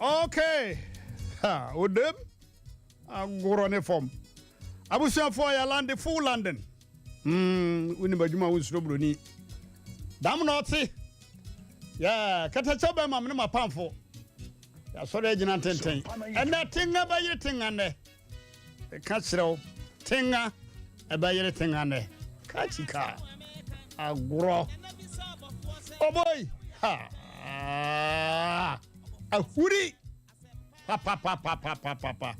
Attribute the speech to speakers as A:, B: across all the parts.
A: Okay. Ha, odem agorɔ ne fam. Abusuafoɔ yɛ lande full London. Wonim adwuma wo nsuro buroni. Dam na ɔte. Yeah, kɛtɛkyɛ bɛma me ne m'apamfo. Yɛasɔre agyina ntenten. Ɛnɛ tenga bɛyere tenga nnɛ. Ka kyerɛ wo, tenga ɛbɛyere tenga nnɛ. Kakyika agorɔ. Oboi ha ahuri papapapapapa.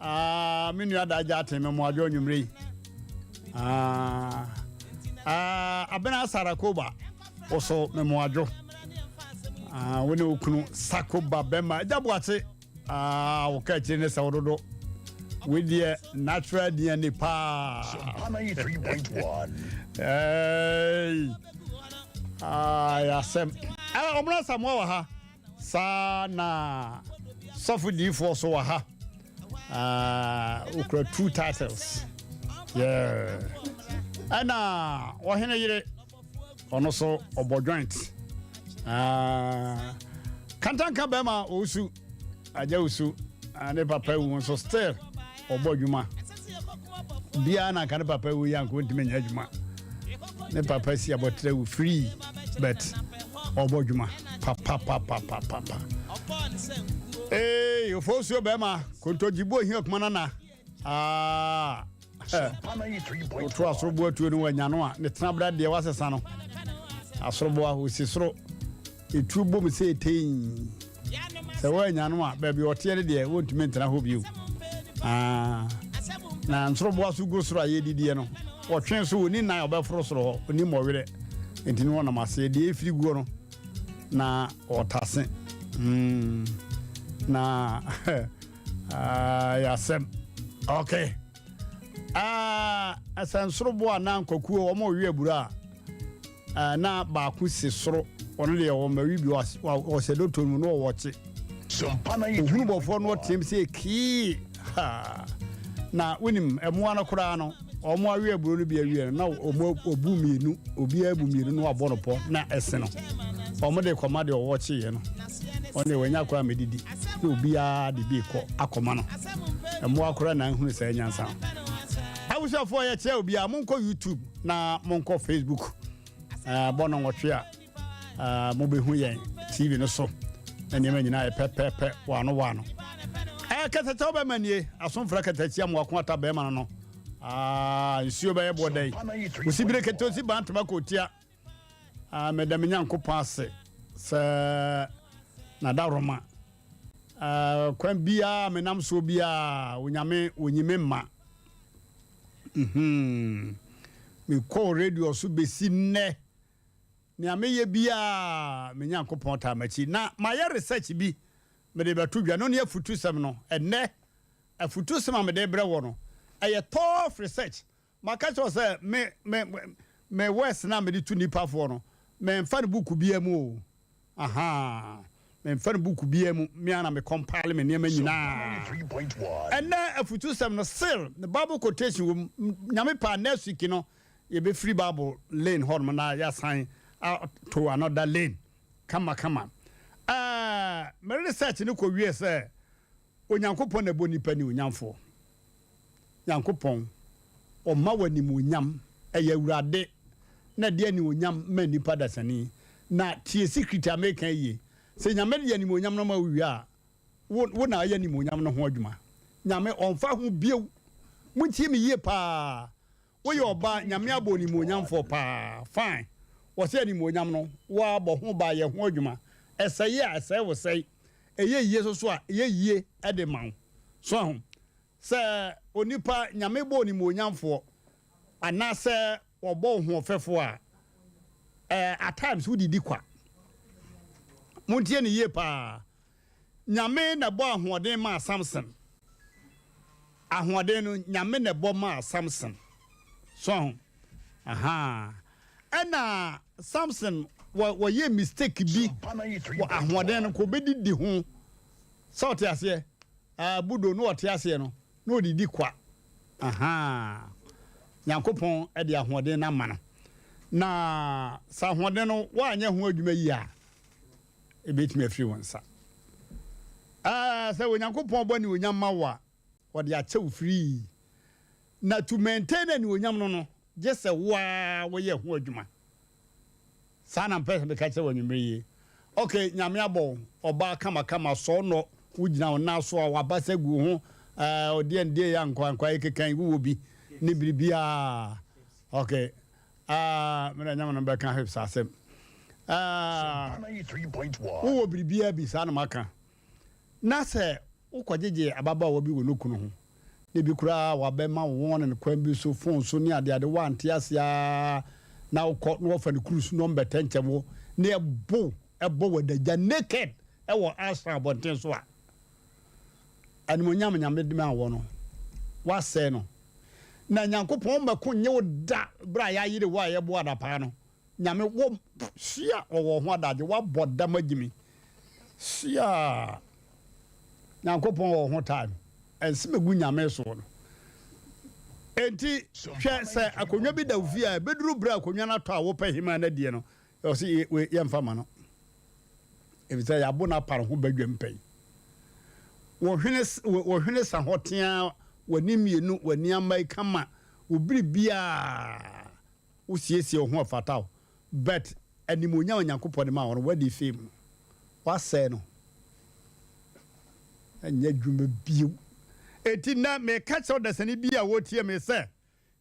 A: Ah, me nua da agya aten me mmoadwo anwummere yi. Ah, ah, abena asarakoba woso me mmoadwo. Ah, wo ne wo kunu sakoba bɛma agya boakye. Ah, wo ka akyire ne sɛ wo dodo. Wei deɛ natural DNA paa.
B: Sompa 93.1.
A: Hey. Ah, asɛm. Eh, ɔmena Samoa wɔ ha. Saa na sɔfo diifoɔ so wɔ ha. Ah, okura two titles. Yeah. Ɛna ɔhene yere ɔno so ɔbɔ joint. Ah, kantanka bɛrima ɔwusu agya wusu ah, ne papa wu nso still ɔbɔ adwuma biara na nka ne papa wu yɛ anka ɔntumi nyɛ adwuma ne papa si abɔtrɛ wu free but ɔbɔ adwuma papapapapapa. Ee, ofosuo bɛrima kontogyibo ohia kuma nana. Ah,
B: Sompa 93.1.
A: Woto asoroboa tuo no wanya no a ne tenabra deɛ wasesa no asoroboa ɔsi soro ɛtuo bom sɛ ɛtɛi sɛ woanya no a baabi ɔteɛ no deɛ wontumi ntena hɔ bio. Ah, na nsoroboa so gu soro a yɛdidiɛ no wɔtwe so ɔni nan a ɔbɛforo soro hɔ ɔni mmɔwerɛ nti ne wɔnam aseɛ deɛ ɛfiri guo no na ɔtase na yɛasɛm okay. Ɛsɛ nsoroboa na nkwakuo wɔn ɔwe aburo a na baako si soro ɔno deɛ wɔn awi bi ɔhyɛ dɔtɔ mu na ɔwɔ kye
B: Sompa
A: ohunu bɔfoɔ no
B: 93.1.
A: ɔteam sɛ kii ha na wonim ɛmoa no koraa no wɔn awe aburo no bi awie no na wɔn obu mmienu obiara bu mmienu na wabɔ no pɔ na ɛse no wɔn de kɔma deɛ ɔwɔ kyeeɛ no ɔne wɔnya koraa mɛdidi na obiara de bi kɔ akɔma no mmoa koraa na nhunu sɛ nyansa. Abusuafoɔ, yɛkyerɛ obiara monkɔ YouTube na monkɔ Facebook bɔ no nwɔtwe a mobɛhu yɛn TV no so na nneɛma nyinaa yɛ pɛpɛɛpɛ wano wano. Kɛtɛkyɛ wobɛma nie asomfra kɛtɛkyia mmoako ata bɛrima no no. Ah, nsuo bɛyɛ boɔ dɛn osibire kete osi bantama kɔtia. Ah, meda me Nyankopɔn ase sɛ nadaworoma kwan biara menam soɔ biara Onyame ɔnyi me mma. Mekɔɔ radio so bɛsi nnɛ nea meyɛ biara me Nyankopɔn taa m'akyi na mayɛ research bi mede bɛto dwa no ne afutusɛm no. Ɛnnɛ afutusɛm a mede brɛ wɔ no ɛyɛ tough research. Maka kyerɛ sɛ me west na mede tu nipafoɔ no memfa no buku biara mu o. Aha, memfa no buku biara mu, me ana me compile me nneɛma nyinaa.
B: 93.1.
A: Ɛnɛ afutusɛm no still the Bible quotation wɔ mu. Nyame pa next week no yɛbɛfiri Bible lane hɔ nom na yɛasan to another lane kama kama. Me research no kɔ wie sɛ Onyankopɔn na ɛbɔ nipa ne onyamfoɔ. Nyankopɔn ɔma wɔ animuonyam, ɛyɛ Awurade na ɛde animuonyam ma nipa dasani. Na tie secret a meka yie sɛ Nyame de animuonyam no ma wo wie a wo na ayɛ animuonyam no ho adwuma. Nyame ɔmfa ho bio. Montie me yie paa. Woyɛ ɔbaa, Nyame abɔ animuonyamfoɔ paa fine. Wɔsɛ animuonyam no woabɔ ho ba yɛ ho adwuma. Ɛsɛe a ɛsɛe wo sɛe, ɛyɛ yie so so a ɛyɛ yie de ma wo so aho sɛ onipa Nyame bɔ animuonyamfoɔ anaasɛ wɔbɔ wo hoɔfɛfoɔ a at times wodidi kwa. Montie ne yie paa. Nyame na ɛbɔ ahoɔden maa Samson. Ahoɔden no Nyame na ɛbɔ maa Samson so aho. Aha, ɛna Samson wɔyɛ mistake bi wɔ ahoɔden no kò bɛdidi ho sɛ ɔte aseɛ budo no ɔte aseɛ no na ɔdidi kwa. Aha, Nyankopɔn de ahoɔden no ama no na sɛ ahoɔden no woanyɛ ho adwuma yi a ɛbɛtumi afiri wo nsa. Sɛ Onyankopɔn bɔ anuonyam ma wo a, ɔde akyɛ wo free. Na to maintain anuonyam no no, gye sɛ wo ara woyɛ ho adwuma. Saa na mpɛ sɛ meka kyerɛ wo anwummere yi. Ok, Nyame abɔ wo, ɔbaa kamakama, sɔɔnɔ, wogyina wo nan so a, w'abasa gu wo ho, ɛɛ, ɔdeɛn deɛ yɛ ankoankoa yi keka yi, wowɔ bi, ne biribiara. Ok, ah, me na nyame no bɛka hips asɛm. Ah, wowɔ biribiara bi, saa na maka. Na sɛ wokɔgyegye ababaawa bi wɔ ne kunu ho, na ebi koraa wabɛma wo wɔn no kwan bi so, fon so ne adeade, woante ase ara na wokɔ na wɔfa ne cruise na ɔmbɛtɛnkyɛm wo na ɛbo ɛbɔ wo adagya naked ɛwɔ Arsenal abɔnten so a, animuonyam Nyame de maa wɔ no, woasɛe no. Na Nyankopɔn mmɛko nnye wo da berɛ a yɛayere wo a yɛbɔ adapaa no. Nyame wɔ hyia ɔwɔ ho adagye wabɔ dam agyimi hyia Nyankopɔn wɔ ho time ɛnse megu Nyame soɔ no enti hwɛ sɛ akonnwa bi da wo fie a ɛbɛduru berɛ a akonnwa no atɔ a wopɛ hemaa no adie no ɔse yɛmfa ma no ɛfisɛ yɛabo no apare ho badwam pɛn wɔhwene sa hɔ tea w'ani mmienu w'ani ama yi kama wo biribiaa Wo siesie wo ho ɛfata wo but animuonyam a Nyankopɔn de maa wo no wadi fame no wasɛe no ɛnyɛ adwuma bio. Enti nnɛ meka kyerɛ ɔdasani bi a ɔretie me sɛ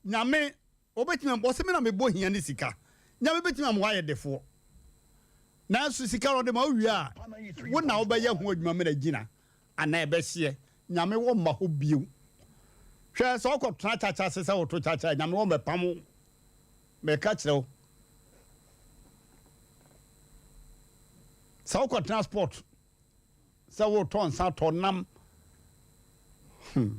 A: Nyame ɔbɛtumi ɔse me na mebɔ hia ne sika Nyame bɛtumi ama woayɛ defoɔ nanso sika no ɔde ma wo wie a wo na wobɛyɛ ho adwuma mena gyina anaa ɛbɛhyeɛ, Nyame wɔ mma hɔ bio. Hwɛ, sɛ wokɔ tena kyakya ase sɛ woto kyakya a, Nyame wɔ mmɛpam wo. Meka kyerɛ wo. Sɛ wokɔ tena sport sɛ wotɔ nsa tɔ nam, hmm.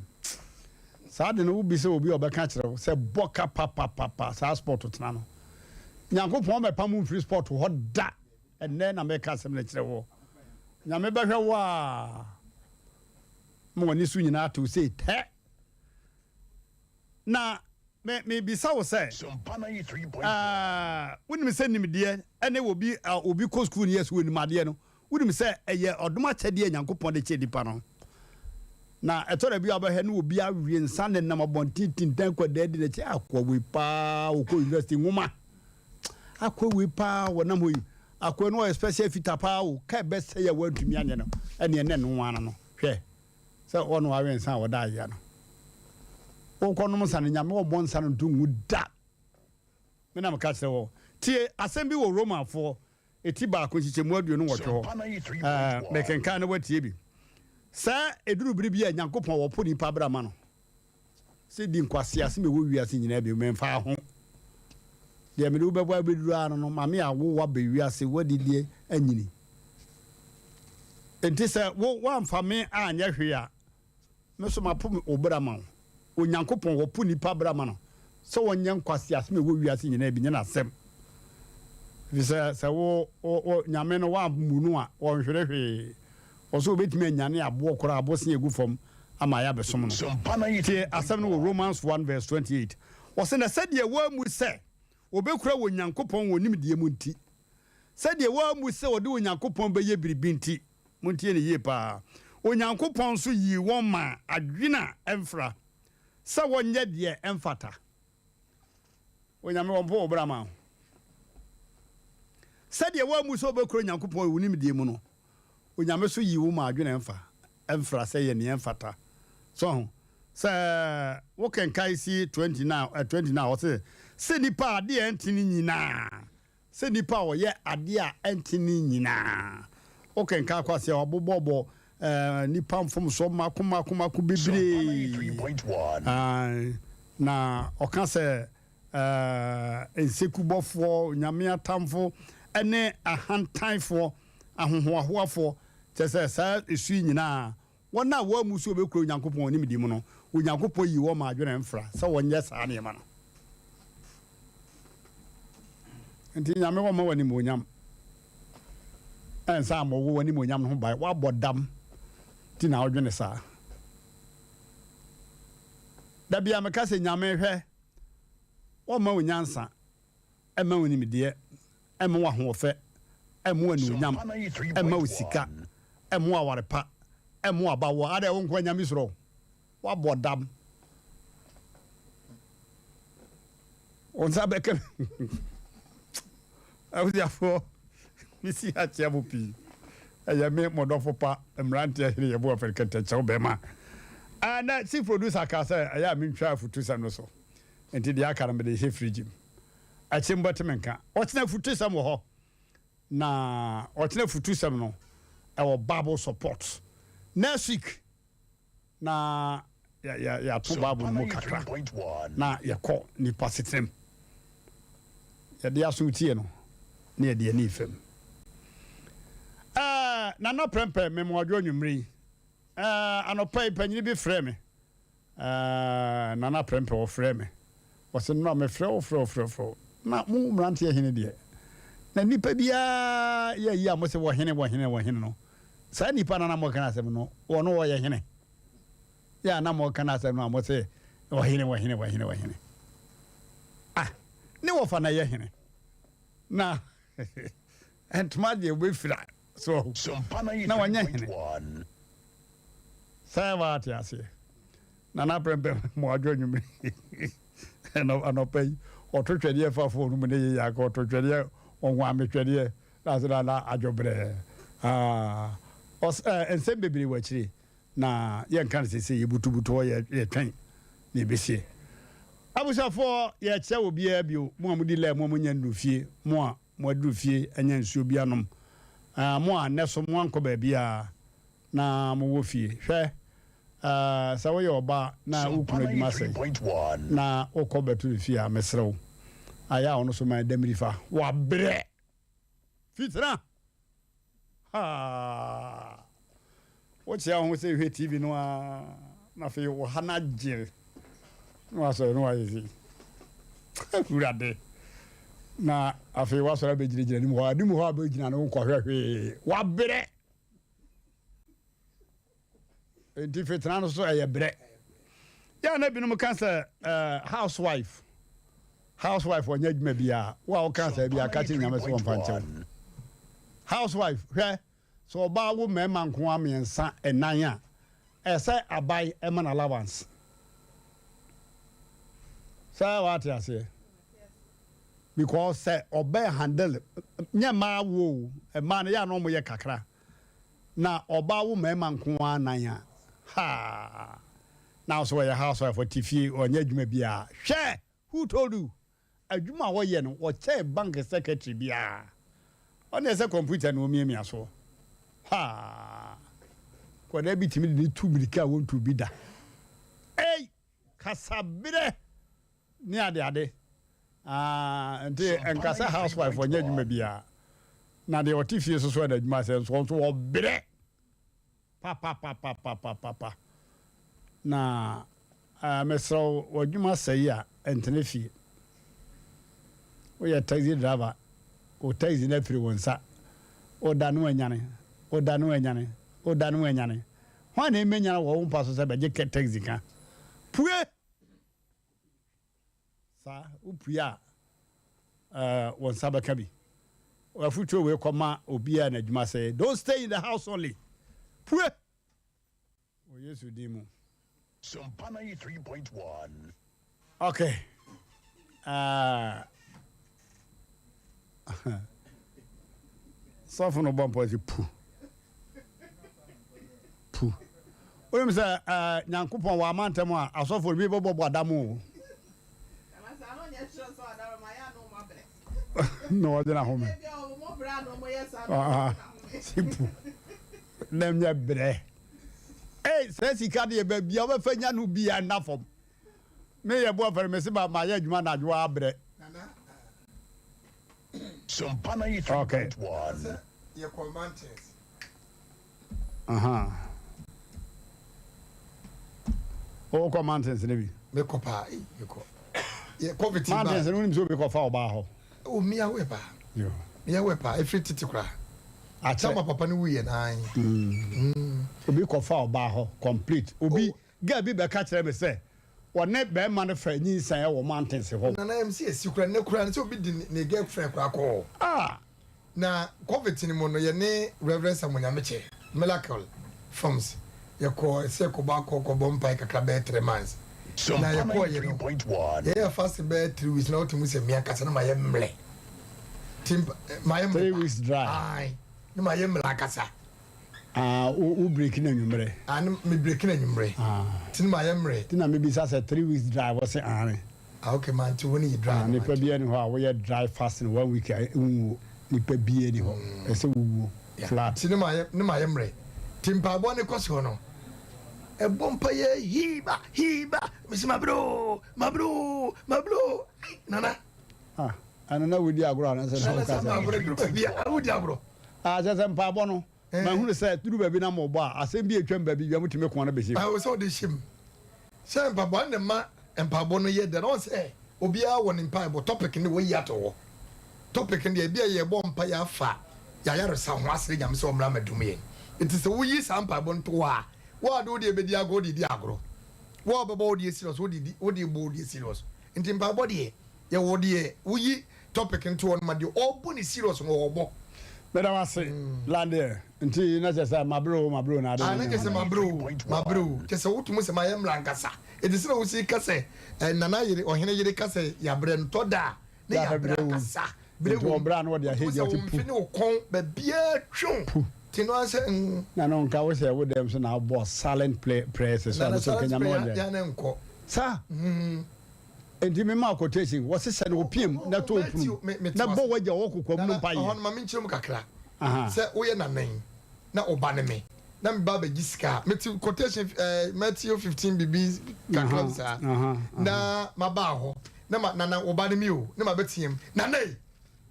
A: Saa de no wobisa obi a ɔbɛka kyerɛ wo sɛ bɔ ka papapapa saa sport tena no. Nyankopɔn mmɛpam wo mfiri sport hɔ da. Ɛnnɛ na meka asɛm no kyerɛ woɔ. Nyame bɛhwɛ wo a ma w'ani so nyinaa atew sei tɛ. Na me mebisa wo sɛ, ɛɛ, wonim sɛ nimdeɛ ne obi a obi kɔ sukuu no yɛ sɛ onim adeɛ no, wonim sɛ ɛyɛ ɔdom akyɛdeɛ a Nyankopɔn de kyɛ nipa no. Na ɛtɔ da bi a wobɛhwɛ ne obi awe nsa nenam abɔnten tintan kwadaa di n'akyi, akoa wei paa ɔkɔ university nwoma. Akoa wei paa wɔnam hɔ yi, akoa no ɔyɛ special fita paa o, ka ɛbɛsɛe a wantumi anyɛ no, ɛneɛ na ɛno ara no, hwɛ sɛ ɔno awe nsa a ɔda ayea no. Wokɔnom nsa no, Nyame ɔmmɔ nsa no nto ngu da. Me na meka kyerɛ wɔ. Tie asɛm bi wɔ Romanfoɔ eti baako nkyekyɛmu 28 hɔ. Ɛɛ, mekenkan na woatie bi. Sɛ ɛduru bere bi a Nyankopɔn wɔpo nipa bra ma no. Sɛ di nkwasease ma ɛwɔ wiase nyinaa bio, memfaa ho. Deɛ mede wo bɛbɔ abɛduru ara no no, ma me awo wo aba wiase, woadidie anyini. Enti sɛ wo woamfa me anyɛ hwee a, me nso mapo wo bra ma wo. Onyankopɔn, wɔpo nnipa bra ma no sɛ wɔnyɛ nkwasease ma ɛwɔ wiase nyinaa bi, nyɛ n'asɛm. Ɛfiri sɛ, sɛ wo, wo, wo Nyame no woammu no a, wɔnhwere hwee. Ɔsɛ obetumi anyane aboɔ koraa, abosea egu fam ama yɛabɛsom no. Tie asɛm no wɔ Romans 1 verse 28. Ɔse, Na sɛdeɛ wɔammu sɛ wɔbɛkura wɔ Nyankopɔn wɔn nimdeɛ mu nti, sɛdeɛ wɔammu sɛ wɔde Onyankopɔn bɛyɛ biribi nti, montie no yie paa, Onyankopɔn nso yii wɔn maa adwene a ɛmfra sɛ wɔnyɛ deɛ ɛmfata. Onyame wɔmpo wo bra ma wo. Sɛdeɛ woammu sɛ wobɛkura Onyankopɔn wo nimdeɛ mu no, Onyame so yi wo ma adwene ɛmfa ɛmfra sɛ yɛ nea ɛmfata. So ho? Sɛ wo kenkae si 29 ɛ 29 ɔse, sɛ nipa a adeɛ a ɛntene nyinaa, sɛ nipa a ɔyɛ adeɛ a ɛntene nyinaa. Wo kenkae kɔ aseɛ wabobɔbɔ ɛɛ nipa mfomsoɔ mako mako mako bebree. Ae, na ɔka sɛ ɛɛ nsekubɔfoɔ, Onyame atamfo, ɛne ahantanfoɔ. Ahohoahoafoɔ, kyerɛ sɛ, saa su yi nyinaa, wɔn a wɔammu sɛ wɔbɛkura Onyankopɔn nimdeɛ mu no, Onyankopɔn yii wɔn maa adwene mfra sɛ wɔnyɛ saa nneɛma no. Nti Nyame wɔmma wo animuonyam, ɛnsa ammɔ wo w'animuonyam no ho ban, woabɔ dam nti na wodwene saa. Da biara meka sɛ Nyame hwɛ, wɔmma wo nyansa, ɛmma wo nimdeɛ, ɛmma wo ahoɔfɛ, ɛmma wo anuonyam, ɛmma wo sika, ɛmma wo aware pa, Ɛmmo aba wo a, adɛn wo nkoa Nyame suro wo? Woabɔ dam. Wo nsa bɛka bi. Abusuafoɔ, mesi ha kyea mo pii. Ɛyɛ me, mo dɔfo pa, mmeranteɛ hene Yeboah Fɛrkɛntɛkyɛw bɛrima. Ɛnɛ, chief producer kaa sɛ ɛyɛ a mentwa afutusɛm no so. Nti deɛ aka no mede hyɛ fridge mu. Akyire mobɛte me nka. Ɔkyena afutusɛm wɔ hɔ. Na ɔkyena afutusɛm no ɛwɔ Bible support. Next week na yɛato Bible no mu kakra na yɛkɔ nipa setenam. Yɛde aso tie no na yɛde ani fam. Ɛɛ Nana Prɛmpɛ memoadwo anwummere yi. Ɛɛ anɔpa yi panyini bi frɛ me. Ɛɛ Nana Prɛmpɛ ɔfrɛɛ me. Ɔse nnora mefrɛ wo frɛ wo frɛ wo frɛ wo na mo mmeranteɛ hene deɛ na nnipa biara yɛ ayi a mose wɔ hene wɔ hene wɔ hene no saa nnipa no na moka no asɛm no wɔno wɔyɛ hene yɛ a na moka no asɛm no a mose wɔ hene wɔ hene wɔ hene wɔ hene ah ne wɔfa na ɛyɛ hene na ntoma deɛ wobɛfira so na wɔnyɛ hene Sɛ wate aseɛ. Nana Prempeh Moadwo anwummere anɔpa yi ɔto twɛdeɛ fa phone mu ne yeyɛ aka ɔto twɛdeɛ ɔnwame twɛdeɛ na ase na adwo brɛ ah ɔs eh, nsɛm bebree wɔ akyire na yɛnka no sese yɛbutubutu hɔ yɛ yɛtwɛn na ɛbɛsie. Abusuafoɔ yɛkyɛ wɔ biara bio mo a modi lɛ mo a monya nnuru fie mo a Moaduru fie anya nsuo bi anom? Ɛɛ, mo a nnɛ so moankɔ baabiara na mowɔ fie. Hwɛ, ɛɛ, sɛ woyɛ ɔbaa na wo
B: Sompa
A: kunu adwuma asɛe
B: 93.1.
A: na wokɔ bɛto no fie a, mesrɛ wo, ayɛ a ɔno nso ma ɛda fa. Wabrɛ! Fitena! Haa! Wokyea wo ho sɛ hwɛ TV no ara na afei wo ha no agye na wasɔre na wayɛ sei. Awurade! Na afei wasɔre abɛgyinagyina anim hɔ. Anim hɔ a bɛgyina no wonkɔhwɛ hwee. Wabrɛ! Nti fitena no so ɛyɛ brɛ. Yɛ na binom ka sɛ eh, housewife housewife ɔnyɛ adwuma biara. Wo a woka saa bi aka kyerɛ Nyame sɛ wɔmfa nkyɛ wo. Housewife hwɛ sɛ ɔbaa wo mmarima nko ara mmiɛnsa ɛnan a ɛsɛ aban ɛma no allowance. Sɛ wate aseɛ because sɛ ɔbɛ handle nyɛ mmaa wo o mmaa no yɛ a na wɔyɛ kakra. Na ɔbaa wo mmarima nko ara nan a, haa! Na wo so ɔyɛ housewife, ɔte fie, ɔnyɛ adwuma biara. Hwɛ! Who told you? Adwuma a ɔyɛ no, ɔkyɛn bank secretary biara. Ɔno ɛsɛ computer na ɔmiamia soɔ. Haa! Nkwadaa bi tumi de ne tu mmirika a wɔntu bi da. Ei! Kasaberɛ! Ne ade ade aah nti nka sɛ house wife ɔnyɛ adwuma biara na deɛ ɔte fie soso ɛna adwuma sɛ nso ɔnso ɔbrɛ papapapapapapa na ɛɛ mesrɛ wo w'adwuma sɛe a ɛntena fie woyɛ taxi driver wo taxi no afiri wo nsa woda no anyane woda no anyane woda no anyane hwan na ɛmɛnyane wɔ wo mpa so sɛ bɛgye taxi ka pue Saa, wopue a, ɛɛ, wo nsa bɛka bi. Afotuo wei kɔma obiara n'adwuma sɛ, don't stay in the house only. Pue! Wɔ Yesu din mu.
B: Sompa 93.1.
A: Okay. Uh, sɔfo no bɔ mpɔ sɛ pu. Pu. Wonim sɛ eh, Nyankopɔn wɔ amantam a asɔfo no bi bɛbɔbɔ adam o. Na ɔde na home. Ah, si pu. Na nyɛ brɛ. Ei, sɛ sika deɛ baabi a wobɛfa nya no bia nna fam. Me yɛ boa fɛre me se ma ma yɛ adwuma anadwo abrɛ.
B: Sompa
A: Okay.
B: 93.1.
C: Yɛkɔ mountains.
A: Aha. Wokɔ mountains no bi?
C: Mekɔ paa, ei, mekɔ. Yɛ COVID ti ba.
A: Mountains no wonim sɛ obi kɔfa ɔbaa hɔ.
C: O mia wɛ paa.
A: Yo.
C: Mia wɛ paa, efiri tete koraa.
A: Akyɛ.
C: Sama papa no wuyɛ n'an.
A: Mm. Obi kɔfa ɔbaa hɔ complete. Obi oh. Girl bi bɛka kyerɛ me sɛ ɔne bɛrima no fa nyinsɛn wɔ mountains hɔ.
C: Nana MC esi koraa nnɛ koraa no sɛ obi de ne girlfriend koraa kɔ hɔ.
A: Ah!
C: Na covid no mu no yɛne Rev Samuel Nyamekyɛ, Miracle Films. Yɛkɔɔ sɛ yɛkɔbɔ akɔ kɔbɔ mpae kakra bɛyɛ 3 months. Na
B: Sompa
C: yɛkɔɔ yɛ no,
B: 93.1.
C: yɛyɛ fast bɛyɛ 3 weeks na wotumi sɛ me ankasa na mayɛ mmerɛ. Nti mayɛ mmerɛ.
A: 3 weeks dry.
C: Ae, na mayɛ mmerɛ ankasa.
A: Ah, wo break na anwummerɛ.
C: Ah, ne me break na anwummerɛ.
A: Ah.
C: Nti na mayɛ mmerɛ.
A: Nti na mebisa sɛ 3 weeks dry, wɔ se aane.
C: Ah, okay, mante wo ne yɛ dry
A: Ah,
C: no.
A: nipa
C: Mante.
A: biara ni hɔ a woyɛ dry fasting one week a nwuo. Nipa biara ni hɔ ɛsɛ wowuo flat.
C: Nti ne mayɛ mmerɛ. Nti mpaebɔ ne kɔ soɔ no, ɛbɔ mpa yɛ hiba hiba, mesi mabrɛ o, mabrɛ o, mabrɛ o. Ai, Nana.
A: Ah, ɛno na wodi agorɔ anasɛ na
C: Nana
A: woka
C: sɛ
A: sɛ
C: mabrɛ duru baabi a wodi agorɔ.
A: Ah, kyɛ sɛ mpaebɔ no,
C: Eh.
A: mahunu sɛ duru baabi na mobɔ a, asɛm bi atwam baabi bia motumi ko no bɛhyɛ mu.
C: Awo sɛ ɔde hyɛ mu sɛ mpaboa ne ma mpaebɔ no yɛ dɛ na ɔn sɛ obiara wɔ ne mpaebɔ topic ne wɔyi ato hɔ. Topic no deɛ, ebi a yɛbɔ mpa yɛ afa yɛayaresa ho asere Nyame sɛ ɔmmra mɛdom yɛn. Nti sɛ woyi saa mpaebɔ no to hɔ a, wo a de wode bɛdi agorɔ, wode di agorɔ. Wo a wobɛbɔ wode yɛ serious, wode di, wode bɔ wode yɛ serious. Nti mpaebɔ deɛ, yɛwɔ deɛ woyi topic no to hɔ no ma deɛ ɔbɔ ne serious no ɔbɔ.
A: Meda wase landeɛ. Nti na kyerɛ sɛ mabrɛ o, mabrɛ o na ade.
C: Ah, na kyerɛ sɛ mabrɛ o, mabrɛ o. Kyerɛ sɛ wotumi sɛ mayɛ mmra nkasa. Ɛti sɛ na wosi ka sɛ nana yere, ɔhene yere ka sɛ yɛabrɛ no tɔ da a ne yɛabrɛ ankasa. Brɛ
A: Nti
C: wom.
A: ɔbrɛ a na wɔde
C: Wotumi
A: ahegya
C: sɛ
A: ti
C: wo
A: pu.
C: mfe ne wo kɔn baabiaa twew.
A: Pu.
C: Nti no ansɛ
A: Na no nka wo sɛ wo dɛm so na wobɔ silent play prayers so a
C: Nana
A: no so
C: silent
A: nka Nyame
C: prayer
A: wɔnyɛ.
C: yɛ ne nkɔ.
A: Saa nti mema quotation wɔ sesɛ no wɔpiam na to
C: Matthew,
A: punu
C: me
A: na
C: te
A: bɔ
C: wase.
A: wagya wɔ kokoam no
C: Nana,
A: mpa
C: ɛhɔ no
A: yɛ.
C: ma menkyerɛ mu kakra. Sɛ woyɛ nanan na ɔba ne me na meba abɛgye sika a, mete quotation Matthew 15 bibi kakra bi saa na mabaa hɔ na ma nana ɔba ne me o na mabɛteam, "Nana yi,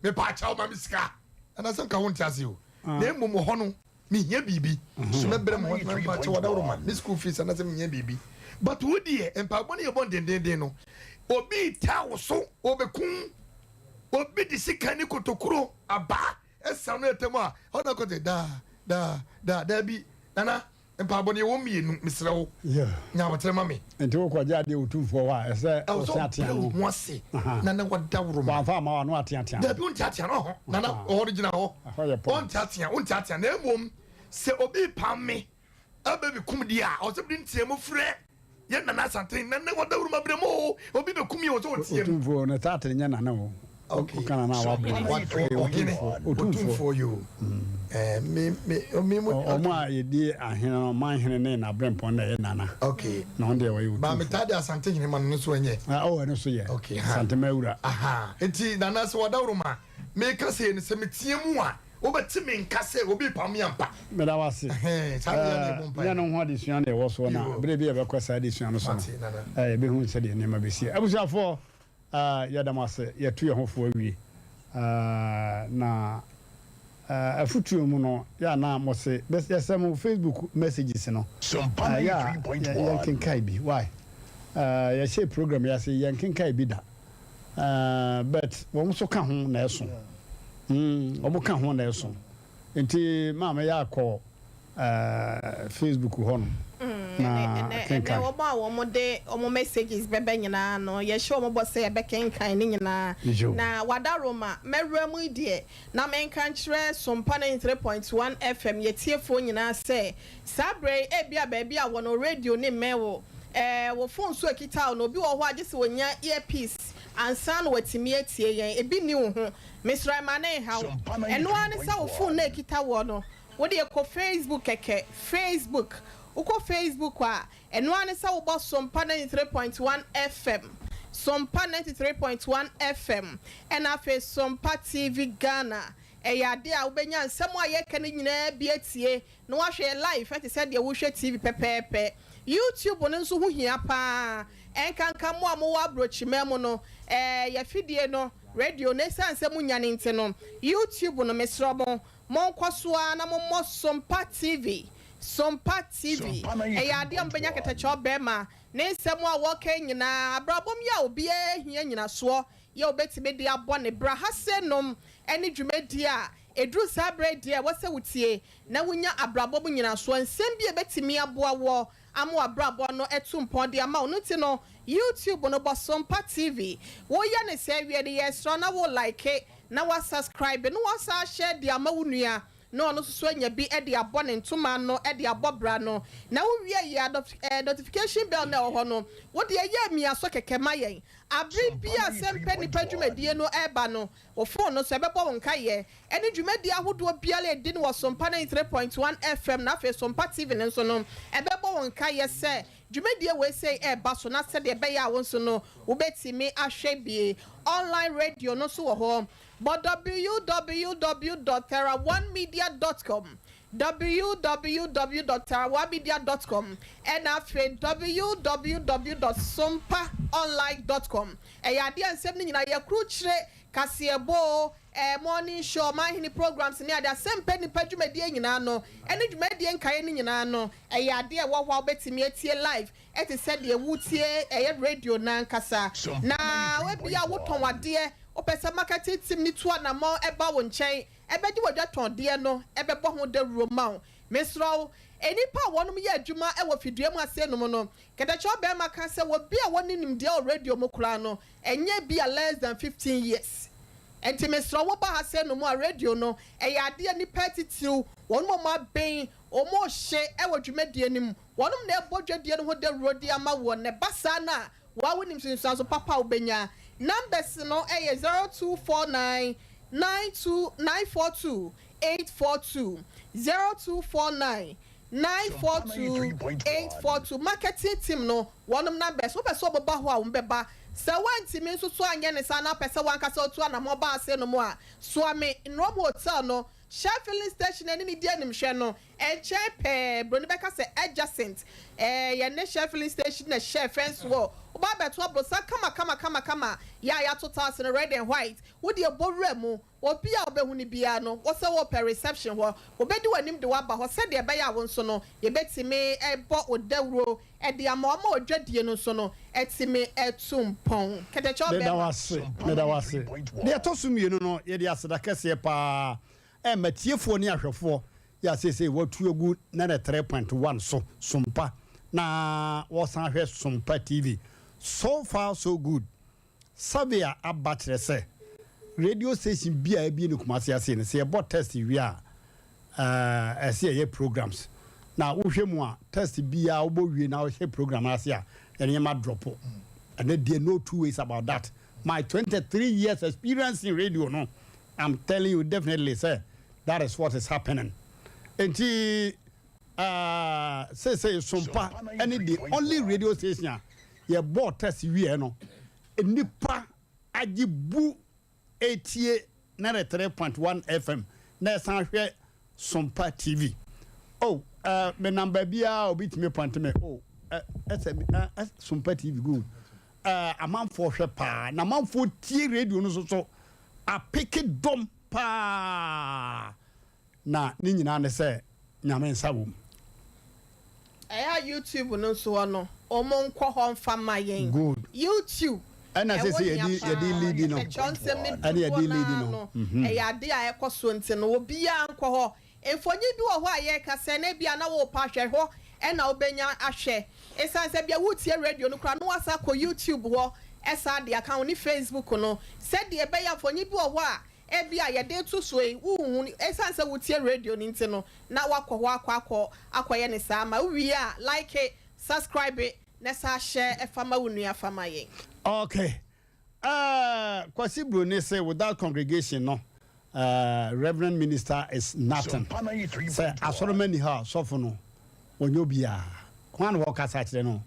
C: mepa akyɛw, ma me sika," ɛna sɛ nka wo nte ase o, na mmom wɔ hɔ no mehia biribi so mɛbrɛ me hɔ na mepa akyɛw, ɔdaworo ma me school fees anasɛ mehia biribi. But wo deɛ, mpaebɔ no yɛbɔ ndendenden no, obi taa wo so, obɛkum obi de sika ne kotokuro aba ɛsa no ɛtɛm a ɔna kɔte daa daa daa daa bi. Nana, mpaebɔ no yɛwɔ mmienu, mesrɛ wo, nyabotere ma me.
A: Nti wokɔgye adeɛ Otumfoɔ hɔ a, ɛsɛ
C: ɛwɔ sɛ
A: ɔteatea
C: ɔbrɛ wo
A: no
C: ho ase. Nana, wadaworo ma
A: wamfa ama wa no ateatea no.
C: Dabi, wonteatea no hɔ, Nana. Ɔhɔ no gyina hɔ.
A: Ɛhɔ yɛ point.
C: Ɔnteatea, wonteatea. Na mmom sɛ obi pam me ɛbɛ bi kum deɛ a, ɔsɛ bi nteɛ mu frɛ yɛ Nana Asante, "Nana, wadaworo ma brɛ mu o, obi bɛ kum yɛ," wɔ sɛ ɔteɛ mu.
A: Otumfoɔ no tatere nyɛ nana o. Woka nana a, wabrɛ.
C: Ɔhene.
A: Otumfoɔ.
C: Otumfoɔ yi o, ɛɛ me me mu.
A: Ɔmo a yɛdi ahene no, ɔman hene ne n'abrɛmpɔn na ɛyɛ nana. Na ɔno deɛ wɔyɛ
C: Maame
A: otumfoɔ.
C: taa de Asante hene ma no no so ɛnyɛ.
A: Ah, ɔwɔ ɛno so yɛ.
C: Okay, ha.
A: Santema awura.
C: Aha, nti Nana, sɛ wadaworo ma meka sɛ no sɛ metie mu a, wobɛte me nka sɛ obi pam me ampa.
A: Meda wase.
C: Ɛhɛn, saa deɛ na ɛbɔ mpaeɛ.
A: Nyɛ no ho adesua na ɛwɔ soɔ na
C: Yo.
A: berɛ bi a yɛbɛkɔ saa adesua no so no,
C: Mate, Nana.
A: Yɛbɛhu sɛdeɛ nneɛma bɛsi. Abusuafoɔ, yɛda mo ase. Yɛto yɛn ho fo awie. Na afotuo mu no yɛ ana mo se yɛsɛ mo Facebook messages no
B: Sompa
A: yɛ a
B: 93.1.
A: yɛnkenkae bi. Why? Yɛhyɛ program yɛase yɛnkenkae bi da. But wɔn nso ka ho na ɛso. Wɔn ka ho na ɛso. Nti maame yɛ akɔ Facebook hɔ no na
D: ɛnɛ
A: kenkan.
D: Wɔn a wɔn de wɔn messages bɛbɛ nyinaa no, yɛhyɛ wɔn bɔ sɛ yɛbɛkenkan ne nyinaa.
A: Yo.
D: Na wadaroma mɛwura mu yi deɛ, na menka nkyerɛ Sompa 93.1 FM yɛtiefoɔ nyinaa sɛ saa berɛ yi, ebi a baabi a wɔ no, radio ne mmɛn wo, wɔ phone so ekita wo no, obi wɔ hɔ a gye sɛ wɔnya earpiece ansa na watumi atie yɛn. Ebi ni wo ho, mesrɛ ma ne nhaw.
B: Sompa
D: Ɛno ara ne sɛ wo
B: 93.1.
D: phone na ekita wɔ no, wode kɔ Facebook kɛkɛ. Facebook, wokɔ Facebook a, ɛno ara ne sɛ wobɔ Sompa 93.1 FM, Sompa 93.1 FM, ɛna afei Sompa TV Ghana. Ɛyɛ ade a wobɛnya nsɛm a yɛka no nyinaa bi atie na wahwɛ yɛ live, ɛte sɛ deɛ wohwɛ TV pɛpɛɛpɛ. YouTube no nso ho hia paa, ɛnkanka mo a mowɔ aburokyima mu no. Yɛfidie no, radio no, ɛsiane sɛ monya ne nti no, YouTube no, mesrɛ mo, monkɔ so a na mommɔ Sompa TV, Sompa TV.
B: Sompa
D: Ɛyɛ adeɛ a mobɛnya
B: 93.1.
D: kɛtɛkyɛw bɛrima ne nsɛm a wɔka nyinaa. Abrabɔm yi a obiara hia nyinasoɔ yɛ wobɛtumi de abɔ ne bra ha se nom ne dwumadie a ɛduru saa berɛ deɛ, ɛwɔ sɛ wotie na wonya abrabɔ mu nyinasoɔ, nsɛm bi a ɛbɛtumi aboa wɔ ama w'abrabɔ no ɛto mpɔn de ama wo no. Nti no, YouTube no, bɔ Sompa TV. Woyɛ ne sɛ wie no, yɛsrɛ na wo like na wa subscribe na wasa ahyɛ de ama wo nua. na ɔno nso so anya bi de abɔ ne ntoma ano de abɔ bra no. Na wowie yɛ a, notification bell no a ɛwɔ hɔ no, wo deɛ yɛ mia so kɛkɛ ma yɛn. Abere bi a Sɛmpɛ Nnipa dwumadie no reba no, wo phone no so ɛbɛbɔ wo nkaeɛ ɛne dwumadie ahodoɔ biara a ɛdi no wɔ Sompa 93.1 FM na afei Sompa TV no nso no, ɛbɛbɔ wo nkaeɛ sɛ dwumadie wei sei reba so na sɛdeɛ ɛbɛyɛ a wo nso no wobɛtumi ahwɛ bi. Online radio no nso wɔ hɔ. Bɔ www dot terraonemedia dot com, www dot terraonemedia dot com, ɛna afei www dot sompaonline dot com. Ɛyɛ adeɛ a nsɛm no nyinaa yɛkrukyire, kaseɛbɔ o, ɛɛ morning show, ɔmanhene programs ne adeɛ, asɛmpɛ nnipa dwumadie nyinaa no, ɛne dwumadie nkaeɛ no nyinaa no, ɛyɛ adeɛ a ɛwɔ hɔ a wobɛtumi atie live te sɛ deɛ woretie ɛyɛ radio no ankasa. Na ebia wotɔn adeɛ, wopɛ sɛ marketing team no tu anammɔn ba wo nkyɛn bɛgye w'adwatɔndeɛ no bɛbɔ ho dawuro ma wo. Mesrɛ wo, nnipa a wɔnom yɛ adwuma wɔ fidua mu ase nom no, kɛtɛkyɛw barima ka sɛ obi a wɔnni nimdeɛ wɔ radio mu koraa no, ɛnyɛ ebia less than 15 years. Nti mesrɛ wo, woba ha sɛ nom a, radio no, ɛyɛ adeɛ a nnipa atitiriw, wɔnom a wɔaben, wɔrehye wɔ dwumadie no mu, Wɔnom na ɛbɔ dwadie no ho dawuro de ama woɔ, na ɛba saa no a, woa wonim nsunsuanso papa a wobɛnya. Numbers no yɛ 0249 92 942 842, 0249 942 842. Marketing team no, wɔnom numbers, wopɛ sɛ wɔba hɔ a, wɔbɛba. Sɛ woantumi nso so anyɛ ne saa na wopɛ sɛ woankasa wotu anamɔn ba ase nom a, soa me Nrom Hotel no, Shell filling station a ɛne ne di animhwɛ no, Nkyɛn pɛɛ, broni bɛka sɛ adjacent, ɛɛ, yɛne Shell filling station na ɛhyɛ fence wall. Woba abɛto aborosan kama kama kama kama, yɛ a yɛato tiles no red and white. Wo deɛ bɔ wura mu, obi a wobɛhu no biara no, wo sɛ worepɛ reception hɔ, wɔbɛdi w'anim de wo aba hɔ sɛdeɛ ɛbɛyɛ a wo nso no, yɛbɛtumi bɔ wo dawuro de ama wo ama w'adwadie no nso no atumi atu mpɔn. Kɛtɛkyɛw
A: Meda wo
D: bɛrima.
A: ase, meda wo ase. Deɛ ɛtɔ so mmienu no, yɛde aseda kɛseɛ pa ara rema atiefoɔ ne ahwɛfoɔ yɛ a seesei wɔatu agu 93.1 so Sompa na wɔsan hwɛ Sompa TV. So far so good. Survey a aba kyerɛ sɛ radio station bi a abue no Kumasi ase no, sɛ yɛbɔ test wie a, ɛsɛ yɛyɛ programs. Na wohwɛ mu a, test biara wobɔ wie na wohyɛ program no ase a, nneɛma drop. Ɛnɛ deɛ no two ways about that. My 23 years experience in radio no, I'm telling you definitely sɛ that is what is happening. Enti uh, seesei Sompa ɛne the only radio station a yɛbɔɔ test wieɛ no, nnipa agye bu etie 93.1 FM na ɛsan hwɛ Sompa TV. Oh, uh, me nam baabiara obi tumi pɔnte me. Oh, ɛsɛ uh, uh, Sompa TV good. Uh, amanfoɔ hwɛ paa na amanfoɔ tie radio no so so apeke dɔm paa na ne nyinaa ne sɛ Nyame nsa wɔ mu.
D: Ɛyɛ a YouTube no nso hɔ no ɔmo nkɔ hɔ nfa ma yɛn.
A: Good.
D: YouTube
A: Ɛna
D: ɛwɔ
A: sese
D: hia
A: yɛde
D: paa.
A: yɛde lead no.
D: Kyerɛw nsɛm no
A: Ɛne
D: dodoɔ
A: yɛde lead
D: naa
A: no.
D: no ɛyɛ adeɛ a ɛkɔ so nti no obiara nkɔ hɔ. Mfonyin bi wɔ hɔ a yɛreka sɛ na ebia na worepɛ ahwɛ hɔ na wobɛnya ahwɛ. Esiane sɛ ebia woretie radio no koraa na woasan akɔ YouTube hɔ san de aka ho ne Facebook no sɛdeɛ ɛbɛyɛ a mfonyin bi wɔ hɔ a ebia yɛde reto so yi wonhu esiane sɛ wotie radio no nti no na woakɔ hɔ akɔ akɔ akɔyɛ no saa ma wowie a like, subscribe na san share fa ma wo nua fa ma yɛn.
A: Okay. Eh, Kwasi Broni se without congregation no, eh, reverend minister is nothing. Sɛ asɔremma nni hɔ a, sɔfo no, ɔnyɛ obiara. Hwan na wɔkasa akyerɛ no?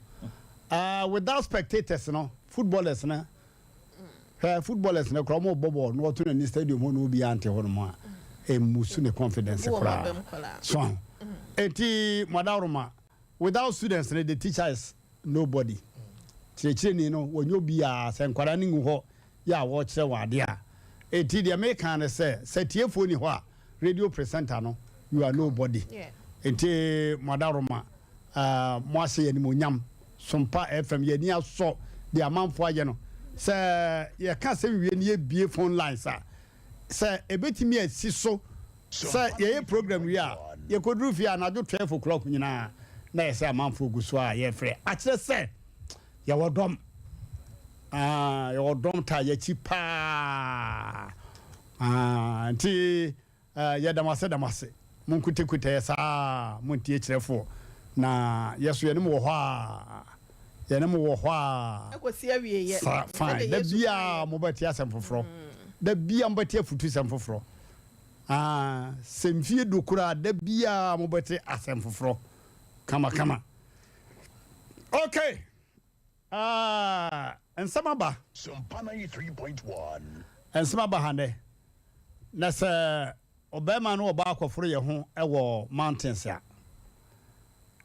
A: Eh, without spectators no, footballers no, hwɛ footballers no koraa, wɔbɔ bɔɔl na wɔto n'ani stadium hɔ na obiara nte hɔ nom a, ɛmmusu ne confidence koraa. So, enti, Madaworoma, Without students no the teacher is nobody. Kyerɛkyerɛni no wɔnyɛ obiara sɛ nkwadaa no ngu hɔ yɛ a wɔrekyerɛ wɔn adeɛ a. Enti deɛ meka ne sɛ, sɛ tiefoɔ nni hɔ a radio presenter no you are nobody. Enti mo adaworoma mo ahyɛ yɛn animuonyam. Sompa FM yɛn ani asɔ deɛ amanfoɔ ayɛ no. Sɛ yɛka asɛm wie na yɛbue phone lines a, sɛ ɛbɛtumi asi so Sɛ yɛyɛ program wie a, yɛkɔduru fie anadwo 12 o'clock nyinaa na yɛ sɛ amanfoɔ gu so a yɛfrɛ. Akyerɛ sɛ yɛwɔ dɔm. Ah, yɛwɔ dɔm taa yɛakyi paa. Ah, nti Yɛda mo ase da mo ase. Monkutakuta yɛ saa, montie kyerɛfoɔ, na yɛ so yɛne mo wɔ hɔ a, yɛne mo wɔ hɔ a.
D: Ɛkɔsi awieɛ.
A: Saa, fine.
D: Sɛdeɛ
A: Da
D: Yesu
A: biara
D: kaeɛ.
A: mobɛte asɛm foforɔ. Da biara mobɛte afutusɛm foforɔ. Ah, sɛ mfie du koraa, da biara mobɛte asɛm foforɔ. Kama kama. Okay. Ah, nsɛm aba.
B: Sompa 93.1.
A: Nsɛm aba ha nnɛ. Na sɛ ɔbarima ne ɔbaa kɔforo yɛ ho wɔ mountains a,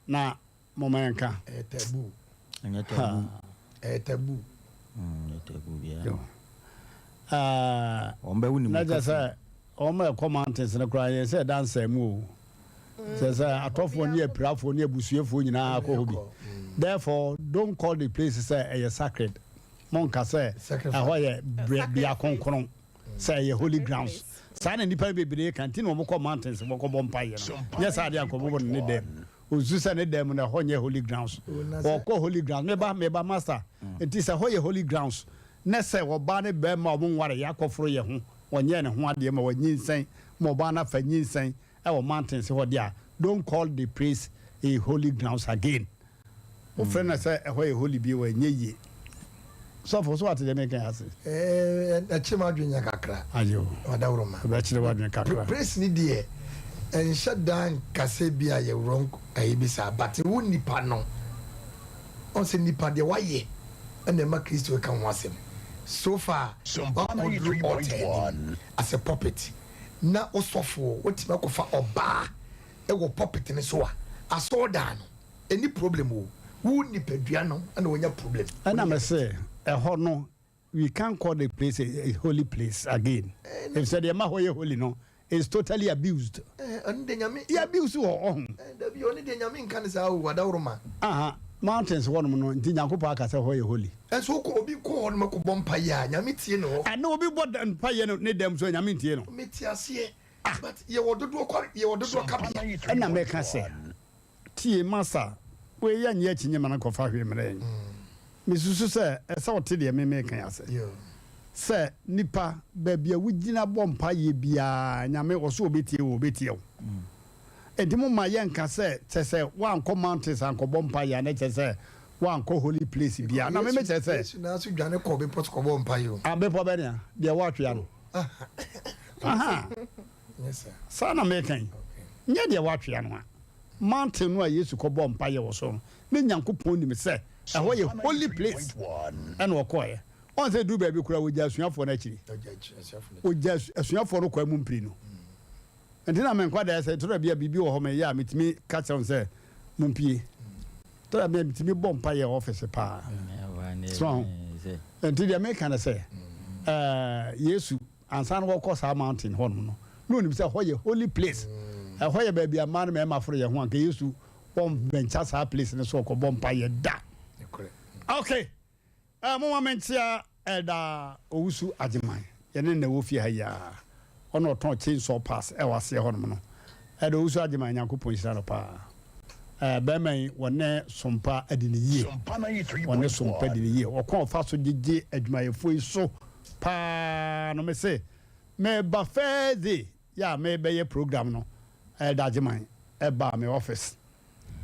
A: na momma yɛnka.
C: Ɛyɛ taboo.
E: Ɛnyɛ taboo.
C: Ɛyɛ taboo.
E: Ɛnyɛ taboo biara.
A: Yo. Ah,
E: Wɔn bɛwo ne mu
A: na kyerɛ
E: kasa.
A: sɛ wɔn a ɛkɔ mountains no koraa yɛn sɛ ɛda nsɛm mu o. Kyerɛ sɛ atɔfoɔ ne apirafoɔ ne abusuafoɔ nyinaa kɔ hɔ bi. Therefore, don't call the place sɛ ɛyɛ sacred. Monka sɛ ɛhɔ yɛ brɛ bea kronkron, sɛ ɛyɛ holy grounds. Saa na nnipa no bebree ka, nti na wɔkɔ mountains wɔkɔbɔ mpaeɛ no. Nyɛ saa deɛ anka wɔbɛbɔ no ne dɛm. Ɔsusu sɛ ne dɛm no ɛhɔ nyɛ holy grounds. Wɔkɔ holy grounds. Meba, meba master. Nti sɛ ɛhɔ yɛ holy grounds, ne sɛ ɔbaa ne barima a wɔnware yɛ akɔforo yɛ ho, wɔnyɛɛ ne ho adeɛ ma wɔanyinsɛn, ma ɔbaa no afa nyinsɛn wɔ mountains hɔ deɛ a, don't call the place a holy grounds again. Wofrɛ no sɛ ɛhɔ yɛ holy bio a, ɛnyɛ yie. Sɔfo, so wate deɛ meka yi ase?
C: Ɛkyere m'adwene nya kakra.
A: Ayo.
C: Ɔdawuroma.
A: Ɛbɛkyere w'adwene kakra.
C: Praise ni deɛ ɛnhyɛ da nka sɛ bi a yɛ wrong ayi bi saa but wo nipa no ɔn sɛ nipa deɛ wayɛ ɛna ɛma Kristo ka ho asɛm so far wakɔduru altar anim as a puppet na wo sɔfoɔ watumi akɔfa ɔbaa ɛwɔ puppet no so a asɔɔdan no ɛni problem o wo nipadua no ɛna wɔnya problem.
A: Ɛna me se ɛhɔ no we can't call the place a, a holy place again. Efisɛ deɛ ɛma hɔ yɛ holy no is totally abused.
C: Ɛno deɛ Nyame.
A: Yɛ abuse wɔ ɔho.
C: Dabi ɔno deɛ Nyame nka no saa o adaworoma.
A: Aha mountains hɔ nom no nti Nyankopɔn aka sɛ hɔ yɛ holy.
C: Ɛnso wokɔ obi kɔ hɔ nom kɔ bɔ mpaeɛ a Nyame tie no hɔ.
A: Ɛna obi bɔ mpaeɛ no ne dɛm so a Nyame ntie no.
C: Mete aseɛ but yɛwɔ dodoɔ kɔ yɛwɔ dodoɔ kabea.
A: Ɛna meka sɛ Tie, Masa, wei yɛ nyɛ akyinnye ma no nkɔfa hwee mmrɛ yɛn. Mesusu sɛ ɛsɛ sɛ wote deɛ me mereka yi ase, sɛ nipa, baabi a wogyina bɔ mpaeɛ biara, Nyame ɔse ɔbɛtie wo, ɔbɛtie wo. Enti momma yɛnka sɛ kyɛ sɛ woankɔ mountains ankɔbɔ mpaeɛ a na kyerɛ sɛ woankɔ holy place biara. Na me mekyerɛ sɛ.
C: Yesu naa so dwane kɔɔ bepɔ so kɔbɔɔ mpaeɛ o.
A: Ah, bepɔ bɛn nea? Deɛ ɛwɔ atwea no. Aha. Saa na meka yi, nyɛ deɛ wɔatwea no a. Mountain no a Yesu kɔbɔɔ mpaeɛ wɔ so no, na Nyankopɔn nim sɛ ɛhɔ yɛ holy place, ɛna ɔkɔeɛ. Ɔn sɛ ɛduru baabi koraa wɔgya asuafoɔ no akyiri. Wɔgya asuafoɔ no kwan mu mprenu. Nti na me nkwadaa sɛ ɛtɔ da bi a biribi wɔ hɔ meyɛ a metumi ka kyerɛ wɔn sɛ mompie. Ɛtɔ da bi a metumi bɔ mpaeɛ wɔ ɔfese paa. So ho. Nti deɛ meka ne sɛ, ɛɛ Yesu Ansa na wɔrekɔ saa mountain hɔnom no, na onim sɛ ɛhɔ yɛ holy place. Ɛhɔ yɛ baabi a mmaa ne mmarima foro yɛn ho anka Yesu wɔmmɛnkya saa place no so ɔkɔbɔ mpaeɛ da. Okay, eh, momma menkyea Elder Owusu Agyeman, yɛne na ɛwɔ fie ha yi ara. Ɔna ɔtɔn chainsaw parts ɛwɔ aseɛ hɔnom no. Elder Owusu Agyeman, Nyankopɔn nhyira no paa. Eh, bɛrima yi, wɔne Sompa adi no yie. Wɔne Sompa di no yie. Ɔkwan a ɔfa so gyegye adwumayɛfoɔ yi so paa no, mese meba first day yɛ a mebɛyɛ program no, Elder Agyeman ɛbaa me office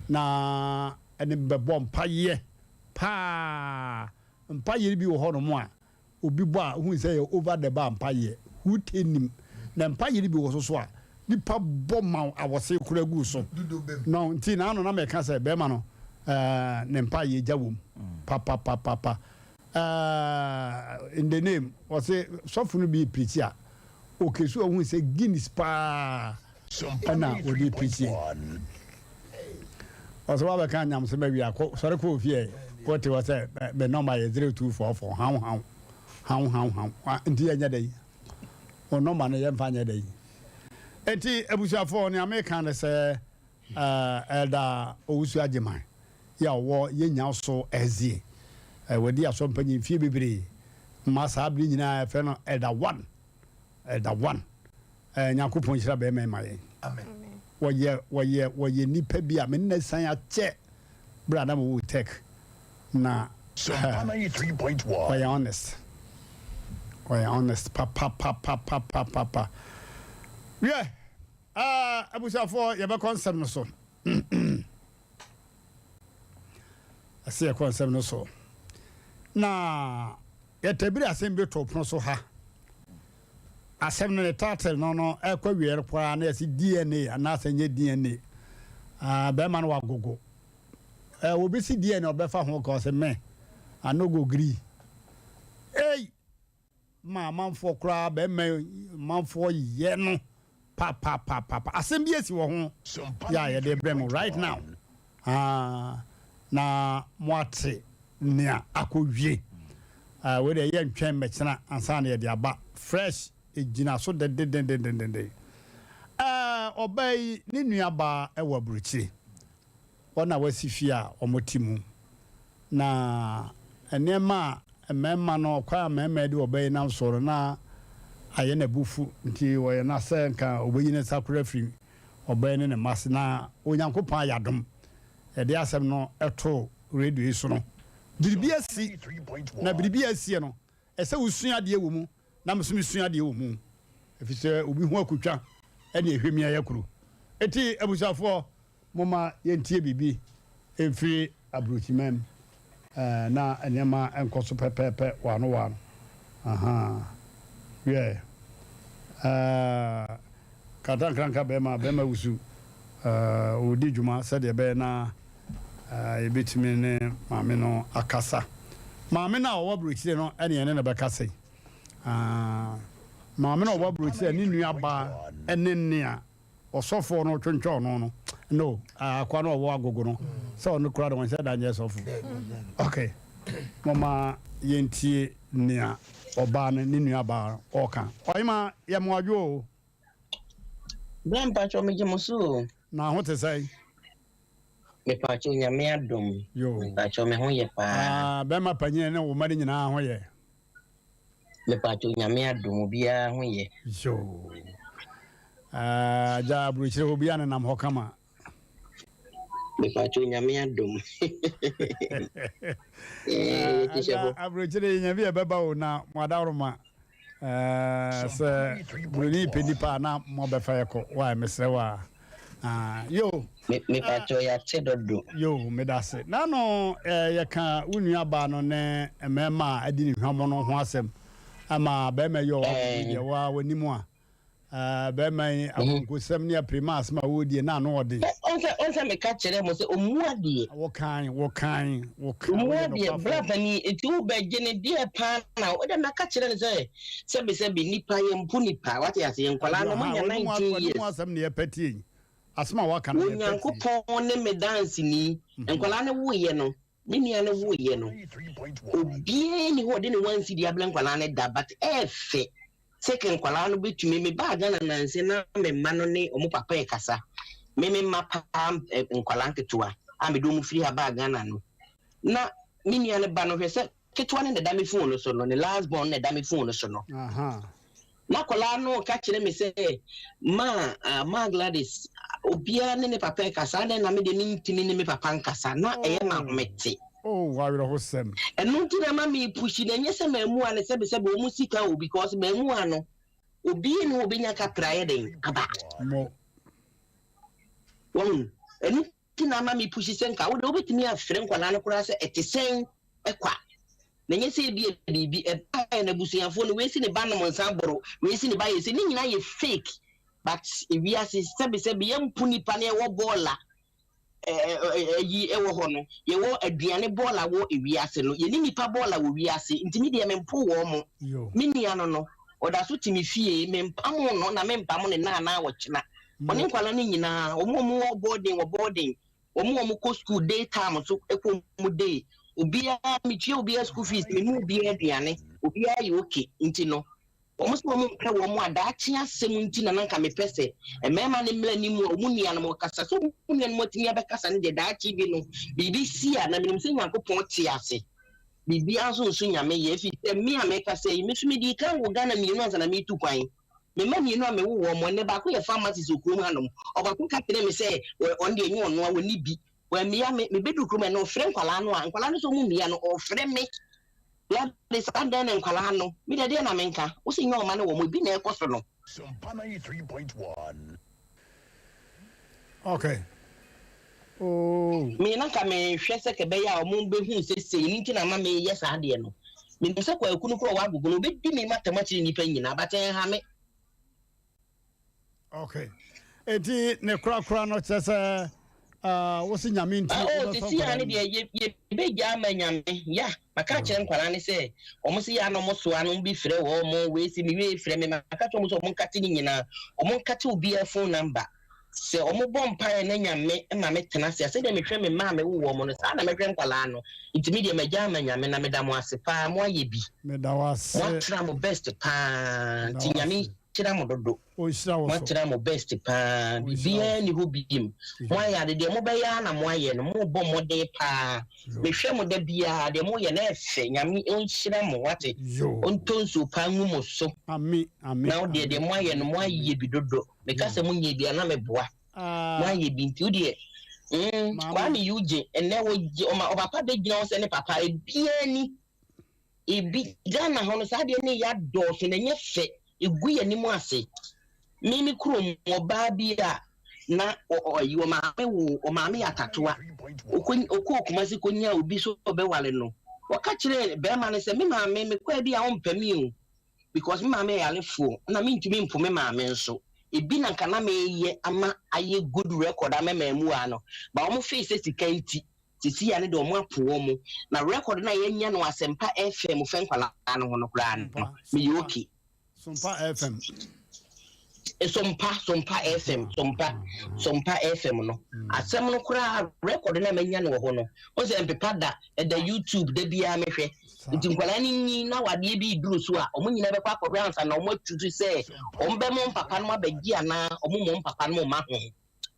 A: na ɛne me bɛbɔ mpaeɛ paa. Mpaeɛ no bi wɔ hɔnom a obi bɔ a wohu sɛ ɛyɛ over the bar mpaeɛ, hute nnim. Na mpaeɛ no bi wɔ so so a nipa bɔ ma wo awɔse koraa gu so. No nti na ano na mɛka sɛ bɛrima no eh, ne mpaeɛ gya wom papapapapa. Eh, in the name ɔse sɔfo no bi preach a okesu a wohu sɛ Guinness paa ɛna wɔde preach. Ɔsɛ wabɛka nyamesɛm awie a, kɔ sɔre kɔ ofie ɛ. Wote hɔ sɛ me nɔmba yɛ 0244 haw haw haw haw haw nti yɛnyɛ dɛ yi. Wo nɔmba no yɛmfa nyɛ dɛ yi. Nti abusuafoɔ nea meka ne sɛ Elder Owusu Agyeman yɛ a ɔwɔ yɛn nyaw so ɛzie. Wadi asɔ mpanyin mfie bebree ma saa bere nyinaa yɛfrɛ no Elder One. Elder One. Eh, Nyankopɔn nhyira bɛrima yi ma yɛn.
C: Amen.
A: Wɔyɛ wɔyɛ wɔyɛ nipa bi a me nna san akyɛ berɛ a na mewɔ tech na wɔyɛ honest. Wɔyɛ honest papapapapapapa. Wiɛ, abusuafoɔ, yɛbɛkɔ nsɛm no so. Ɛsɛ yɛkɔ nsɛm no so. Na yɛtabiri asɛm bi to pono so ha. Asɛm no ne title no ɛkɔ wieɛ koraa na yɛsi DNA anaasɛ nyɛ DNA. Bɛrima no wagogo. Obi si DNA ɔbɛfa ho ka ɔsɛ me, I no go gree. Ei! Ma amanfoɔ koraa bɛrima amanfoɔ yɛ no papapapapa. Asɛm bi asi wɔ ho yɛ a yɛde brɛ mo right now. Ah, na moate nea akɔwie. Wei deɛ yɛ ntwɛn mmɛkyena ansa na yɛde aba fresh, egyina so dendendendendenden. Ɔbaa yi ne nuabaa ɛwɔ aburokyire. Wɔn a wɔasi fie a wɔte mu. Na nneɛma a mmarima no, ɔkwan a mmarima de ɔbaa yi nam so no na ayɛ n'abufu, nti wɔyɛ na sɛ nka ɔbɛyi ne nsa koraa firi ɔbaa yi ne ne mma ase. Na Onyankopɔn ayɛ adom, yɛde asɛm no ɛto radio yi so no, biribi asi. Na biribi asie no, ɛsɛ wosua adeɛ wɔ mu na me nso mesua adeɛ wɔ mu, ɛfiri sɛ obi ho akotwa ɛne ɛhwɛ mi ayɛ koro. Eti abusuafoɔ, momma yɛntie biribi mfiri aburokyimam na nneɛma nkɔ so pɛpɛɛpɛ wano wano. Aha, wiɛ, katankranka bɛrima bɛrima wusu ɔredi dwuma sɛdeɛ ɛbɛyɛ na yɛbɛtumi ne maame no akasa. Maame no a ɔwɔ aburokyire no ɛne yɛne no bɛkasa yi. Maame no a ɔwɔ aburokyire ne nuabaa ɛne nea ɔsɔfoɔ no twentwɛn no akwa no ɔwɔ agogo no sɛ ɔno kora de wɔn nhyɛ da nyɛ sɔfo. Ok, mɔma yɛntie nea ɔbaa no ne nuabaa ɔka. Ɔyima yɛ mmoadwo o.
F: Bra, mpakyɛ, megye mo so o.
A: Na ho te sɛn?
F: Mepakyɛ, Nyame adom.
A: Yo.
F: Mepakyɛ, me ho yɛ paa.
A: Ah, bɛrima panyin ne wo mma no nyinaa ho yɛ?
F: Mepakyɛ, Nyame adom, obiara ho yɛ.
A: Yo. Ah, gya aburokyire hɔ obiara nenam hɔ kama?
F: Mepakyɛ, Nyame adom. Yɛhyehyɛ hɔ.
A: Aburokyire yi nya bi ɛbɛba o, na mo adaworoma sɛ buroni pɛ nipa a na mo bɛfa yɛ kɔ wa, mesrɛ wa. Ah, yo.
F: Mepakyɛ, yɛate dodo.
A: Yo, meda ase. Nano yɛka wo nua baa no ne mmarima a adi ne hwam no ho asɛm ama bɛrima yi ɔwɔ agogo deɛ wa w'anim a bɛrima yi akonkosɛm ne apirima asɛm a wɔredie na ano ɔden.
F: Ɔnsɛ meka kyerɛ mo sɛ ɔmu adeɛ.
A: Wɔkan wɔkan wɔkan.
F: Ɔmu
A: woyɛ
F: adeɛ bra
A: nokwafoɔ.
F: Pani eti wobɛgye ne deɛ paa na wode mɛka kyerɛ no sɛ sɛbisɛbi nipa yɛmpo nipa, wate ase, nkwadaa no ɔmanya 19 years.
A: W'anum asɛm ne yɛpɛ tie yi, asɛm a waka no yɛpɛ tie.
F: Onyankopɔn ne me danseni. Nkwadaa no woyɛ no, me nua no woyɛ no, obiara ni hɔ ɔde ne wansi de abrɛ nkwadaa no da, but ɛɛfɛ sɛ kɛ nkwadaa no bɛtumi. Me baa Ghana nanse na me mma no ne ɔmo papa ɛkasa. Me mma paa nkwadaa nketewa a mede ɔmo firi ha baa Ghana no, na me nua no ba no, hwɛ sɛ ketewa no na ɛda me phone no so no, ne last born na ɛda me phone no so no. Na akwadaa no ka kyerɛ me sɛ ma Gladys, obiara ne ne papa ɛkasa adɛn na me de mentumi ne me papa nkasa? Na ɛyɛ ma ahomete.
A: Oh, awerɛhosɛm.
F: Ɛno nti na ma me push na ɛnyɛ sɛ maamu a ne sɛbesɛbe ɔmu sika o, because maamu a no obi ne obɛnya kapra yɛ den aba.
A: Mo.
F: Wɔn ɛno nti na ama me push sɛ nka wode wobɛtumi afrɛ nkwadaa no koraa sɛ ɛte sɛn ɛkwa, na ɛnyɛ sɛ ebi biribi ɛbaeɛ na abusuafoɔ no weesi ne ba nom nsa boro, weesi ne ba yɛ sɛ ne nyinaa yɛ fake. But ewiase sɛbesɛbe yɛmpo nipa na yɛwɔ bɔɔla ɛyi ɛwɔ hɔ no, yɛwɔ aduane bɔɔla wɔ ewiase no, yɛne nipa bɔɔla wɔ wiase. Nti mi deɛ mempo wɔn mo.
A: Yo.
F: Me nua no ɔda so te me fie, mempam no na mempam ne naana wɔkyena. Ɔne nkwalaa no nyinaa, wɔn a wɔwɔ boarding wɔ boarding, wɔn a wɔkɔ school day time so ɛkɔ mu day, obiara metua obiara school fees, memu obiara aduane, obiara yɛ okay. Nti no wɔn sɛ wɔn mpɛ wɔn a daakye asɛm nti na nanka mepɛ sɛ mmarima ne mmerɛ ne mu a wɔn nuanom kasa so, wɔn nuanom atumi abɛkasa no deɛ, daakye bi no biribi si a na menim sɛ Nyankopɔn te ase, biribiara nso Nyame yɛ. Ɛfiri sɛ me a meka sɛ yi, me so mede kan wɔ Ghana mmienu ansa na metu kwan. Me mma mmienu a mewo wɔn mo ɛnɛ, baako yɛ pharmacist wɔ kurom hanom. Ɔbaako ka kyerɛ me sɛ ɔno deɛ ɛnyɛ ɔno a wɔni bi wɔamia me. Mebɛdu kurom ɛnɛ, ɔfrɛ nkwalaa no a nkwalaa no sɛ ɔmo mmia no, ɔfrɛ me. Gladys adɛn ne nkwadaa no? Me deɛ deɛ na menka? Wo se nyɛ ɔma ne wɔn, ebi na ɛkɔ so no.
B: Sompa 93.1.
A: Okay. Oh.
F: Me na nka mehwɛ sɛ kɛbɛyɛ a wɔn bɛhu sɛ sei no nti na ama meyɛ saa adeɛ no. Menim sɛ Kwaku no koraa ɔwɔ agogo no ɔbɛdi me matam akyerɛ nnipa nyinaa but ɛnha me.
A: Okay. Eti ne korakora no kyerɛ sɛ uh, wo se nyame nti ah,
F: oh, sisi a ne deɛ yɛbɛgya ama nyame ya maka kyerɛ nkwadaa ne sɛ wɔn se yɛ anɔ mo soa no bi frɛ wɔn mo wei si me wei frɛ me maka kyerɛ wɔn sɛ wɔn nkate ne nyinaa wɔn nkate obiara phone number sɛ wɔn bɔ mpaeɛ na nyame ma me tena ase a sɛdeɛ mehwɛ me mma a mewo wɔn no saa na mɛhwɛ nkwadaa no nti me deɛ magya ama nyame na meda mo ase paa mo ayɛ bi
A: meda wo ase
F: mo atra mo best paa nti nyame nhyira mo dodo.
A: Ɔnhyira wo so.
F: Moatra mo best paa. Biribiara nni hɔ biem. Moayɛ ade deɛ mobɛyɛ ara na moayɛ no. Mobɔ mmɔden paa. Mehwɛ mo da biara deɛ moyɛ no ɛfɛ. Nyame ɔnhyira mo wate. Ɔntɔ nsuo paa ngu mo so. Na wo deɛ deɛ moayɛ no moayɛ bi dodo. Meka sɛ monyɛ bi a na meboa. Moayɛ bi nti wo deɛ mm, Kwame Eugene ɛnɛ wɔgye ɔma ɔpapa bɛgyina hɔ sɛ ne papa ebiara ni. Ebi Ghana hɔ no saa adeɛ no yɛ adɔɔso na ɛnyɛ fɛ egu yɛn anim ase. Me me kurom ɔbaa bi a na ɔyi ɔmaame wo ɔmaame yɛ atatoa ɔkɔ ɔkɔɔ Kumasi kɔnya obi so ɔbɛwale no ɔka kyerɛɛ bɛrima no sɛ me maame mekɔɛ bi a ɔmpɛ me o because me maame yɛ yarefoɔ na mentumi mpo me maame nso ebi na nka na meyɛ ama ayɛ good record ama mmaamua no ba wɔn fee sɛ sika nti Sesei a no de ɔmo apo wɔn. Na record no a yɛanya no wɔ Asɛmpa FM fɛ nkwadaa no ho no koraa no, meyɛ okay.
A: Sompa FM.
F: Sompa, Sompa FM, Sompa, Sompa FM no. Asɛm no koraa record no a manya no wɔ hɔ no, wohu sɛ mpepa da, ɛda YouTube, da biara mehwɛ. Nti nkwadaa no nyin na adeɛ bi reduru so a, wɔn nyinaa bɛkɔ akɔhwɛ ansa na wɔn atutu sɛ wɔn bɛma wɔn papa no abɛgye anaa wɔn mmɔ wɔn papa no mma ho.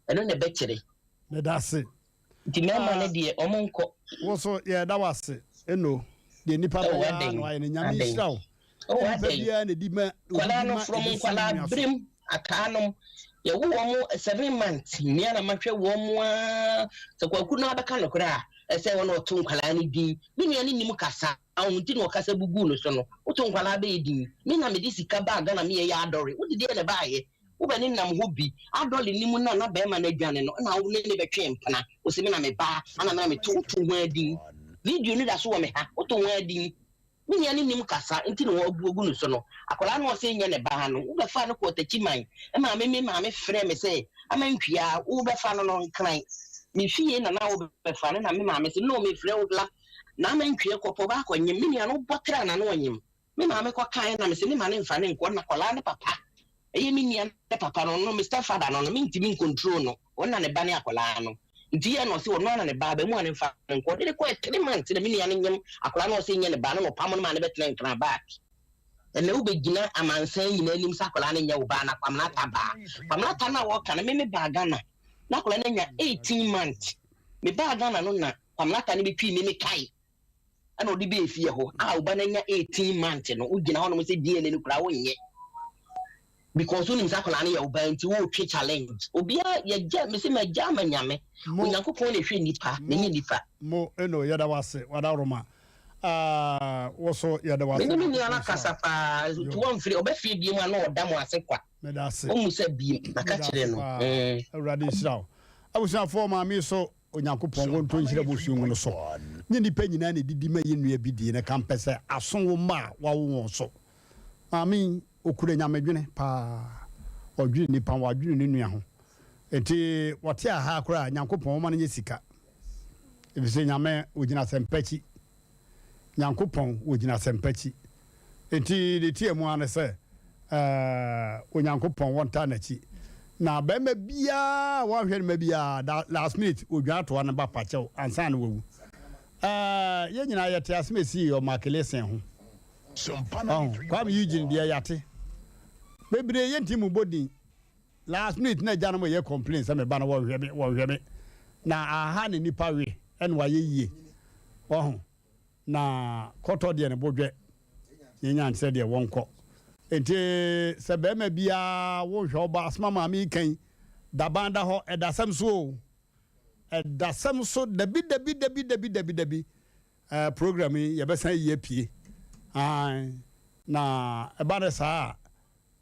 F: Ɛno na ɛbɛkyerɛ.
A: Meda ase.
F: Nti mmarima no deɛ ɔmo nkɔ.
A: Wo so yɛda wo ase Eno deɛ nipa bɛyɛ ara na wayɛ no Nyame nhyira wo
F: Nyɛ
A: nipa biara na ɛdi ma
F: Nkwadaa no from nkwadaa berem akaa nom yɛwo wɔn 7 months mmea na mahwɛ wɔn aa sɛ kwaku no abɛka nokorɛ a ɛsɛ wɔn ɔto nkwadaa no din me nua no nim kasa ɔho nti na ɔkasa buguu no so no woto nkwadaa bɛyɛ din me na mede sika baa Ghana meyɛ yɛ adɔre wode deɛ na ɛbaayɛ Wo bɛ ne nam hɔ bi. Adɔle nni mu no a na bɛɛma no adwane no na wo ne no bɛtwe mpena. Wo se me na me ba ana me na me to wo to hwaa din. Video no da so wɔ me ha. Wo to hwaa din. Me nua no nnim kasa nti na wabu agu no so no. Akwadaa no a ɔse nyɛ ne ba no wo bɛfaa no kɔɔ Takyiman maame me maame frɛɛ me sɛ ama ntwia wo bɛfa no no Nkran. Me fie na na wo bɛfa no na me maame se no me frɛ wo bla na ama ntwia kɔ pɔ ba akɔ nyem me nua no wo bɔ tra na na ɔnyem. Me maame kɔ kaeɛ na mese me ma no nfa no nkɔ na kɔlaa ne papa ɛyɛ me nua ne papa no ɔno me step father no no mentumi ncontrol no ɔno na ne ba ne akɔlaa no nti yɛ na ɔse ɔno ana ne ba abamu a ne nfa no nkɔ ɔde ne kɔɛ three months na me nua no nyem akɔlaa no ɔse nyɛ ne ba no na ɔpam no ma ne bɛtena nkran back ɛnɛ wobɛgyina amansan nyinaa anim sɛ akɔlaa no nyɛ wo ba na Kwamina ta baa Kwamina ta no a wɔka no me me baa Ghana na akɔlaa no anya 18 months me baa Ghana no na Kwamina ta no bɛtwii me me kae ɛna ɔde bɛɛ fie hɔ a ɔba no anya 18 months no wogyina hɔ nom sɛ DNA no koraa wonyɛ because wonim sɛ akwadaa no yɛ ɔbaa nti wotwe challenge obiara yɛgya me sɛ magya ama nyame onyankopɔn na ɛhwɛ nnipa na ɛnyɛ nnipa
A: mo ɛno yɛda wase wadaworoma ah, wo so yɛda wase
F: mene me nua no akasa paa nti wɔmfiri ɔbɛfie bie mu a na ɔda mo ase kwa
A: meda ase
F: ɔmu sɛ biem maka kyerɛ no mm.
A: Awurade nhyira wo abusuafoɔ maame so Onyankopɔn wɔ ntɔ nhyira bɔ suo no so. Nyɛ nnipa nyinaa na ɛdidi ma yɛn nua bi die na kampɛ sɛ aso wo mma a wawo wɔn so. Maame yi, ɔkura nyamedwene paa. Ɔdwene nnipa ho, wadwene ne nua ho. Enti wɔte aha koraa a, Nyankopɔn ɔma no nyɛ sika. Efisɛ Nyame ɔgyina asɛmpa akyi. Nyankopɔn ɔgyina asɛmpa akyi. Enti ne tia mu ara ne sɛ, eh, Onyankopɔn wɔntaa n'akyi. Na barima biara a wanhwɛ ne mma biara, da last minute odwan atoa no ba pakyɛw ansa na wawu. Eh, yɛn nyinaa yɛte asɛm a esii wɔ Mark Leeson ho. Ɔho, Kwame Eugene deɛ yɛate. Bebree yɛnti mu bɔ din. Last minute na agyanom yɛ complain sɛ me ba no wɔnhwɛ me, wɔnhwɛ me. Na aha ne nipa we ɛna wayɛ yie. Ɔho. Na kɔtɔ deɛ ne bo dwɛ ne nya nkyerɛ deɛ wɔnkɔ. Nti sɛ bɛrima biara wonhwɛ wo ba asoma maame yi kan daban da hɔ ɛdasɛm so o ɛdasɛm so dabi dabi dabi dabi dabi dabi ɛɛ program yi yɛbɛsan yi apue. Ae, na ɛba no saa a,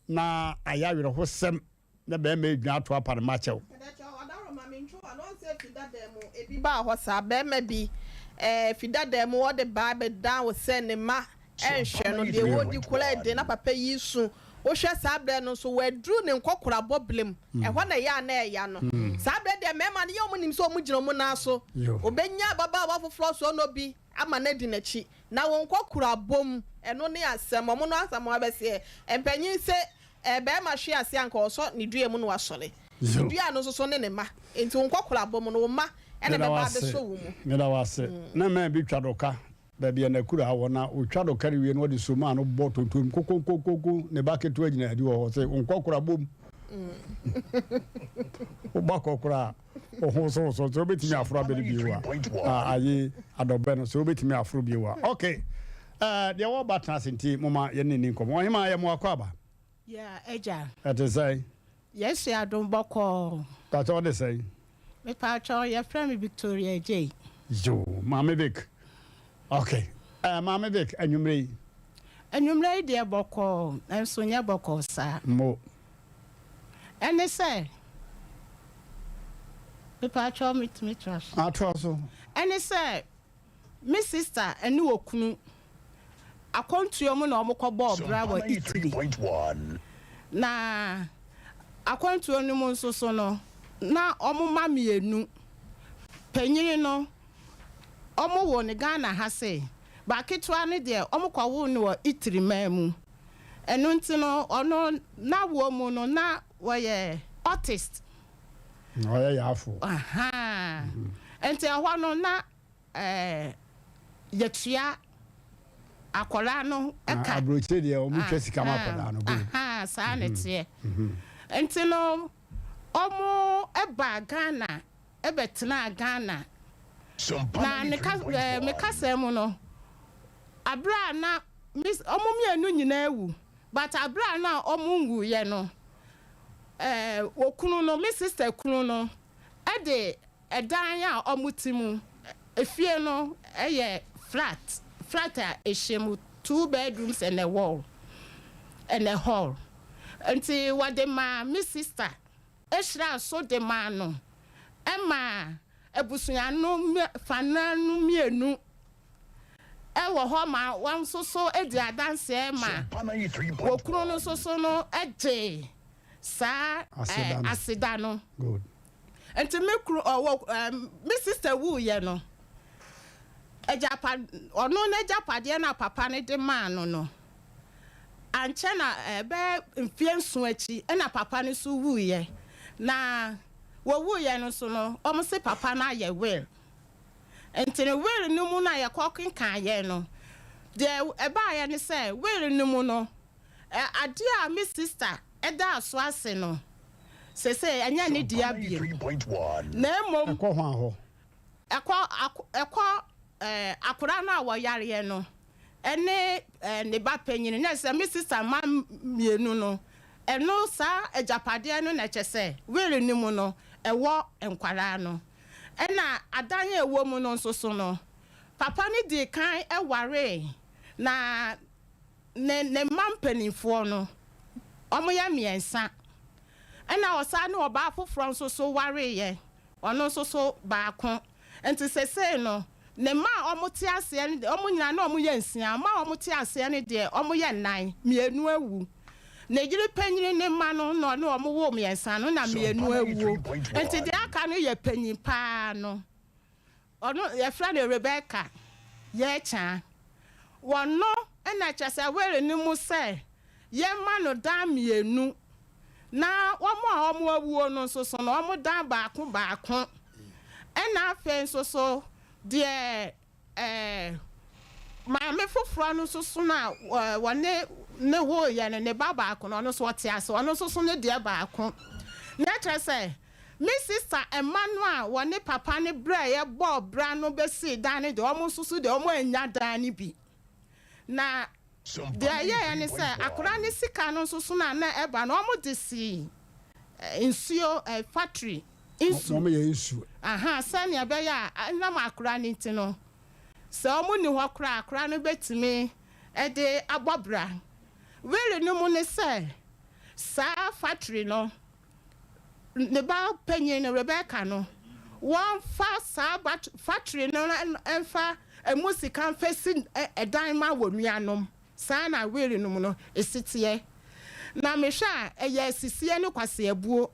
A: na ayɛ awerɛhosɛm na bɛrima redwan ato apa no makyɛw.
D: Mepakyɛw, Ɔdaworo ma me ntwo ano ɔnsɛ fi dada mu ebi baa hɔ saa, barima bi eh, fi dada mu ɔde baa bɛdan wo sɛ ne mma nhwɛ no, deɛ wɔredi koraa ɛden na papa yi resu, wohwɛ saa berɛ no nso waduru ne nkɔkorabɔ berɛ mu, ɛhɔ na ɛyɛ a na ɛya no. Saa berɛ deɛ mmarima no yɛ wɔn nim sɛ wɔn gyina wɔn nan so, wɔbɛnya ababaawa foforɔ so ɔnɔ bi ama no adi n'akyi, na wɔn nkɔkorabɔ mu, ɛno ne asɛm, wɔn no asɛm abɛseɛ, mpanyin se Eh, barima hwe ase a anka ɔsɔ ne dua mu na wasɔre. Ne dua no nso so ne ne mma. Enti wo nkɔkorabɔ mu no, wo mma na ɛbɛba abɛsɔ wo mu.
A: Meda wo ase. Na man bi twa dɔka baabi a n'akuraa wɔ, na ɔtwa dɔka no wie no, ɔde somaa no bɔ tontom kokonkokonko. Ne ba ketewa gyina adi wɔ hɔ sɛ, Wo nkɔkorabɔ mu. Wo ba kɔkora a, wo ho wosowoso. Sɛ wobɛtumi aforo abɛ no bio a, aye, adɔbɛ no, sɛ wobɛtumi aforo bio a. Okay. Eh, deɛ wɔba tena ase nti moma yɛne nni nkɔmmɔ. Ɔhemaa, yɛ mo akwaaba.
G: Yeah, agya.
A: Ɛte sɛn?
G: Yesu adom bɔkɔɔ.
A: Pakyɛ wode sɛn?
G: Mepakyɛ yɛfrɛ me Victoria Adjei.
A: Yoo, Maame Vic. Ok, eh, Maame Vic, anwummerɛ yi?
G: Anwummerɛ yi deɛ bɔkɔɔ, nanso nyɛ bɔkɔɔ saa.
A: Mo.
G: Ɛne sɛ, mepakyɛ metumi toa so?
A: Atoa so.
G: Ɛne sɛ, Me sista ne okunu akwantuo mu na wɔkɔbɔɔ bra wɔ Italy. Na akwantuo no mu nso so no, na wɔn mma mmienu. Panyini no, wɔwoo no Ghana ha sei, but ketewa no deɛ, wɔkɔwoo no wɔ Italy man mu. Ɛno nti no, ɔno n'awoɔ mu no, na ɔyɛ autist.
A: Na ɔyɛ yaafo.
G: Ahaa. Nti ɛhɔ no, na ɛɛ yɛtua akwadaa no ka.
A: Aburokyire deɛ wɔn twa sika ma akwadaa no.
G: Ahaa saa na ɛteɛ. Nti no wɔn baa Ghana bɛtenaa Ghana. Na ne ka ɛɛ me kasa mu no, abere a na me wɔn mmienu nyinaa awu but abere a na wɔn nwuiɛ no ɛɛ okunu no me sister kunu no de Ɛdan a wɔte mu, Efie no yɛ flat, flat a ɛhyɛ mu, two bedrooms and a wall, and a hall. Nti wɔde maa me sister, hyiraa so de maa no, ɛmaa abusua no fanaa no mmienu wɔ hɔ ma wɔn nso so di adanseɛ ma okunu no nso so no gyee saa aseda no. Nti me kunu ɔwɔ ɛɛ me sister wuiɛ no, agyapa ɔno n'agyapadeɛ no a papa no de maa no no, ankyɛ na ɛbɛyɛ mfeɛ nson akyi ɛna papa no nso wuiɛ. Na wɔwuiɛ no nso no, wɔn se papa no ayɛ will. Nti no will no mu no a yɛkɔ kenkaeɛ no, deɛ ɛbaeɛ ne sɛ will no mu no, adeɛ a me sister daa so ase no, seesei ɛnyɛ ne dea bio, na mmom
A: Ɛkɔ hwan hɔ?
G: ɛkɔ ɛkɔ akwadaa no a wɔyareɛ no ne ne ba panyin, na sɛ me sista mma mmienu no, ɛno saa agyapadeɛ no na kyɛ sɛ will no mu no ɛwɔ nkwadaa no. Ɛna adan a ɛwɔ mu no nso so no, papa no dii kan waree na Ne ne mma mpanimfoɔ no, wɔyɛ mmiɛnsa. Ɛnna ɔsan ne ɔbaa foforɔ nso so wareeɛ, ɔno nso so baako. Nti seesei no, ne mma a wɔte aseɛ no deɛ, wɔn nyinaa na wɔyɛ nsia. Mma a wɔte aseɛ no deɛ, wɔyɛ nnan, mmienu awu. Ne yere panin ne mma no na ɔne wɔn woo mmiɛnsa no, na mmienu awuo. Nti deɛ aka no yɛ panin pa ara no. Ɔno yɛfrɛ no Rebecca Yɛkyaa. Wɔno na kyerɛ sɛ were no mu sɛ yɛmma no dan mmienu na wɔn a wɔn awuo no nso so no wɔn dan baako baako. Ɛna afei nso so deɛ ɛɛ maame foforɔ no nso so no a wɔne ne woeɛ no ne ba baako no ɔno nso ɔte ase ɔno nso so ne deɛ baako. Na kyerɛ sɛ Me sista mma no a wɔne papa no brɛeɛ bɔɔ bra no bɛsii dan no deɛ, wɔn nso so deɛ, wɔannya dan no bi. Na deɛ ɛyɛeɛ ne sɛ, akwadaa no sika no nso so no a na ɛba no, wɔde sii nsuo, factory nsu.
A: Wɔyɛ nsuo.
G: Aha, sɛdeɛ ɛbɛyɛ a ɛnam akwadaa no nti no, sɛ wɔnni hɔ koraa a, akwadaa no bɛtumi. de abɔ bra. Will no mu ne sɛ saa factory no ne ba panyin no Rebecca no wɔmfa saa factory no mfa ɛmu sika mfa si ɛdan ma wɔ nuanom. Saa na will no mu no esi teɛ. Na mehwɛ a ɛyɛ asisie ne kwaseabuo.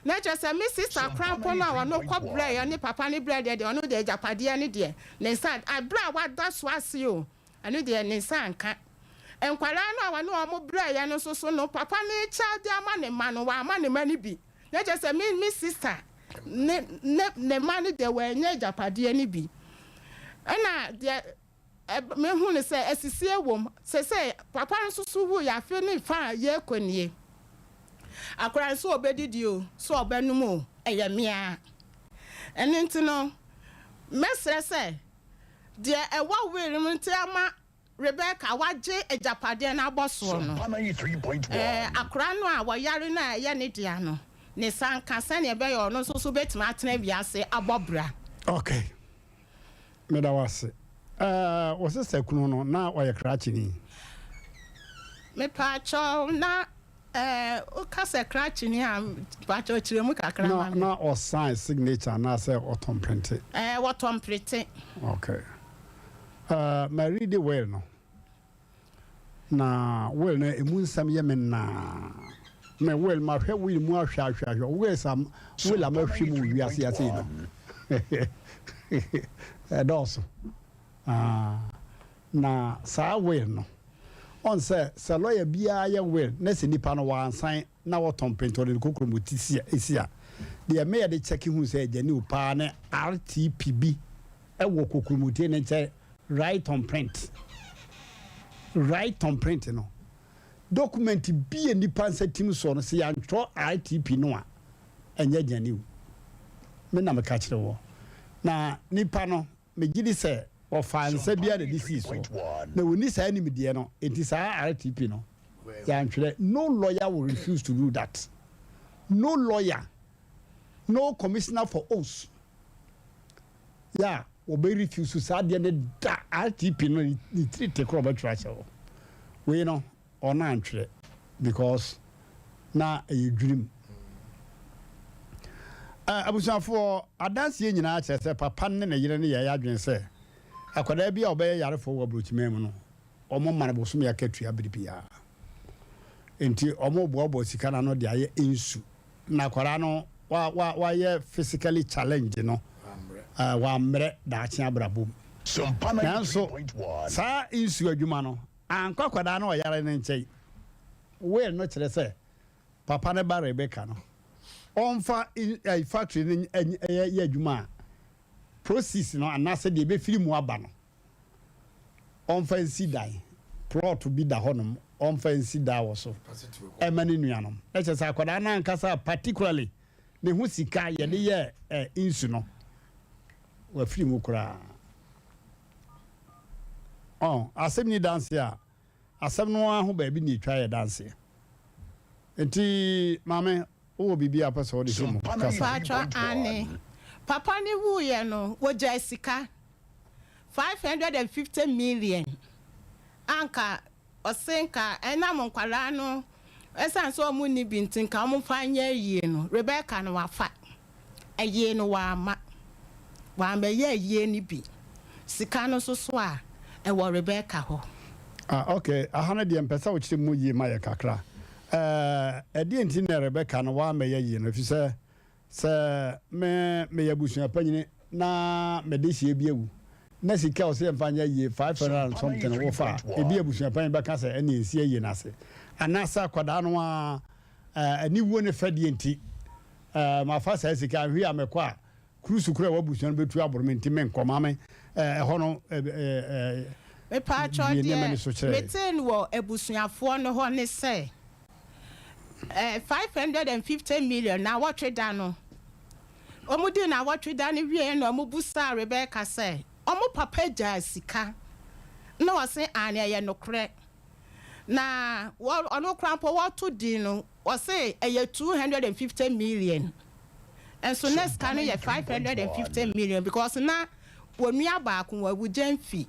G: Na kyerɛ sɛ me sister koraa mpo no a ɔno kɔ brɛɛ ɔne papa no brɛɛ deɛ deɛ ɔno deɛ agyapadeɛ no deɛ ne nsa aberɛ a wada so ase o ɛno deɛ ne nsa anka. Nkwadaa no a ɔne wɔn brɛeɛ no nso so no papa no rekyɛ de ama ne mma no wamma ne mma no bi. Na kyerɛ sɛ me me sister ne ne ne mma no deɛ wɔannya agyapadeɛ no bi. Ɛna deɛ Mehu no sɛ asisie wom. Seesei papa no nso so wuiɛ afe ne fa a yɛrekɔ nie. Akwadaa no sɛ ɔbɛdidi o, sɛ ɔbɛnom o, ɛyɛ me ara. Ɛno nti no, mɛsrɛ sɛ deɛ ɛwɔ will mu nti ama Rebecca wagye agyapadeɛ no abɔ soɔ no, akwadaa no a wɔyare no a ɛyɛ ne dea no, ne nsa nka sɛdeɛ ɛbɛyɛ ɔno nso so bɛtumi atena wiase abɔ bra.
A: Okay. Meda wo ase. Eh, wo sister kunu no, na ɔyɛ krakyeni?
G: Mepaakyɛw, na eh, woka sɛ krakyeni a, mepaakyɛw kyerɛ mu kakra ma me.
A: Na ɔsign signature anaasɛ ɔtɔn printe?
G: Eh, wɔtɔn printe.
A: Okay. Eh, ma read will no. Na will no emu nsɛm yɛ me naa. Me will mahwɛ will mu ahwɛ ahwɛ ahwɛ wills a will a mahwɛ mu wɔ wiase ase yi no ɛdɔɔso. Ah, na saa will no ɔn sɛ sɛ lawyer biara yɛ will na sɛ nipa no wansan na wɔtɔn print ɔde ne kokromoti si a si a deɛ meyɛ de check hu sɛ agya new paa ne RTP bi wɔ kokromoti no nkyɛn Write on print Write on print no, document bi a nnipa nsa tim soɔ no, sɛ yɛantwerɛ RTP no a, ɛnyɛ genuine. Me na meka kyerɛ woɔ. Na nipa no, megye di sɛ ɔfaa nsa biara na ɛde sii soɔ. Na ɔnni saa nimdeɛ no, enti saa RTP no, yɛantwerɛ. No lawyer will refuse to do that. No lawyer, no commissioner for oaths. Yɛ a wɔbɛ refuse saa adeɛ no da RTP no ne tiri te korɔ ɔbɛtwerɛ ahyɛ hɔ wei no ɔno antwerɛ because na ɛyɛ dwirim. Abusuafoɔ adanseɛ nyinaa kyerɛ sɛ papa no ne ne yere no yɛɛ adwene sɛ akwadaa bi a ɔbɛyɛ yarefoɔ wɔ aburokyiman mu no wɔn ma no bosome akatua bere biara nti wɔn boaboa sika no ano de ayɛ nsu Na akwadaa no wa wa wayɛ physically challenge no wammrɛ daakye abrabɔ mu. Nanso saa nsuo adwuma no ankɔ akwadaa no ɔyare no nkyɛn. Will no kyerɛ sɛ papa no ba Rebecca no ɔmfa factory no yɛ adwuma a proceeds no anaasɛ deɛ ɛbɛfiri mu aba no ɔmfa nsi dan, plot bi da hɔnom, ɔmfa nsi dan wɔ so ɛma ne nuanom. Na kyerɛ sɛ akwadaa no ankasa particularly ne ho sika yɛde yɛ eh, nsu no, wafiri mu koraa. Ɔn, asɛm ni danse a, asɛm no ara ho baabi na etwa yɛ danseɛ. Nti, maame, wowɔ biribi a wopɛ sɛ wode hyɛ mu kasa?
G: Paatwa, aane. Papa no wuiɛ no, wɔgyaa sika. 550 million a nka ɔse nka ɛnam nkwadaa no ɛsiane sɛ wɔn nni bi nti nka wɔn mfa nyɛ ayie no, Rebecca no wafa ayie no wamma, wammɛyɛ ayie no bi, sika no nso so a ɛwɔ Rebecca hɔ.
A: Ah ok, aha no deɛ mpɛ sɛ wokyerɛ mu yie ma yɛ kakra. Ɛɛ ɛdeɛn nti na Rebecca no wammɛyɛ ayie no efisɛ Sɛ me meyɛ abusua panyini na me dehyeɛ bi awu na sika a ɔsɛ yɛmfa nyɛ ayie 500 and something wofa a, ebi abusua panyin bɛka sɛ ɛneɛ nsi ayie no ase. Anaasɛ akwadaa no ara aniwuo ne fɛdeɛ nti mafa saa sika ahwee a mekɔ a kurusu koraa a ɛwɔ abusua no bɛtu aboro me nti menkɔ. Maame ɛhɔ no
G: Mepaakyɛw
A: bue nneɛma ani so
G: deɛ
A: kyerɛ yɛn.
G: metee no wɔ abusuafoɔ no hɔ ne sɛ 550 million naawɔtwe da no. Wɔdii naawɔtwe da no wieeɛ na wɔbisaa Rebecca sɛ, wɔn papa gyaa sika? Na ɔse, aane, ɛyɛ nokorɛ. Na ɔno koraa mpo wɔto din no, ɔse ɛyɛ 250 million. Nso na sika no yɛ 550 million because na wɔn nua baako wawu, Gyamfi.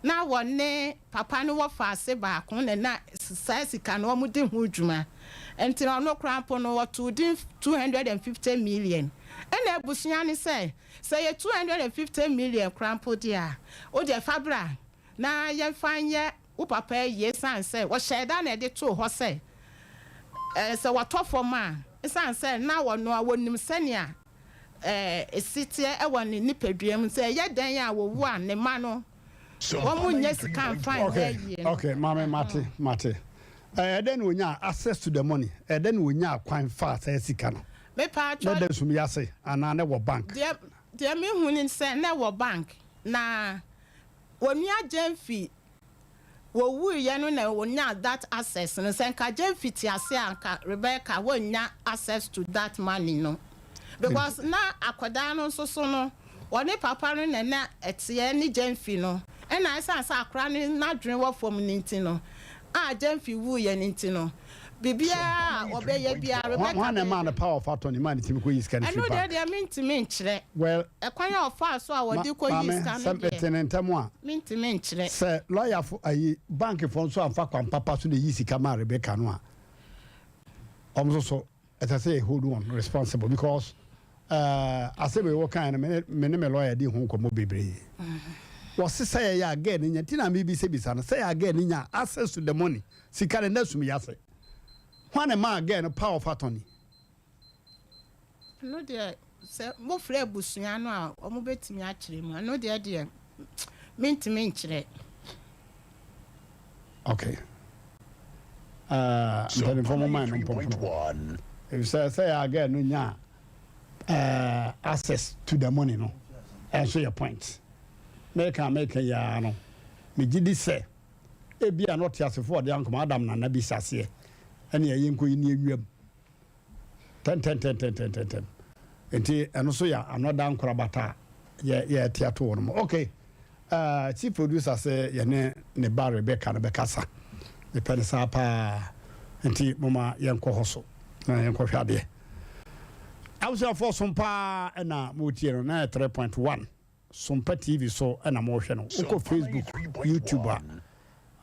G: na wɔne papa no wɔ faase baako na na saa sika no wɔde ho dwuma. Nti ɔno koraa mpo no wɔtoo din 250 million. Ɛna abusua no sɛ, sɛ ɛyɛ 250 million koraa mpo deɛ a, wo deɛ fa bra na yɛmfa nyɛ wo papa ayie ɛsiane sɛ wɔhyɛɛ da na ɛde too hɔ sɛ sɛ wɔtɔ fam a, ɛsiane sɛ na wɔno a wɔnim sɛnea ɛsi teɛ wɔ ne nipadua mu, sɛ ɛyɛ dɛn a wɔwu a ne mma no wɔn nnya sika mfa nyɛ ayie no.
A: Okay, maame mate, mate. Ɛyɛ dɛn na onyaa access to the money? Ɛyɛ dɛn na onyaa kwan faa saa sika no?
G: Mepaatwɔ.
A: Na ɛda sum yi ase anaa na ɛwɔ bank?
G: Deɛ, deɛ mehu ne sɛ na ɛwɔ bank, na onua Gyamfi wɔwuiɛ no na wɔnyaa that access no, sɛ nka Gyamfi te ase a nka Rebecca wɔnnya access to that money no because na akwadaa no nso so no wɔne papa no na na ɛteɛ ne Gyamfi no ɛna ɛsiane sɛ akwadaa no n'adwene wɔ fam no nti no a Gyamfi wuiɛ no nti no biribiara a ɔbɛyɛ biara Rebecca
A: Hwan na
G: bɛyɛ
A: ɛmaa no power of attorney maa ne tumi kɔyi sika no
G: Ɛno
A: firi
G: deɛ
A: bank?
G: deɛ mentumi nkyerɛ.
A: Well,
G: Ɛkwan a ɔfaa so a
A: ma,
G: wɔde kɔyii
A: maame,
G: sika no
A: sɛ
G: deɛ,
A: mete ne ntɛm a,
G: mentumi nkyerɛ.
A: Sɛ lɔyafo ayi bankfoɔ nso amfa kwan papa so na eyi sika maa Rebecca no a, wɔn nso so ɛsɛ sɛ yɛ hold wɔn responsible because uh, asɛm yi wɔkae no me ne me ne me lɔya di ho nkɔmmɔ bebree. Wɔse sɛ yɛyɛ a girl no nya nti na mebisabisa no sɛ yɛ a girl no nya access to the money sika no na sum yase. Hwan na ɛmaa girl no power of attorney?
G: Ɛno deɛ sɛ mofrɛ abusua no a wɔbɛtumi akyerɛ mu. Ɛno deɛ deɛ mentumi nkyerɛ.
A: Okay. Uh, mpanimfoɔ mo man no mpɔmpono. Efisɛ sɛ yɛ agɛ no nya uh, access to the money no ɛnso yɛ point. Meka meka yi ara no megye di sɛ ebia na ɔteasefo ɔde ankoma Adam nana bi hyɛ aseɛ ɛne ɛyɛ nkɔyi ne enwam. Tɛntɛntɛntɛntɛntɛm. Nti ɛno nso yɛ another nkorabata a yɛ yɛte ato wɔn mu. Okay, uh, chief producer sɛ yɛne ne ba Rebecca no bɛkasa. Mepɛ no saa paa. Nti moma yɛnkɔ hɔ so na yɛnkɔhwɛ adeɛ. Abusuafoɔ som paa ɛna motie no na yɛ 3.1 Sompa TV so ɛna mohwɛ no. Wokɔ Facebook, YouTube a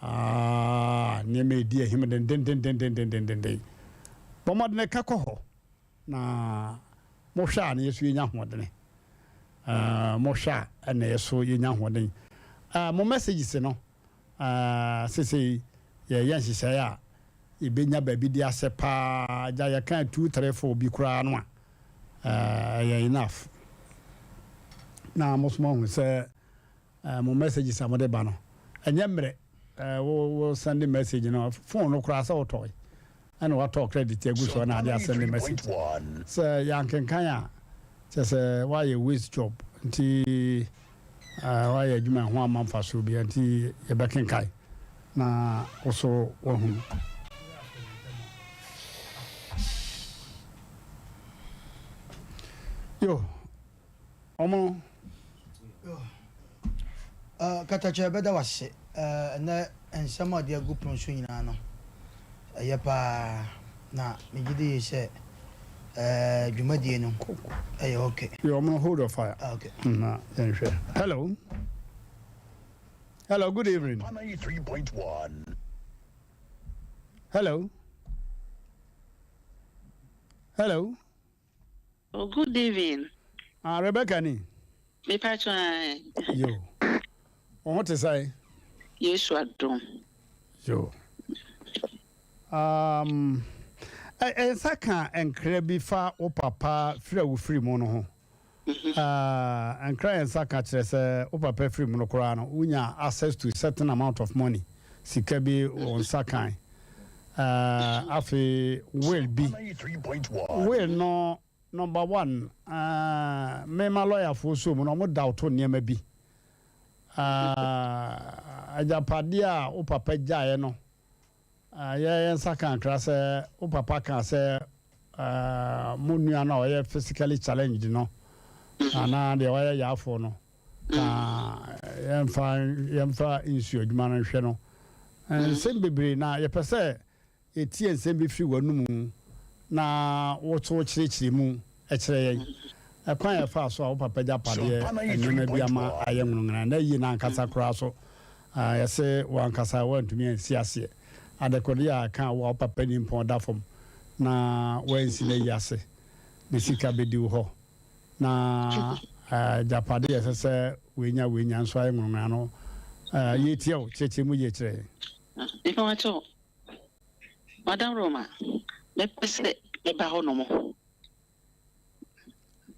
A: ah, nneɛma ɛdi ahim dendendendendendenden. Bɔ mmɔdene ka kɔ hɔ na mohwɛ a na yɛso yɛnya ahoɔdene. Uh, mohwɛ a ɛna yɛso yɛnya ahoɔden. Uh, mo messages no uh, sesei yɛyɛ nhyehyɛeɛ a yɛbɛnya baabi de ahyɛ paa gya yɛka 2 3 4 bi koraa no a ɛyɛ uh, enough. Na mo so moahu sɛ uh, mo messages a mode ba no ɛnyɛ mmerɛ. Uh, wo wo send message no phone no koraa sɛ wotɔe ɛna watɔ credit agu so na ade asend message sɛ yɛankenkan a kyɛ sɛ woayɛ waste job nti uh, woayɛ adwuma ho ama mfasoɔ bia nti yɛbɛkenkan na wo so woahunu. Yo, ɔmo
E: Katakyɛ bɛda wase ɛnɛ nsɛm a ɔde agu pono so nyinaa no ɛyɛ paa na megye di yie sɛ dwumadie no ɛyɛ okay.
A: Yo, ɔmo hold your fire.
E: Ah, okay.
A: Na yɛnhwɛ. Hello. Hello, good evening.
B: 93.1.
A: Hello. Hello.
H: Oh, good evening.
A: Ah, Rebecca ni.
H: Me patron.
A: Yo. Wo ho te sɛn?
H: Yesu adom.
A: Yo. Um, nsa ka nkra bi fa wo papa firi a wofiri mu no ho. Uh, nkra yɛn nsa ka kyerɛ sɛ wo papa firi mu no koraa no, wonya access to certain amount of money. Sika bi wo nsa kan. Uh, afei will bi. Will no number one, uh, mema lɔyafoɔ so mu no ɔmo doubt nneɛma bi. Uh, agyapadeɛ a wo papa gyaeɛ no, uh, yɛ yɛn nsa ka nkra sɛ wo papa ka sɛ uh, mo nua no a ɔyɛ physically challenged no anaa deɛ ɔyɛ yaafoɔ no na yɛmfa yɛmfa nsuo adwuma no nhwɛ no. Nsɛm bebree na yɛpɛ sɛ yɛtie nsɛm bi firi w'anomu na woto kyerɛkyerɛ mu kyerɛ yɛn ɛkwan yɛfa so a wo papa gyapadeɛ nneɛma bi ama ayɛ nwononwona na yie no ankasa koraa so. Yɛse w'ankasa woantumi ansi aseɛ. Adekodeɛ a ɛka wo a wo papa nimpɔn da fam na woansi no ayi ase. Ne sika bɛdi wo hɔ. Na agyapadeɛ a ɛsɛ sɛ wonya wonya nso ayɛ nwononwono ano. Yɛretie wo, kyerɛkyerɛ mu yie kyerɛ yɛn.
H: Mepa wo kyɛw, Madam Roma, mɛpɛ sɛ mɛba hɔ nom.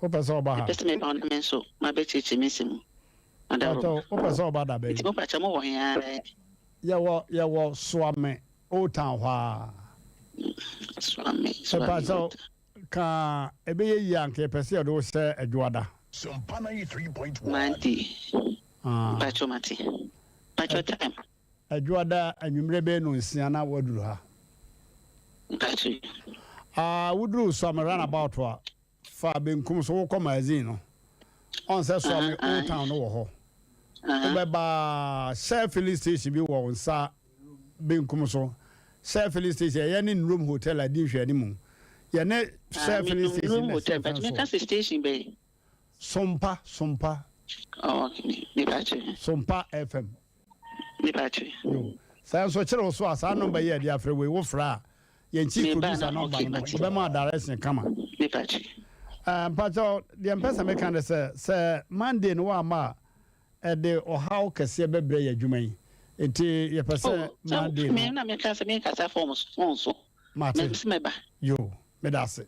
A: Wopɛ sɛ ɔba ha?
H: Mepɛ sɛ meba hɔ na me nso mabɛkyerɛkyerɛ me nsɛm mu. Madam Roma.
A: Wopɛ sɛ ɔba da bɛn?
H: Nti mo pakyɛ mo wɔ he ara?
A: Yɛwɔ yɛwɔ Soame Old Town hɔ ara.
H: Soame Soame Old Town.
A: Ka ɛbɛyɛ yie a anka yɛpɛ sɛ yɛde wo hyɛ Adwoada.
B: Sompa 93.1.
H: Monday. Mpakyɛw mate. Mpakyɛw time.
A: Adwoada anwummerɛ bɛyɛ nonsia na woaduru ha.
H: Mpakyɛw.
A: Ah, woduru Suame runabout a, fa benkum so wokɔ Magazine no. Ɔn sɛ Suame Old Town no wɔ hɔ. Wobɛba Shell filling station bi wɔ wo nsa benkum so. Shell filling station, ɛyɛ ne Nrom Hotel a ɛdi nhwɛanimu. Yɛne Shell filling station na ɛsi mfɛn so. Sompa, Sompa.
H: Oh, okay, me, me pache.
A: Sompa FM.
H: Me pache.
A: Yo. Sɛ nso kyerɛ wo so a, saa nɔmba yi a yɛde afrɛ wei, wo frɛ a, yɛn chief producer nɔmba no, ɔbɛma direction kama.
H: Me pache.
A: Uh, mpakyɛw, deɛ mpɛ sɛ meka ne sɛ, sɛ Monday no woamma a, ɛde ɔhaw kɛseɛ bɛbrɛ yɛ adwuma yi. Nti yɛpɛ sɛ
H: oh,
A: Monday no.
H: Me na meka sɛ menkasa phone so.
A: Mate.
H: Mɛba.
A: Yo, meda ase.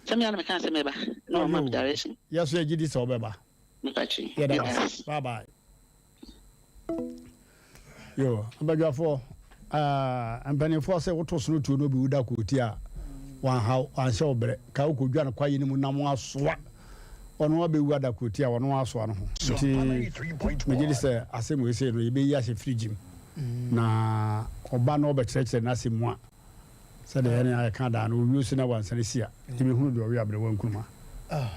H: Sɛ me ara na mekaa sɛ mɛba na wama me direction.
A: Yɛ so yɛgye di sɛ wobɛba.
H: Mepatwe.
A: Yɛda wo ase. Bye bye. Yo, abadwafoɔ, uh, mpanimfoɔ sɛ woto sono tuo no obi woda kɔɔti a wanhaw wanhyɛ wo brɛ ka wokɔdwa no kwaeɛ no mu nam asoa ɔno abɛwu ada kɔɔti a ɔno asoa no ho nti megye di sɛ asɛm wei sei no yɛbɛyi ahyɛ firigye mu na ɔba na ɔbɛkyerɛkyerɛ n'asɛm mu a Sɛdeɛ yɛne ayɛ ka daa no, owuo si na wansane si a, yɛbɛhunu deɛ ɔwe aberewa nkruma.
E: Ah,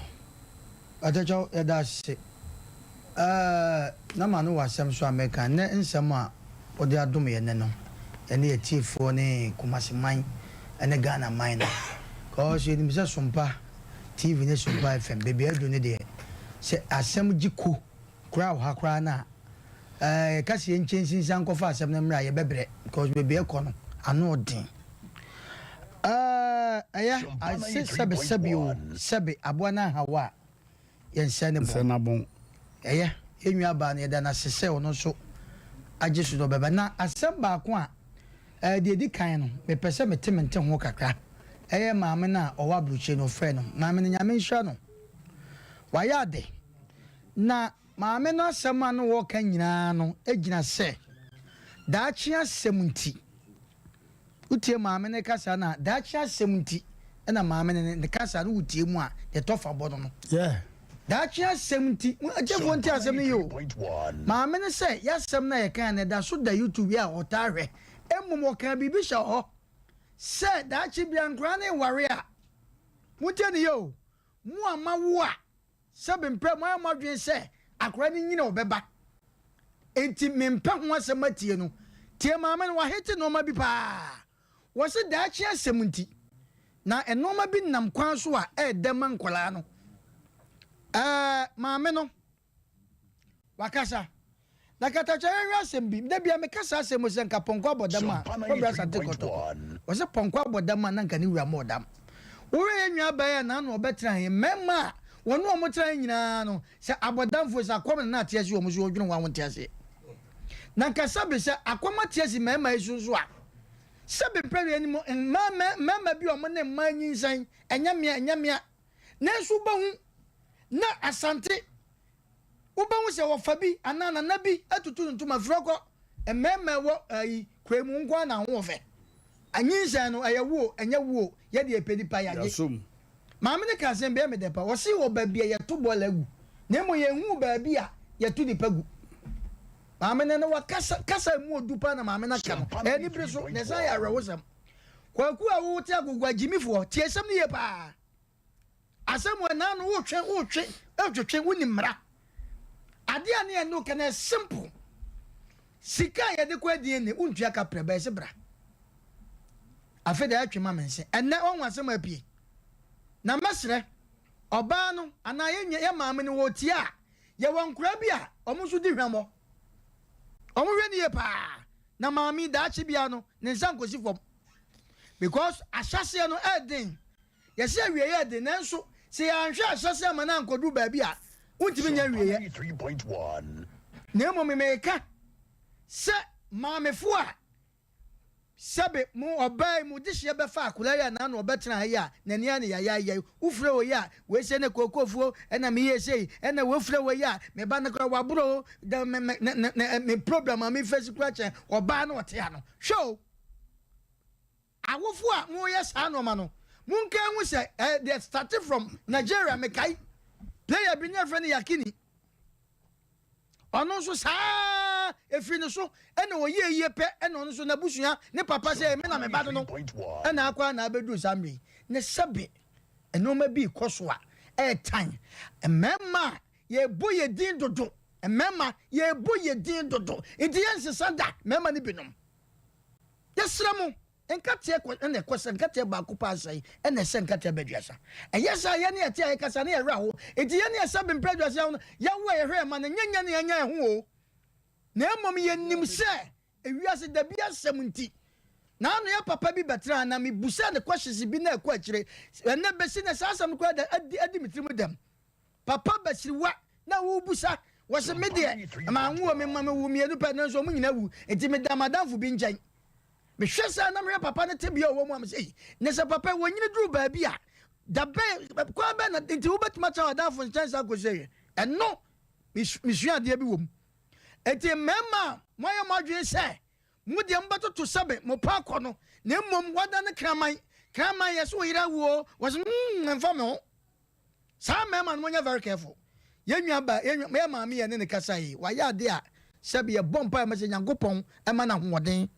E: Akyɛkyɛw, yɛda ase. Eh, na m'ano wɔ asɛm so a mɛka. Nnɛ nsɛm a wode adom yɛn nnɛ no, yɛne yɛn atiefoɔ ne Kumasi man ne Ghana man no, cause yɛnim sɛ Sompa TV ne Sompa FM, baabi a aduru no deɛ, sɛ asɛm gye ko koraa wɔ ha koraa no a, Eh yɛka sɛ yɛnkyɛ nsinsan nkɔfa asɛm no mmra a yɛbɛbrɛ because baabi ɛkɔ no ano ɔden. Eh ɛyɛ ase sɛbe sɛbe o sɛbe aboa no anha wo a yɛnsɛ ne
A: Nsɛ
E: bɔn.
A: n'abɔn.
E: Ɛyɛ yɛn nua baa no yɛda no ase sɛ ɔno nso agye so dɛ ɔbɛba. Na asɛm baako a eh deɛ ɛdi kan no mepɛ sɛ mete mente ho kakra ɛyɛ maame no a ɔwɔ aburokyire no ɔfrɛ no maame no Nyame nhyira no wayɛ ade na Maame no asɛm a na ɔreka nyinaa no gyina sɛ daakye asɛm nti. Wotie maame no kasa no a, daakye asɛm nti na maame no ne kasa no wotie mu a, deɛ ɛtɔ fa bɔ no no.
A: Yeah.
E: Daakye asɛm nti, atiefoɔ nte asɛm no yie o. Maame no sɛ y'asɛm no a yɛkae no ɛda so da YouTube yi a ɔtaa hwɛ. Mmom ɔkaa biribi hyɛ hɔ sɛ daakye biara nkwadaa no reware a, montie no yie o, mo a moawo a, Sɛ mempɛ, moayɛ mo adwene sɛ akwadaa no nyini a ɔbɛba. Enti mempɛ ho asɛm atie no. Tie maame no, wahete nnoɔma bi paa. Wɔse daakye asɛm nti, na nnoɔma bi nam kwan so a ɛɛdɛ ma nkwadaa no. Ɛɛ, maame no, wakasa. Na katakyɛ yɛnhwɛ asɛm bi. Da bia meka saa asɛm yi sɛ nka pɔnkɔ abɔ dam a, kɔbere asante kɔtɔkɔ. Wɔse pɔnkɔ abɔ dam a na nka ne wura mmɔɔ dam. Wohwɛ yɛn nua baa yi a n'ano ɔbɛtena he, mmarima a wɔne wɔn tena he nyinaa no, sɛ abɔdamfoɔ, sɛ akɔm na na ate asi wɔn so, wɔdwene ho a wonte aseɛ. Na nka sɛbe sɛ akɔm ate asi mmarima yi so nso a, sɛbe mpɛ wei anim mmaa mmarima bi a wɔn ne mmaa nyinsɛn, ɛnyɛ mmea, ɛnyɛ mmea. Nanso wobɛhu na Asante Wobɛhu sɛ wɔfa bi anaa nana bi atutu no ntoma firi kɔ mmarima ɛwɔ ayi kura mu nko ara na ho wɔ fɛ. Anyinsɛn no ɛyɛ wo o ɛnyɛ wo o yɛ deɛ yɛpɛ nipa yɛagye.
A: Yɛasom.
E: Maame no kaa asɛm bi ɛyɛ me dɛ pa ɔse wɔ baabi a yɛto bɔɔla gu na mmom yɛnhuu baabi a yɛto nipa gu. Maame no no wakasa kasa emu odu paa na maame no aka no ɛyɛ anibere so na ɛsan yɛ awerɛhosɛm. Kwaku a wote agogo agyimifoɔ tie asɛm no yie paa. Asɛm wɔ naa no wotwe wotwe wotwetwe wonim mmara. Adeɛ a ne yɛne wo ka no yɛ simple. Sika a yɛde kɔ DNA wontua ka prɛ bɛyɛ se bra. Afei deɛ ɛtwe ma me nse. Ɛnɛ wahu asɛm a apue. Na mɛsrɛ ɔbaa no anaa yɛ nua yɛ maame no wɔtie a yɛwɔ nkoraa bi a wɔn nso di hwammɔ. Ɔmo hwɛ no yie paa na maame yi daakye biara no ne nsa nkosi fam because ahyɛseɛ no ɛɛden yɛse awieɛ ɛɛden nanso sɛ yɛanhwɛ ahyɛseɛ ama no ankɔduru baabi a wontumi nyɛ awieɛ na mmom meka sɛ maamefoɔ a Sɛbe mo ɔbaa yi mo dehyeɛ bɛfa akwadaa yi anaa na ɔbɛtena ha yi a n'ani ayɛ no yayaaya yi, wofrɛ wei a wei sei ne kookofuo ɛna meyɛɛ sei ɛna wofrɛ wei a me ba no koraa waboro o, da me me ne ne me problem a me face koraa kyɛn ɔbaa no ɔte ha no. Hwɛ o! Awofo a moyɛ saa nnoɔma no monkae nhu sɛ eh, deɛ starte from Nigeria mekae player bi ne yɛfrɛ no Yakini. Ɔno nso saa ara, ɛfiri ne so na ɔyɛɛ yie pɛ na ɔno nso n'abusua, ne papa sɛ me na me ba no no na akɔ ara na abɛduru saa mmerɛ yi. Ne sɛbe nnoɔma bi rekɔ so a ɛretan mmarima a yɛrebɔ yɛn din dodo, mmarima yɛrebɔ yɛn din dodo nti yɛnsesa da mmarima no binom. Yɛsrɛ mo. Nkateɛ kɔ na ɛkɔ sɛ nkateɛ baako pɛ asɛe ɛna ɛsɛ nkateɛ bɛduasa. Ɛyɛ saa yɛne ɛte a yɛkasa ne yɛwerɛ ahow. Enti yɛne ɛsɛ bempɛ aduasa yaw no yɛwo a yɛhwɛ yɛn mma no nyɛ nya ne yɛanya ɛho oo. Na mmom yɛnim sɛ ewiase dabi asɛm nti. Naano yɛ papa bi bɛtraa ha na me busaa no questions bi na ɛkɔ akyire. Ɛnɛ bɛsi nɛ saa asɛm no koraa da adi adi me tirim dɛm. Papa basiriwa na worebusa. Wɔse me deɛ manwo o me ma me wo mienu pɛ nanso ɔmo nyinaa wu nti meda madamfo bi nkyɛn. Mehwɛ saa na mehwɛ papa no tebea a ɔwɔ mu a mesɛ ei na sɛ papa yi wɔnyini duru baabi a da bɛn kwan bɛn na nti wobɛtumi atena w'adamfo nkyɛn saa kɔsi awie. Ɛno mesua adeɛ bi wɔ mu. Nti mmarima a moayɛ mo adwene sɛ mo deɛ mobɛtoto sɛbe mo pa akɔ no na mmom woadane kraman kraman yɛse wo yere awu o wɔse mm ɛmfa me ho. Saa mmarima no monyɛ very careful. Yɛn nua ba yɛn nua yɛn maame yɛne ne kasa yi wayɛ ade a sɛbi yɛbɔ mpaeɛ ma sɛ Nyankopɔn ɛma no ahoɔden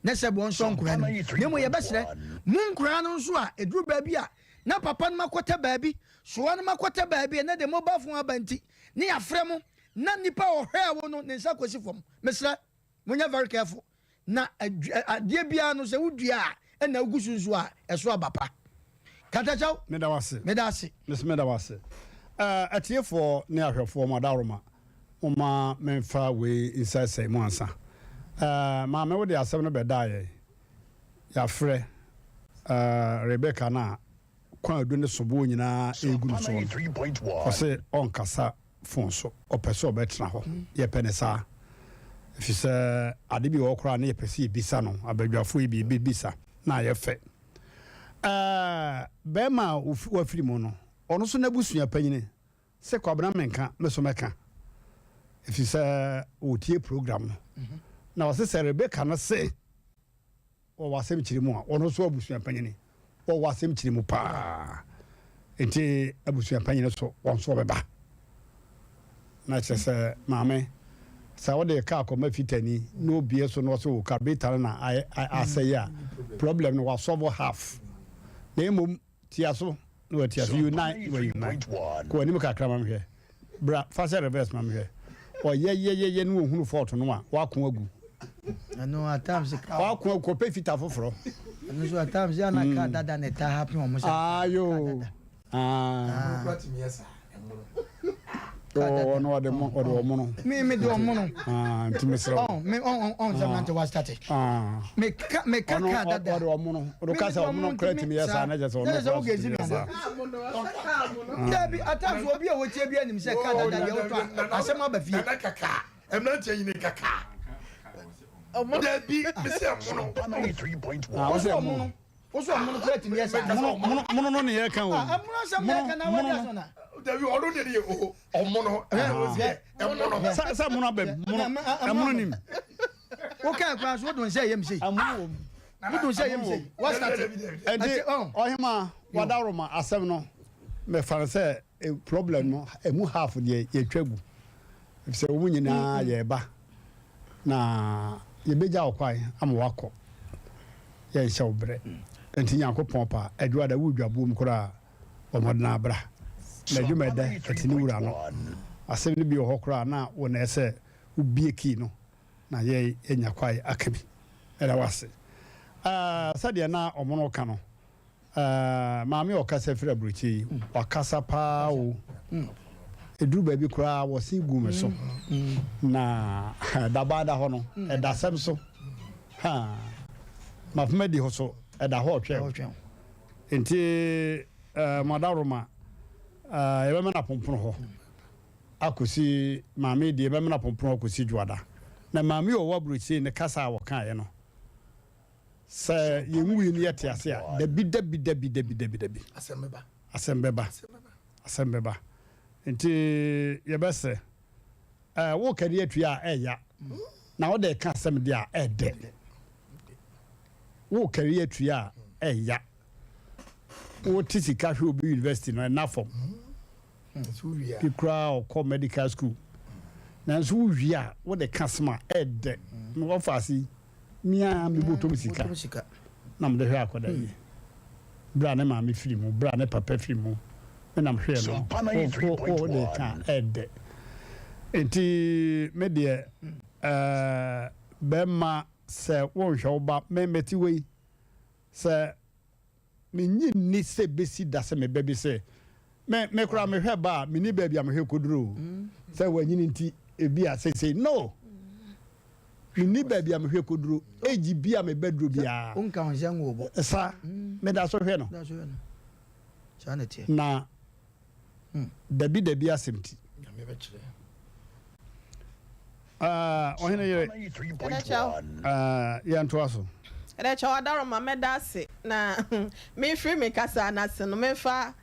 E: na sɛbi ɔnsɔ nkoraa no mu. Na mmom yɛbɛsrɛ mo nkoraa no nso a ɛduru baabi a na papa no makɔtɛ baabi soa no makɔtɛ baabi ɛnɛ de mobile phone aba nti ne yɛafrɛ mo na nipa a ɔhwɛɛ wo no ne nsa kɔsi fam. Mesrɛ monyɛ very careful. Na adeɛ biara no sɛ wodua a ɛna wogu so nso a ɛso aba pa. Katakyɛw.
A: Meda wo ase.
E: Meda ase.
A: Mese meda wo ase. Eh, atiefoɔ ne ahwɛfoɔ mo adaworoma, momma memfa wei nsɛesɛe mo ansa. Eh, maame wode asɛm no bɛdaa yɛn. Yɛafrɛ, eh, Rebecca no a kwaadu ne soboɔ nyinaa regu no soɔ no, ɔse ɔnkasa fon so, ɔpɛ sɛ ɔbɛtena hɔ. Yɛpɛ no saa, ɛfiri sɛ ade bi wɔ hɔ koraa na yɛpɛ sɛ yɛbisa no, abadwafoɔ yi biribi bisa na ayɛ fɛ. Ɛɛ, bɛrima a wafiri mu no, ɔno nso n'abusua panyini sɛ Kwabena menka, me so mɛka, ɛfiri sɛ ɔtie program no. Na ɔse sɛ Rebecca no se, Wɔ w'asɛm kyerɛ mu a, ɔno nso abusua panyin. Wɔ w'asɛm kyerɛ mu paa. Nti abusua panyin so wɔn nso wɔbɛba. Na kyerɛ sɛ maame, sɛ wode kaa kɔma fitani na obie so na ɔsɛ o carburetor no na asɛe a, problem no wasɔlve half. Na mmom Tia so na watia so. Unite na wa unite. Kɔ w'anim kakra ma mehwɛ. Bra fa hyɛ reverse ma mehwɛ. Ɔyɛyɛyɛyɛ na ohunu fault no a, wako agu.
E: Ɛno at times car.
A: Wako agu kɔpɛ fita foforɔ.
E: Ɛno nso at times yɛ na car dada na ɛtaa happen wɔn sɛ.
A: Ayo. Ah. Ɔno ɔde mo ɔde ɔmono.
E: Mi mi de ɔmono.
A: Ah, nti mi srɛ.
E: Ɔn mi ɔn ɔn sɛ nante wa start.
A: Ah.
E: Mi ka mi ka kaa dada.
A: Ɔde ɔmono. Ɔde ka sɛ ɔmono kura tumi yɛ saa na kyɛ sɛ ɔno kura tumi yɛ saa.
E: Dabi atam so obi a wɔtie bi anim sɛ kaa dada deɛ wotɔ a asɛm aba fie.
C: Nana kaka mmeranteɛ nyini kaka. Dabi mi sɛ ɛmono.
A: Ah, wo sɛ ɛmono.
E: Wo so ɔmono kura tumi yɛ saa.
A: Mono mono mono no ne yɛ ka o.
E: Ah, ɛmono asɛm na ɛka na wadi aso na.
C: Dabi ɔno deɛ deɛ o ɔmono. Ɛmono.
A: Sɛ sɛ mono abɛm mono ɛmono nim.
E: Wo kaa kura so wodun sɛ yɛm sei.
A: Ɛmono wɔ mu.
E: Wodun sɛ yɛm sei. Wa start.
A: Ɛnti ɔhema wadaroma asɛm no mɛfa no sɛ problem no ɛmu half deɛ yɛtwa gu. Efisɛ wɔn nyinaa yɛ ba, na yɛbɛgya wo kwan ama woakɔ. Yɛnhyɛ wo brɛ. Enti Nyankopɔn pa, Adwoada wo dwaboom koraa a, bɔ mmɔden ara bra. Na adwuma ɛdɛ, ɛte ne wura no. Asɛm no bi wɔ hɔ koraa a, na wo na ɛsɛ wobue key no na yɛn yɛanya kwae aka bi. Meda wo ase. Ɛɛ, sɛdeɛ na wɔn reka no, Ɛɛ maame a ɔkasa firi aburokyire yi, wakasa paa o. Ɛduru baabi koraa wɔse gu me so. Na dabaa da hɔ no, ɛda asɛm so. Ha! Mafom adi hɔ so, ɛda hɔ ɔtwɛn. Nti eh, mo adaworoma, eh, yɛbɛmena pompono hɔ akɔsi maame deɛ yɛbɛmena pompono hɔ akɔsi dwoada. Na maame yi ɔwɔ aburokyire ne kasa a wɔkaeɛ no, sɛ yɛnwui no yɛte ase a, dabi dabi dabi dabi dabi dabi.
C: Asɛm bɛba.
A: Asɛm bɛba. Asɛm bɛba. Nti yɛbɛsrɛ. Eh, wo kari atua a ɛya. Na wode ka asɛm deɛ a ɛdɛ. Wo kari atua a ɛya. Wote sika hwɛ obi university no ɛna fam. Bi koraa ɔkɔ medical school. Nanso wowie a wode ka asɛm a ɛdɛ. Mewɔ faase yi. Me ara me bɔtɔm sika na mede hwɛ akwadaa yi. Berɛ a ne maame firi mu, berɛ a ne papa firi mu, me na mehwɛɛ no. Wo wo wode ka a, ɛdɛ. Nti me deɛ ɛɛ bɛrima sɛ wonhwɛ wo ba, me mete wei sɛ Minnye nni sɛ ebesi da sɛ me ba bi sɛ me. Me koraa mehwɛ ba a, minni baabi a mehwɛ koduru o. Sɛ wanyin nti, ebia seesei. No! Minni baabi a mehwɛ koduru. Age bi a me ba duru biara.
E: Wonka wo nsa ngu wo bo.
A: Sa, meda so hwɛ no.
E: Da so hwɛ no. Saa na ɛteɛ.
A: Na dabi dabi asɛm ti.
C: Nyame bɛkyerɛ.
A: Ah, ɔhene yere. Ah, yɛntoa so.
D: Ɛdɛkyɛw Adaroma mɛda ase na memfiri me kasa no ase no memfa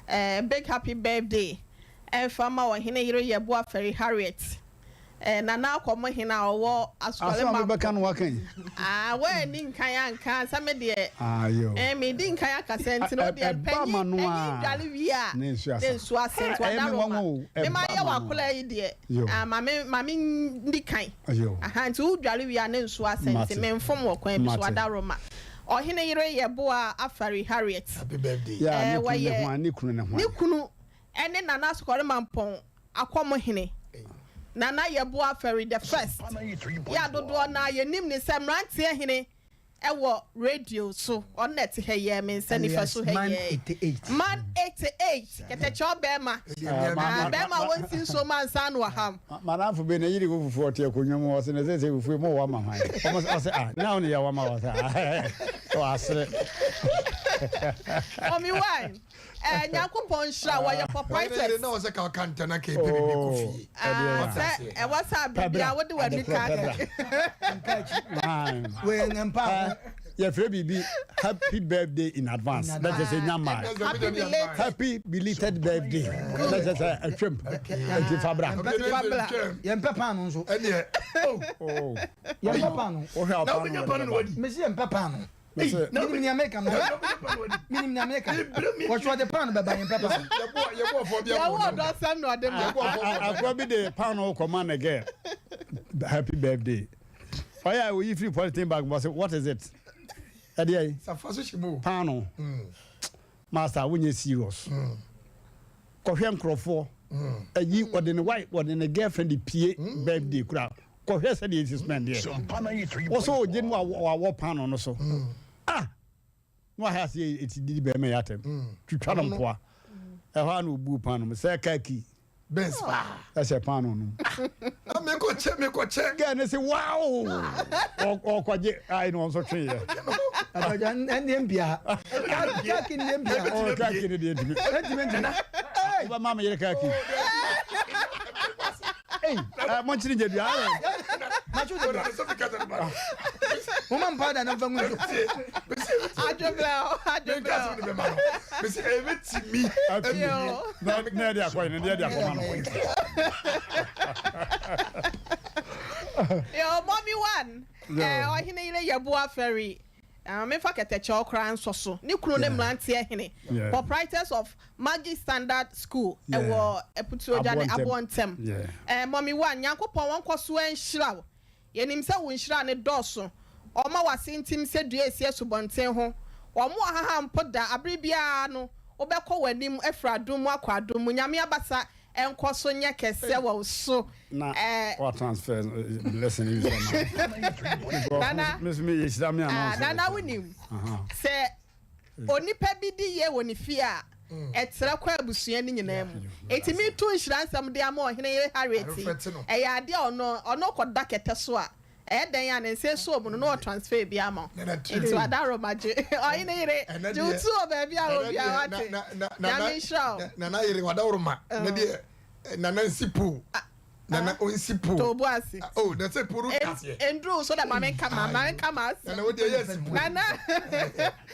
D: eh, big happy birthday ɛmfa ma ɔhene yere Yeboah Ferry Harriet. Eh, Nana Akɔmɔ hene a ɔwɔ Asukɔre
A: Asɛm a mebɛka no waka yi.
D: Ah, woanni nkan anka sɛ me deɛ.
A: Ah, yo.
D: Eh, medi nkan akasa nti no deɛ panyin panyin dware wie a
A: ne nsu asa.
D: Ne nsu ase nti
A: Ɛyɛ me
D: ɔda
A: nwanwa
D: Roma.
A: o.
D: Me ma
A: Ɛba
D: yɛ
A: ma no.
D: w'akora yi deɛ.
A: Yo.
D: Ah, ma me ma me ndi kan.
A: Yo.
D: Aha, nti wo dware wie a ne nsu ase nti
A: Mate.
D: me mfom wɔ kwan bi so
A: Mate.
D: ɔda Roma. Ɔhene yere yɛ Boa Afari Harriet.
C: Happy birthday.
A: Yeah,
D: Eh,
A: ne kunu ne
D: wɔyɛ
A: hwan, ne kunu ne hwan.
D: ne kunu ɛne Nana Asukɔre Mampɔn Akɔmhene Nana Yeboah Ferry the First yi a dodoɔ no ara yɛnim no sɛ Mmeranteɛ Hene wɔ radio so. Ɔno na ɛte ha yi ara, me nsa nifa so ha yi ara yi. Man 88, kɛtɛkyɛw bɛrima, ah, bɛrima a wɔnsi nsuo mu ansa na waham.
A: Madamfo bi ne yere wɔ fufuo ɔte akonnwa mu ɔse na sɛ sɛ fufuo mu wɔ ama hwan? Ɔmo ɔse ah na wo ne yɛ wɔ ama wɔ sɛ ah ɔasere.
D: Mommy wine. Eh, Nyankopɔn nhyira wɔyɛ proprietors.
C: Na wɔsɛ ka ɔka ntɛn na ka epe bibi kɔ fie.
D: Ah, sɛ ɛwɔ sɛ abere bia wode w'ani ka
A: Yɛfrɛ biribi happy birthday in advance. Na kyerɛ sɛ nya mmaa.
D: Happy belated.
A: Happy belated birthday. Na kyerɛ sɛ atwam. Nti fa bra.
E: Yɛmpɛ paano nso.
C: Ɛneɛ.
A: Oh.
E: Yɛmpɛ paano.
A: Wohwɛ a paano wɔ de bɛba.
E: Mesi yɛmpɛ paano. Menim nea meka no. Menim nea meka. Wɔhwɛ ɔde paano bɛba yɛn pɛ paano.
D: Yɛwɔ ɔdɔ asɛm na ɔde ma.
A: Akoa bi de paano kɔma ne girl. Happy birthday. Ɔyɛ a oyi firi polythene bag mu ɔsɛ what is it? Ɛdeɛ yi. Paano. Master wonyɛ serious. Kɔhwɛ nkurɔfoɔ. Ɛyi ɔde ne wife ɔde ne girlfriend de pie birthday kura. Kɔhwɛ sɛdeɛ esi spend deɛ. Wɔsɛ ɔgye no wawɔ paano no so. Ah! Na wahɛ ase eti didi bɛrima yi atɛm. Twitwa no mpoa. Ɛhɔ a na obu paano mu sɛ kaki.
C: Benz paa.
A: Ɛhyɛ paano no mu.
C: Na mekɔkyɛ mekɔkyɛ.
A: Gɛɛ ne se wow! Ɔkɔgye ayi na ɔnso twe yɛ.
E: Abagya ɛndeɛ mpia. Kaki ne deɛ mpia.
A: Ɔ kaki ne deɛ ntumi.
E: Ntumi ntumi.
A: Wobɛma me yere kaki. Ei, monkyere gya dua.
E: Macho de dua. Moma mpa da na mfa ngu nsuo.
D: Adwobrɛ o, adwobrɛ o.
C: Mesi ebetumi.
A: Na na ɛde akɔ ne ɛde akɔ ma no.
D: Yo, mommy one. Eh, ɔhene yere Yeboah Ferry. Ah, memfa kɛtɛkyɛw koraa nsɔ so. Ne kunu ne mmeranteɛ hene. Proprietors of Maggie Standard School ɛwɔ Aputuogya ne Aboɔ Ntɛm. Eh, Mommy One, Nyankopɔn wɔnkɔ so nhyira wo. Yɛnim sɛ wo nhyira no dɔɔso. Ɔma w'ase ntim sɛ dua a ɛsi asubɔnten ho. Wɔn ɔhaha mpo da, abere biara no, wobɛkɔ w'anim afiri adom mu akɔ adom mu. Nyame abasa nkɔ so nyɛ kɛseɛ wɔ wo so.
A: Na
D: Eh,
A: wa transfer blessing yi sɛ ma.
D: Nana,
A: Me so me yɛ hyira me
D: ah,
A: anaa.
D: Nana wonim sɛ onipa bi di yie wɔ ne fie a, ɛtrɛ kɔ abusua no nyinaa mu. Enti mereto nhyira nsɛm de ama Ɔhene yere Harriet yi, ɛyɛ adeɛ a ɔno, ɔno kɔda kɛtɛ so a, ɛyɛ dɛn a ne nsa ɛsɔ mu no na ɔtransfer bi ama wo. Enti w'adaworoma gye, Ɔhene yere, gye wo tu wɔ baabi a wɔ biara, wate? Nyame nhyira wo.
C: Nana yere, w'adaworoma, na deɛ Nana nsi pool. Nana onsi pool.
D: To bo ase.
C: Oh, na sɛ pool no aseɛ.
D: Enduru so dɛ ma me nka ma ma nka ma ase.
C: Nana wo deɛ yɛ si pool.
D: Nana.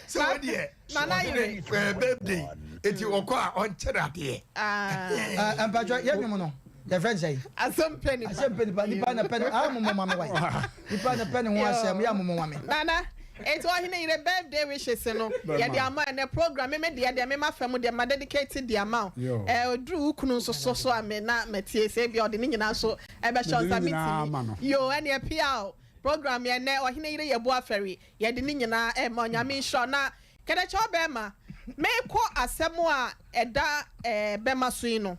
C: Sɛ wo deɛ.
D: Nana yere.
C: Ɛɛ birthday. Eti ɔkɔ a ɔnkyɛ no adeɛ.
E: Ah. Mpatwa yɛ nwom no. Yɛ fɛn sɛ yi.
D: Asɛm pɛ nipa.
E: Asɛm pɛ nipa nipa na pɛ ne ah mɔmɔ ma me wa. Nipa na pɛ ne ho asɛm yɛ mɔmɔ ma me.
D: Nana. Enti ɔhene yere birthday wishes no yɛde ama ɛnɛ program me me deɛ deɛ me ma fam deɛ ma dedicate de ama wo ɛɛ oduru wo kunu nso so so a me na matie sɛ ebia ɔde ne nyinaa nso ɛbɛhyɛ nsa me timi yo ɛne ɛpia o program yɛ nɛ ɔhene yere yɛ bo afɛri yɛde ne nyinaa ɛma onyame nhyira na kɛdɛkyɛ ɔbɛɛma mekɔ asɛm a ɛda ɛɛ bɛma so yi no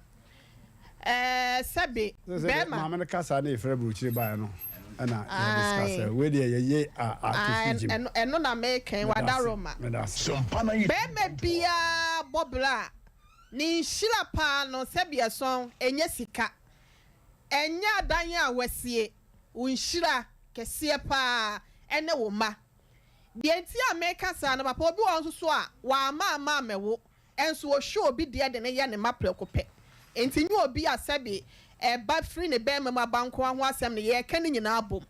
D: Ɛɛ sɛbe bɛɛma.
A: Maame no kasa na efiri aburukyire baeɛ no ɛna yɛ discuss ɛ wei deɛ yɛyɛ a ato fridge mu.
D: Ɛno na meka yi wadaroma. Bɛɛma biara bɔ bra a ne nhyira paa no sɛbe ɛsɔn ɛnyɛ sika ɛnyɛ adan a wasie wo nhyira kɛseɛ paa ɛne wo mma deɛ nti a meka saa no papa obi wɔ hɔ nso so a wamma amma ammɛwo Nso ɔhwɛ obi deɛ de no yɛ ne mma prɛko pɛ. Enti nyɛ obi a sɛbe ɛba firi ne barima mu aba nko ara ho asɛm na yɛreka ne nyinaa abom.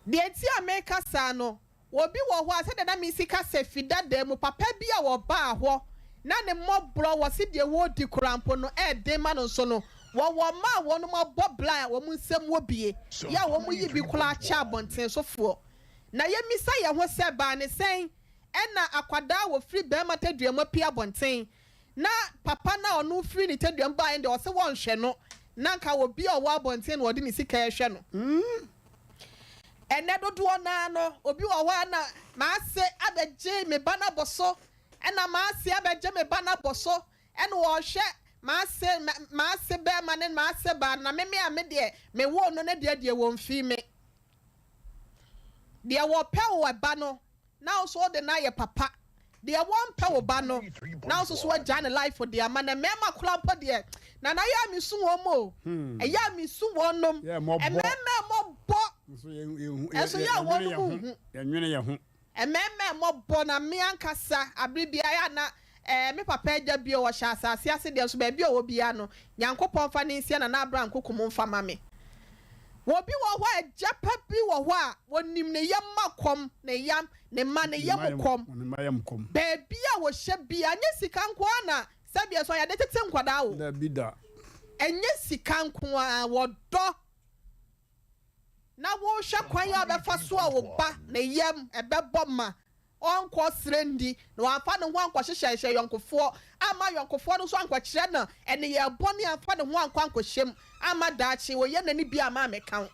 D: Deɛ nti a mereka saa no, obi wɔ hɔ a, sɛdeɛ na mesi ka sɛ fi dada mu, papa bi a ɔbaa hɔ na ne mmɔborɔ wɔ se deɛ wɔredi koraa mpo no ɛyɛ den ma no nso no, wɔwɔ mma a wɔnom abɔ bra a wɔn nsam wɔ bie, yɛ a wɔyi bi koraa kyɛ abɔntensofoɔ. Na yɛmmisa yɛn ho sɛ, baa ne sɛn Ɛna akwadaa a wɔfiri barima tadua mu apue abɔnten na papa no a ɔno firi ne tadua mu baeɛ no deɛ ɔse wɔnhwɛ no na nka obi a ɔwɔ abɔnten na ɔde ne sika rehwɛ no. Ɛnɛ dodoɔ no ara no obi wɔ hɔ a na m'ase abɛgye me ba no abɔ so ɛna m'ase abɛgye me ba no abɔ so ɛna ɔrehwɛ m'ase m'ase barima ne m'ase baa no na meme a me deɛ mewoo no no deɛ deɛ wɔmfii me. Deɛ wɔpɛ wo ba no na wo nso wode no ayɛ papa. Deɛ wɔmpɛ wo ba no na wo nso so agyaa ne life de ama no. Mmarima koraa mpo deɛ Nana ɛyɛ a mesu wɔn o. Ɛyɛ a mesu wɔn nom. Mmarima mmɔbɔ nso yɛ a wɔnom nhu.
A: Yɛnwene yɛn ho.
D: Mmarima mmɔbɔ na me ankasa abere biara ɛyɛ a na eh, me papa agya bio ɔhyɛ asase ase deɛ nso baabi a ɔwɔ biara no Nyankopɔn mfa ne nsia Nana Abraham Nkokum mfa ma me. Obi wɔ hɔ a agya pa bi wɔ hɔ a ɔnim ne yam ma kɔm, ne yam, ne mma, ne yam kɔm. Baabi a ɔhyɛ biara, ɛnyɛ sika nko ara na sɛdeɛ ɛsɔ yɛde tete nkwadaa o.
A: Dabi da.
D: Ɛnyɛ sika nko ara, wɔdɔ na wohwɛ kwan a wobɛfa so a wo ba ne yam ɛbɛbɔ ma ɔnkɔ srɛ nni, na wamfa ne ho ankɔhyehyɛhyehyɛ ayɔnkofoɔ, amma ayɔnkofoɔ no nso ankɔkyerɛ no nneyɛɛ bɔne, amfa ne ho ankɔ ankɔhyɛ mu, amma daakye ɔyɛ n'ani bi amma ammɛka ho.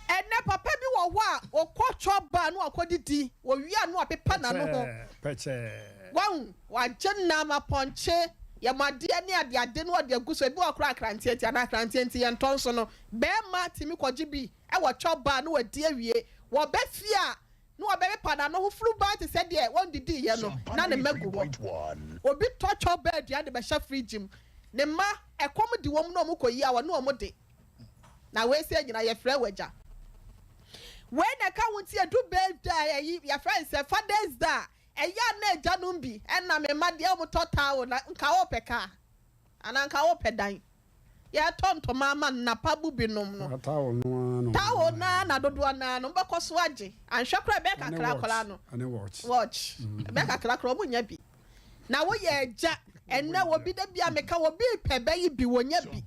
D: Ɛnnɛ, papa bi wɔ hɔ a, ɔkɔ chop bar na wakɔdidi, ɔwie a na wapepa n'ano ho.
A: Pɛkyɛɛ.
D: Wahu? Wagye nam, apɔnkye, yɛmadeɛ ne adeade na ɔde agu so. Ebi wɔ hɔ koraa akranteɛ nti anaa akranteɛ nti yɛntɔ nso no, barima tumi kɔgye bi wɔ chop bar na wadi awie. Wɔba fie a, na wɔbɛpepa n'ano ho furubaa te sɛ deɛ wɔndidiiɛ no, na ne mma gu hɔ. Obi tɔ chop bar aduan de bɛhyɛ fridge mu, ne mma, ɛkɔm de wɔn na wɔkɔyi a, wɔne wɔn de. Na wei sɛ nyina yɛfrɛ wo agya. Wei na ɛka ho nti ɛdu birthday a ɛyi yɛfrɛ no sɛ Father's Day a, ɛyɛ a na agyanom bi ɛna me mma deɛ wɔtɔ towel na nka wopɛ car anaa nka wopɛ dan. Yɛtɔ ntoma ama nnapa bu binom no.
A: Towel no ara na
D: Towel no ara na dodoɔ no ara no wɔbɛkɔ so agye. Anhwɛ koraa ɛbɛyɛ kakra koraa no.
A: Ɛne watch.
D: Watch. Ɛbɛyɛ kakra koraa wɔn nnya bi. Na woyɛ agya ɛnnɛ obi da bi a meka obi repɛ bɛyi bi wɔnya bi.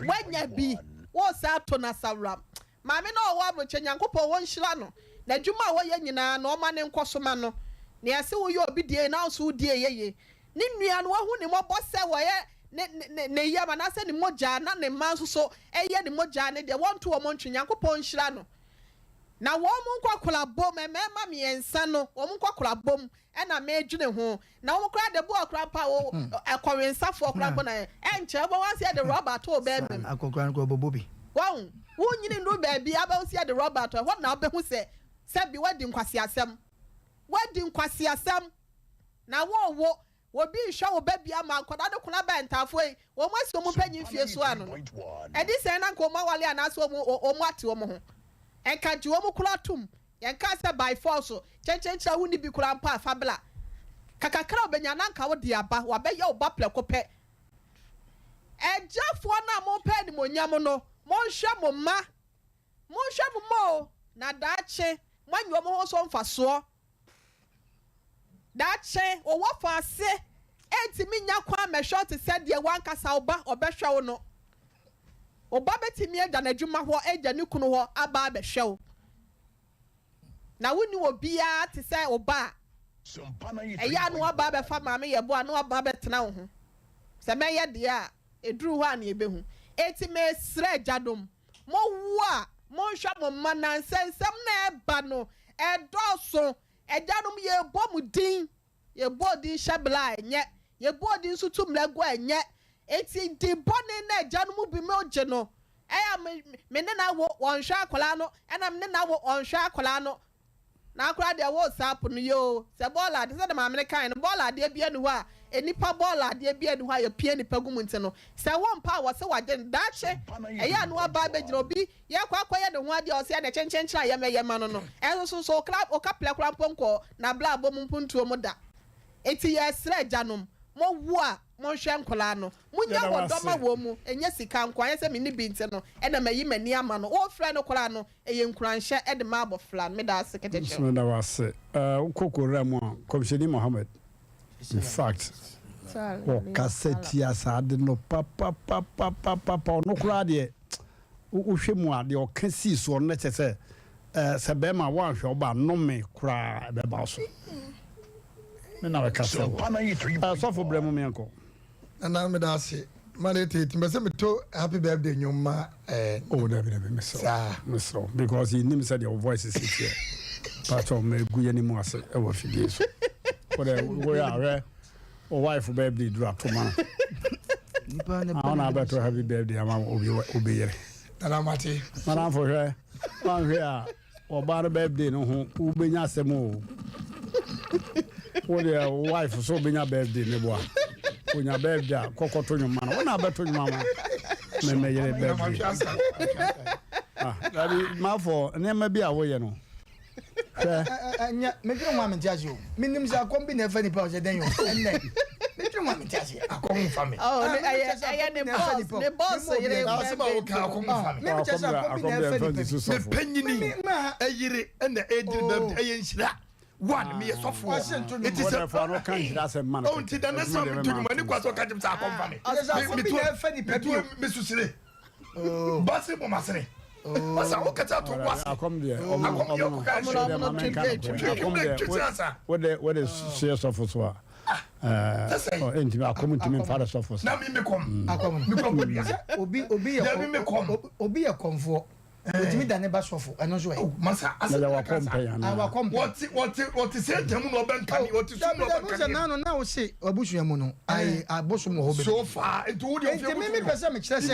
D: Wanya bi wosan ato no asaworam. Maame no a ɔwɔ abrokyɛ Nyankopɔn ɔnhyira no. N'adwuma a ɔyɛ nyinaa no ɔma no nkɔso ma no. Nea ɛse woyɛ obi deɛ na wo nso wo deɛ yɛ ye. Ne nua no wahu ne mmɔbɔ sɛ wɔyɛ ne ne ne yam anaasɛ ne mogyaa na ne mma nso so yɛ ne mogyaa ne deɛ wɔnto wɔn ntwe Nyankopɔn nhyira no. Na wɔn nkɔkora bom mmarima miensa no wɔn nkɔkora bom na medwene ho na wɔn koraa de boɔ koraa mpo a wo ɛkɔwensafoɔ koraa mpo na ɛnkyɛ wobɛhu ase yɛde rɔba ato wo bɛɛma mu.
E: Akɔkora no koraa ɔbɛbɔ bi.
D: Wahu wonyini nnuru baabi a wobɛhu sɛ yɛde rɔba ato ɛhɔ na wobɛhu sɛ sɛbi woadi nkwaseasɛm woadi nkwaseasɛm na wowo. Obi rehwɛ wo ba bi ama nkwadaa no koraa bɛn ntaafoɔ yi, wɔn asi wɔn mpanyin fie so ano no. Ɛde sɛn na nka wɔn awale anaasɛ wɔn wɔn ate wɔn ho. Nka gye wɔn koraa tom. Yɛnkaa sɛ by force, kyɛnkyɛnkyerɛ a wonni bi koraa mpo a fa bra. Ka kakra a wobɛnya na nka wode aba, wabɛyɛ wo ba prɛko pɛ. Agyafoɔ no a mopɛ animuonyam no, monhwɛ mo mma. Monhwɛ mo mma o, na daakye moanya wɔn ho so mfasoɔ. Daakye wo wɔfa ase ntumi nnya kwan mmɛhwɛ wo te sɛ deɛ w'ankasa wo ba ɔbɛhwɛ wo no. Wo ba bɛtumi agya n'adwuma hɔ, agya ne kunu hɔ aba abɛhwɛ wo. Na wonni obiara te sɛ wo ba a, ɛyɛ a na waba abɛfa maame yɛbo a na waba abɛtena wo ho. Sɛ mɛyɛ deɛ a, ɛduru hɔ a na yɛbɛhu. Enti mesrɛ agyanom, mowo a, monhwɛ mo mma na nsɛnsɛm no a ɛba no, ɛdɔɔso. Agyanom, yɛrebɔ mo din. Yɛbɔ din hyɛ bra a, ɛnyɛ. Yɛbɔ din nso tu mmara gu a, ɛnyɛ. Enti din bɔne no a agyanom binom gye no, ɛyɛ a me, me ne no awo, ɔnhwɛ akwadaa no, ɛna me ne no awo, ɔnhwɛ akwadaa no. Na koraa deɛ wo saa po no yoo, sɛ bɔɔla adeɛ, sɛdeɛ maame no kaeɛ no, bɔɔla adeɛ biara nni hɔ a, nnipa bɔɔla adeɛ biara nni hɔ a yɛpia nnipa gu mu nti no, sɛ wompɛ a wɔse wagye no, daakye ɛyɛ a na waba abɛgyina obi, yɛkɔ akɔyɛ ne ho adeɛ a ɔse ɛnɛ kyenkyenkyen a yɛmɛyɛ ma no no, ɛnso so okra, okaplɛ koraa mpo nkɔɔ n'abrabɔ mu mpuntuo mu da. Nti yɛsrɛ agyanom, mowo a monhwɛ nkwadaa no, monya
A: Yɛda wo
D: wɔdɔ ma
A: ase.
D: wɔn mu, ɛnyɛ sika nko ara, ɛnyɛ sɛ menni bi nti no ɛna mayi m'ani ama no, wofrɛ no koraa no, Ɛyɛ nkuranhyɛ de ma abɔfra no. Meda ase
A: Nso
D: kɛkyɛkyɛw.
A: meda wo ase. Wokɔ Koran mu a, Nkɔmhyɛni Muhammad, in fact, ɔkasa tia saa ade no papapapapapa. Ɔno koraa deɛ, wohwɛ mu a, deɛ ɔka sii soɔ no, na kyerɛ sɛ, sɛ bɛrima woanhwɛ wo ba a, nnome koraa ɛbɛba wo so. Me na mɛka sɛ wo. Sɔfo brɛ mu meɛnkɔ.
C: Nana meda ase ma ne tete mɛ sɛ meto happy birthday nnwom ma ɛɛ.
A: Oh dabi dabi mesrɛ
C: Saa.
A: mesrɛ wo because yɛnim sɛdeɛ wo voice si teɛ pakyɛ mɛgu yɛne mu ase ɛwɔ afidie so wodɛ woyɛ a hwɛ wo wife birthday duru ato ma no
E: Nipa ne
A: Ah, wona abɛto happy birthday ama obi obi yere
C: Nana mate.
A: madamfo hwɛ wanhwɛ a Ɔbaa no birthday no ho wobɛnya asɛm o. Wo deɛ wo wife so wobɛnya birthday ne boa. Onya birthday a kɔkɔto nwoma no. Wo na abɛto nwoma ma me me yere birthday. Ah, dabi mafo nneɛma bi a woyɛ no. Hwɛ.
E: Ɛnyɛ medwene ho a mente ase o. Menim sɛ akɔm bi na ɛfa nipa o sɛ dɛn o. Ɛnnɛ medwene ho a mente aseɛ.
C: Akɔm nfa me.
D: Oh, ne ɛyɛ ɛyɛ ne boss ne boss yere
C: Na asɛm a woka akɔm nfa me.
E: Meme kyɛ sɛ akɔm bi na ɛfa nipa bi.
C: Me panyini ɛyere ɛna ɛdiri bɛm ɛyɛ nhyira. One meyɛ sɔfoɔ. Eti sɛ ɔn ti da ne sɛ meto nnwuma ne kwa sɛ ɔka kyɛm sɛ akɔm fa me. Meto mesusire. Basi bɔ masene. Masa wo kasa to wase.
A: Akɔm deɛ ɔmo
C: Akɔm deɛ ɔmo ka
A: ɔmo deɛ maame nka no korɛ. Akɔm deɛ wode wode seɛ sɔfo so a ɛɛ ntumi akɔm ntumi nfa de sɔfo so.
C: Na mi mi kɔm.
E: Akɔm
C: mi kɔm bɔ dua.
E: Obi obi yɛ obi yɛ kɔmfoɔ. Otumi da ne ba sɔfo ɛno nso ɛ.
C: Masa
A: asɛm na wakɔ mpɛn anaa.
E: Wakɔ mpɛn.
C: Wɔte wɔte wɔte sɛ gya mu na ɔbɛn kane wɔte sum na ɔbɛn kane.
E: Dabi dabi sɛ na wose abusua mu no ayi abosom wɔ hɔ bebree.
C: So far nti wo deɛ ofie
E: Nti mi mi pɛ sɛ mi kyerɛ sɛ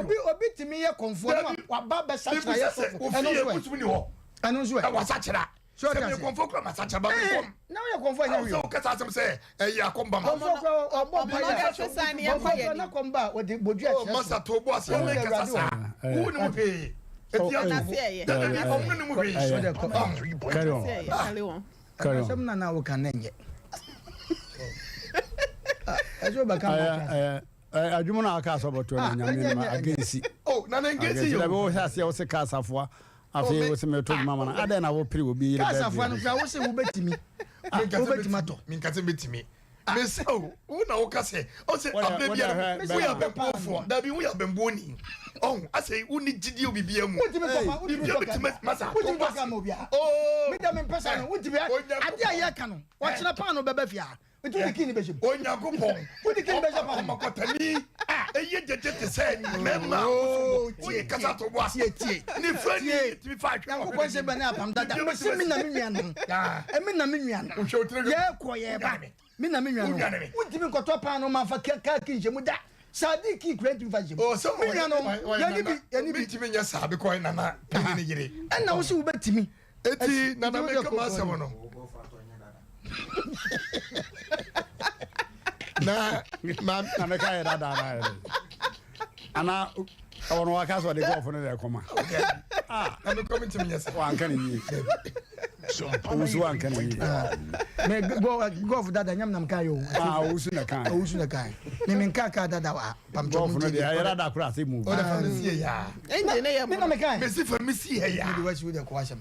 E: obi obi tumi yɛ kɔnfoɔ na waba bɛ sakyera yɛ sɔfo ɛno nso ɛ.
C: Bosom ni hɔ.
E: Ɛno nso ɛ.
C: Ɛwɔ sakyera.
E: So
C: Sɛ mi kɔnfoɔ kura ma sakyera ba mi kɔm.
E: Na woyɛ kɔnfoɔ ɛnyɛ
C: hwee. Sɛ wokasa asɛm sɛ ɛyɛ akɔm ba ma.
E: Kɔnfoɔ kura ɔbɔ mpa yɛ kɔnfoɔ kura na kɔm ba ɔde bodua kyerɛ so.
C: Masa to bo ase ɔne kasa saa. Wo ne mu hwee. Eti ato bo. Dada bi ɔmo ne mu hwee.
A: Carry on. Carry on.
E: Asɛm na na woka na nyɛ. Ɛsɛ wobɛka ma
A: Adwuma no a aka asɔ bɔtɔ na nyame no ma agensi.
C: Oh, na na ngensi
A: yo. Dabi wo hwɛ aseɛ wo se kaa safoa. Afei wo se meto dwuma ma no. Adɛn na wopere obi yere
E: Kaa
A: birthday
E: safoa no
A: ho?
E: koraa wo se wobɛtumi. Wobɛtumi atɔ.
C: Menkase mɛtumi. Mese o, wo na woka sɛ, ɔsɛ
A: Wode
C: abere
A: wode
C: biara
A: hwɛ
C: woyɛ
A: bɛrima.
C: abɛnbuofoɔ. Dabi woyɛ abɛnbuoni. Ɔho, asɛ wonni gyidie wɔ biribiara mu.
E: Wontumi nkɔ fa, wontumi
C: Biribiara
E: nkɔ
C: bɛtumi
E: kaa.
C: masa.
E: Wontumi nkɔ kaa ma obiara.
C: Oh.
E: Me deɛ mempɛ saa no, wontumi. Adeɛ a yɛka no, ɔkyena paano bɛba fie ha. Nti wode kii no bɛhyɛ mu.
C: Onyankopɔn
E: Wode kii no bɛhyɛ paano mu.
C: ɔkɔmakɔtani a ɛyɛ gyegye te sɛ mmarima a
E: Oh,
C: wosom woyɛ kasa to bo ase
E: tie, tie.
C: ne fɛ ni
E: Tie.
C: tumi fa ahwɛ
E: Nyankopɔn sɛ bɛne apam dada. Mese me na me nua no. Ɛme na me nua no.
C: Wohwɛ wo tiri hwɛ.
E: Yɛkɔ yɛba. Me na me nua no.
C: Wodwane me.
E: Wontumi nkɔtɔ paano ma mfa kaa kii nhyɛ mu da. Sardine kii kura ntumi fa nhyɛ mu.
C: Oh, sɛ
E: Me nua no, yɛne bi, yɛne bi.
C: Mentumi nyɛ saa because nana panyin ne yere.
E: Ɛna wo se wobɛtumi.
C: Eti nana meka m'asɛm no. Na
A: ma na meka yɛ dada na yɛ dɛ. Ana ɛwɔ no waka sɛ ɔde gɔɔfo no deɛ kɔma.
C: Ah, na mekɔ mentumi nyɛ sɛ.
A: Wanka ne yie. Owusu wanka ne yie.
E: Me gɔɔfo dada nyam nam kan yɛ o.
A: Ah, owusu na kan.
E: Owusu na kan. Me menka kaa dada wa.
A: Gɔɔfo no deɛ ɛyɛ dada kora ase mu.
C: Ɔde fa me sie ya.
D: Engine ne yɛ
E: Me na
D: mono.
E: mekan.
C: Mesi fa me sie ya.
E: Mede wasi wo deɛ kɔ asɛm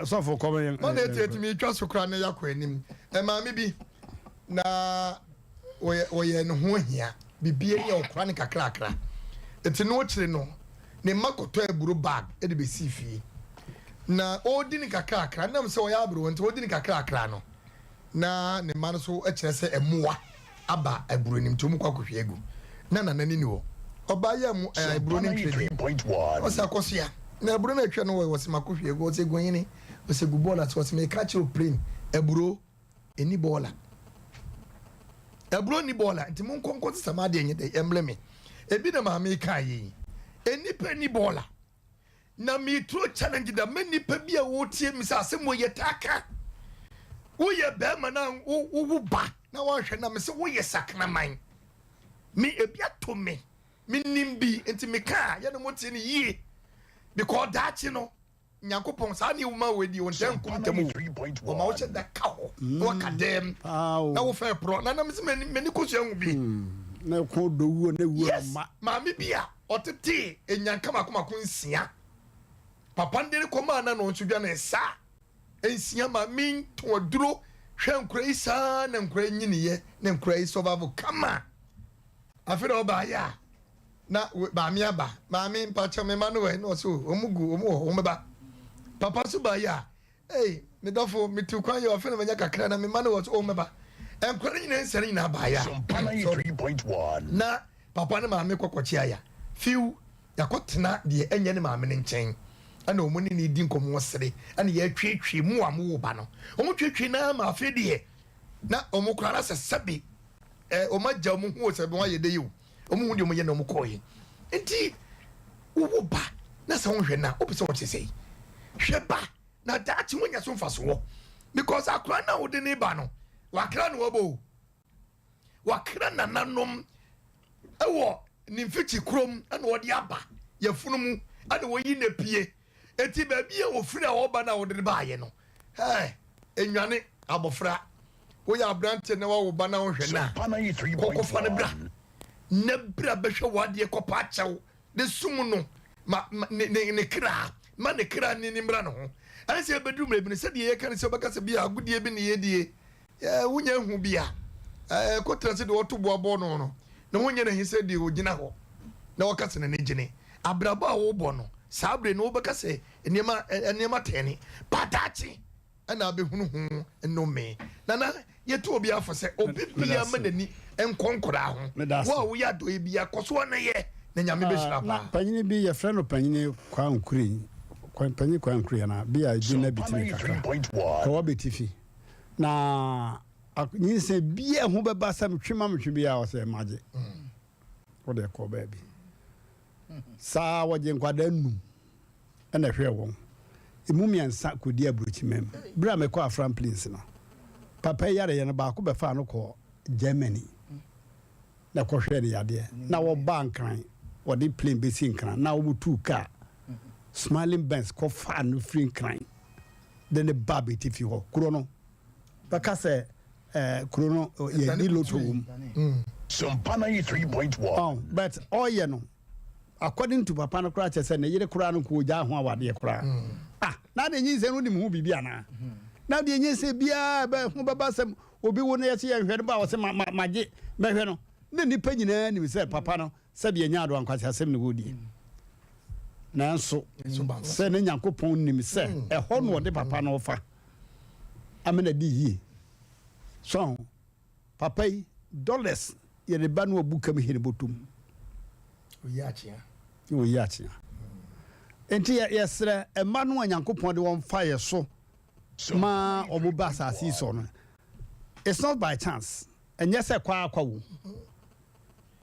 E: so.
A: Sɔfo kɔm yɛn.
C: Ɔna eti etumi twa so koraa na yakɔ anim. Maame bi na wɔyɛ wɔyɛ ne ho ahia biribi ani a ɔkora ne kakrakra. Eti no akyire no ne mma kɔtɔ aburo bag de bɛsii fie. Na ɔredi ne kakrakra nam sɛ ɔyɛ aberewa nti ɔredi ne kakrakra no na ne mma no so kyerɛ sɛ mmoa aba aburo no mu nti wɔn kɔ akɔhwie agu. Na nana ni ni hɔ. Ɔbaa yi a mu ɛɛ aburo no ntwe deɛ. Ɔsɛ akɔsoa. Na aburo no atwa no wɔ ɔsɛ mako hwie agu. Ɔsɛ gu hene. Ɔsɛ gu bɔɔla so. Ɔsɛ meka kyerɛ plane aburo ɛni bɔɔla. Aburo ni bɔɔla nti mo nkɔ nkɔ sesa m'adeɛ nyɛ dɛ ɛmle me. Ebi na maame ka yɛ yi. Enipa ni bɔɔla. Na me throw challenge da ma nipa bi a wɔretie me sɛ asɛm wɔ yɛ taa ka. Woyɛ bɛrima na wowo ba na woanhwɛ na me sɛ woyɛ sakraman. Me ebi ato me. Me nim bi nti me ka a yɛ na mo tie no yie. Because daakye no Nyankopɔn saa ne woma wɔ die ɔntaa nkum ntam o. Ɔma wohyɛ da ka hɔ na waka dɛm na wo fɛ porɔ na nam sɛ m'ani kosua hu bi.
A: Na ɛko dɔ wuo na wuo
C: Yes, maame bi a ɔtetee nnyanka mako mako nsia. Papa no de no kɔmaa na no nso dwanee saa. Nsia ma mentɔn aduro hwɛ nkora yi saa na nkora yi nyiniiɛ na nkora yi survive kama. Afei na ɔbaeɛ a na maame aba. Maame mpakyɛ me mma no wɔ he? Na ɔse o wɔn gu wɔn wɔ hɔ wɔn bɛba. Papa nso baeɛ a Ei, me dɔfo, metu kwan yi, afei na manya kakra, na me mma no wɔ so, oh, mɛba. Nkwadaa no nyinaa nsia no nyinaa baeɛ a, sorry, na papa ne maame kɔ kɔkye aya. Fiw, yɛakɔtena deɛ ɛnyɛ ne maame no nkyɛn, ɛna wɔn ne no redi nkɔmmɔ, wɔsere, ɛna yɛretweetwee mo a mowo ba no. Wɔtweetwee no ara ma afei deɛ, na wɔn koraa no asɛ sɛbe, eh, wɔn agya wɔn ho o, sɛ wɔn ayɛ dɛ yi o, wɔn hu deɛ wɔn yɛ na wɔn kɔɔɛ. Nti, wowo ba na sɛ wonhwɛ no a, wopɛ sɛ wɔte sɛn? Hwɛ ba. Na daakye wonya so mfasoɔ because akora no a wode ne ba no wakra no wabɔ o wakra nananom ɛwɔ ne mfikyi kurom ɛna ɔde aba yɛfunu mu ɛna wɔyi na pie eti baabi a ofiri a ɔba no a wɔde ne baayɛ no ɛɛ enwane abɔfra woyɛ aberanteɛ na wawo ba na wohwɛ no a kɔkɔfa no bra na bra bɛhwɛ w'adeɛ kɔpa akyɛw Ne sum no ma ne ne ne kra ma ne kra ne ne mmra ne ho. Ɛne sɛ ɛbɛduru mmerɛ bi no, sɛdeɛ yɛka no sɛ wobɛka sɛ bi a agodie bi ne yɛdie, wonya hu bi a, kɔtena sɛ deɛ ɔto boa bɔ no no, ne ho nyɛ n'ahi sɛ deɛ ɔgyina hɔ na ɔka sɛ n'ani gyene. Abrabɔ a wobɔ no, saa berɛ no wobɛka sɛ nneɛma nneɛma tɛne, but daakye ɛna abɛhunu ho nnome. Nana, yɛtu obiara fo sɛ obi biara ma n'ani nkɔ nkwadaa ho. Wo a woyɛ adɔeɛ biara, kɔ so ara na yɛ, na Nyame bɛhyira
A: Na
C: paa.
A: panyini bi yɛfrɛ no panyini Kwankuri, panyin Kwankuri anaa bi a edin no abiti me kakra, kɔwɔ Abetifi. Na nyinsɛn biara ho bɛba sɛ metwe ma metwe biara ɔsɛ magye. Wode kɔ baabi. Saa wɔgye nkwadaa num. na ɛhwɛɛ wɔn. Emu mmiɛnsa kɔdii aburokyiman mu. Berɛ a mekɔɔ Afram Plains no, papa yi yareɛ no, baako bɛfaa no kɔɔ Germany na ɛkɔhwɛɛ no yadeɛ. Na wɔbaa Nkran, wɔde plane bɛsi Nkran na wɔtuu kaa Smiling Benz kɔfaa no firi Nkran de no baa Abetifi hɔ. Kuro no, bɛka sɛ eh, kuro no yɛdi loto wɔ mu.
B: Sompa 93.1.
A: Oh, but ɔyɛ no According to papa no koraa kyerɛ sɛ ne yere koraa no nka ogyaa ho awadeɛ koraa. Ah, na adeɛ nyinsɛn no wonim ho biribi anaa? Na adeɛ nyinsɛn biara bɛ ho bɛba sɛ obi wo no yɛsɛ yɛnhwɛ no ba a ɔsɛ ma ma magye mɛhwɛ no. Na nnipa nyinaa nim sɛ papa no sɛdeɛ ɛnyɛ adoa nkwaseasɛm na wɔredie. Nanso sɛ ne Nyankopɔn nim sɛ ɛhɔ na ɔde papa no fa amena di yie. So Papa yi dollars yɛ ne ba no ɔbu kam hene bɔtɔ mu.
C: Oyi akyea.
A: Ne oyi akyea. Nti yɛ yɛsrɛ mma no a Nyankopɔn de wɔn fa yɛ so ma wɔn ba asase yi so no. It's not by chance. Ɛnyɛ sɛ kwa akwa wo.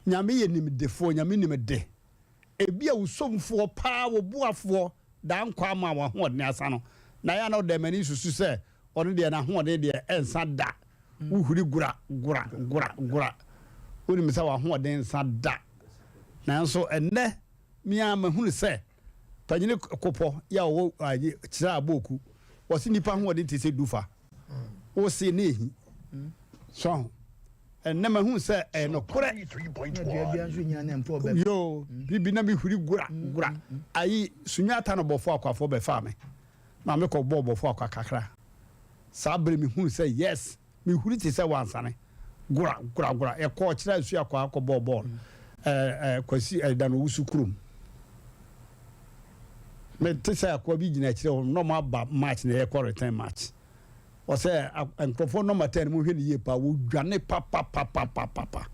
A: Nyame yɛ nimdefoɔ, Nyame nim de. Ebia wo somfoɔ paa, wo boafoɔ, daa nkwa ama w'ahoɔden asa no, na yɛ a na ɔda m'ani susu sɛ ɔno deɛ n'ahoɔden deɛ ɛnsa da. Wohuri gora gora gora gora. Wonim sɛ w'ahoɔden nsa da. Nanso ɛnnɛ me ara mahunu sɛ Panyini Kopɔ yi a ɔwɔ ayi kyerɛ abooku, wɔse nnipa ahoɔden te sɛ dufa. Wose na ehi. So ho. Ɛnnɛ mahu sɛ ɛyɛ nokorɛ. Yoo, biribi na mehuri gora gora. Ayi Sunyata no bɔfo akwafoɔ bɛfaa me ma mekɔ bɔɔ bɔfo akwa kakra. Saa bere mehunu sɛ yes, mehuri te sɛ wansane. Gora gora gora. Yɛkɔɔ kyerɛ asu akwa kɔ bɔɔ bɔɔl. Ɛɛ ɛɛ Kwasi ɛda no owusu kurom. Mete sɛ akoa bi gyina akyire hɔ na ɔmo aba match na yɛkɔ return match. Ɔsɛ nkurɔfoɔ nɔma 10 monhwɛ no yie paa wɔdwane papapapapapa.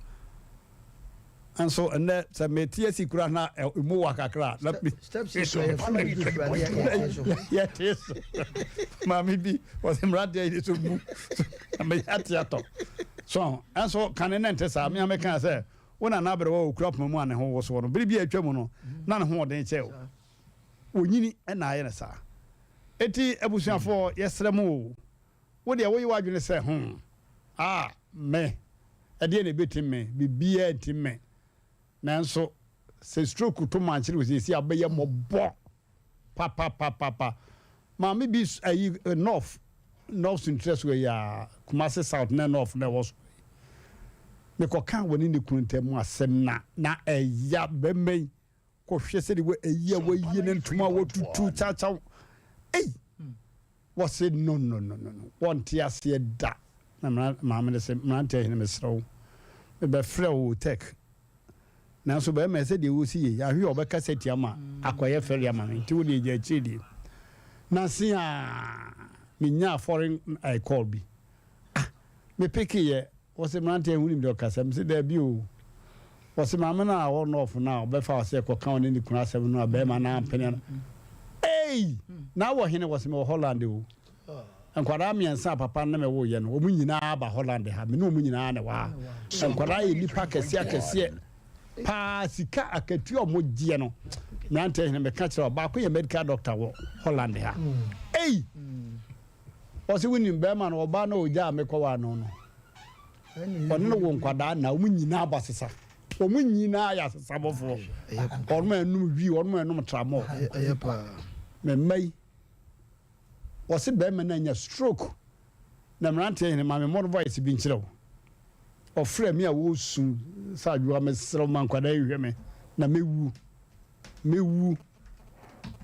A: Nso ɛnɛ sɛ mete asi kura na emu wa kakra na yɛte so maame bi ɔsɛ mmeranteɛ yi so bu meyɛ ate atɔ so ɛnso kane ne nte saa mea meka sɛ wo nana aberewa ɔkura poma mu a ne ho wosoɔ no bere bi a atwa mu no na ne ho ɔden kyɛ o onyini na ayɛ no saa. Enti abusuafoɔ yɛsrɛ mo o, wo deɛ woyɛ w'adwene sɛ ho ah me, ɛdeɛn na ɛbɛtim me, biribiara ntim me. Nanso sɛ stroke to mankyere wo seesei a wobɛyɛ mmɔbɔ papapapapa. Maame bi ayi North, North Suntrɛ so yi a, Kumasi South ne North na ɛwɔ so yi. Mekɔkaa wɔne ne kunu ntam asɛm na na ɛya bɛmma yi. Kɔhwɛ sɛdeɛ wɔ ayi a wɔayi ne ntoma a wɔtutu kyakyaw. Ei! Wɔse no no no no no, wɔnte aseɛ da. Na maame no se, mmeranteɛ hene mesrɛ wo, mebɛfrɛ wo tech. Nanso barima yi sɛdeɛ wosi yɛ yi, ahwe a ɔbɛkasa tia ma akɔyɛ fɛre ama me, nti wo deɛ gya akyire die. Nanse a menyaa foreign call bi. Ah! Me pickeeɛ, Wɔse mmeranteɛ wonim deɛ ɔkasa? Mese daabi o. Wɔse maame no a ɔwɔ North no a ɔbɛfa wo sɛ kɔka ɔne ne kunu asɛm no a bɛrima no ampene no. Ei! Na wɔ hene? Wɔse mewɔ Holland o. Nkwadaa mmiɛnsa a papa no ne me woeɛ no, wɔn nyinaa aba Holland ha. Me ne wɔn nyinaa na ɛwɔ ha. Nkwadaa yɛ nnipa akɛseɛ akɛseɛ paa. Sika akatua a wɔgyeɛ no, mmeranteɛ hene meka kyerɛ wo, baako yɛ medical doctor wɔ Holland ha. Ei! Ɔse wonim bɛɛma no ɔbaa no a ɔgyaa me kɔwaa no no ɔne no wo nkwadaa na wɔn nyinaa bɔ asesa wɔn nyinaa yɛ asesabɔfoɔ wɔn a ɛnum wi wɔn a ɛnum tramɔ me mma yi ɔse bɛɛma no anya stroke na mmeranteɛ hene ma me mmɔ no voice bi nkyerɛ wo ɔfrɛ me a wɔresu sɛ adwoa mesrɛ wo ma nkwadaa yi hwɛ me na mɛwu Mewu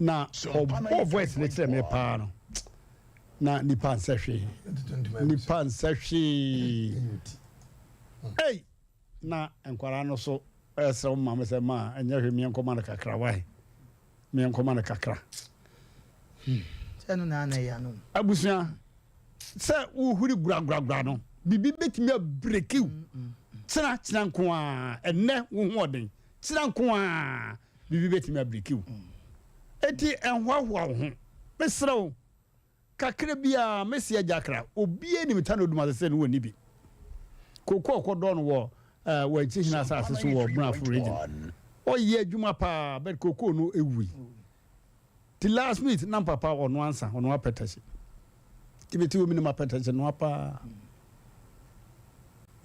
A: na ɔbɔɔ voice no kyerɛ me paa no na nipa nsɛ hwee nipa nsɛ hwee ei na nkwadaa no so ɛsrɛ wo maame sɛ ma ɛnyɛ hwee meɛnkɔma no kakra wae meɛnkɔma no kakra
E: hmm. sɛ no na ana ɛyɛ ano
A: abusua sɛ wohuri guraguragura no biribi bɛtumi abrekiw kyena kyena nko a ɛnɛ wo ho ɔden Kyena nko ara biribi bɛtumi abiriki wo. Enti nhoahoa wo ho. Mesrɛ wo, kakra biara, mesi agya kra. Obiara nim Tano Odum ase sɛ ne wɔnni bi. Kooko a ɔkɔdɔɔ no wɔ eh, Wankyi Hene asase so wɔ Brafo region. Ɔyɛ adwuma paa, but kooko no ewui. Ti last minute na papa ɔnoa nsa, ɔnoa pɛtɛhye. Ti mete wɔ menim apɛtɛhye noa paa.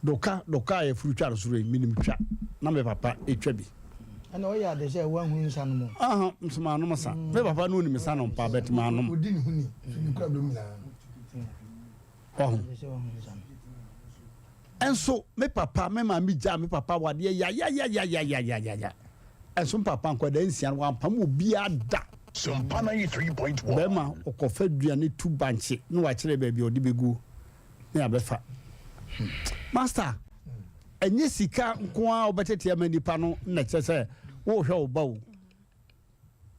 A: Doka, doka a yɛfuru twa no soro yi, menim twa. Na me papa etwa bi.
E: Ɛna ɔyɛ ade sɛ wanhunu nsa no mu.
A: Aha, nso manom sa. Me papa no onim nsa nom paa, but manom.
C: Odi ne ho ni, fi ne kura bere mu nyinaa.
A: Wahu. Nso me papa, me maame gyaa me papa awadeɛ yayayayayayaya. Nso me papa nkwadaa nsia no wampam obiara da.
B: Sompa 93.1.
A: Bɛrima ɔkɔfa aduane tu bankye na wakyerɛ baabi a ɔde bɛguo na yɛabɛfa. Master, ɛnyɛ sika nko ara wobɛtete ama nipa no na kyerɛ sɛ wohwɛ wo ba o.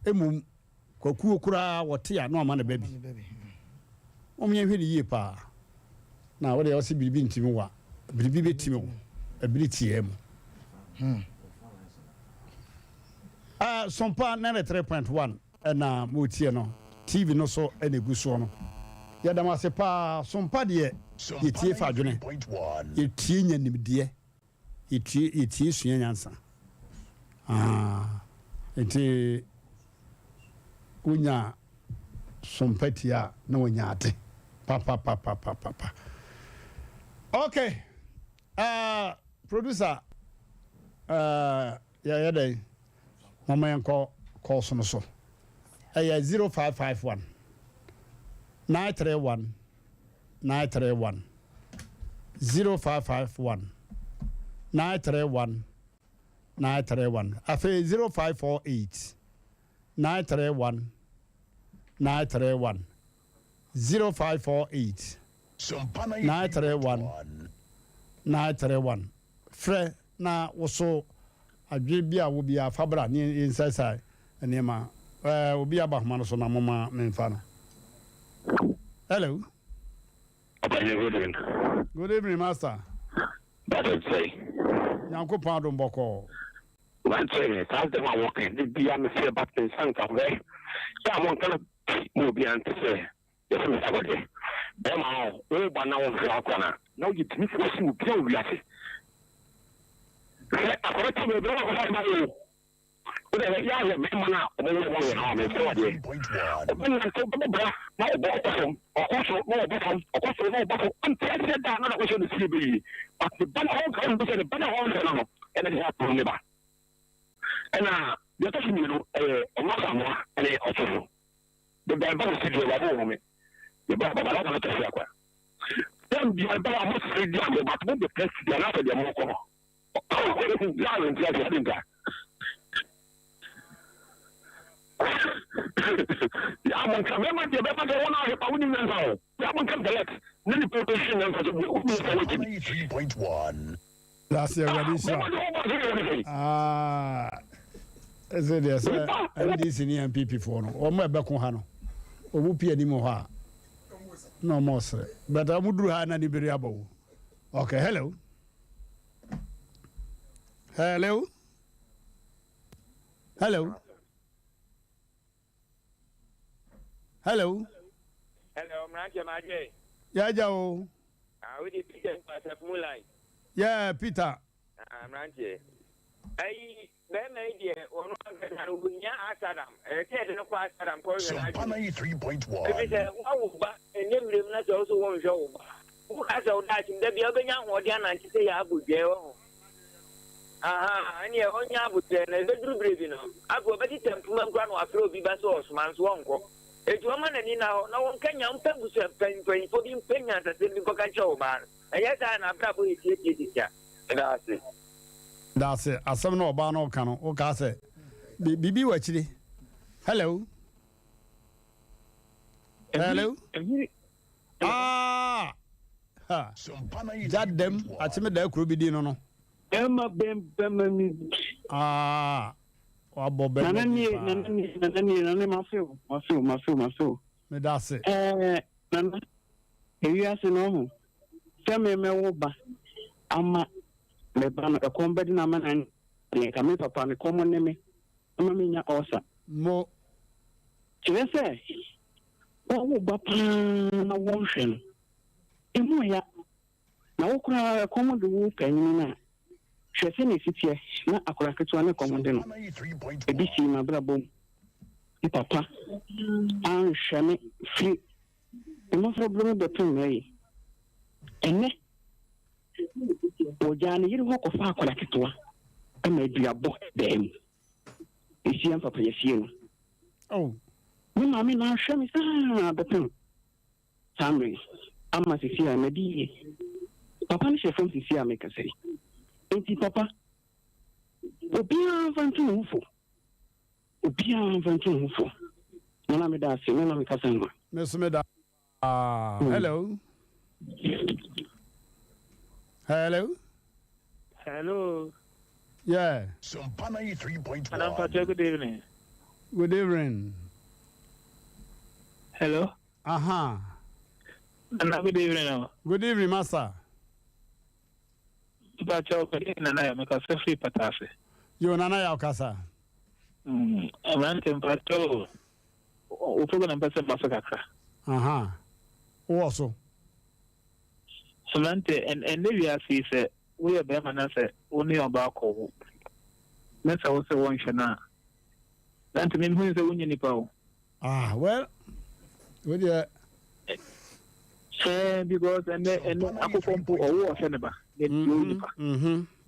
A: Mmom Kwakuo koraa wɔte a na wama no ba bi. Mom yɛnhwɛ no yie paa. Na wodeɛ wose biribi ntimi wo a, biribi bɛtimi wo ɛbere tiaa mu. Hmm. Uh, Sompa 93.1 ɛna motie no, TV no so ɛna ɛgu soɔ no. Yɛda mo ase paa. Sompa deɛ yɛtie fa adwene, yɛtie nya nimdeɛ. Yɛtie yɛtie sua nyansa aah nti wonya sompa tie a na wanya ade papapapapapa. Okay, producer, yɛyɛ dɛn? Mama yɛnkɔ calls no so. Ɛyɛ 0551 931 931 0551 931 931 afei 0548 931 931 0548 931 931 Frɛ na wo so adwene bi a wɔ biara fa bra ne yɛnsaesae nneɛma. Ɛɛ, obi aba ahoma no so na momma memfa no. Hello.
I: Ɔpanyin, good evening.
A: Good evening, master.
I: Bàtɛ sɛ.
A: Nyankopɔn adom bɔkɔɔ.
I: Mante saa asɛm a wɔka de bia me sɛ but me nsa nka hwɛ yɛ a monka no pi ma obiara nte sɛ yɛsɛ me sagɔdeɛ bɛrima a woba na wonhwɛ akora no a na woyɛ tumi foɔ si obiara wɔ wiase hwɛ akora ti baabi na wakɔfa ne ba o wode hwɛ yɛ ahwɛ bɛrima no a ɔmo wɔ wɔn ha mefrɛ wadeɛ ɔbɛnante wobɛbɔ bra na ɔbɔ ɔkɔ fam ɔkɔ soro na ɔbɔ fam ɔkɔ soro na ɔbɔ fam ɔnte aseɛ da na ɔkɔhyɛ no fie bɛyie but ne ba no hɔ nka ɔno sɛ ne ba no hɔ no no ɛna de sɛ aporo ne ba ɛna deɛ ɛtɔ so mmienu ɛyɛ ɔno asamoa ɛne ɔsofo bɛbɛ ɛba wɔ studio awurade wɔ me yɛba baba na ɔno tɛfɛ akwa tɛm bia ɛba a mo sere di agorɔ but mo bɛ pɛ studio anaasɛ deɛ mo kɔ no yɛ a nti ase ade nta yɛ a mo nka mɛma deɛ bɛma deɛ wɔn ahwɛ pa wonim nyansa o yɛ a mo nka direct ne nipa bɛhwɛ nyansa so wonim sɛ wɔgyimi
B: 93.1
A: Dase awurade nhyira wo. Ah, ɛsɛ deɛ sɛ NDC ne NPP foɔ no wɔn ɛbɛko ha no wɔn pii anim wɔ hɔ a na wɔn ɔsrɛ but wɔn duru ha na ne bere abɔ wo. Okay, hello. Hello. Hello. Hello.
J: Hello, mmeranteɛ madwe.
A: Yɛagya o.
J: Ah, wode Peter mpo asafo mu line.
A: Yeah, Peter.
J: Ah, mmeranteɛ. Ayi, bɛrima yi deɛ, ɔno ankasa no, ɔhia asadam. Ɛyɛ sɛ yɛde no kɔ asadam kɔhwɛ
B: Sompa
J: n'adwene.
B: 93.1.
J: Ɛfiri sɛ, woawo ba, ɛnnɛ mmerɛ mu na sɛ wo so wonhwɛ wo ba a, woka sɛ wo daakye mu, da biara wobɛnya ahoɔden anante sɛ yɛ abɔ dua, wahu. Ahaa, ɛnneɛ ɔnnya aboterɛ, na ɛbɛduru berɛ bi no, afei ɔbɛtetɛ mpoma mu koraa na wafrɛ obi ba sɛ ɔresoma nso ɔnkɔ. Enti ɔmma n'ani nna hɔ, na ɔnkanyan, ɔmpɛ abusua mpanyimfoɔ bi mpɛ nyansasɛm bi nkɔka nkyerɛ ɔbaa no. Ɛnyɛ saa a, n'abrabɔ yɛ tiatiatiatia. Meda ase.
A: Dase asɛm no ɔbaa no ɔka no wokaa sɛ biribi wɔ akyire hello hello ah ha gya dɛm akyeme daa kuro bi din no no
K: Bɛrima bɛn bɛrima mi.
A: Ah wabɔ bɛrima
K: Nana
A: din
K: nie
A: paa.
K: nana nie nana nie nana mafe wo mafe wo mafe wo mafe wo.
A: Meda ase.
K: Ɛɛ nana ewiase no ɔho sɛ me mɛwo ba ama me ba no ɛkɔm bɛde no ama no anyɛ deɛ nka me papa no kɔm ne me ama menya ɔsa.
A: Mo.
K: Kyerɛ sɛ wɔwo ba paa na wɔnhwɛ no emu ya. Na wo koraa ɛkɔm de wo panyini no a, hwɛ sɛnea ɛsi teɛ na akwadaa ketewa no kɔm de no. Ebi sii m'abrabɔ mu. Me papa anhwɛ me firi me mmɔfraberɛ mu bɛpem nnɛ yi. Ɛnnɛ, wɔgyaa ne yere hɔ kɔfaa akwadaa ketewa ma aduabɔ baa mu. Ɛsi ampa pa yɛasie no.
A: Oh.
K: Me maame na ahwɛ me saa bɛpem saa mmerɛ yi ama sisi a madi yie. Papa no hyɛ fam sisi a mekasa yi. Enti papa, obiara mfa nto ne ho fo. Obiara mfa nto ne ho fo. Nana meda ase, me na mekasa no a.
A: Me nso meda Hello. Hello.
J: Hello.
A: Yeah.
B: Sompa 93.1.
J: Madam Patrick, good evening.
A: Good evening.
J: Hello.
A: Aha.
J: Nana, good evening. Oh.
A: Good evening, Master.
J: Mpakyɛw, mede Nana yɛ mekasa firi Pataase.
A: Yo, Nana yɛ ɔkasa.
J: Mmerante mpakyɛw, wo program mpɛ sɛ mba so kakra.
A: Aha. Wowɔ so.
J: Mmerante, ɛnnɛ wiase yi sɛ woyɛ bɛrima na sɛ wo ne ɔbaa kɔwo na sɛ wo sɛ wɔnhwɛ no a, mmerante mehu sɛ wonyɛ nipa o.
A: Ah, well, wo deɛ.
L: Ɛɛ because ɛnɛ ɛnɛ akokɔ mpo ɔwo ɔhwɛ ne ba ne deɛ ɔwɔ nipa.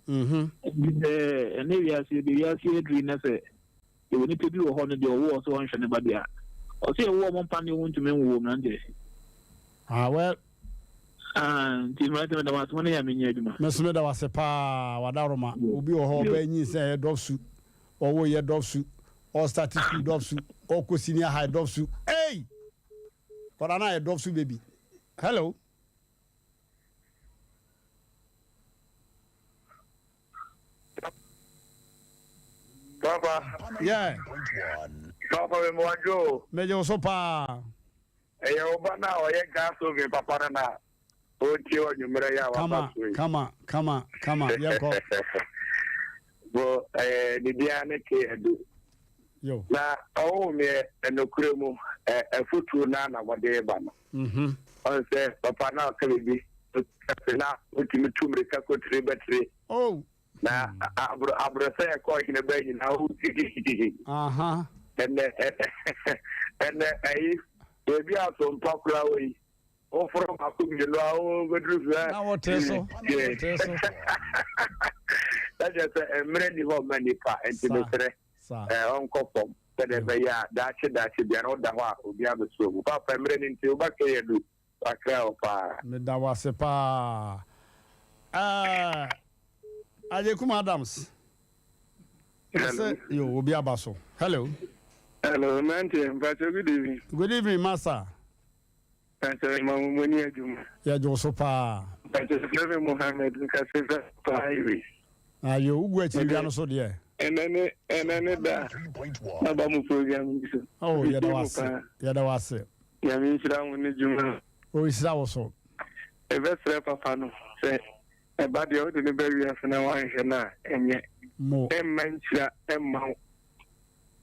L: Nti sɛ ɛnɛ wiase ebi wiase aduri na sɛ yɛwɔ nipa bi wɔ hɔ no deɛ ɔwo ɔsɛ ɔnhwɛ ne ba deɛ a ɔsɛ yɛwo ɔmo mpa ne ɔmo ntumi nwo mmeranteɛ.
A: Ah well.
L: Ah nti mmeranteɛ meda mo ase mo ne Nyame nyɛ adwuma.
A: Me nso meda wo ase paa wadaworoma obi wɔ hɔ ɔbaa nyinsɛn ɛyɛ dɔf su ɔwo yɛ dɔf su ɔstarte school dɔf su ɔkɔ senior high dɔf su ei. Kɔda no ayɛ dɔf so baby. Hello.
M: Papa.
A: Yeah.
M: Papa me mo adwo o.
A: Megye wo so paa.
M: Ɛyɛ wo ba no a ɔyɛ gas oven papa no na ɔretie wɔ anwummerɛ yi a waba so yi.
A: Kama kama kama yɛnkɔ.
M: Bo ɛyɛ ne din ne K Adu.
A: Yo.
M: Na ɔhoo meɛ nokorɛ mu ɛ afotuo no ara na wɔde reba no. Ɔn sɛ papa na ɔka biribi ɔte na ɔtumi tu mmirika kɔ tire bɛtire.
A: Oh.
M: Na abro abrɔsɛ ɛkɔ ɔhene bɛ nyinaa o hihihihi.
A: Aha.
M: Ɛnɛ ɛnɛ ɛyi baabi a sompa koraa wɔ yi. Woforo baako mmienu a wobɛduru so
A: Na wɔte so, wɔte so.
M: Na kyerɛ sɛ mmerɛ ni hɔ mma nipa nti mesrɛ ɔnkɔ fam sɛdeɛ ɛbɛyɛ a daakye daakye biara woda hɔ a obi abɛsoɔ mu. Papa mmerɛ no nti wobɛka yɛ du wakra wo paa.
A: Meda wo ase paa. Ɛɛ Agyekum Adams. Hello. Yo, obi aba so. Hello.
N: Hello, mmeranteɛ, mpakyɛ good evening.
A: Good evening, master.
N: Mpakyɛ ma mo moni adwuma.
A: Yɛgye wo so paa.
N: Mpakyɛ yɛfrɛ me Mohammed mekasa firi Accra highway.
A: Ayo wo gu akyiri wia no so deɛ.
N: Ɛnɛ ne ɛnɛ ne da a maba mo program yi so.
A: Oh yɛda wo ase yɛda wo ase.
N: Nyame nhyira mo ne dwuma.
A: Ɔnhyira wo so.
N: Mebɛsrɛ papa no sɛ ɛba deɛ wode no ba wiase na woanhwɛ no a ɛnyɛ.
A: Mo.
N: Ɛmma nhyira mma wo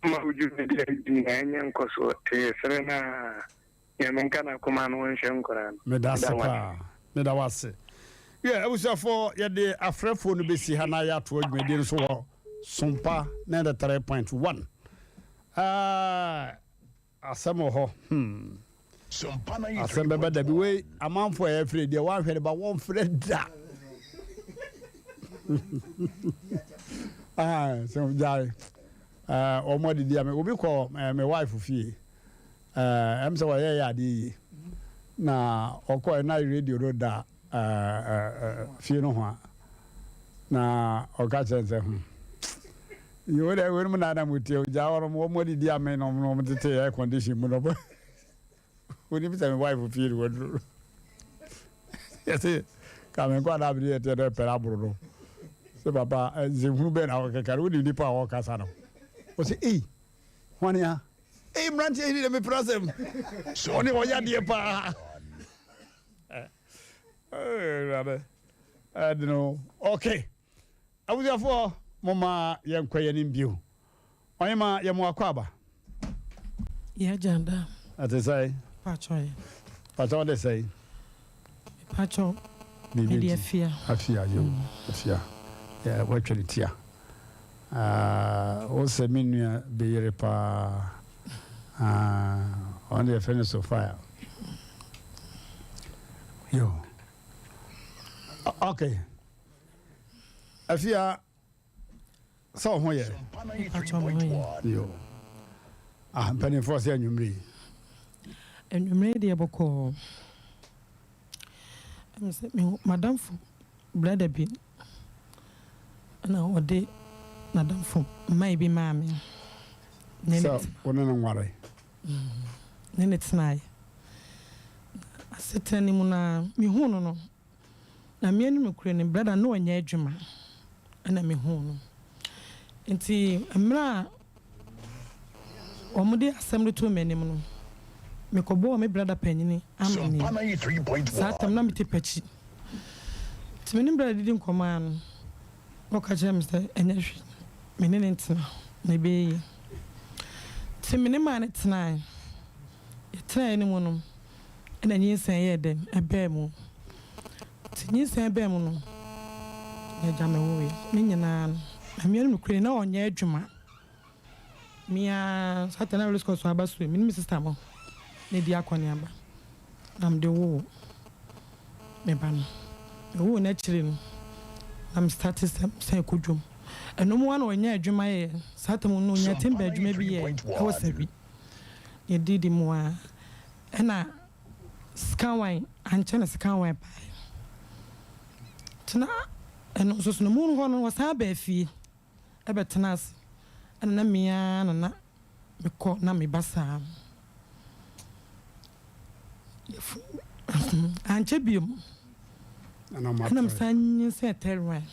N: mma wo dwumadi a wodi nyinaa ɛnyɛ nkɔsoɔ nti yɛsrɛ no ara. Nyame nka n'akoma no ɔnhwɛ nkwadaa no.
A: Meda ase paa. Meda wo ase. Yeah, abusuafoɔ yɛde afrɛfoɔ no bɛsi ha na yɛatoa dwumadie no so wɔ Sompa 93.1. Uh, asɛm wɔ hɔ. Hmm. Asɛm bɛbɛ da bi wei amanfoɔ a yɛfrɛ deɛ wɔanhwɛ no ba wɔmfrɛ da. Ah, sɛ gyae. Wɔn adidi ame obi kɔ me wife fie. Ɛɛ, ɛm sɛ wɔyɛɛ adeɛ yie. Na ɔkɔɛ na radio no da fie no ho a, na ɔka kyerɛ sɛ, hmm, yi wo dɛ weinom na na motie o, gyaa wɔnom, wɔn adidi amee na wɔn tete air condition mu no. Wonim sɛ me wife fie no waduro no. Yɛse, ka me nkɔ anaa mede yɛteɛ dɛ pɛrɛ aboro no. Sɛ papa, nsɛmhunu bɛn na wɔkeka no, wonim nipa a wɔkasa no. Ɔse, ei, hwane a? Ei mmeranteɛ yi deɛ mepere asɛm. Ɔne ɔyɛ adeɛ paa. Awurade ɛde no okay. Abusuafoɔ moma yɛnkɔ yɛn anim bio. Ɔhema yɛ mo akɔ aba.
O: Yɛ agya da.
A: Ɛte sɛn?
O: Pakyɛ yɛ.
A: Pakyɛ ɔde sɛn?
O: Pakyɛ mede afia.
A: Afia yo afia. Yɛ watwa ne tia. Ah wo sɛ me nua bi yere paa ah ɔno deɛ yɛfrɛ no Sophia yo ok Afia sɛ wo ho yɛ yo ah mpanimfoɔ sɛ anwummere yi
O: anwummere deɛ bɔkɔɔ ɛm sɛ madamfo brada bi Ɛna ɔde n'adamfo mmae bi maa me. Ne
A: Sɛ wo ne no nware.
O: Ne no tenaeɛ. Na asetena no mu no ara, mehuu no no, na me anim nokorɛ ni, brada no na ɔnyɛ adwuma. Ɛna mehuu no. Nti mmerɛ a wɔde asɛm no too m'anim no, mekɔbɔɔ me brada panyini amanneɛ. Saa tam na mete Pakyi. Nti me ne me brada didi nkɔmmɔ ara no, na ɔka kyerɛɛ me sɛ ɛnyɛ hwee, me ne no ntena na ɛbɛyɛ yie. Nti me ne maa no tenaeɛ. Yɛtenaeɛ no mu no, ɛna nyinsɛn yɛɛ dɛn? Ɛbaa mu. Nti nyinsɛn baa mu no, na agya me woeɛ. Ne nyinaa no, na me ara nokorɛ ni, na ɔnyɛ adwuma. Me ara, saa ta na Rose kɔ so aba so yi, me ne me sista mo na ɛdi akɔneaba na mede woo. me ba no. Mewoo no akyire no na me starte sɛ mesan kɔ dwom. Ɛno mu ara na ɔnyaa adwuma yɛɛ. Saa tam no ɔnyaa timber adwuma bi yɛɛ ɛwɔ Sahwi. Yɛdidi mu ara ɛna Sikawan ankyɛ na Sikawan baeɛ. Nti na ɛno nso so no mu hɔ no wɔsan baa fie ɛbɛtena ase ɛna na me ara na na mekɔ na meba saa. Ankyɛ bio ɛna mesan nyinsɛn Terwin.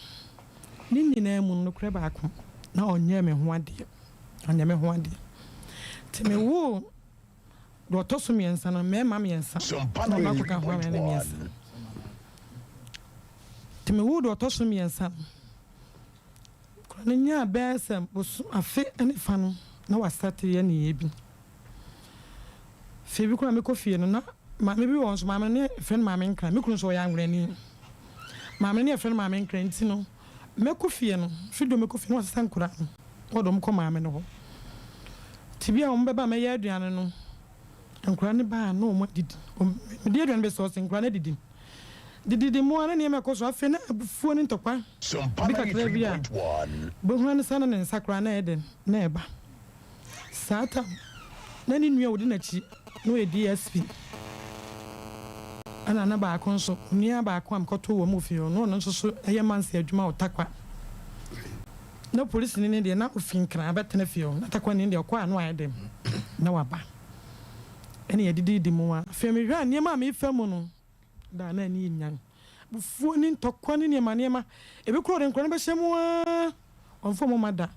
O: Ne nyinaa mu no nokorɛ baako na ɔnyɛɛ me ho adeɛ, ɔnyɛ me ho adeɛ. Nti mewoo Deɛ ɔtɔ so mmiɛnsa no, mmarima mmiɛnsa na ɔbaako ka ho a wɔyɛ mmiɛnsa. Nti mewoo deɛ ɔtɔ so mmiɛnsa no, akwadaa no nyaa bɛyɛ sɛ bosom afe ne fa no na wasate yɛ nneyɛɛ bi. Fie bi koraa mekɔ fie no na maame bi wɔ hɔ nso, maame no ne yɛfrɛ no maame Nkran, me kunu nso ɔyɛ Anwerani. Maame no ne yɛfrɛ no maame Nkran nti no, mɛkɔ fie no, firi deɛ mɛkɔ fie no wasesa nkwadaa no. Wɔde wɔn kɔ maame no hɔ. Nti bi a wɔn bɛba a mɛyɛ aduane no, nkwadaa no ba a na wɔn adidi. Mede aduane bɛsi hɔ sɛ nkwadaa no adidi. Dididi mu ara na nneɛma ɛkɔ so. Afei na abufuo ne ntɔkwa bi kakra bi a wobɛhunu ara ne sɛ na ne nsa koraa na ɛyɛ dɛn na ɛba. Saa tam na ne nua a ɔdi n'akyi no yɛ DSP. Ɛna na baako nso, onua baako a mekɔtoo wɔn wɔ fie hɔ no, ɔno nso so yɛ manse adwuma wɔ Tarkwa. Na polisini no deɛ, na ofi Nkran abɛtena fie hɔ. Na Tarkwani no deɛ, ɔkɔ a na wayɛ dɛn? Na waba. Ɛna yɛdididi mu a, afei mehwɛ a nneɛma a mefa mu no, da a na ani nyan. Abufuo ne ntɔkwa ne nneɛma nneɛma. Ebi koraa ɔde nkwadaa no bɛhyɛ mu ara, ɔmfa wɔn mma da.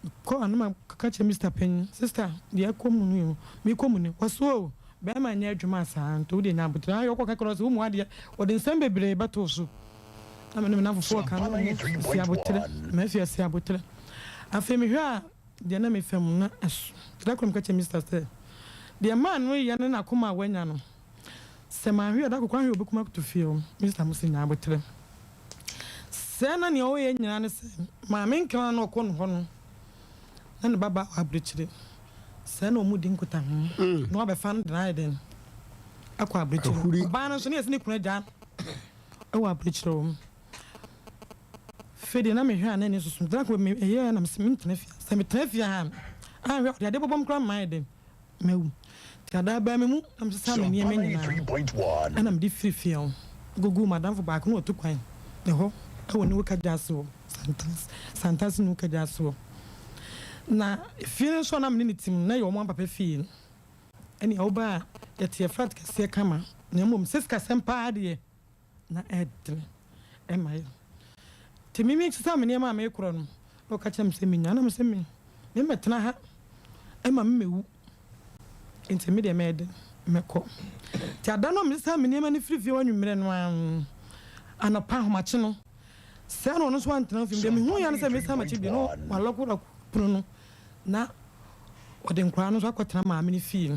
O: Mekɔ a na makɔka kyerɛ Mister panyin, Sister, deɛ ɛkɔ mu ni o, mekɔ mu ni. Ɔse o, bɛrima nyɛ adwuma saa, nti wo deɛ nya aboterɛ. Ayɛ ɔkɔka koraa ɔse wo mu adeɛ, ɔde nsɛm bebree bɛto wo so. Na me ne me nnamfofoɔ reka no, wɔn si aboterɛ, mafi ase aboterɛ. Afei mehwɛ a, deɛ na mefa mu na ɛso. Da koro meka kyerɛɛ Mister sɛ, deɛ maa no reyɛ ne n'akoma a wanya no, Sɛ manhwɛ a, da koro kwan hwɛ obekum akoto fie hɔ. Mister Mose nyaa aboterɛ. Sɛɛ na nea ɔyɛ nyinaa ne sɛ, Maame Nkran na ɔkɔ no hɔ no, na ne ba baa wɔ aburokyire. Sɛɛ na wɔn di nkutaho, na wabɛfa no de no ayɛ dɛn? Akɔ aburokyire. Ɔbaa no nso, na yɛse ne kunu agyaa no wɔ aburokyire hɔ. Afei deɛ na mehwɛ a na ani soso. Da koro meyɛɛ na mese mentena fie ha. Sɛ metena fie ha a, anhwɛ a ɔde adeɛ bɛbɔ me koraa ma mayɛ dɛn? Mawu. Nti adaa baa me mu na mesesaa me nneɛma nyinaa ɛna mede firi fie hɔ kɔguu m'adamfo baako na ɔtu kwan ne hɔ wɔ New Kagya ase hɔ, Santase, Santase New Kagya ase hɔ. Na efie no nso a na me ne no te mu no, na ɛyɛ wɔn papa fie no. Ɛnea woba a, yɛte yɛ flat kɛseɛ kama, na mmom sɛ sikasɛm paa deɛ, na ɛdene ma yɛn. Nti me mesesa me nneɛma a mekorɔ no, na ɔka kyerɛ me sɛ menya, na me sɛ me memmɛtena ha ma me mɛwu, nti me deɛ mɛyɛ dɛn mɛkɔ. Nti ada no a mesesa me nneɛma no firi fie hɔ anwummerɛ no ara no, anɔpa ahomakye no, sɛ na ɔno nso antena fie, deɛ mehu ya no sɛ mesan m'akyi bio na walɔko pono no na ɔde nkwadaa no nso akɔtena maame no fie.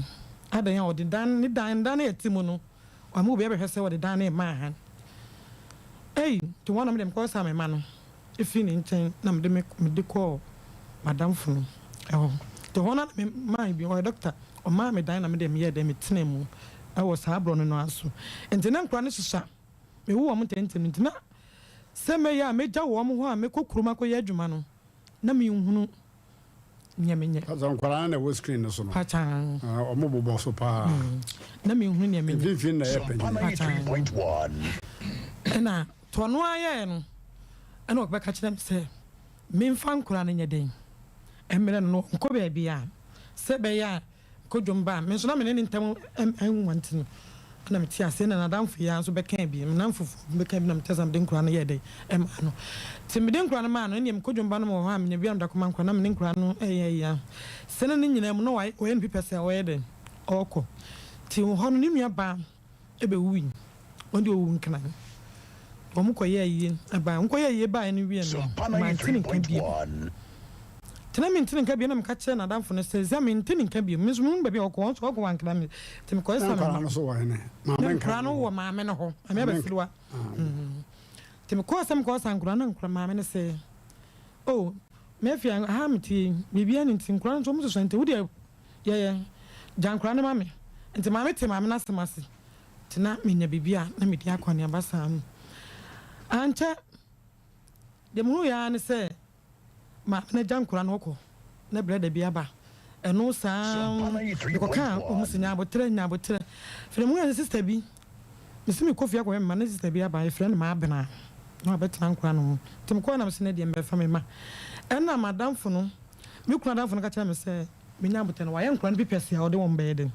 O: Adɛn a ɔde dan ne dan dan no yɛte mu no Wama obi abɛhwɛ sɛ wɔde dan no rema hann. Ei, nti hɔ na me deɛ mekɔsesaa me mma no firii ne nkyɛn na mede me mede kɔɔ m'adamfo no hɔ. Nti hɔ no na me maa bi, ɔyɛ dɔkta, ɔmaa me dan na me deɛ meyɛɛ dɛn metenaa mu wɔ saa borɔno no ara so. Nti na nkwadaa no susua, mewo wɔn ntɛmntɛm nti na sɛ mɛyɛ a mɛgya wɔn hɔ a mɛkɔ kurom akɔyɛ adwuma no na menhunu nyɛ me nyɛ.
A: Pastor nkwadaa no na ɛwɔ screen no so no.
O: Pakyaan.
A: Ah, wɔn bobɔ so paa.
O: Mm. Na me nhunu nea me nyɛ.
A: Mfimfini na ɛyɛ panyin.
O: Pakyaan. Ɛna tɔ no ayɛɛ no, ɛna ɔbɛka kyerɛ me sɛ memfa nkwadaa no nyɛ dɛn mmerɛ no na ɔnkɔ baabi a sɛ ɛbɛyɛ a Kodwom ba a, me nso na me ne ne ntam nwa nti no, ɛna mete aseɛ na n'adamfo yi ara nso bɛkaa bi, me nnamfofoɔ bi bɛkaa bi na mete aseɛ na mede nkwadaa no yɛɛ dɛn ɛmaa no. Nti mede nkwadaa no maa no, ɛnneɛ me kodwom ba no mewɔ hɔ a menya bi a mede akɔma nkwadaa na me ne nkwadaa no ɛyɛ ayi a. Sɛ na ne nyinaa mu na wayɛ ne pipɛ sɛ ɔyɛ dɛn ɔrekɔ. Nti wɔ hɔ no ne nua baa bɛwui. Wɔn deɛ ɔwu nkran. Wɔn kɔyɛɛ ayie baeɛ. Wɔn kɔyɛɛ ayie baeɛ no wieɛ no, mante ne nka bio. Nti na mente ne nka bio na meka kyerɛɛ n'adamfo no sɛ, Zia, mente ne nka bio. Me nso menhu baabi a ɔkɔ. Wɔn nso ɔkɔ wankra me. Nti mekɔyɛ
A: Na
O: sɛ
A: nkwadaa
O: mema.
A: no nso wɔ hene?
O: Na
A: Maame nkra
O: nkwadaa
A: no
O: no
A: wɔ
O: wɔ maame no hɔ. Maame
A: Maame nkra.
O: abasiriwa. Nti mekɔɔ sɛ mekɔsa nkwadaa no na nkwadaa maame no sɛ, Oh, Mafia, ha a mete yi, biribiara nni nti nkwadaa no nso wɔn susua nti wo deɛ yɛyɛ gya nkwadaa no ma me. Nti maame tee maame no asɛm ase. Nti na menya biribi a na medi akɔneaba saa no. Ankyɛ, deɛ mehuiɛ ara ne sɛ maame no agya nkwadaa no hɔ kɔ na brɛda bi aba. Ɛno saa no, mekɔkaa wɔn se nya aboterɛ, nya aboterɛ. Afei deɛ mehuiɛ sɛ sista bi, mese mekɔ fie akɔhwɛ me mma na sista bi aba, yɛfrɛ no Maabena, na wabɛtena nkwadaa no ho. Nti mekɔeɛ na mese nnɛ deɛ mebɛfa me mma. Ɛnna m'adamfo no, me kunu adamfo no ka kyerɛɛ me sɛ menya aboterɛ no, wayɛ nkwadaa no pipɛs a ɔde wɔn bɛyɛ dɛn?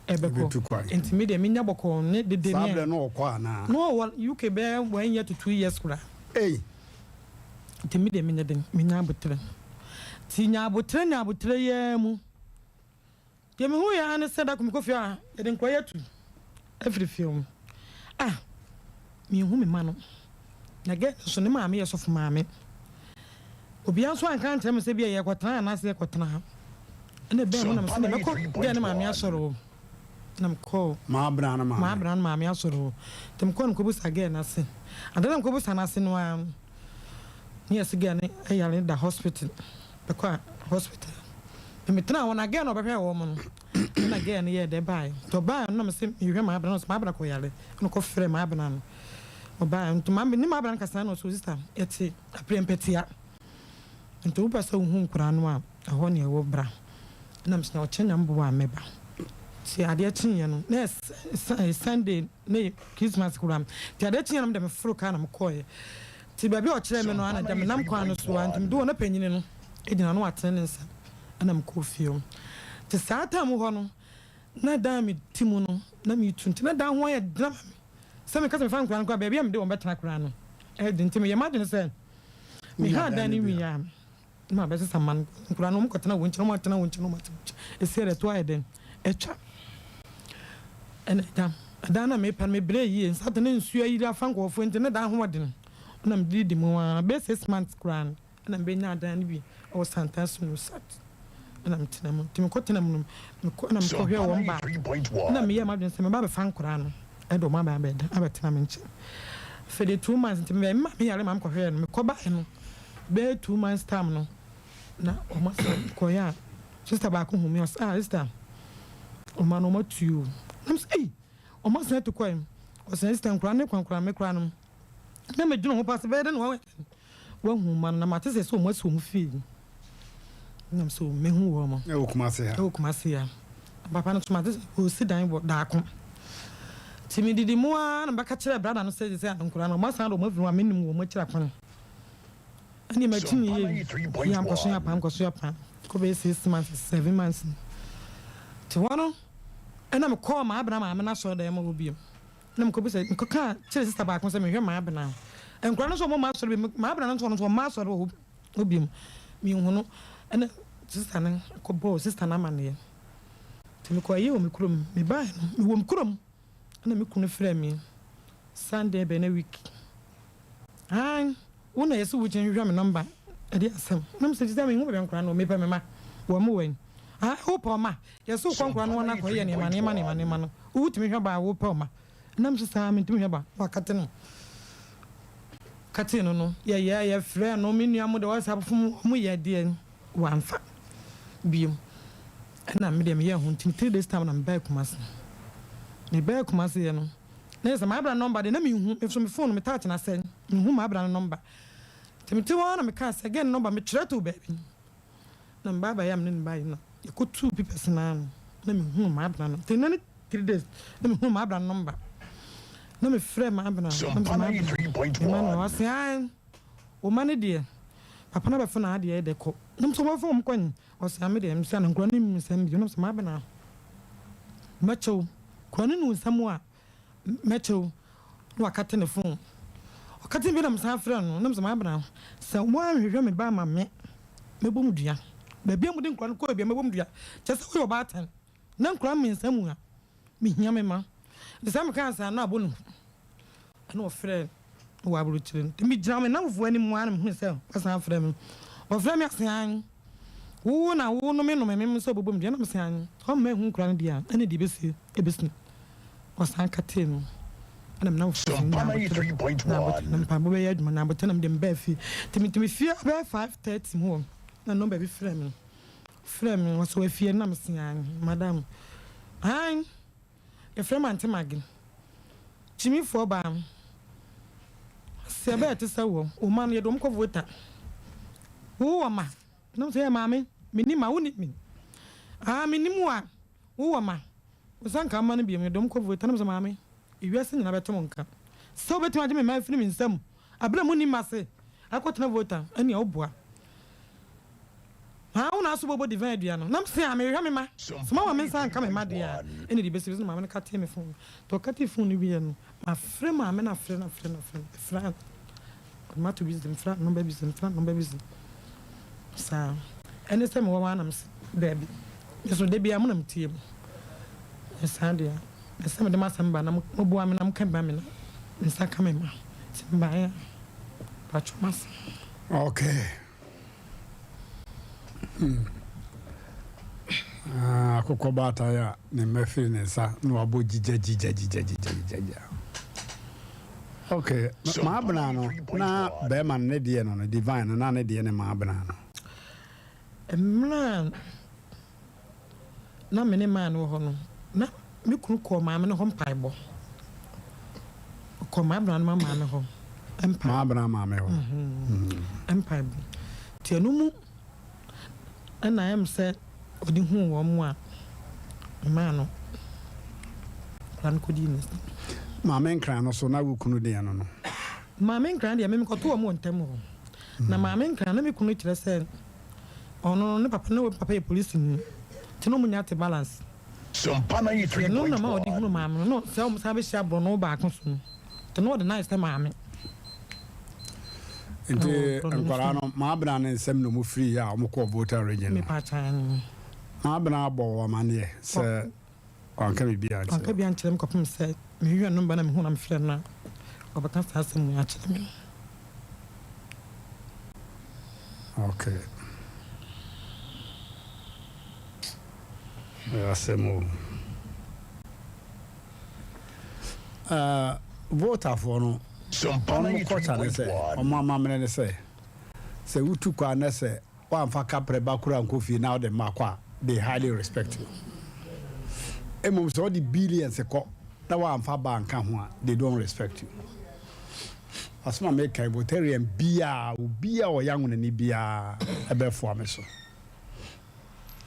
O: Ɛbɛkɔ. Nti me deɛ menya bɔkɔɔ ne dede
A: Saa
O: ne.
A: berɛ no ɔkɔ anaa?
O: Na ɔwɔ UK bɛyɛ one year to 2 years koraa.
A: Ei!
O: Nti me deɛ menyɛ den, menya aboterɛ. Nti nya aboterɛ nya aboterɛ yi ara mu. Deɛ mehuiɛ ara ne sɛ da koro mekɔ fie a, yɛde nkwadaa yi atu afiri fie hɔ. Ah! Menhu me mma no. Na girl no nso, ne maame yɛ sɔfo maame. Obiara nso anka ankyerɛ me sɛ ebia yɛrekɔtena ha anaasɛ yɛrekɔtena ha. Ɛna ɛbɛn mu na mese mɛkɔ girl no maame asɔre hɔ. Na mekɔɔ
A: Maabena no maame.
O: Maabena no maame asɔre hɔ. Nti mekɔɔ no mekɔbisa girl no ase. Ade na mekɔbisa no ase no ara no, ne yɛse girl no yare da hospital. Mekɔ a hospital. Nti metenaa hɔ na girl no a ɔbɛhwɛɛ wɔn no, ɛna girl no yɛɛ dɛ baeɛ. Nti ɔbaeɛ no na mese mehwɛ Maabena no, ɔse Maabena kɔyare. Ɛna ɔkɔfrɛɛ Maabena no. Ɔbaeɛ nti me ne Maabena no kasaeɛ na ɔse, sister yɛte Aprɛmpɛtia. Nti wopɛ sɛ wohu nkoraa no a, ɛhɔ ne ɛwɔ bra. Ɛna mese na ɔkyɛ Nyame boa a mɛba. Nti adeɛ kyeeɛ no, na ɛyɛ Sunday ne Christmas koraa. Nti adeɛ kyeeɛ no mede meforo kaa na mekɔeɛ. Nti baabi a ɔkyerɛɛ me no ara na agya menam kwan no so ara nti meduu hɔ na panyini no gyina hɔ na watene ne nsa ɛna mekɔɔ fie hɔ. Nti saa time hɔ no na dan a mete mu no na metu nti na dan ho ayɛ den ama me. Sɛ meka sɛ mefa nkwadaa no koraa baabi a mede wɔn bɛtena koraa no ɛyɛ den nti meyɛ m'adwene sɛ meha dan no wie a na mabɛsesa mma no. Nkwadaa no wɔkɔtena wɔn nkyɛn, wɔatena wɔn nkyɛn, wɔatena wɔn nkyɛn. Ɛsi ɛdɛ to ayɛ dɛn atwa. Ɛna ɛda ɛdan na mepɛ no mebrɛ yie nsa te ne nsuo ayiri afa nkurɔfoɔ nti ne dan ho ɔden na mede di mu ara bɛyɛ 6 months koraa no ɛna mebɛnya adan no bi ɛwɔ Santase no sat ɛna metena mu nti mekɔtena mu no mekɔ ɛna mekɔhwɛ wɔn baa ɛna meyɛ m'adwene sɛ meba abɛfa nkwadaa no ɛde wɔn aba abɛda abɛtena me nkyɛn. Afei de 2 months nti mebɛn me maame yare ma mekɔhwɛɛ no mekɔbaeɛ no bɛyɛ 2 months time no na wɔn asɛ mekɔeɛ a sister baako hu me ɔsɛ, "Ah, sister, ɔma no wɔn atu o." Na mesɛ, "Ei, wɔn asan atu kɔɛ?" Ɔsɛ, "Sister, nkwadaa ne kwankwadaa me koraa no na medwene ho paa sɛ bɛyɛ dɛ na wɔn wahu ma no na mate sɛ sɛ wɔn asi wɔn fie nam so mehu wɔn.
A: Ɛwɔ Kumase ha.
O: Ɛwɔ Kumase ha. Papa no so mate sɛ ɔsi dan wɔ daako. Nti medidi mu ara na mebɛka kyerɛ brada no sɛ sɛ nkwadaa no wɔn asan de wɔn afiri hɔ a menim wɔn akyiri akwan. Ɛne makyi ne yie yɛ ankɔso yɛ apa ankɔso yɛ apa kɔ bɛyɛ 6 months 7 months. Nti hɔ no ɛna mekɔɔ maabena maame no asɔre dan mu hɔ bio. Na mekɔbisa mekɔka kyerɛ sister baako sɛ mehwɛ maabena. Nkwadaa no nso wɔn mma asɔre bi maabena no nso ɔno nso ɔmma asɔre wɔ hɔ bio. Mehu no ɛna sister no kɔbɔɔ sister no amanneɛ. Nti mekɔɔ ayie wɔ me kurom. Mebaeɛ no mewɔ me kurom ɛna me kunu frɛɛ me Sunday bɛn na week. Aane, wo na yɛse wokyin hwehwɛ me number ɛde asɛm. Na mesɛ sisi a menhu baabi a nkwadaa no wɔ mepɛ me mma wɔn mo wɛn. Ah, wopɛ ɔma yɛse wokɔ nkwadaa no wɔn akɔ yɛ nneɛma nneɛma nneɛma nneɛma no wotumi hwɛ ba a wopɛ ɔma. Na mesɛ saa mentumi hwɛ ba na wakate no. Katee no no yɛyɛ yɛfrɛ no me nua mo de WhatsApp fom wɔn yɛ deɛ wamfa biom. Ɛna me deɛ meyɛɛ ho nti 3 days time na mebaa Kumasi. Mebaa Kumasi yɛ no na yɛ sɛ maabra number deɛ na menhu me so me phone me touch na sɛn menhu maabra no number. Nti mete hɔ ara na mekaa sɛ girl no number metwerɛ too baabi. Na mebaa baeɛ a me ne no baeɛ na yɛkɔtuu papers no ara no na mehuu maabra no. Nti nna ne 3 days na mehuu maabra no number. Na mefrɛɛ maabra no na mesɛ maabra me ma no ɔse ae wo ma no deɛ papa no abɛfa n'adeɛ de kɔ. Na mesɛ wɔbɛfa wɔn kɔ he? Ɔse ame deɛ mesɛ na nkwadaa no nnim nsɛm bio. Na mesɛ maabra mɛkyɛ wo nkwadaa no nim nsɛm a mɛkyɛ wo. Na wakate ne phone. Ɔkate bi na mesan frɛ no na mesɛ maabra sɛ woanhwehwɛ me ba ama me mɛbɔ mu dua. Baabi a mode nkwadaa no kɔɔ bia mɛbɔ mu dua. Kyerɛ sɛ woyɛ ɔbaatan na nkwadaa mmiɛnsa mu a mehia me ma. Nti saa mekaa saa na abɔ ne hu. Ɛna ɔfrɛ wɔ aburokyire no. Nti megyina me nnamfofoɔ anim ara na mehunu sɛ wasan afrɛ me. Ɔfrɛ me ase an wo na wo no me nome me sɛ ɔbɛbɔ me dua na mese an ɔmma ehu nkwadaa no deɛ a ɛne deɛ ɛbɛsi ɛbɛsi. Ɔsan katee no. Ɛna me nnamfofoɔ sɛ nya aboterɛ na aboterɛ na mpaebɔ bɛyɛ adwuma na aboterɛ na mede mbaa fie. Nti metumi fie bɛyɛ 5:30 mu hɔ na nɔmba bi frɛ me. Frɛ me ɔsɛ wafie na mese an madam an yɛfrɛ me Aunty Maggie. Gyimifoɔ baa. Sɛ ɛbɛyɛ te sɛ wɔ, wo mma no yɛde wɔn kɔ Volta. Wo wɔ mma? Na me sɛ, yɛ maame, menni mma, wonim me? Ah, mennim wo a, wo wɔ mma? Wo nsa nka mma no bio, yɛde wɔn kɔ Volta. Na me sɛ, maame, ewiase nyinaa bɛte mo nka. Sɛ wobɛtumi agye me mma afiri me nsam, abere a monni mma ase, akɔtena Volta, ɛnneɛ woboa. Haa wo na aso bɔbɔ divine dua no na mese a mehwehwɛ me ma sɛ mama me nsa anka me mma deɛ a ɛne deɛ ɛbɛsi bɛsi na maame no katee me phone nti ɔkatee phone no wieɛ no mafrɛ maame no afrɛ no afrɛ no afrɛ no mefrɛ a ɔde mato busy mefrɛ a number busy mefrɛ a number busy saa ɛne sɛ mewɔ hɔ a na mese daabi me so da biara mo na metie mo ɛyɛ saa deɛ a ɛsɛ mede m'asɛm ba na moboa me na moka bi ma me na me nsa ka me ma nti mebaeɛ a patwɔ m'asɛm.
A: Okay. Hmm. Ah, akokɔ baatan a ne mma firi ne nsa na wabɔ gyigya gyigya gyigya gyigya gyigya. Okay, maabena no na bɛrima no ne deɛ no no divine no na ne deɛ ne maabena no.
O: Mmerɛ a na me ne maa no wɔ hɔ no, na me kunu kɔɔ maame no hɔ mpaebɔ. Ɔkɔɔ m'abena no maame hɔ mpaebɔ.
A: M'abena maame hɔ.
O: Mpaebɔ. Nti ɛno mu ɛna ayɛ me sɛ ɔde huu wɔn mu a maa no akwadaa no kɔdii ne.
A: Maame Nkran no so na wo kunu deɛ no no?
O: Maame Nkran deɛ me mekɔto wɔn wɔ ntam hɔ. Na maame Nkran na me kunu kyerɛ sɛ. Ɔno no ne papa ne papa yɛ polisini nti na ɔmo nya te balance. Nti ɛno na ma ɔde hunu maame no na sɛ ɔmo san bɛhyia borɔno baako so no nti na ɔde no ayɛ sɛ maame.
A: Nti nkwadaa no Maabena ne nsam na ɔmo firi yɛ a ɔmo kɔɔ Volta region no. Maabena abɔ wo amaneɛ sɛ wanka biribiara ankyerɛ wo?
O: Wanka biribiara ankyerɛ me kɔpem sɛ mehwehwɛɛ number na mehuu na mefrɛɛ no na ɔbɛka saa asɛm wei akyerɛ me.
A: Okay. Ɛyɛ asɛm o. Uh, Voltafoɔ no, wɔn kɔkya ne sɛ, wɔn amammerɛ ne sɛ, sɛ wotu kwan na sɛ woamfa kaprɛ ba koro ankɔ fie na wode mma kɔ a, they highly respect you. Mmom sɛ wode billions kɔ na woamfa ba anka ho a, they don't respect you. Asɛm a meka yi, Voltairean biara, obiara a ɔyɛ anwonani biara ɛbɛfoa me so.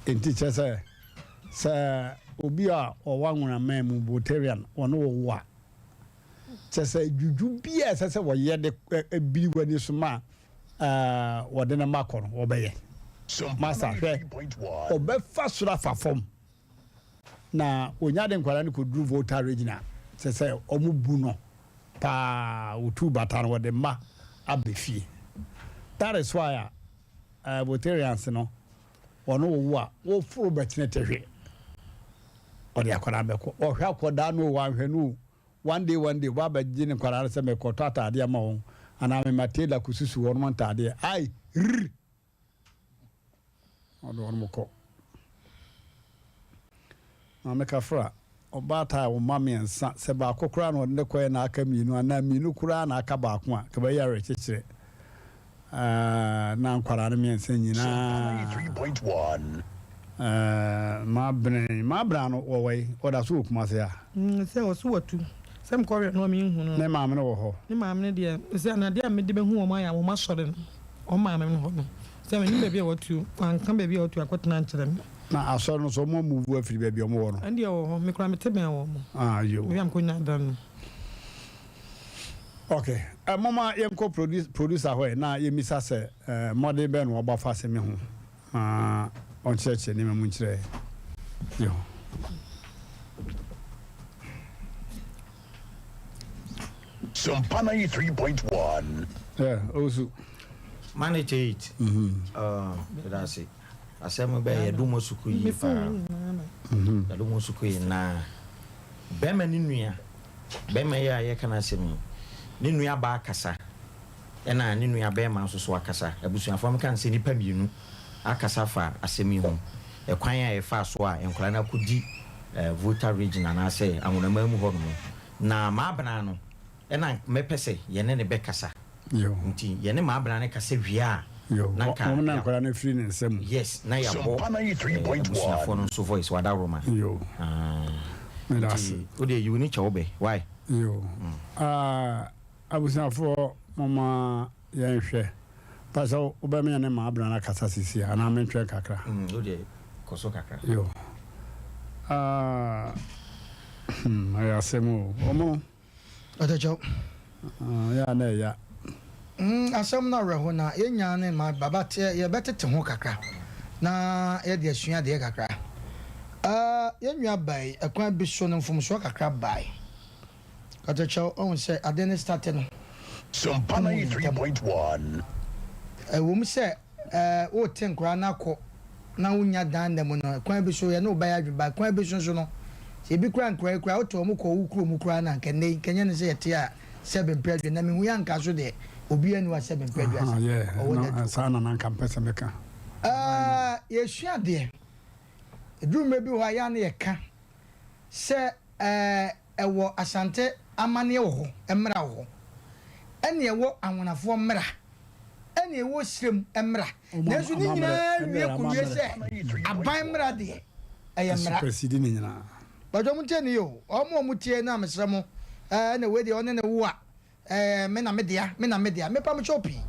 A: Enti kyerɛ sɛ, sɛ obi a ɔwɔ anwonaman mu, Voltairean, ɔne wo wo a, kyerɛ sɛ dwudwu biara ɛsɛ sɛ wɔyɛ de biri w'ani so ma wɔde no ma kɔ no, wɔbɛyɛ. Masa, hwɛ, ɔbɛfa soro afa fam. Na wɔnya de nkwadaa no kɔduru Volta Region a, kyerɛ sɛ wɔbu no paa, wɔtu bata no, wɔde mma aba fie. That is why a uh, Voltarians no, wɔn wowo a, wɔforo bɛtene tɛhwe. Wɔde akwadaa bɛkɔ. Ɔhwɛ akwadaa no o, wanhwɛ no o. One day one day, wɔba abɛgye ne nkwadaa no sɛ mekɔtɔ ataadeɛ ama wɔn, anaa mema tailor kɔsusu wɔn ntaadeɛ. Ai, rrr! Ɔde wɔn kɔ. Maame Kafra, ɔbaatan a ɔma mmiɛnsa, sɛ baako koraa na ɔde no kɔɛ na aka mmienu anaa mmienu koraa na aka baako a, nka bɛyɛ awerɛkyekyerɛ. Na nkwadaa no mmiɛnsa nyinaa. Mabene, mabena no wɔwɔ yi, ɔda so wɔ Kumase a.
O: Sɛ ɔso watu, sɛ mekɔhwɛ no a menhu no.
A: Ne maame no wɔ hɔ.
O: Ne maame no deɛ, sɛ adeɛ a mede bɛhu wɔn ayɛ a wɔn asɔre no. Wɔn maame no hɔ no, sɛ mennim baabi a watu, wanka baabi a watu akɔtena ankyerɛ me.
A: Na asɔre no nso, wɔn amuvu afiri baabi a wɔwɔ no?
O: Ɛndeɛ wɔ hɔ, me koraa mete bɛn wɔn.
A: Ah, yo.
O: Baabi a mekɔnya dan no.
A: Ok, eh, momma yɛnkɔ produ producer hɔ ɛ, na yɛmmisa sɛ eh, mmɔden bɛn na wɔabɔ afa asɛm yi ho, na ɔnkyerɛkyerɛ nneɛma mu nkyerɛ yɛn.
B: Sompa 93.1.
A: Yeah, Owusu.
P: Manage it. Yɛda ase. Asɛm bɛyɛ yɛde mo sukuu yi paa. Yɛde mo sukuu yi na bɛrima ne nua bɛrima yi a yɛka n'asɛm yi ne nua baa kasa ɛna ne nua bɛrima nso so akasa. Abusuafoɔ meka no sɛ nipa mmienu akasa fa asɛm yi ho. Ɛkwan a yɛfaa so a nkwadaa no akɔdi Volta region anaasɛ Anwonaman mu hɔ nom. Na m'abena no na mɛpɛ sɛ yɛne no bɛkasa. Nti yɛne m'abena no kasa wie a, na nka
A: Wɔn na nkwadaa no afiri ne nsa mu.
P: Yes, na yɛabɔ abusuafoɔ no nso voice, wadaworoma.
A: Meda ase.
P: Nti wodeɛ yi wo ni kyɛ wo bɛ, why?
A: Yo. Ah, abusuafoɔ momma yɛnhwɛ. Pastor, wobɛma yɛne Maabena no akasa sisi a, anaa mentwɛn kakra?
P: Mm, wo deɛ, kɔ so kakra.
A: Yo. Ah, hmm, ɛyɛ asɛm o. Ɔmo.
E: Ɔtɛkyɛw.
A: Ah, yɛ a na ɛya.
E: Mm, asɛm no awerɛho na yɛn nyinaa ne ma baba teɛ yɛbɛtete ho kakra na yɛde asua adeɛ kakra. Ah, yɛn nua bae, ɛkwan bi so no mfomsoɔ kakra bae. Ɔtɛkyɛw, ɔhu sɛ ade no starte no,
B: Sompa
E: wohu no ntɛm.
B: 93.1.
E: Ɛwom sɛ eh, wote nkoraa no akɔ na wonnya dan nna mu no, kwan bi so yɛne wo bɛyɛ adwene, but kwan bi so nso no, sɛ ebi koraa nkoraa yi koraa, wote wɔn kɔ wo kurom koraa no a, nka nnɛ yi, nka ɛnyɛ ne sɛ yɛte a sɛbe mpere adwene, na mehu yɛ anka so deɛ, obiara nni hɔ a sɛbe mpere
A: Aha,
E: aduasa
A: yeah,
E: ɔwɔ
A: no,
E: n'aduro.
A: saa na na nka mpɛ sɛ meka.
E: Eh, yɛsua adeɛ. Ɛduru mmerɛ bi wɔ hɔ a, yɛ a na yɛka sɛ eh, ɛwɔ Asante amanneɛ wɔ hɔ, mmara wɔ hɔ, ɛne ɛwɔ Anwonafoɔ mmara, ɛne ɛwɔ Sirem mmara, nanso ne nyinaa wie kɔwie sɛ aban mmara deɛ, ɛyɛ mmara.
A: Ɛsupersidi ne nyinaa.
E: Mpakyɛw montie no yie o, wɔn a wɔtie no a mesrɛ mo, ɛɛ na wei deɛ ɔne ne wo a, Ɛɛ, me na me dea, me na me dea. Mepa mo kyɛw pii.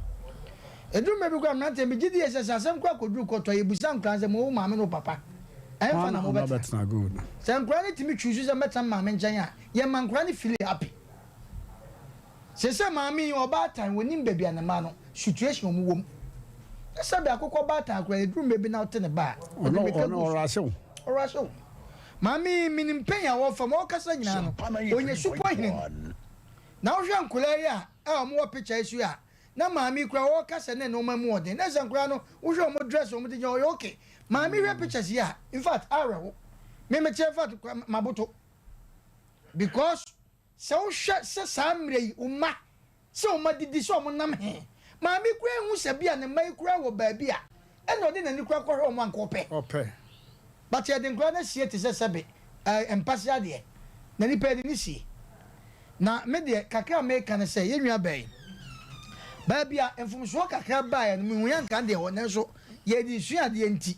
E: Ɛduru mmerɛ bi koraa mmeranteɛ, megye die sɛ, sɛ asɛm koraa kɔduru kɔtɔ a, yɛbisa nkwadaa no sɛ, mo wo maame ne wo papa, ɛhefa na mobɛtena? Sɛ nkwadaa no tumi choose sɛ mɛtena me maame nkyɛn a, yɛma nkwadaa no feeli happy. Seesei maame yi, ɔbaatan, ɔnim baabi a ne mma no, situation a wɔwɔ mu. Na sɛbe akokɔ baatan koraa, ɛduru mmerɛ bi na wote ne ba a, ɔde mmirika gu so. Ɔrahye wo. Maame yi, menim pain a ɔrefa mu, ɔrekasa nyinaa no, ɔnya supɔ hene no. Na wohwɛ nkwadaa yi a a wɔn wɔ picture yi so yi a, na maame yi koraa ɔreka sɛ ne nneɛma mu ɔden. Na sɛ nkwadaa no wohwɛ wɔn dress wɔn de gyina ɔyɛ okay. Maame yi hwɛ pictures yi a, in fact awerɛho. Me me kyerɛ in fact maboto. Because sɛ wohwɛ sɛ saa mmerɛ yi wo mma sɛ wɔn adidi sɛ wɔn nam he. Maame yi koraa ehu sɛ bi a ne mma yi koraa wɔ baabi a ɛna ɔde n'ani koraa kɔhwɛ wɔn anka ɔpɛ.
A: Ɔpɛ.
E: But yɛde nkwadaa no asie te sɛ sɛbe ɛɛ mpase adeɛ. Na nipa yɛde no sie. Na me deɛ kakra a meka ne sɛ yɛn nua baa yi, baabi a mfomsoɔ kakra baeɛ no mehu yɛ anka deɛ hɔ nanso yɛde sua adeɛ nti.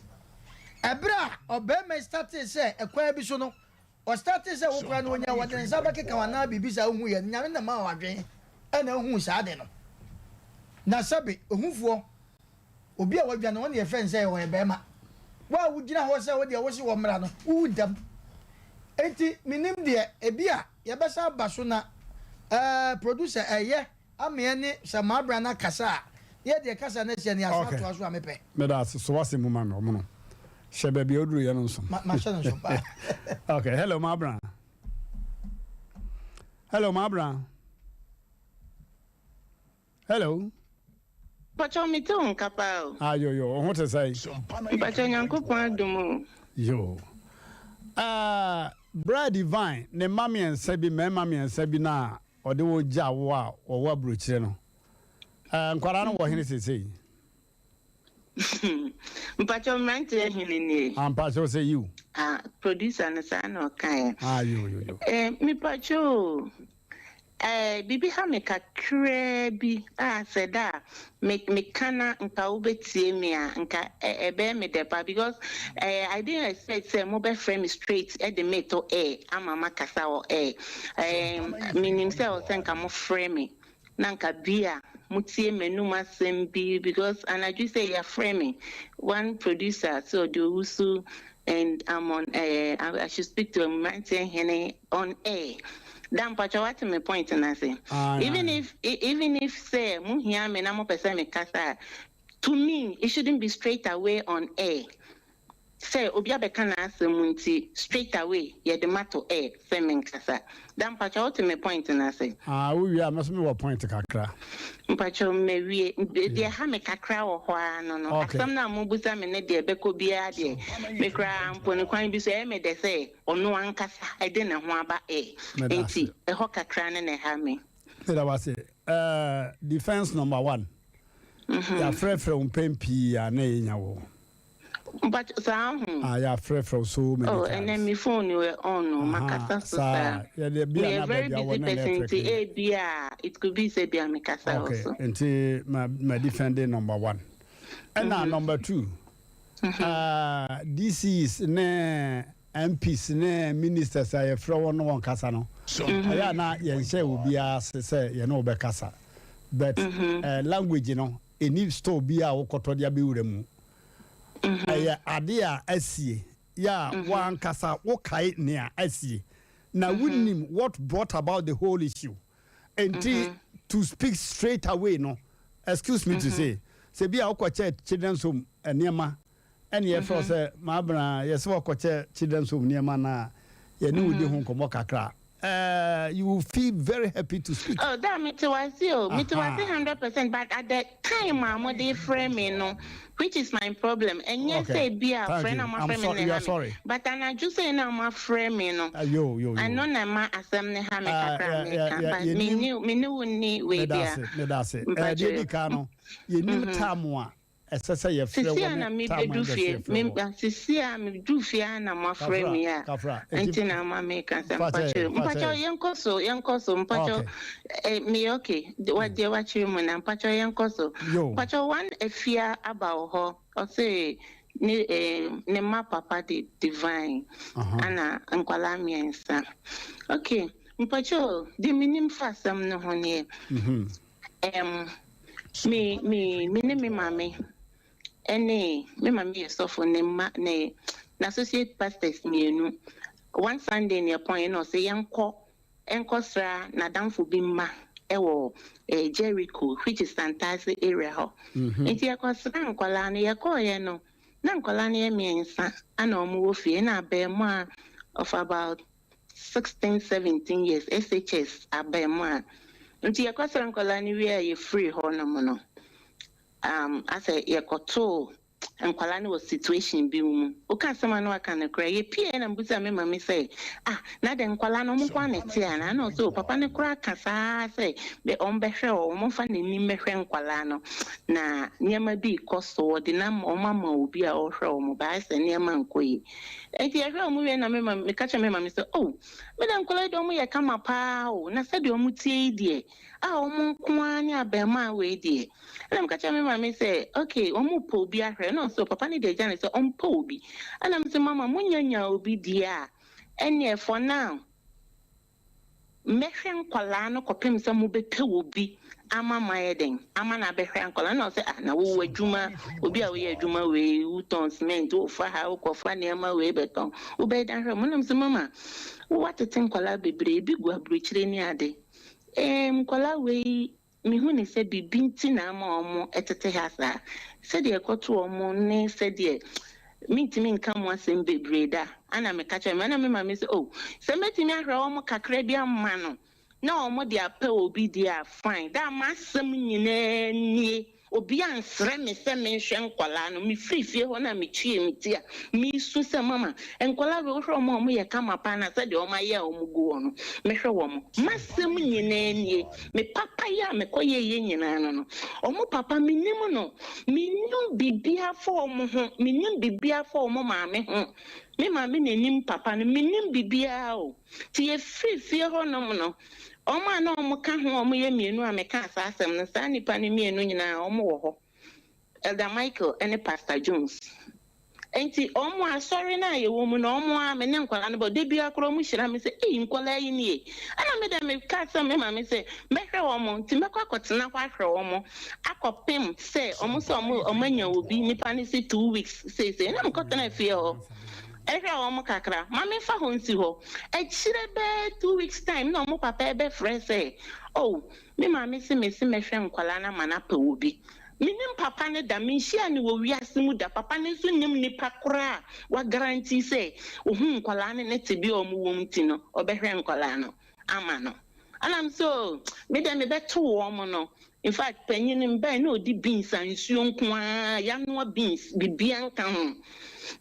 E: Ɛberɛ a ɔbarima yi startee sɛ ɛkwan bi so no ɔstartee sɛ wo koraa no ɔnya wɔde ne nsa bɛkeka wo anaa biribi saa wohuiɛ no Nyame na ɛmaa wo adwene ɛna wohuu saa ade no. Na sɛbe ohufoɔ Obi a wadwane, ɔno na yɛfrɛ no sɛ ɔyɛ barima. Wo a wogyina hɔ sɛ wo deɛ wose wɔmmra no, wowu ntɛm. Enti mennim deɛ, ebia yɛbɛsan aba so na eh, producer ɛyɛ ama yɛne Sir Mabra no akasa a, na yɛde yɛn kasa no ahyia na yɛasan
A: Okay.
E: atoa so a mepɛ.
A: Meda ase. So w'asɛm mu ma me, ɔmono. Hyɛ baabi a woduruiɛ no nso.
E: Ma, mahyɛ no nso paa.
A: Okay, hello Mabra. Hello Mabra. Hello.
Q: Mpakyɛw me te wo nka paa o.
A: Ah yo yo, wo ho te sɛn?
Q: Mpakyɛw Nyankopɔn adom o.
A: Yo. Ah, Bra Divine ne mma mmiɛnsa bi, mmarima mmiɛnsa bi no a ɔde wo gya wo a wɔwɔ aburokyire no. Eh, nkwadaa no wɔ hene seesei?
Q: Mpakyɛw mmeranteɛ hene nie?
A: Ah, mpakyɛw sɛ yiw.
Q: Ah, producer no saa na ɔkaeɛ.
A: Ah, yo yo yo.
Q: Eh, mepakyɛw o. Eh, biribi ha me kakraa bi a sɛ da a me meka na nka wobɛtie me a nka ɛbɛyɛ me dɛ paa because eh, I didn't expect sɛ mobɛfrɛ me straight de me to air ama makasa wɔ air. Eh, menim sɛ ɛwɔ sɛ nka mofrɛ me na nka bi a motie m'anum asɛm bi because anadwo sɛ yɛafrɛ me one producer sɛ ɔde owusu and I'm on eh, I should speak to mmeranteɛ hene on air da mpakyɛ wate me point no ase even if even if sɛ mo hia me na mo pɛ sɛ me kasa a to me it shouldn't be straight away on air sɛ obi abɛka n'asɛm nti straight away yɛde ma to air sɛ me nkasa da mpakyɛ wote me point no ase.
A: Ah wo wie a me nso me wɔ point kakra.
Q: Mpakyɛ mawie deɛ ɛha me kakra wɔ hɔ ara no no asɛm no a mo busa me ne deɛ ɛbɛkɔ biara deɛ me koraa mpo no kwan bi so ɛyɛ me dɛ sɛ Ɔno ankasa de ne ho aba ɛ. Enti ɛhɔ kakra no na ɛha me.
A: Meda wo ase. Eh, defense number one. Yɛafrɛfrɛ wo mpɛn pii a na yɛnya wo.
Q: Mpacho saa ho.
A: Ah, yɛafrɛfrɛ wo so many
Q: oh,
A: times.
Q: Oh, ɛnɛ me phone wɛ on no, makasa so saa.
A: Yɛde bi a na
Q: very
A: baabi a
Q: busy
A: wɔ na
Q: person
A: network
Q: nti
A: ni.
Q: ebi a it could be sɛ bi a mekasa wɔ
A: Okay,
Q: so.
A: nti ma ma defending number one. Ɛna number two, ah, DCs ne. MPs ne ministers a yɛfrɛ wɔn ne wɔn kasa no, ɛyɛ a na yɛnhyɛ obiara ase sɛ yɛne wo bɛkasa. But eh, language no, ɛni store bi a wokɔtɔ de abɛwura mu. Ɛyɛ ade a asie yɛ a w'ankasa wokae nea asie. Na wonim what brought about the whole issue. Enti to speak straight away no, excuse me to say, sɛ bi a wokɔkyɛ children's home nneɛma ɛne yɛfrɛ wo sɛ Maabena yɛsɛ wɔkɔkyɛ children's home nneɛma no a yɛne wo di ho nkɔmmɔ kakra uh, you will feel very happy to speak.
Q: Oh, that me te wase o, me te wase 100%, but at the time a mo de frɛ me no, which is my problem, ɛnyɛ sɛ bi a frɛ na mo afrɛ me na ɛha me, but anadwo sɛ na mo afrɛ me no, ɛno na ɛma asɛm ne ha me kakra me ka, but me ne me ne wo ni wei bia.
A: Meda ase, meda ase. Deɛ di kan no, yɛnim time a ɛsɛ sɛ yɛfrɛ
Q: Sisi a
A: wɔ
Q: na
A: ne time a
Q: mebedu
A: ɛnsɛ sɛ
Q: fie,
A: yɛfrɛ
Q: me
A: wɔ.
Q: ba sisi a medu fie a na moafrɛ
A: Kafra,
Q: me a,
A: kafra. Enti
Q: nti na ama meka sɛ
A: fa kyɛ
Q: mpakyɛw,
A: yɛn, fa kyɛ
Q: mpakyɛw
A: yɛn.
Q: yɛnkɔ so, yɛnkɔ so, mpakyɛw
A: Okay.
Q: eh, meyɛ okay, de wa deɛ wakyerɛ mu na mpakyɛw yɛnkɔ so.
A: Yo.
Q: Mpakyɛw one afia aba wɔ hɔ, ɔse ne eh, ne mma papa de Divine,
A: Aha.
Q: ana nkwalaa mmiɛnsa. Okay, mpakyɛw deɛ menim fa asɛm no ho nie. Ɛm, me, me, me ne me maame ne, me maame yɛ sɔfo, ne mma, ne, n'associate pastors mmienu. One Sunday ne ɛpɔn yɛ na ɔsɛ yɛnkɔ, nkɔsra n'adamfo bi mma ɛwɔ eh, Jericho, which is Santase area hɔ. Nti yɛkɔsra nkwadaa no, yɛkɔɔyɛ no, na nkwadaa no yɛ mmiɛnsa ana wɔn wɔ fie, ɛna abarimaa of about 16, 17 years, SHS abarimaa. Nti yɛkɔsra nkwadaa no wie a yɛfiri hɔ nom no, um, asɛ yɛkɔtoo nkwadaa no wɔ situation bi mu. Woka asɛm a na waka no koraa. Yɛpie na mbusa me maame sɛ, ah, na de nkwadaa no ɔmo nko ara na ɛte anaa? Na ɔsɛ o, papa no koraa ka saa sɛ bɛ ɔmo bɛhwɛ wɔn, ɔmo mfa n'anim bɛhwɛ nkwadaa no. Na nneɛma bi rekɔ so, wɔde nam ɔmo ama obi a ɔrehwɛ wɔn, baayɛ sɛ nneɛma nkɔ yie. Enti yɛhwɛɛ wɔn wiei na me maame, meka kyerɛɛ me maame sɛ, Oh, me deɛ nkwadaa yi deɛ wɔyɛ kama paa o, na sɛdeɛ wɔteɛ yi deɛ, a wɔn nko ara ne abarimaa wei deɛ. Ɛna meka kyerɛɛ me maame sɛ, Okay, wɔrepɛ obi ahwɛ. Ɛna ɔse, papa no deɛ agya no sɛ ɔmpɛ obi. Ɛna mese, Mama, monya nyaa obi deɛ a, ɛnneɛ for now, Mɛhwɛ nkwadaa no kɔpem sɛ mobɛpɛ obi ama mayɛ dɛn ama no abɛhwɛ nkwadaa no. Na ɔsɛ ah na wowɔ adwuma, obi a woyɛ adwuma wei, wotɔn cement, wofa ha, wokɔfa nneɛma wei bɛtɔn, wobɛyɛ dɛn ahwɛ mo? Na mesɛ mama, woatete nkwadaa bebree, ebi gu aburokyire ne ade. Ɛɛ nkwadaa wei Mehu no sɛ biribi nti na ama wɔtete ha saa. Sɛdeɛ ɛkɔto wɔn ne sɛdeɛ mentumi nka mu asɛm bebree da. Ɛna meka kyerɛɛ me, ɛna me maame sɛ, oh, sɛ mɛtumi ahwɛ wɔn kakra bi ama no na wɔde apɛ obi deɛ a, fine. Da a m'asɛm nyinaa nie. Obi ansrɛ me sɛ menhwɛ nkwadaa no. Mefiri fie hɔ no a metuee me ti a meresu sɛ, Mama, nkwadaa wei wohwɛ wɔn a wɔyɛ kama paa na sɛdeɛ wɔayɛ a wɔgu hɔ no, mɛhwɛ wɔn. M'asɛm nyinaa nie, me papa yi a mekɔyɛeɛ nyinaa no no, wɔn papa mennim no. Mennim biribiara fa wɔn ho, mennim biribiara fa wɔn maame ho. Me maame na ɛnim papa no, mennim biribiara o. Nti yɛfiri fie hɔnom no, Wɔn a na wɔka ho a wɔyɛ mmienu a mekaa saa asɛm no, saa nnipa no mmienu nyinaa wɔwɔ hɔ, Elder Michael ne Pastor Jones. Enti wɔn asɔre no a yɛwɔ mu no, wɔn ara me ne nkwadaa no bɔ. Da biara koraa wɔhyira me sɛ, Ei, nkwadaa yi nie. Ɛna me deɛ mekaa sɛ me maame sɛ, mɛhwɛ wɔn, nti mɛkɔ akɔtena hɔ ahwɛ wɔn akɔpem sɛ wɔn sɛ wɔn wɔanya obi, nipa no se 2 weeks seesei. Ɛna mekɔtena fie hɔ. Ɛhwɛ wɔn kakra, ma memfa hɔ nsi hɔ. Akyire bɛyɛ 2 weeks time na wɔn papa rebɛfrɛ sɛ, Oh, me maame se mese mɛhwɛ nkwadaa no ama no apɛ obi. Mennim papa no da, menhyiaa no wɔ wiase mu da. Papa no nso nnim nipa koraa a waguarantee sɛ ɔhu nkwadaa no ne tebea a wɔwɔ mu nti no, ɔbɛhwɛ nkwadaa no ama no. Ɛna me sɛ, Oh, me deɛ mebɛto wɔn no. In fact, panyin no mbae na ɔdi beans a nsuo nko ara, yɛanoa beans, biribiara nka ho.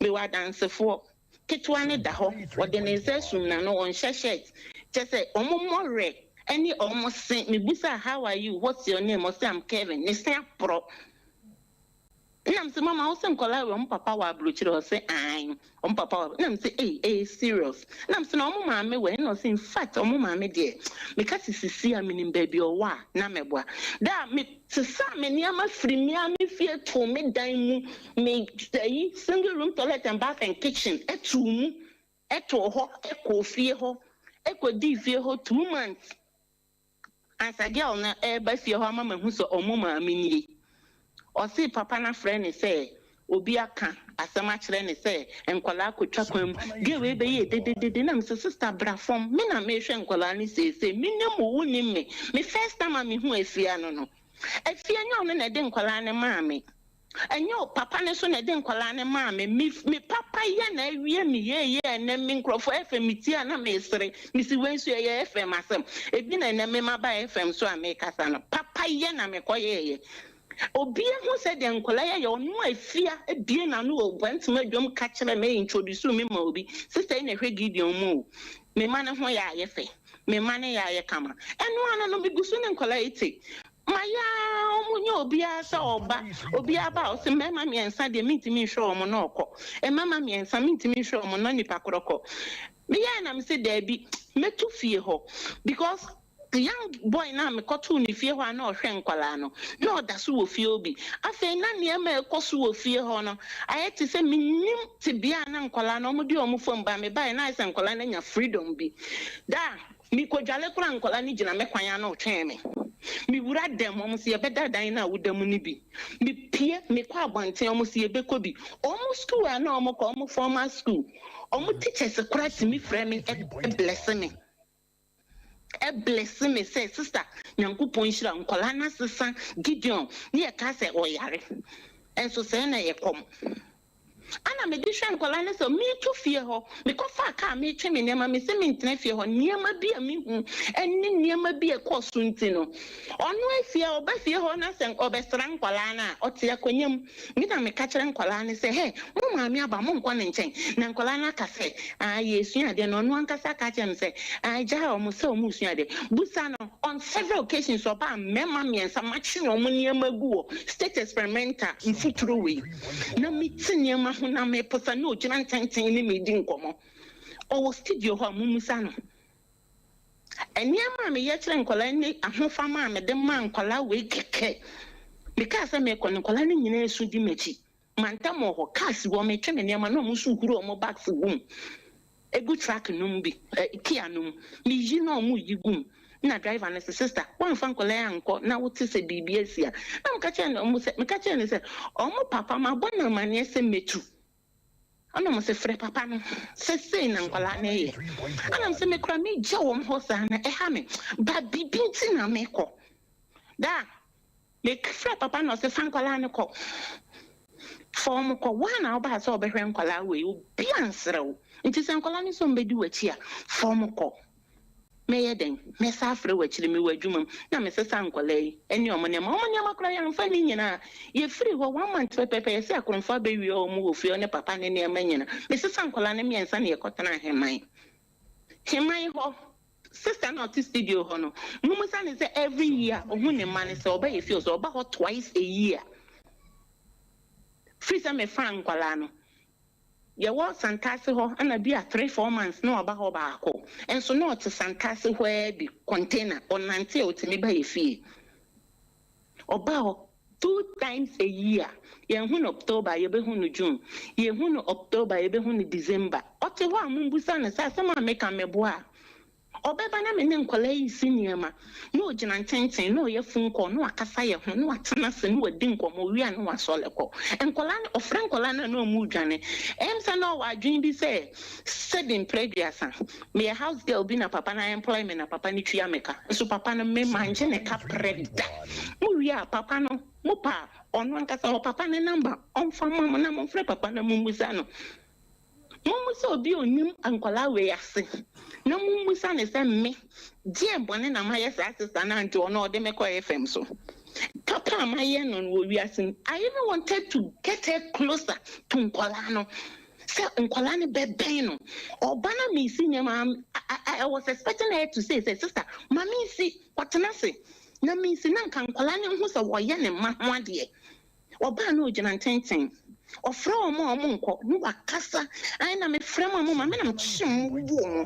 Q: Mewɔ adansefoɔ. Ketewa no da hɔ, ɔde ne nsa asum n'ano, ɔnhyɛ shirt. Kyerɛ sɛ, wɔn mmɔwerɛ ne wɔn se. Mebisaa, How are you? What's your name? Ɔse, I'm Kevin. Ne se aporɔ. Nna mese, Mama, wose nkwadaa wei wɔn papa wɔ abrokyire? Ɔse, Ae, wɔn papa wɔ. Nna mese, Ei, ɛyɛ serious. Nna mese, Na wɔn maame wɔ he? Nna ɔse, In fact, wɔn maame deɛ, meka se sisi a menim baabi a ɔwɔ a, na mɛboa. Da a mesesaa me nneɛma firi me ara me fie too me dan mu, me ayi, single room toilet and bath and kitchen too mu. too hɔ kɔɔ fie hɔ kɔdii fie hɔ 2 months ansa girl no reba fie hɔ ama mahu sɛ ɔmo maame nie. Ɔse papa no afrɛ no sɛ obi aka asɛm akyerɛ no sɛ nkwadaa akɔtwa kwan mu. Girl wei bɛyɛɛ dededede na mese sister bra fam, me na mehwɛ nkwadaa no seesei, menim wo, wonim me. Me first time a mehu Afia no no, Afia nyɛ ɔno na ɛde nkwadaa no maa me. Ɛnyɛ o, papa no nso na ɛde nkwadaa no maa me. Me me papa yɛ na awie me yie ɛnɛ me nkurɔfoɔ FM me tie a na mesere. Mesi wei nso ɛyɛ FM asɛm. Ebi na ɛnɛ me maba FM so a mekasa no. Papa yɛ na mekɔyɛɛyɛ. Obi ehu sɛ deɛ nkwadaa yɛ yɛ ɔno a efia ebie n'ano wɔ Bantama dwam ka kyerɛ me introduce me ma obi. Sister yi na ɛhwɛ Gideon mu o. Me ma ne ho yɛ ayɛ fɛ. Me ma ne yɛ ayɛ kama. Ɛno ano no megu so ne nkwadaa yi te. Mayɛ ara wɔn nyɛ obiara sɛ ɔba. Obiara ba a ɔse mmarima mmiɛnsa deɛ mentumi nhwɛ wɔn na ɔkɔ. Mmarima mmiɛnsa mentumi nhwɛ wɔn na nipa korɔ kɔ. Meyɛɛ na mese daabi mɛtu fie hɔ because young boy no a mekɔtoo no fie hɔ a na ɔhwɛ nkwadaa no na ɔda so wɔ fie hɔ bi. Afei na nneɛma a ɛkɔ so wɔ fie hɔ no ayɛ te sɛ mennim tebea a na nkwadaa no wɔde wɔn fam ba. Mebaeɛ na ayɛ sɛ nkwadaa no anya freedom bi. Da Mekodwale koraa a nkwadaa no gyina me kwan ano retwɛn me. Mewura dan mu, wɔn se yɛbɛda dan no a woda mu no bi. Mepue, mekɔ abɔnten, wɔn se yɛbɛkɔ bi. Wɔn sukuu a na wɔkɔ, wɔn formal school, wɔn teachers koraa tumi frɛ me bless me. Bless me sɛ, sister, Nyankopɔn nhyira wo, nkwadaa no asesa. Gideon, ne yɛka sɛ ɔyare, nso sɛɛ na ɛyɛ kɔm. Ɛna mede hwɛ nkwadaa no sɛ meretu fie hɔ, mekɔfaa kaa meretwe me nneɛma, mese mentena fie hɔ, nneɛma bi a mehu ne nneɛma bi a ɛkɔɔ so nti no, ɔno afie a ɔba fie hɔ na sɛ ɔbɛsra nkwadaa no a, ɔte akonnwa mu. Me na meka kyerɛ nkwadaa no sɛ, hɛ, mo maame aba, monkɔ ne nkyɛn. Na nkwadaa no aka sɛ, ah, yɛresua adeɛ. Na ɔno ankasa aka akyerɛ me sɛ, ah, gyaa wɔn sɛ wɔresua adeɛ. Busa no, on several occasions ɔbaa mmarima mmiɛnsa makye wɔn nneɛma gu hɔ, state experimenter, mfuturo wei. Na mete nneɛma ho na meposa na ogyina ntenten ne me redi nkɔmmɔ. Ɔwɔ studio hɔ a mommisa no. Nneɛma a meyɛ kyerɛ nkwadaa ne ahofama a mede ma nkwadaa wei kɛkɛ. Mekaa sɛ merekɔ no, nkwadaa no nyinaa su di m'akyi. Mantam wɔ hɔ, kaa si hɔ, metwe me nneɛma na wɔn nso huru wɔn bags gu mu. Egu truck no mu bi, eh, Kia no mu. Meyi na wɔreyi gu mu. Nna driver no se, Sister, woamfa nkwadaa yi ankɔ na wote sɛ biribi asi a? Na meka kyerɛɛ no sɛ, meka kyerɛɛ no sɛ, wɔn papa, mabɔ no amanneɛ sɛ mɛtu. Ɛna wɔse, Frɛ papa no sɛ sei na nkwadaa no reyɛ. Ɛna mese, me koraa megya wɔn hɔ saa no, ɛha me. But biribi nti na mekɔ. Daa, Mefrɛɛ papa na ɔse fa nkwadaa no kɔ. Fa wɔn kɔ. Woa na wobaa sɛ wobɛhwɛ nkwadaa wei, obi ansrɛ wo. Nti sɛ nkwadaa no sɛ wɔbɛdi w'akyi a, fa wɔn kɔ. Mɛyɛ dɛn? Mɛsan afrɛ wo akyiri, mewɔ adwuma mu. Na mesesa nkwadaa yi ne wɔn nneɛma. Wɔn nneɛma koraa yɛamfa ne nyinaa. Yɛfirii hɔ one month pɛpɛɛpɛ, yɛse akorɔmfoɔ abɛwia wɔn wɔ fie, ɔne papa ne nneɛma nyinaa. Mesesa nkwadaa no mmiɛnsa na yɛkɔtenaa Heman. Heman hɔ. Sister no a ɔte studio hɔ no, mommisa no sɛ every year ohu ne mma no sɛ ɔba yɛ fie o, sɛ ɔba hɔ twice a year. Firi sɛ mefaa nkwadaa no, yɛwɔ Santase hɔ ɛna bi a 3, 4 months na waba hɔ baako. Nso na ɔte Santase hɔ ara bi, container, ɔnante a ɔtumi ba yɛ fie. Ɔba hɔ two times a year. Yɛnhu no October, yɛbɛhu no June. Yɛhu no October, yɛbɛhu no December. Ɔte hɔ a mombusa no sɛ asɛm a meka meboa a. Ɔbɛba na me ne nkwadaa yi resi nneɛma, na ɔgyina ntenten, na ɔyɛ phone call, na wakasa yɛn ho, na watena ase, na wadi nkɔmmɔ, ɔwie a na wasɔre kɔ. Nkwadaa no, ɔfrɛ nkwadaa no a na wɔredwane. Ɛyɛ me sɛ na ɔwɔ adwene bi sɛ, sɛbi mprɛ aduasa, meyɛ house girl bi na papa no employ me na papa no tua me ka. Nso papa no, me mangye ne ka prɛ da. Mowie a, papa no, mopɛ a, ɔno ankasa ɔwɔ papa no number, ɔmfa mma mo na momfrɛ papa no na mommisa no. Mommisa obi a ɔnim nkwadaa wei ase na mommisa no sɛ me, deɛn bɔne na mayɛ saa sister no a nti ɔno ɔde me kɔ FM so? Papa a mayɛ no no wɔ wiase mu, I even wanted to get her closer to nkwadaa no, sɛ nkwadaa no bɛbɛn no. Ɔba na mesi nneɛma, I was expecting her to say sɛ, sister, ma mensi, kɔtena ase na mensi na nka nkwadaa no nhu sɛ wɔyɛ ne mma ho adeɛ. Ɔbaa na ogyina ntenten. Ɔfrɛ wɔn a wɔnkɔ na wakasa. Ae na mefrɛ mo a momma, me na mekyem mo woo mo.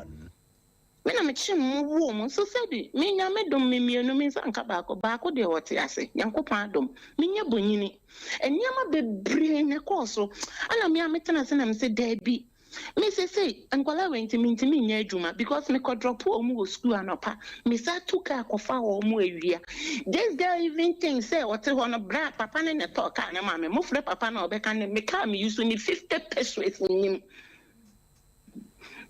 Q: Me na mekyem mo woo mo. Nso sɛbi, me Nyame dom me mmienu, me nsa nka baako. Baako deɛ ɔte ase, Nyankopɔn adom. Menyɛ bonyini. Nneɛma bebree na ɛkɔɔ so. Ɛna me a metena ase na mese daabi. Me sesei nkwadaa wei nti mentumi nyɛ adwuma because me kɔ drop wɔn wɔ school anɔpa, me san tu car kɔfa wɔn awia. This girl even think sɛ ɔte hɔ no bra papa no na ɛtɔɔ car no maa me. Mofrɛ papa no a ɔbɛka ne me car me use ne 50 pesewas nnim.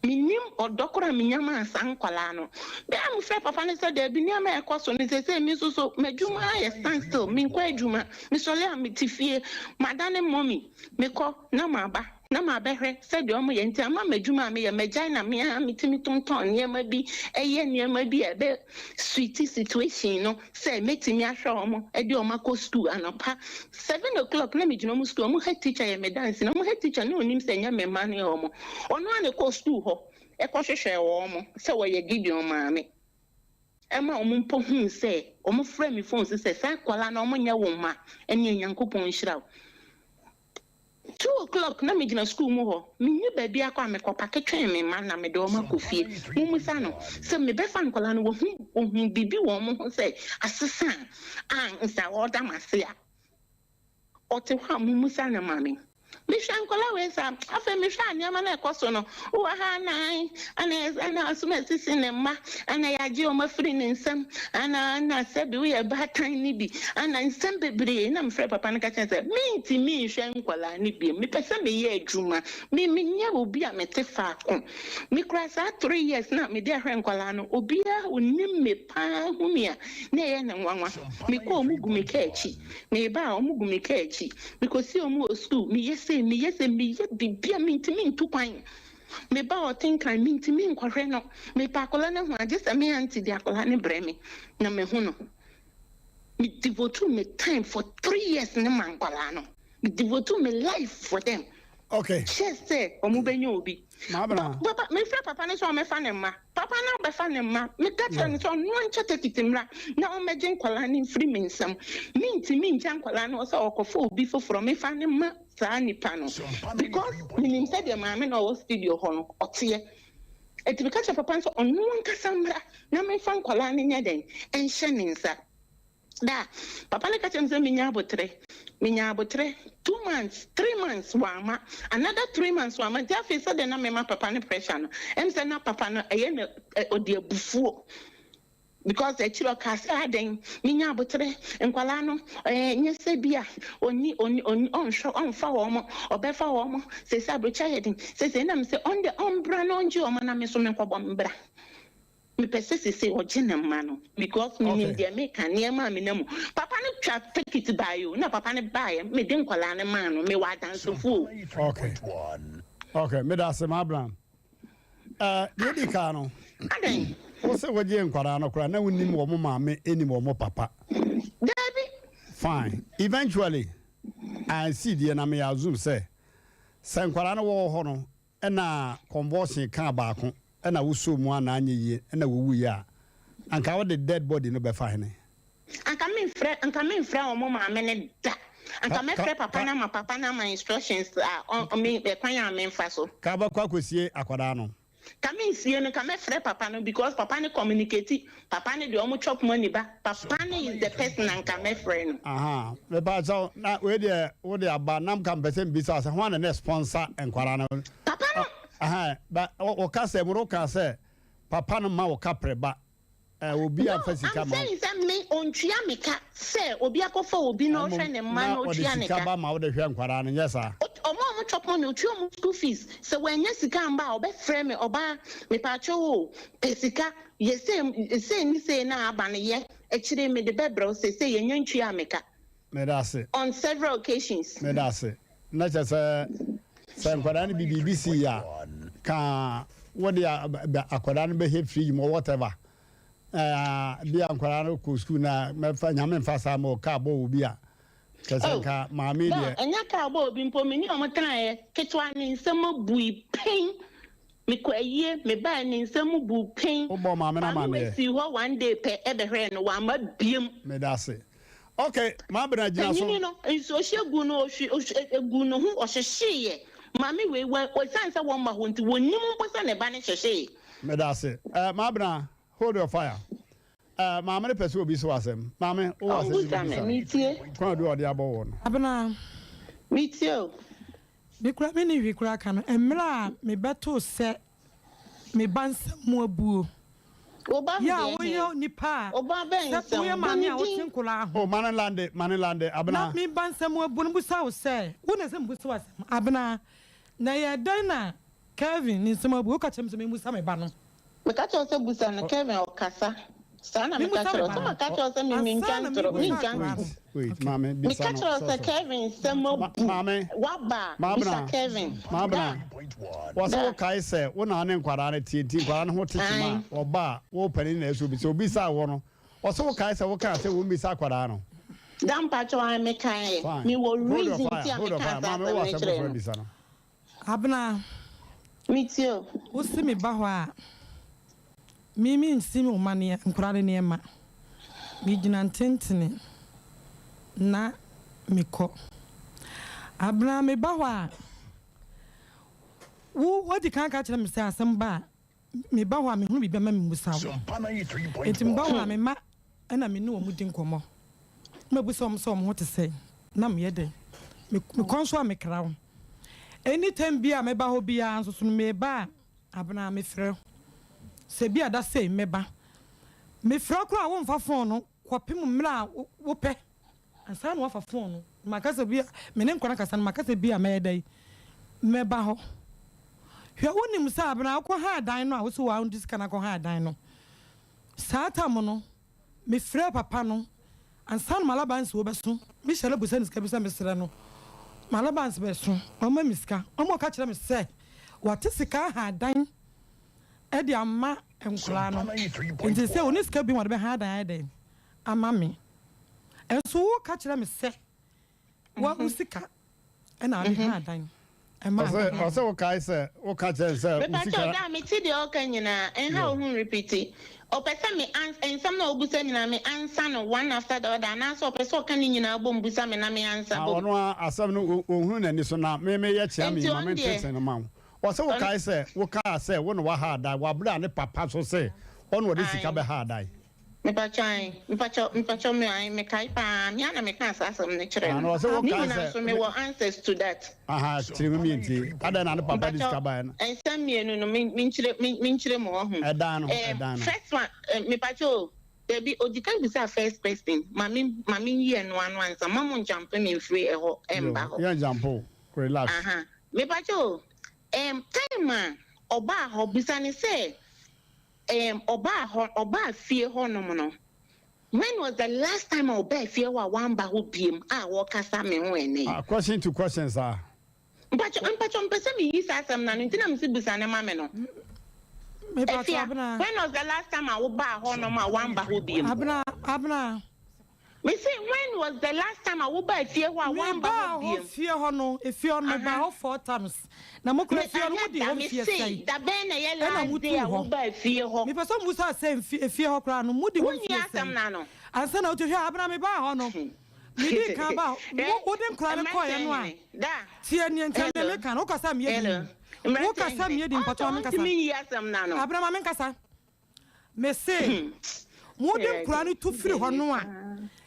Q: Mennim ɔdɔ koraa a menya maa saa nkwadaa no. Berɛ a mefrɛɛ papa no sɛ daabi nneɛma a ɛrekɔ so no seesei me nso so m'adwuma ayɛ stand still, menkɔ adwuma, mesɔre a mete fie, madane mummy, mekɔ na maba na mabɛhwɛ sɛdeɛ wɔyɛ nti ama m'adwuma a meyɛ magyae na me ara metumi tontɔn nneɛma bi, yɛ nneɛma bi a ɛbɛ suit situation no sɛ mɛtumi ahwɛ wɔn de wɔn akɔ sukuu anɔpa 7:00 na megyina wɔn sukuu, wɔn head teacher yɛ me danseni, wɔn head teacher na ɔnim sɛ ɛnyɛ me mma ne wɔn, ɔno ara na ɛkɔɔ sukuu hɔ kɔhwehwɛɛ wɔn sɛ wɔyɛ Gideon maame, ɛma wɔn mpo huu sɛ, wɔfrɛɛ me phone so sɛ saa akwadaa no wɔnyɛ wo mma, ɛnneɛ Nyankopɔn nhyira wo. 2:00 na megyina sukuu mu hɔ, menni baabi akɔ a mekɔ pake twɛn me mma na mede wɔn akɔ fie. Mommisa no sɛ mebɛfa nkwadaa no, wahu ɔhuu biribi wɔ wɔn ho sɛ asesa a ansa ɔreda m'ase a. Ɔte hɔ a mommisa no ma me. Mehwɛ nkwadaa wei saa, afei mehwɛ a nneɛma no a ɛkɔ so no, wowɔ ha anan, ɛna ɛna asom asisi ne mma, ɛna yɛagye wɔn afiri ne nsam, ɛna ɛna sɛbi woyɛ baatan no bi, ɛna nsɛm bebree na mefrɛ papa no ka kyerɛ sɛ mentumi nhwɛ nkwadaa no bio, mepɛ sɛ meyɛ adwuma, me menyɛ obi a mete faako, mekura saa 3 years na mede ahwɛ nkwadaa no, obiara onim me paa hu me a na ɛyɛ ne nwanwa, mekɔ ɔmo gu me kaa akyi, meba a ɔmo gu me kaa akyi, mekɔsi ɔmo wɔ sukuu, meyɛ sei, meyɛ sei, meyɛ biribi a mentumi ntu kwan. Me ba a ɔte Nkran, mentumi nkɔhwɛ no. Mepɛ akwadaa no ahu a, gye sɛ me aunty de akwadaa no brɛ me na mahu no. Me devote me time for 3 years ne ma nkwadaa no. Me devote me life for them.
A: Okay.
Q: Kyerɛ sɛ wɔn bɛnya obi.
A: Maabena.
Q: Papa, mefrɛ papa no sɛ ɔmmɛfa ne mma. Papa no abɛfa ne mma. Meka kyerɛ no sɛ ɔno nkyɛ tekiti mmra na ɔmmɛgye nkwadaa no mfiri me nsam. Mentumi ngya nkwadaa no hɔ sɛ ɔkɔfa obi foforɔ mefa ne ma saa nipa no because menim sɛdeɛ maame no a ɔwɔ studio hɔ no ɔteɛ. Enti meka kyerɛ papa no sɛ ɔno ankasa mmra na memfa nkwadaa no nyɛ dɛn nhyɛ ne nsa. Da, papa no ka kyerɛ me sɛ menya aboterɛ. Menya aboterɛ 2 months, 3 months wamma, another 3 months wamma. Nti afei sɛdeɛ na mema papa no pressure no, ɛm sɛ na papa no ɛyɛ no ɔde abufuo. Because akyire ɔkaa sɛ adɛn menya aboterɛ nkwadaa no ɛɛ nyɛ sɛ bi a ɔnni ɔnni ɔnni ɔnhwɛ ɔnfa wɔn ɔbɛfa wɔn seesei aburokyi ayɛ den seesei ɛna me sɛ ɔn deɛ ɔmbra na ɔngye wɔn na me nso menkɔbɔ mbra. Mepɛ sɛ seesei ɔgye ne mma no because menim deɛ meka, nneɛma a menam mu. Papa no twa tekiti baeɛ o, na papa no baeɛ, mede nkwadaa no maa no, mewɔ adansefoɔ
A: o. Okay, okay, meda ase M'Abraham. Eh, deɛ edi kan no,
Q: Adɛn?
A: wo sɛ wogyee nkwadaa no koraa na wonim wɔn maame nim wɔn papa.
Q: Daabi.
A: Fine. Eventually, ansi deɛ na me assume sɛ, sɛ nkwadaa no wɔwɔ hɔ no, Ɛna convulsion kaa baako ɛna wosoo mu a na anyɛ yie ɛna wɔwuiɛ a, anka wode dead body no bɛfa hene?
Q: Anka menfrɛ anka menfrɛ wɔn maame no da. Anka
A: Ka ka
Q: mɛfrɛ papa
A: ka
Q: no ama papa no ama instructions a ɔ me ɛkwan a menfa so.
A: Ka wobɛkɔ akɔsie akwadaa no?
Q: Ka mensie no, ka mɛfrɛ papa no because papa no communicate, papa no deɛ ɔmo chop money ba, papa no is the person a nka mɛfrɛ no.
A: Ahaa mepaakyɛw na wei deɛ wode aba na nka mpɛ sɛ mbisa wo sɛ hwan na na sponsor nkwadaa no?
Q: Papa no.
A: Ahaa ba wo kasa mu no wokaa sɛ papa no ma wo kaprɛ ba eh, obi
Q: No,
A: amfa sika
Q: I'm
A: ma wo.
Q: saying sɛ me ontua me ka sɛ obi akɔfa obi na
A: Mmom
Q: ɔhwɛ ne mma
A: na
Q: na
A: ɔde
Q: otua ne
A: sika
Q: ka.
A: ba ma wode hwɛ nkwadaa no nyɛ saa?
Q: Ɔmo a ɔmo chop money otua ɔmo school fees sɛ wannya sika amba a ɔbɛfrɛ me ɔbaa mepaakyɛw o pɛ sika yɛ sei sei ne sei na aba no yɛ akyire mede bɛbrɛ wo seisei yɛnnya ntuaa me ka
A: Meda ase.
Q: on several occasions.
A: Meda ase. Na kyerɛ sɛ sɛ nkwadaa no bi biribi sii a ka wode akwadaa no bɛhɛ fridge mu or whatever. Ɛɛ bi a nkwadaa no kɔ school na mɛfa nyame mfa saa ma ɔka bɔ obi a kyerɛ sɛ
Q: Oh,
A: nka maame
Q: no,
A: deɛ.
Q: ɛnyɛ kaa bɔ obi mpo, me ne wɔn tenaeɛ, ketewa ne nsam abui pen. Mekɔ ayie, mebaeɛ ne nsam mu buu pen.
A: Wobɔɔ maame no
Q: Maame wei
A: amanneɛ?
Q: sii hɔ one day pɛ bɛhwɛɛ no, wamma biom.
A: Meda ase. Ok, Maabena gyina so.
Q: Panyini no, nsuohyeɛ guu no, ɔhwi, ɔhwi, ɛguu ne ho, ɔhyehyeeɛ. Maame wei, wa, ɛsiane sɛ wɔmma hɔ nti, wɔnnim mpo sɛ ne ba no hyehyee.
A: Meda ase. Eh, Maabena, hold your fire. Eh, maame no pɛ sɛ obi so asɛm. Maame, wowɔ asɛm bi
Q: Ɔmbusa me,
A: bɛbisa no?
Q: metie.
A: Kwan a ɔde abɔ wɔ no.
O: Abena.
Q: Metie o.
O: Me koraa menni hwee koraa ka no. Mmerɛ a mebɛtoo sɛ me ba nsam mu abuo.
Q: Wo ba
O: Yɛ a
Q: deɛ
O: woyɛ
Q: he?
O: onipa a
Q: Wo ba bɛn
O: sɛ
Q: nsam?
O: woyɛ
Q: Bɔ
O: maame
Q: ne
O: a wote
Q: din.
O: nkoraa ho.
A: Oh, ma no lande, ma no lande,
O: Na
A: Abena.
O: me ba nsam abuo no bisa wo sɛ, wo na ɛsɛ mebusa wo asɛm, Abena, na ɛyɛɛ dɛn na Kelvin ne nsam abuo? Woka kyerɛ me sɛ memmusa me ba no.
Q: Meka kyerɛ wo sɛ busa no, Kelvin ɔkasa. Saa na meka
O: Memmusa me
Q: kyerɛ wo.
O: ba
Q: Sɛ
O: no.
Q: maka kyerɛ wo sɛ me
O: Ansa
Q: mentwa
O: na
Q: ntorɔ,
O: mebusa
Q: mentwa
O: akwadaa
Q: ntorɔ.
O: no.
A: Wait, wait, maame, bisa
Q: Meka
A: no,
Q: kyerɛ wo
A: sɔ
Q: sɛ
A: so.
Q: Kelvin nsam
A: Ma,
Q: abu.
A: maame,
Q: Woaba a,
A: Maabena,
Q: bisa Kelvin. Da.
A: Maabena, wɔse
Q: Da.
A: wokae sɛ wo na ne nkwadaa no teɛ nti nkwadaa no ho te kyema
Q: Ae.
A: a, wɔba a, wo panin na ɛsɛ obisa. Obisaa wɔ no, wɔse wokae sɛ wokaa sɛ wɔmmisa akwadaa no.
Q: Da mpakyɛw ae mekaeɛ.
A: Fine.
Q: Mewɔ
A: Hold your
Q: reason
A: fire,
Q: nti a
A: hold your
Q: mekaa
A: fire.
Q: saa
A: Maame,
Q: asɛm
A: wowɔ
Q: no
A: asɛm
Q: kyerɛɛ
A: foforɔ
Q: no.
A: bisa no.
O: Abena,
Q: Metie o.
O: wo se me ba hɔ a, me me nsi wo mma ne nkwadaa no nneɛma. Me gyina ntentene na me kɔ. Abena, me ba hɔ a, wo wadi kan aka akyerɛ me sɛ asɛm ba a, Me ba hɔ a, mehunu biribi a, mma memmisa wo. Enti meba hɔ a, me mma na me ne wɔn di nkɔmmɔ. Na mabisa wɔn sɛ wɔn ho te sɛn, na meyɛ dɛn. Mekɔ nso a, mekra wo. Anytime biara a mɛba hɔ biara nso so no, meba a, Abena, mefrɛ wo. Sɛ bi a da sei mɛba. Mefrɛ wo koraa a, womfa phone no kɔpem mmerɛ a wopɛ. Ansa na wafa fon no, maka sɛ bi a me ne nkwadaa kasa no, maka sɛ bi a mɛyɛ dɛn? Mɛba hɔ. Hwɛ, wonim sɛ abena wokɔhaa dan no a wose waa wode sika no akɔhaa dan no. Saa tam no, mefrɛɛ papa no ansa na m'alabansi wɔbɛso. Mehyɛ no busa no sika bi sɛ mesrɛ no, m'alabansi bɛso, ɔmma me sika. Ɔma ɔka kyerɛ me sɛ wate sika ahaa dan de ama nkwadaa no. Nti sɛ ɔnni sika bio a ɔde bɛhaa dan ayɛ dɛn ama me. Nso woka kyerɛ me sɛ wa wo sika na ade ha adan ɛma
A: Ɔsɛ ɔsɛ wokae sɛ woka kyerɛ no sɛ wo
Q: Mepakyɛw
A: sika.
Q: daa mete deɛ ɔka nyinaa ɛnha wo ho nrepiti ɔpɛ sɛ me ans nsɛm na ɔbusa nyinaa me ansa no one after the other anaasɛ ɔpɛ sɛ ɔka ne nyinaa bom busa me na me ansa
A: Na
Q: bom.
A: ɔno ara asɛm no ɔnhunu n'ani so na me meyɛ kyea me
Q: Nti
A: yi ma
Q: ɔno deɛ
A: mententen no ma wo. Ɔsɛ
Q: ɔno
A: wokae sɛ wokaa sɛ wo na waha adan wɔ abere a ne papa so se ɔna ɔde sika
Q: ae.
A: bɛha adan.
Q: Mepakyɛw ae, mepakyɛw, mepakyɛw me ae, mekae paa, me ara na mekaa saa asɛm no kyerɛɛ
A: Ah, na
Q: no.
A: ɔsɛ
Q: Ne
A: wokae
Q: nyinaa
A: sɛ
Q: nso,
A: ne.
Q: mewɔ answers to that.
A: Aha, kyerɛ mu mientie. Adɛn na ne papa de sika
Q: Mepakyɛw,
A: baeɛ no?
Q: nsɛm mmienu no, me, menkyerɛ, me, menkyerɛ mu, wahu.
A: Ɛdan no,
Q: Eh,
A: ɛdan no.
Q: first one, eh, mepakyɛw o, dabi, odi kan bisaa first question, ma me, ma menyi ɛno ano ansa, mma mo njampe me mfiri ɛhɔ
A: Yo,
Q: mba hɔ.
A: yɛn jampe wo, relax.
Q: Aha, mepakyɛw o, eh, time a ɔbaa hɔ, bisa no sɛ, Erm ɔbaa hɔ ɔbaa fie hɔ nom no when was the last time a ɔbaa fie hɔ a wamba hɔ biem a ɔɔkasa me ho ɛnɛ yi.
A: Ah question to question saa.
Q: Mpakyɛ mpakyɛ mpɛ sɛ me yi saa asɛm no ano nti na me se busa no ma me no.
O: Mepakyɛ
Q: Afia
O: Abena.
Q: when was the last time a wo baa hɔ nom a wamba hɔ biem.
O: Abena Abena.
Q: Me se when was the last time a wo baa fie hɔ a woamba
O: Me baa
Q: hɔ
O: hɔ
Q: biom?
O: fie hɔ no, efie hɔ no me baa
Q: Aha.
O: hɔ four times. Na mo
Q: Me
O: kura fie hɔ no mo
Q: anyɛ
O: di
Q: da,
O: hɔ
Q: me
O: mfie
Q: se
O: sɛn?
Q: da bɛn na ɛyɛ
O: Ɛna
Q: last
O: mo
Q: day
O: tuu
Q: a wo
O: hɔ.
Q: baa fie hɔ?
O: Me pɛ sɛ mo bisa sɛ mfie efie hɔ koraa no mo di hɔ
Q: Wonni
O: mfie
Q: asɛm
O: sɛn?
Q: no ano.
O: Ansa na wotu hwɛ abena me baa hɔ no, me dii kan baa hɔ.
Q: Hwɛ,
O: Wo wo de nkora no kɔɔeɛ
Q: mmeranteɛ
O: no a,
Q: hene, da.
O: tie neɛ nti a neɛ
Q: Hello,
O: me ka no, wo kasa a meyɛ
Q: hello,
O: dinn. Wo
Q: mmeranteɛ
O: kasa a
Q: hene,
O: meyɛ dinn
Q: ɔn sɛ
O: mpakyɛw ma me nkasa.
Q: ɔntumi nyi asɛm no ano.
O: Abena ma me nkasa. Mese, mode nkoraa no tu firi hɔ no a,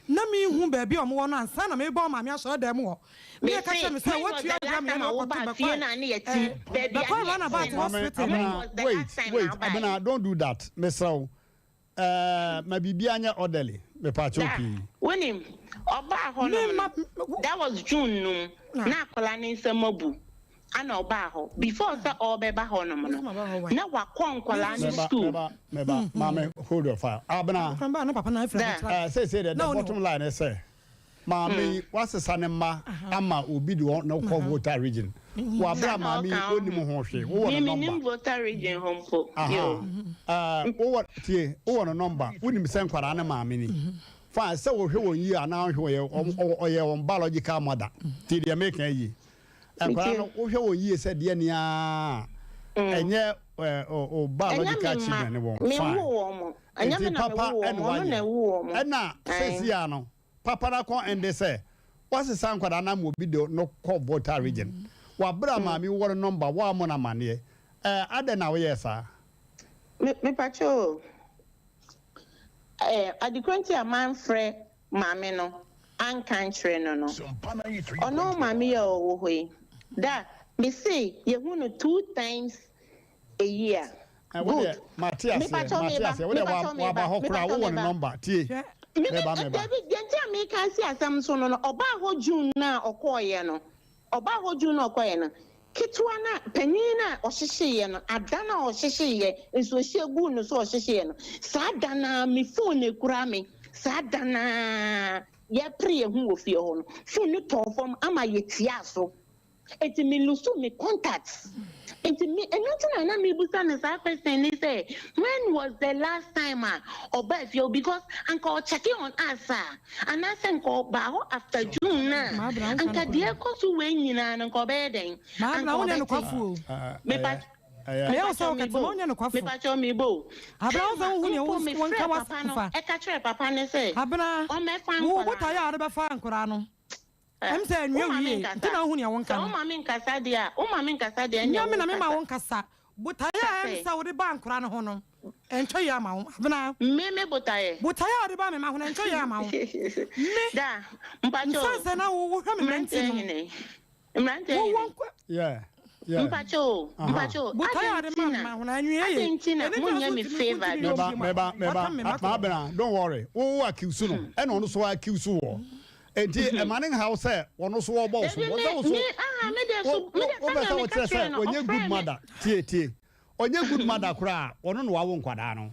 O: na menhu baabi a wɔwɔ no ansa na mereba ɔmaame asɔredan mu hɔ. Ne yɛka kyerɛ me sɛ wɔatua awura me na wɔkɔto Bɛkwae, eh, Bɛkwae Runabout
A: Maame,
O: Hospital.
A: Abena, wait, wait, Abena, don't do that. Mesrɛ wo, eh, ma biribiara nyɛ orderly. Mepaakyɛw pii.
Q: Wonim, ɔbaa hɔ nom no, that was June nom, na akwadaa no nsam abu. Ana ɔbaa hɔ before sɛ ɔɔbɛba hɔ nom no na wakɔ nkwadaa no
A: Meba,
Q: school.
A: meba, meba, maame hold your fire. Abena,
Q: Da.
A: eh, seesei deɛ the bottom line ne sɛ, maame yi wasesa ne mma ama obi de wɔn kɔ Volta region. Wɔ abere
Q: Saa
A: a
Q: na
A: maame yi
Q: ɔka ho.
A: ɔnnim ho hwee, wowɔ
Q: Me
A: ne
Q: menim
A: number.
Q: Volta region hɔ mpo.
A: Aha,
Q: Yo.
A: eh, wowɔ, tie, wowɔ ne number, wonim sɛ nkwadaa ne maame ni. Fine, sɛ wɔhwɛ wɔn yie anaa ɔnhwɛ wɔn yie, ɔyɛ wɔn biological mother. Tie deɛ meka yi yie. Nkwadaa no, wohwɛ wɔn yie sɛ deɛ ni ara a, ɛnyɛ o biological children ne wɔn. Fine. Nti papa ɛna wayɛ. Ɛna sɛsi a no, papa no akɔn ɛnde sɛ, wasesa nkwadaa no ama obi de no kɔ Volta region. Wabere a maame wɔ no nɔmba, woammɔ no amanneɛ. Ɛɛ, adɛn na woyɛɛ saa?
Q: Me, mepakyɛ o, ɛɛ, adekoro nti a manfrɛ maame no anka ankyerɛ no no, ɔno maame yi a ɔwɔ hɔ yi, da. Mese yɛhu no 2 times a year.
A: Eh, wo
Q: Good.
A: deɛ mate aseɛ,
Q: Mepakyɛw
A: mate
Q: meba,
A: aseɛ. Wo deɛ
Q: mepakyɛw
A: wa
Q: meba,
A: waba hɔ koraa,
Q: mepakyɛw
A: wowɔ ne
Q: meba.
A: nɔmba. Tie,
Q: Me me
A: meba meba.
Q: dabi deɛ nti a meka asi asɛm so no no ɔbaa hɔ June no a ɔkɔɔeɛ no ɔbaa hɔ June no a ɔkɔɔeɛ no ketewa no a panin no a ɔhyehyeeɛ no ada no a ɔhyehyeeɛ nsuohyeɛ guu no so ɔhyehyeeɛ no saa da no ara me phone na ekura me saa da no ara yɛpere yɛn ho wɔ fie hɔ no phone no tɔɔ fam ama yɛtiaa so. Enti me lose me contacts. Enti me ɛno nti na na mebusa no saa question ne sɛ when was the last time a ɔbaa fie hɔ because anka ɔkyɛke on us a anaasɛ nka ɔbaa hɔ after June no a anka deɛ ɛkɔ so wei nyinaa no nka ɔbɛyɛ dɛn? Anka ɔbɛte. Mepa mepakyɛw me bo mepakyɛw me bo time a mpo mefrɛ papa no ɛka kyerɛ papa no sɛ ɔmmɛfa nkwadaa no.
O: Ɛm sɛ ɛnwia
Q: Woma me
O: wie
Q: nkasa.
O: nti na wohu nea wonka
Q: Sɛ
O: no.
Q: woma me nkasa deɛ a, woma me nkasa deɛ ɛnneɛ
O: Nyɛ me na mema
Q: wonkasa.
O: wo nkasa. Botaeɛ a ɛm
Q: Sɛ.
O: sɛ wode baa nkwadaa no ho no, ɛntwa yie ama wo. Abena.
Q: Me me botaeɛ.
O: Botaeɛ a wode baa me mma ho no, ɛntwa yie ama wo. Me.
Q: Da, mpakyɛ o.
O: Nsan sɛ na wo wohwɛ me mma nti
Q: Mmeranteɛ
O: no.
Q: hene. Mmeranteɛ
O: Wo
Q: hene.
O: wɔ nkwa.
A: Yeah, yeah.
Q: Mpakyɛ o,
A: Aha.
Q: mpakyɛ o.
O: Botaeɛ a
Q: Adɛn
O: wode
Q: nti
O: maa me
Q: na,
O: mma ho no, ɛnwia yie.
Q: adɛn nti na
O: Ɛno nti na
Q: monyɛ
O: so
Q: me
O: wontumi
Q: favour
O: wontumi
Q: bi?
O: nyɛ
A: Meba,
O: obi ma.
A: meba, meba.
O: Waka me mma kɔ.
A: Maabena, don't worry. Wo wo accuse no, ɛna ɔno so accuse woɔ. Enti ɛma ne nhaw sɛ wɔno so wɔbɔ wo so.
Q: Dabi
A: Wɔsɛ
Q: me
A: wo so
Q: me aha me deɛ so me deɛ
A: wopɛ
Q: sɛnea
A: sɛ
Q: meka
A: wokyerɛ sɛ
Q: kyerɛ no
A: ɔnyɛ good
Q: ɔfrɛ me.
A: mother. Tie tie. Ɔnyɛ good mother koraa a, ɔno na wawo nkwadaa no.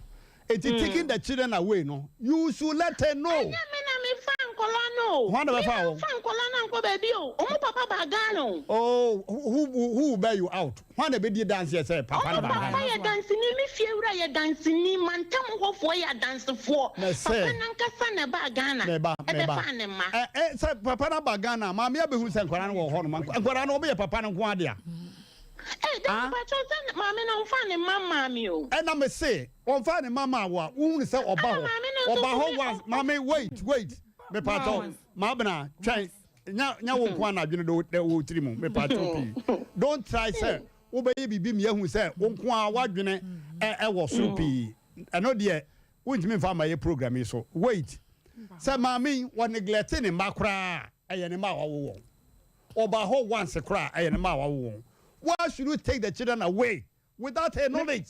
A: Enti taking the children away no, you should let her know.
Q: Ɛnyɛ me na mefa nkwadaa no o.
A: Hwan na
Q: Me
A: bɛfa wɔn?
Q: mamfa nkwadaa no ankɔ baabi o. Wɔn papa baa Ghana o.
A: Oh, who, who, who will bear you out? Hwan na ɛbɛdi adanseɛ sɛ papa no
Q: Ɔmo
A: baa
Q: papa
A: Ghana?
Q: yɛ danseni, me fiewura yɛ danseni, mantam hɔfoɔ yɛ adansefoɔ.
A: Mese.
Q: Papa no ankasa na ɛbaa Ghana
A: Meba, meba.
Q: ɛbɛfaa ne mma.
A: Ɛ, ɛ, sɛ papa no aba Ghana a, maame abɛhu sɛ nkwadaa no wɔ hɔ nom. Nkwadaa no, wɔyɛ papa no nko ara dea.
Q: Ee, dabi,
A: Ah?
Q: mpakyɛw sɛ maame no ɔmfaa ne mma mmaa me o.
A: Ɛna mese, ɔmfaa ne mma maa wo a, wohunu sɛ ɔba
Q: Ɛna
A: hɔ.
Q: maame no nso
A: Ɔba
Q: so
A: hɔ
Q: me,
A: once.
Q: ɔ, ɔ,
A: Maame, wait, wait. Mepakyɛw, Maabena, twɛn. Nya, nya wo nko ara na adwene de wo, wɔ wo tiri mu. Mepakyɛw pii. Don't try sɛ wobɛyɛ biribi ma yɛahu sɛ wo nko ara w'adwene ɛ, ɛwɔ soro pii. Ɛno deɛ, wontumi mfa mma yɛ program yi so. Wait. Sɛ maame yi, wɔ neglect ne mma koraa a, ɛyɛ ne mma a wawo wɔn. Ɔbaa hɔ once koraa a, ɛyɛ ne mma a wawo wɔn. Why should you take the children away without her knowledge?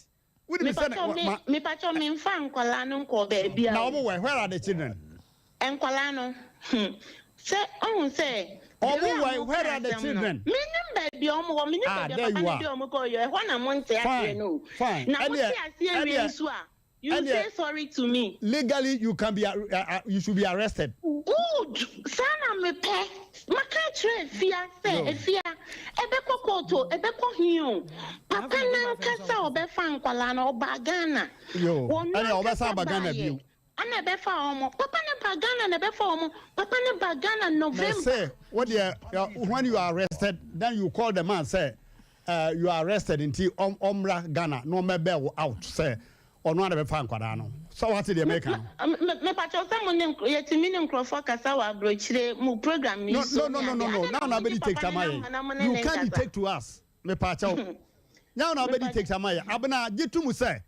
A: Wonim sɛ
Q: Mepakyɛw me
A: ma.
Q: mepakyɛw me nfa nkwadaa no nkɔɔ baabi a
A: Na
Q: o.
A: wɔn wɛ, where are the children?
Q: Nkwadaa no, hmm, sɛ ɔhu sɛ the
A: Wɔn
Q: way a
A: wɛ,
Q: mo
A: where
Q: ka
A: are the
Q: asɛm no,
A: children?
Q: menim baabi a wɔn wɔ, menim
A: Ah,
Q: baabi a
A: there
Q: papa
A: you
Q: no
A: are.
Q: de wɔn kɔɔ yɛ, ɛhɔ na mo nte aseɛ
A: Fine,
Q: no o.
A: fine.
Q: Na mo te
A: Ɛneɛ,
Q: aseɛ wie
A: ɛneɛ,
Q: nso a, you
A: ɛneɛ,
Q: say sorry to me.
A: legally you can be, you should be arrested.
Q: Good! Saa na mepɛ. Maka akyerɛ Afia sɛ,
A: Yo.
Q: Afia, ɛbɛkɔ court o, ɛbɛkɔ he o, papa no ankasa a ɔbɛfa nkwadaa no, ɔbaa Ghana.
A: Yo,
Q: Ɔno
A: ɛneɛ ɔbɛsan
Q: ankasa
A: aba Ghana
Q: baeɛ,
A: bio.
Q: ɛna ɛbɛfa wɔn. Papa no baa Ghana na ɛbɛfa wɔn. Papa no baa Ghana November.
A: Mese, wo deɛ, when you are arrested, then you call the man sɛ, uh, you are arrested nti ɔmmra Ghana na ɔmmɛbɛ wo out sɛ ɔno ara na bɛfa nkwadaa no. Sɛ wate deɛ meka no?
Q: Mepakyɛw sɛ mo ne yɛtumi ne nkurɔfoɔ kasa wɔ aburokyire mo program yi
A: No,
Q: so
A: no,
Q: ne
A: no, no,
Q: adeɛ.
A: no,
Q: Adɛn
A: Now
Q: na
A: na
Q: mogye
A: bɛdi
Q: papa
A: take
Q: ne
A: ama
Q: number na mo
A: yɛn.
Q: ne
A: You
Q: ne
A: can't
Q: nkasa?
A: dictate to us. Mepakyɛw. Now na bɛdi take ama yɛn. Abena, gye to mu sɛ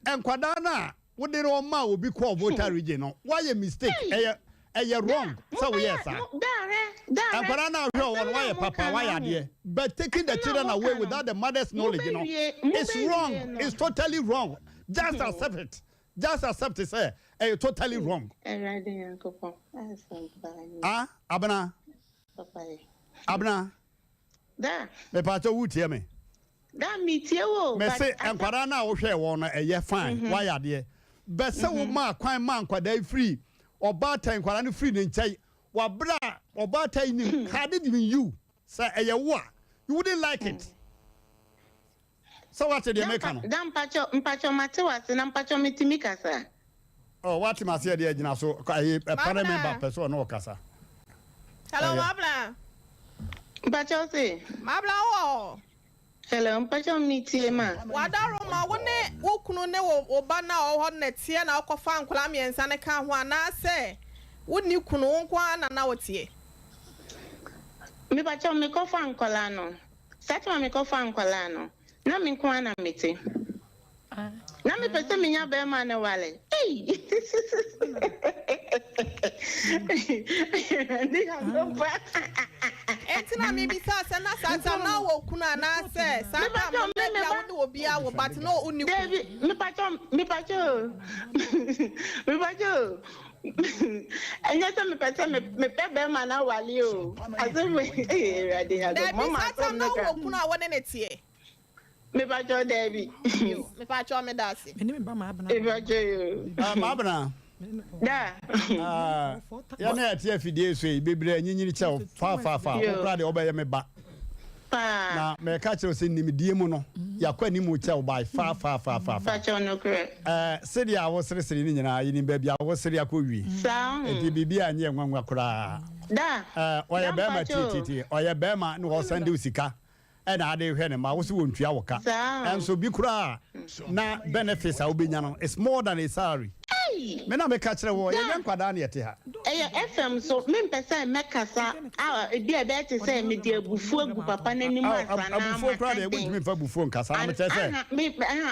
A: nkwadaa no a wode no ɔma obi kɔɔ Volta region no, woayɛ mistake. Ɛyɛ ɛyɛ wrong sɛ woyɛɛ saa. Nkwadaa no a wohwɛ wɔn no, woayɛ papa, woayɛ adeɛ. But taking the children away without the mother's knowledge no, it's wrong. It's totally wrong. Just accept it. Just accept it sɛ ɛyɛ totally wrong. Ah, Abena. Abena. Mepaakyɛw wotie me?
Q: Da me tie wo o.
A: Me se nkwadaa no a wohwɛɛ wɔn no ɛyɛ fine mhm. wayɛ adeɛ bɛ sɛ wo mhm. maa kwan maa nkwadaa yi firi ɔbaatan nkwadaa no firi ne nkyɛn wabere a ɔbaatan nim hmm. had it been you sɛ ɛyɛ wo a you wouldn't like it hmm. sɛ wate deɛ meka no.
Q: Da mpakyɛ mpakyɛ mate wase na mpakyɛ metumi kasa.
A: Oh, wate ma aseɛ deɛ gyina so ɛyi panel member pɛ sɛ ɔne ɔkasa.
D: Hello, Mabla.
Q: Mpakyɛ se.
D: Mabla wɔ hɔ.
Q: Hello, mpakyɛ mi tie ma.
D: Wadaroma, wo ne wo kunu ne wo wo ba no a ɔwɔ hɔ no na ɛteɛ na wokɔfa nkwadaa mmiɛnsa no ka ho anaasɛ wonni kunu, wo nko ara na na woteɛ?
Q: Mepakyɛ mekɔfa nkwadaa no. Saa time a mekɔfa nkwadaa no, na me nko ara na mete. Na mepɛ sɛ menya bɛrima ne wale. Ei! Awurade Nyankopɔn.
D: Enti na mebisa sɛ na saa time na wowɔ kunu anaasɛ saa time no na ebia wo ne obi awo but na wonni kunu.
Q: Dabi, mepakyɛw, mepakyɛw o, mepakyɛw o, ɛnyɛ sɛ mepɛ sɛ mepɛ bɛrima no awale o, asɛm wei, ee Awurade adom,
D: Dabi,
Q: mama
D: saa
Q: asɛm
D: time
Q: no
D: na
Q: ka.
D: wowɔ kunu a wo ne no teɛ.
Q: Mepakyɛw dabi.
D: Yo, mepakyɛw meda ase.
O: Me ne me ba Maabena.
Q: Mepakyɛw yo.
A: Ah, Maabena.
Q: Da.
A: Ah, yɛn a yɛte afidie so yi, bebree anyinyini kyɛ wo faafaafa. Wo koraa deɛ wobɛyɛ me ba.
Q: Paa.
A: Na mɛka kyerɛ wo sɛ nimdeɛ mu no, yɛakɔ anim kyɛ wo by far far far far far.
Q: Pakyɛw nokorɛ.
A: Eh, sɛdeɛ a woseresere no nyinaa, yɛnim baabi a wosere akɔwie.
Q: Saa ho.
A: Enti biribi a nyɛ nwanwa koraa.
Q: Da.
A: Eh, ɔyɛ
Q: Da
A: bɛrima
Q: mpakyɛw.
A: tietietie, ɔyɛ bɛrima na ɔsɛnde wo sika. ɛna ade rehwɛ ne mma wo se wɔntua wo ka ɛnso bi koraa na benefits a wobɛnya no is more than a salary me na meka kyerɛ wɔ yɛnyɛ nkwadaa ne yɛte ha.
Q: Ɛyɛ FM so mempɛ sɛ mɛkasa a ebi a ɛbɛyɛ te sɛ mede abufuo agu papa no anim ase anaa
A: abufuo koraa
Q: maka
A: deɛ
Q: den
A: wontumi mfa abufuo nkasa na mekyerɛ sɛ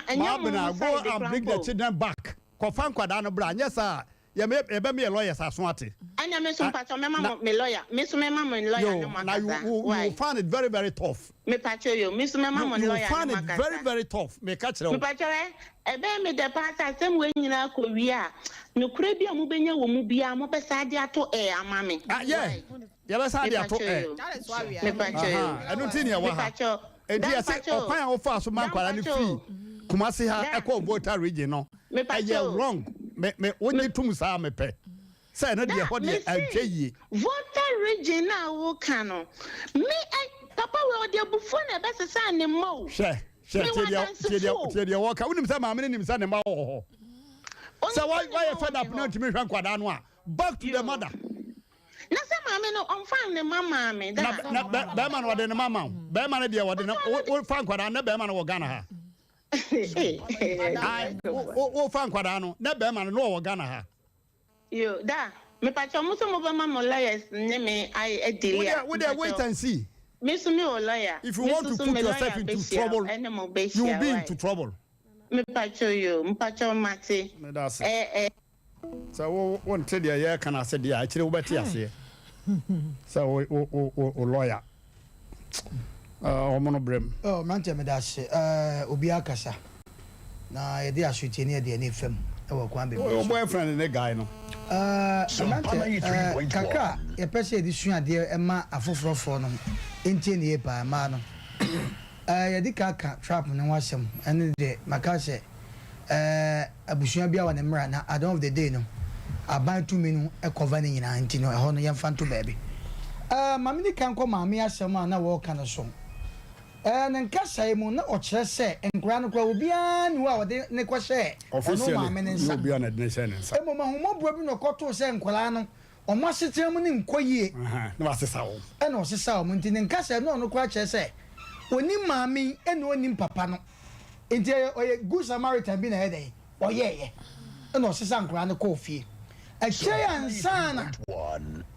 Q: ɛnyɛ mo
A: Maabena go
Q: side
A: and
Q: koraa
A: bring the
Q: mpo.
A: children back kɔfa nkwadaa no bra anyɛ saa a Yɛbɛ me yɛ lawyers aso ate.
Q: Ɛnna me nso mpatsɔ mɛma mo me lawyer me nso mɛma mo lawyer ne mo
A: akasa. Na you you find it very very tough.
Q: Mepatsɔ yo me nso mɛma mo lawyer ne mo akasa.
A: You find it very very tough meka kyerɛ wo.
Q: Mepatsɔ ɛ ɛbɛyɛ me dɛ paa sɛ asɛm wei nyinaa kɔ wie a nokorɛ bi a mobɛnya wɔ mu biara mobɛsan de ato air ama me.
A: Ah yeah yɛbɛsan de ato air.
Q: Mepatsɔ yo.
A: Ɛno nti na yɛwɔ ha. Enti yɛse ɔkwan a wofaa so ma nkwadaa no firi Kumasi ha ɛkɔɔ Volta region no ɛyɛ wrong. Me me wogye tom saa mepɛ sɛ ɛno deɛ ɛhɔ deɛ ɛntwa yie.
Q: Volta region no a woka no me ɛ papa wei ɔde abufuo na ɛbɛsesa ne mma o.
A: Hwɛ hwɛ tie deɛ tie deɛ tie deɛ wɔka wonim sɛ maame no nim sɛ ne mma wɔ hɔ. Sɛ wayɛ fed up na ntumi nhwɛ nkwadaa no a back to the mother.
Q: Na sɛ maame no ɔnfa ne mma maa me da.
A: Na na bɛ bɛrima no ɔde ne mma ma wo. Bɛrima no deɛ ɔde ne wo wo fa nkwadaa no na bɛrima no wɔ Ghana ha. Ae wo wo fa nkwadaa no na bɛrima no na ɔwɔ Ghana ha.
Q: Yo da mepakyɛw mo sɛ mo bɛma mo lawyers ne me ayɛ adili a.
A: Wo deɛ wait and see.
Q: Me nso me wɔ lawyer.
A: If you want to put yourself into trouble
Q: ɛne mo bɛhyia
A: you will be into trouble.
Q: Mepakyɛw yo mpakyɛw mate.
A: Meda ase.
Q: Ɛɛ ɛɛ.
A: Sɛ wo wonte deɛ yɛreka no ase deɛ a, akyire wobɛte aseɛ sɛ wo wo wo wo wo lɔya wɔn no brɛ mu.
E: Oh, mmeranteɛ meda ase. Eh, obiara kasa. Na yɛde asotie ne yɛde ani fam wɔ kwan bebree
A: Wo
E: so.
A: boyfriend ne guy no.
E: Eh, mmeranteɛ, eh, kakra a yɛpɛ sɛ yɛde sua adeɛ ma afoforɔfoɔ no ntie ne yie paa, mmaa no. Eh, yɛadi kan aka trap no ho asɛm, ɛno deɛ maka sɛ eh, abusua biara wɔ ne mmara na at the end of the day no, aban tumi no cover ne nyinaa nti no ɛhɔ no yɛmfa nto baabi. Eh, ma menni kan nkɔ maame asɛm a na wɔreka no so. Eh, ne nkasaeɛ mu na ɔkyerɛ sɛ nkwadaa no koraa obiara nni hɔ a ɔde no kɔhyɛɛ ɔno
A: Officially,
E: maame no
A: nyɛ
E: nsa.
A: obiara na ɛde no hyɛɛ ne nsa.
E: Mmom ahummɔborɔ bi na ɔkɔtoo sɛ nkwadaa no Wɔn asetena mu no nkɔ yie.
A: Na wasesa wɔn.
E: Ɛna ɔsesaa wɔn. Nti ne nkasa no ɔno koraa kyerɛ sɛ ɔnim maame yi ɛna ɔnnim papa no. Nti ɛyɛ ɔyɛ good Samaritan bi na ɛyɛ dɛn ɔyɛɛyɛ. Ɛna ɔsesa nkoraa no kɔɔ fie. Akyire yi ansa na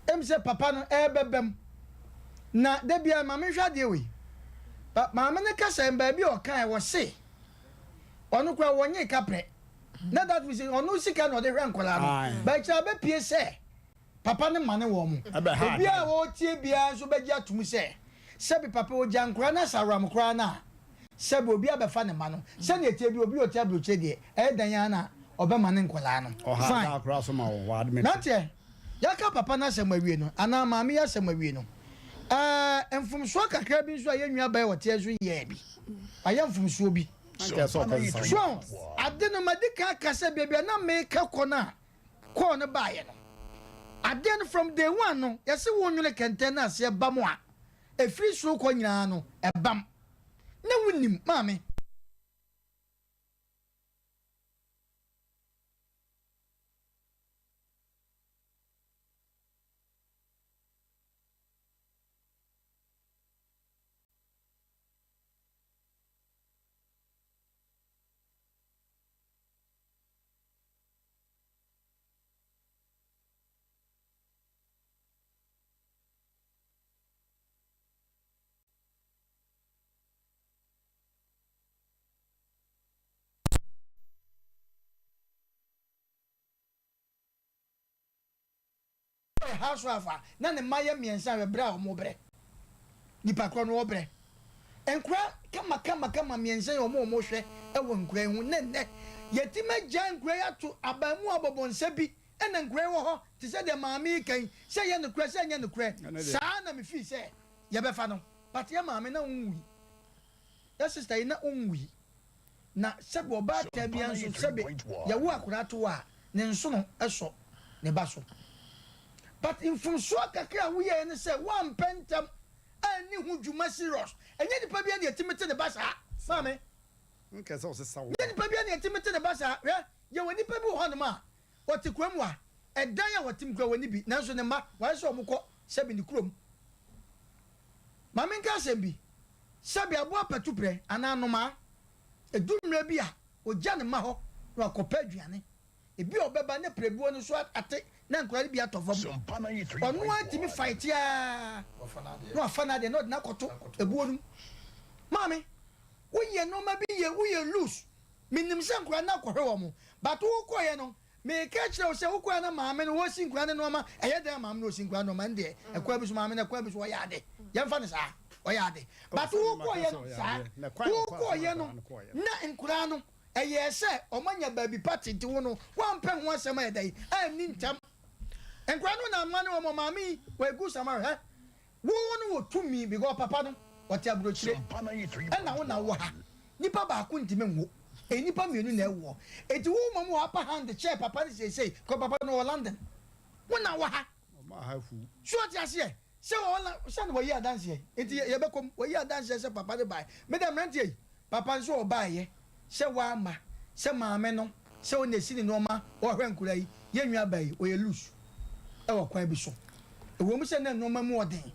E: ɛm sɛ papa no ɛɛbɛba mu. Na da biara ma menhwɛ adeɛ wei. Pa maame no kasa baabi a ɔkaeɛ wɔse ɔno koraa wɔnyee kaprɛ. Na that means ɔno sika na ɔde hwɛ nkwadaa no. But akyire abɛpie sɛ papa no mane wɔn mo. Obiara a ɔretie biara nso bɛgye atom sɛ sɛbi papa ɔgya nkwadaa no asaworam koraa no a, sɛbi obi abɛfa ne mma no. Sɛdeɛ ɛteɛ bi obi a ɔte aburokyire deɛ ɛyɛ dɛn ara na ɔbɛmane nkwadaa no. Fine. Nanteɛ, yɛaka papa no asɛm awie no anaa maame yi asɛm awie no, ɛɛ mfomsoɔ kakra bi nso a yɛn nua baa yi a ɔteɛ nso yɛɛ bi. Wayɛ mfomsoɔ bi. So ade no madi kan aka sɛ baabi a na meka kɔ no a kɔɔ no baeɛ no, adeɛ no from day one no yɛse wo nwene kɛntɛn no aseɛ ba mu a ɛfiri soro kɔ nyinaa no ɛbam na wonim maame. Ɔyɛ housewife a na ne mma yɛ mmiɛnsa hwɛ brɛ a wɔbrɛ. Nipa korɔ no ɔbrɛ. Nkora kama kama kama miensa yi wɔn a wɔn hwɛ wɔ nkora yi ho ne nnɛ yɛtumi agyae nkora yi ato abaamuwa abɔbɔnsa bi ɛna nkora yi wɔ hɔ te sɛ deɛ maame yi ka yi sɛ ɛyɛ nokorɛ sɛ ɛnyɛ nokorɛ saa na me feel sɛ yɛbɛfa no but yɛ maame na ɔnwui yɛ sister yi na ɔnwui na sɛbe ɔbaatan biara nso sɛbe yɛwo akwadaa to hɔ a ne nsono sɔ ne ba so but mfomsoɔ kakra a woyɛɛ ne sɛ woampɛ ntɛm anni ho dwuma serious ɛnyɛ nipa biara na yɛtumi te ne ba saa maame ɛnyɛ nipa biara na yɛtumi te ne ba saa hwɛ yɛwɔ nipa bi wɔ hɔnom a ɔte kurom wa ɛdan a wɔte mu kura wɔn ni bi nanso ne mma wɔayɛ sɛ wɔn kɔ sɛbi ne kurom maame nka asɛm bi Sɛbe aboa patuprɛ anaa anomaa, ɛdu mmerɛ bi a, ɔgya ne mma hɔ na wakɔpɛ aduane. Ebia ɔbɛba na pirebuo no so ate na nkwadaa no bi atɔ fam. Ɔno ara tumi fight ara na wafa n'adeɛ na ɔde no akɔto ebuo no mu. Maame, woyɛ nneɛma bi yie, woyɛ loose. Menim sɛ nkwadaa no akɔhwɛ wɔn, but wokɔeɛ no, Mereka akyerɛ wo sɛ, wokɔ a na maame no ɔresi nkwadaa no nnoɔma, ɛyɛ dɛn a maame no ɔresi nkwadaa nnoɔma, ɛno deɛ ɛkwan bi so maame no ɛkwan bi so ɔyɛ ade, yɛmfa no saa, ɔyɛ ade, but wokɔeɛ no saa, wokɔeɛ no na nkwadaa no ɛyɛɛ sɛ wɔanya baabi pa tete wo no, woampɛ ho asɛm ayɛ dɛn, anni ntɛm. Nkwadaa no na mma ne wɔn, maame yi ɔyɛ good Samaritan, hwɛ. Wo no wɔ tumi because papa no ɔte abrokyire ɛna wo na wowɔ ha nipa baako ntumi nwo nnipa mienu na ɛwoɔ eti wo mmom wɔ upper hand kyɛɛ papa no seesei because papa no ɔwɔ London wo na wɔ ha so ɔte aseɛ sɛ ɔwɔ la sɛ na wɔyi adanseɛ eti yɛbɛkɔ mu wɔyi adanseɛ sɛ papa no bae me dɛ mmeranteɛ yi papa nso ɔbaeɛ sɛ wamma sɛ maame no sɛ ɔna esi ne nnoɔma ɔhwɛ nkora yi yɛn nua baa yi ɔyɛ loose ɛwɔ kwan bi so ɛwɔ mu sɛ na nnoɔma mu ɔden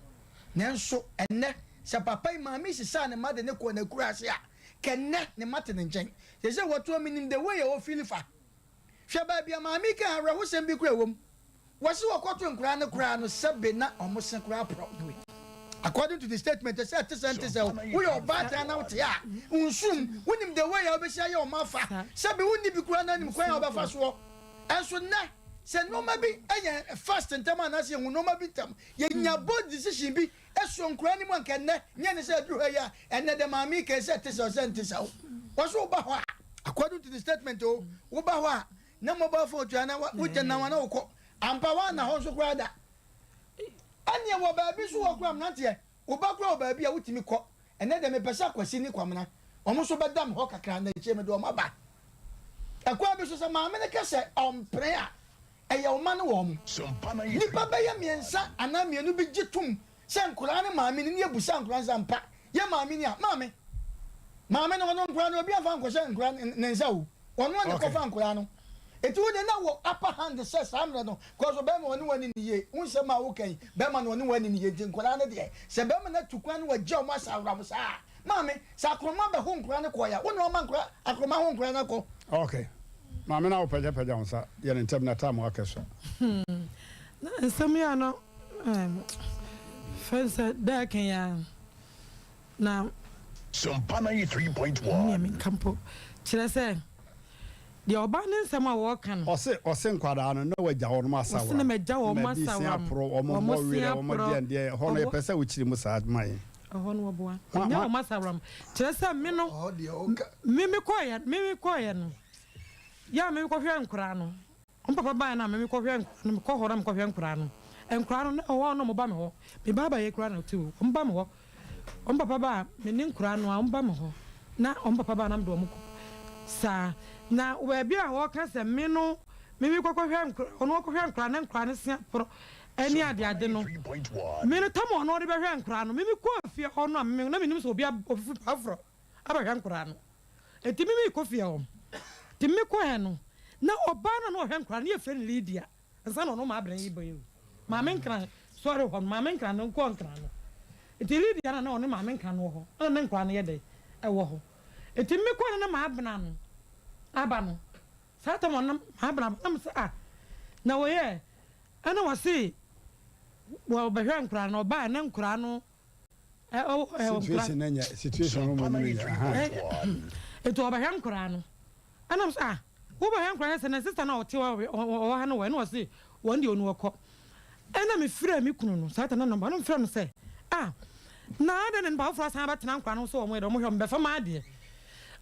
E: nanso ɛnɛ sɛ papa yi maame yi sesaa ne mma de ne kɔɔ n'akuraase a kɛnɛ ne mma te ne nkyɛn sɛ sɛ wɔtoa menim the way a ɔfili fa Hwɛ baabi a maame yi kaa awerɛhosɛm bi koraa wom. Wɔse wɔkɔto nkoraa no koraa no sɛbe na ɔmo se koraa porɔ. According to the statement, sɛ ɛte sɛ nte sɛ o, woyɛ ɔbaatan na wote a, nsum, wonim the way a wobɛsi ayɛ ɔmo afa, sɛbe wonni bi koraa na nim kwan a wobɛfa soɔ. Ɛnso nnɛ, sɛ nnoɔma bi yɛ fast ntɛm anaasɛ yɛhu nnoɔma bi ntɛm, yɛnya bold decision bi sɔ nkoraa no mu a nka nnɛ, nyɛ ne sɛ aduru ha yi a, ɛnnɛ dɛ maame yi kae sɛ ɛte sɛ o, sɛ nte sɛ o. Wɔse woba hɔ a, According to the statement o, woba hɔ a na mobile phone tua na wogya nam a na wokɔ. Ampa woanna hɔ nso koraa da. Ɛneɛ wɔ baabi nso wɔ koraa mmeranteɛ, wo ba koraa wɔ baabi a wotumi kɔ. Ɛnɛ deɛ mepɛ sɛ Akwasi ne Kwamena wɔn nso bɛda me hɔ kakra na akyire mede wɔn aba. Ɛkwan bi so sɛ maame no ka sɛ ɔmpene a, ɛyɛ wo mma ne wɔn. Nnipa bɛyɛ mmiɛnsa anaa mmienu bi gye tom Sɛ nkwadaa no maame no ni abusa nkwadaa no sɛ ampa yɛ maame ni a, maame, maame no ɔno nkwadaa no obi amfa nkɔhyɛ nkwadaa ne nsa o, ɔno a na ɛkɔfa nkwadaa no. Eti wo deɛ na wɔ upper hand sɛ saa mmerɛ no, cause bɛrima ɔne wɔn ani ne yie, wo nsɛm a woka yi, bɛrima no ɔne wɔn ani ne yie, nti nkwadaa no deɛ, sɛ bɛrima no atu kwan na wagya wɔn asa awuram saa a, maame, sɛ akoroma bɛho nkwadaa no kɔeɛ a, wo na wama nkwadaa, akoroma ho nkwadaa no akɔ.
A: Okay. Maame na wopagyapagya wo nsa, yɛ no ntɛm na time akɛ so.
O: Na nsɛm yi a na fɛn sɛ dɛ ɛka yi ara na.
B: Sompa 93.1.
O: Nea menka mpo kyerɛ sɛ deɛ ɔbaa ne nsɛm a wɔreka no.
A: Ɔse ɔse nkwadaa no na wagya wɔn asaworam.
O: Ɔse na magya wɔn
A: Ma bi se
O: asaworam.
A: aporɔ, wɔn
O: Wɔn
A: mmɔ
O: se
A: werɛ, wɔn
O: aporɔ.
A: deɛn deɛn, ɛhɔ no
O: Ɔwɔ.
A: yɛpɛ sɛ wokyiri mu saa ma yɛn.
O: Ɛhɔ no wɔboa.
A: Hwan
O: Ɛnyɛ
A: hwan.
O: wɔn asaworam. Kyerɛ sɛ me no,
C: Ɔhɔ deɛ ɔka.
O: me mekɔeɛ me mekɔeɛ no, yɛ a me mekɔhwɛ nkwadaa no. Wɔn papa baeɛ no a, me mekɔhwɛ nkwadaa no, mekɔ hɔ na mekɔhwɛ nkwadaa no. Nkwadaa no, na ɛwɔ hɔ a na wɔba me hɔ. Me ba abayɛ koraa na ɔte o, wɔba me hɔ. Wɔn papa ba a, me ne nkwadaa no a, wɔba me hɔ. Na wɔn papa ba a, na mede wɔn kɔ. Saa. Na baabi a wɔka sɛ me no, me mekɔkɔhwɛ nkwadaa, ɔno ɔkɔhwɛ nkwadaa na nkwadaa no se aporɔ ne adeade no, me no, tam a ɔno ɔde bɛhwɛ nkwadaa no, me mekɔɔ fie hɔ no a, me na menim sɛ obi ab, ofi aforɔ abɛhwɛ nkwadaa no. Enti me merekɔ fie hɔ. Nti me kɔɛ no, na ɔbaa no a na ɔhwɛ nkwadaa no, yɛfrɛ no Lydia. Ansa na ɔno Maabena yi ba yi o. Maame Nkran sɔre hɔ no, Maame Nkran no nkɔɔ Nkran no. Nti Lydia na na ɔne Maame Nkran no wɔ hɔ, ɛna ne nkwadaa no yɛ dɛn? Ɛwɔ hɔ. Nti me kɔɛ no na Maabena no aba no, saa tam ɔno Maabena aba, na me sɛ ah, na wɔyɛ, ɛna wɔse wɔbɛhwɛ nkwadaa no, ɔbaa na nkwadaa no
A: Situation no nyɛ situation no mmom no nyɛ ahaa.
O: Nti ɔbɛhwɛ nkoraa no ɛna mo sɛ ah wobɛhwɛ nkoraa no sɛ na sister no a ɔte hɔ ɔwɔ ha no wɔ ɛna ɔse wɔn deɛ ɔnu ɔkɔ ɛna me frɛ me kunu no saa ta na nɔmba ɛna me frɛ no sɛ ah Na adɛn na nnipa foforɔ asan abɛtena nkwadaa no ho sɛ wɔn yɛ dɛ wɔhwɛ wɔn bɛfa m'adeɛ?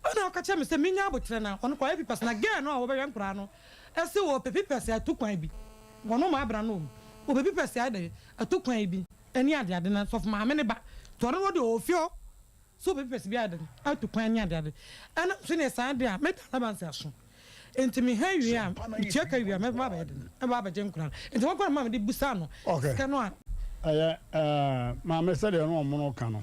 O: Ɛna ɔka kyerɛɛ me sɛ menya aboterɛ na ɔno koraa ɔyɛ pipɛs na girl no a ɔbɛhwɛ nkwadaa no se ɔpɛ pipɛs atu kwan bi wɔn ɔmo abena no ɔpɛ pipɛs ayɛ dɛn atu kwan bi ɛne adeade na sɔfo maame ne ba nti ɔno no deɛ ɔwɔ fie hɔ sɛ ɔpɛ pipɛs bi ayɛ dɛn atu kwan ne adeade ɛna nso neɛ saa deɛ a meda alabansi aso nti me ha wie a metua ka wie a mɛba abɛyɛ dɛn mɛba abɛgye nkwadaa no nti wɔn kora maa mede busaa no sika no a.
A: Ɛyɛ ɛɛ maame sɛdeɛ ɔno ɔmono ka no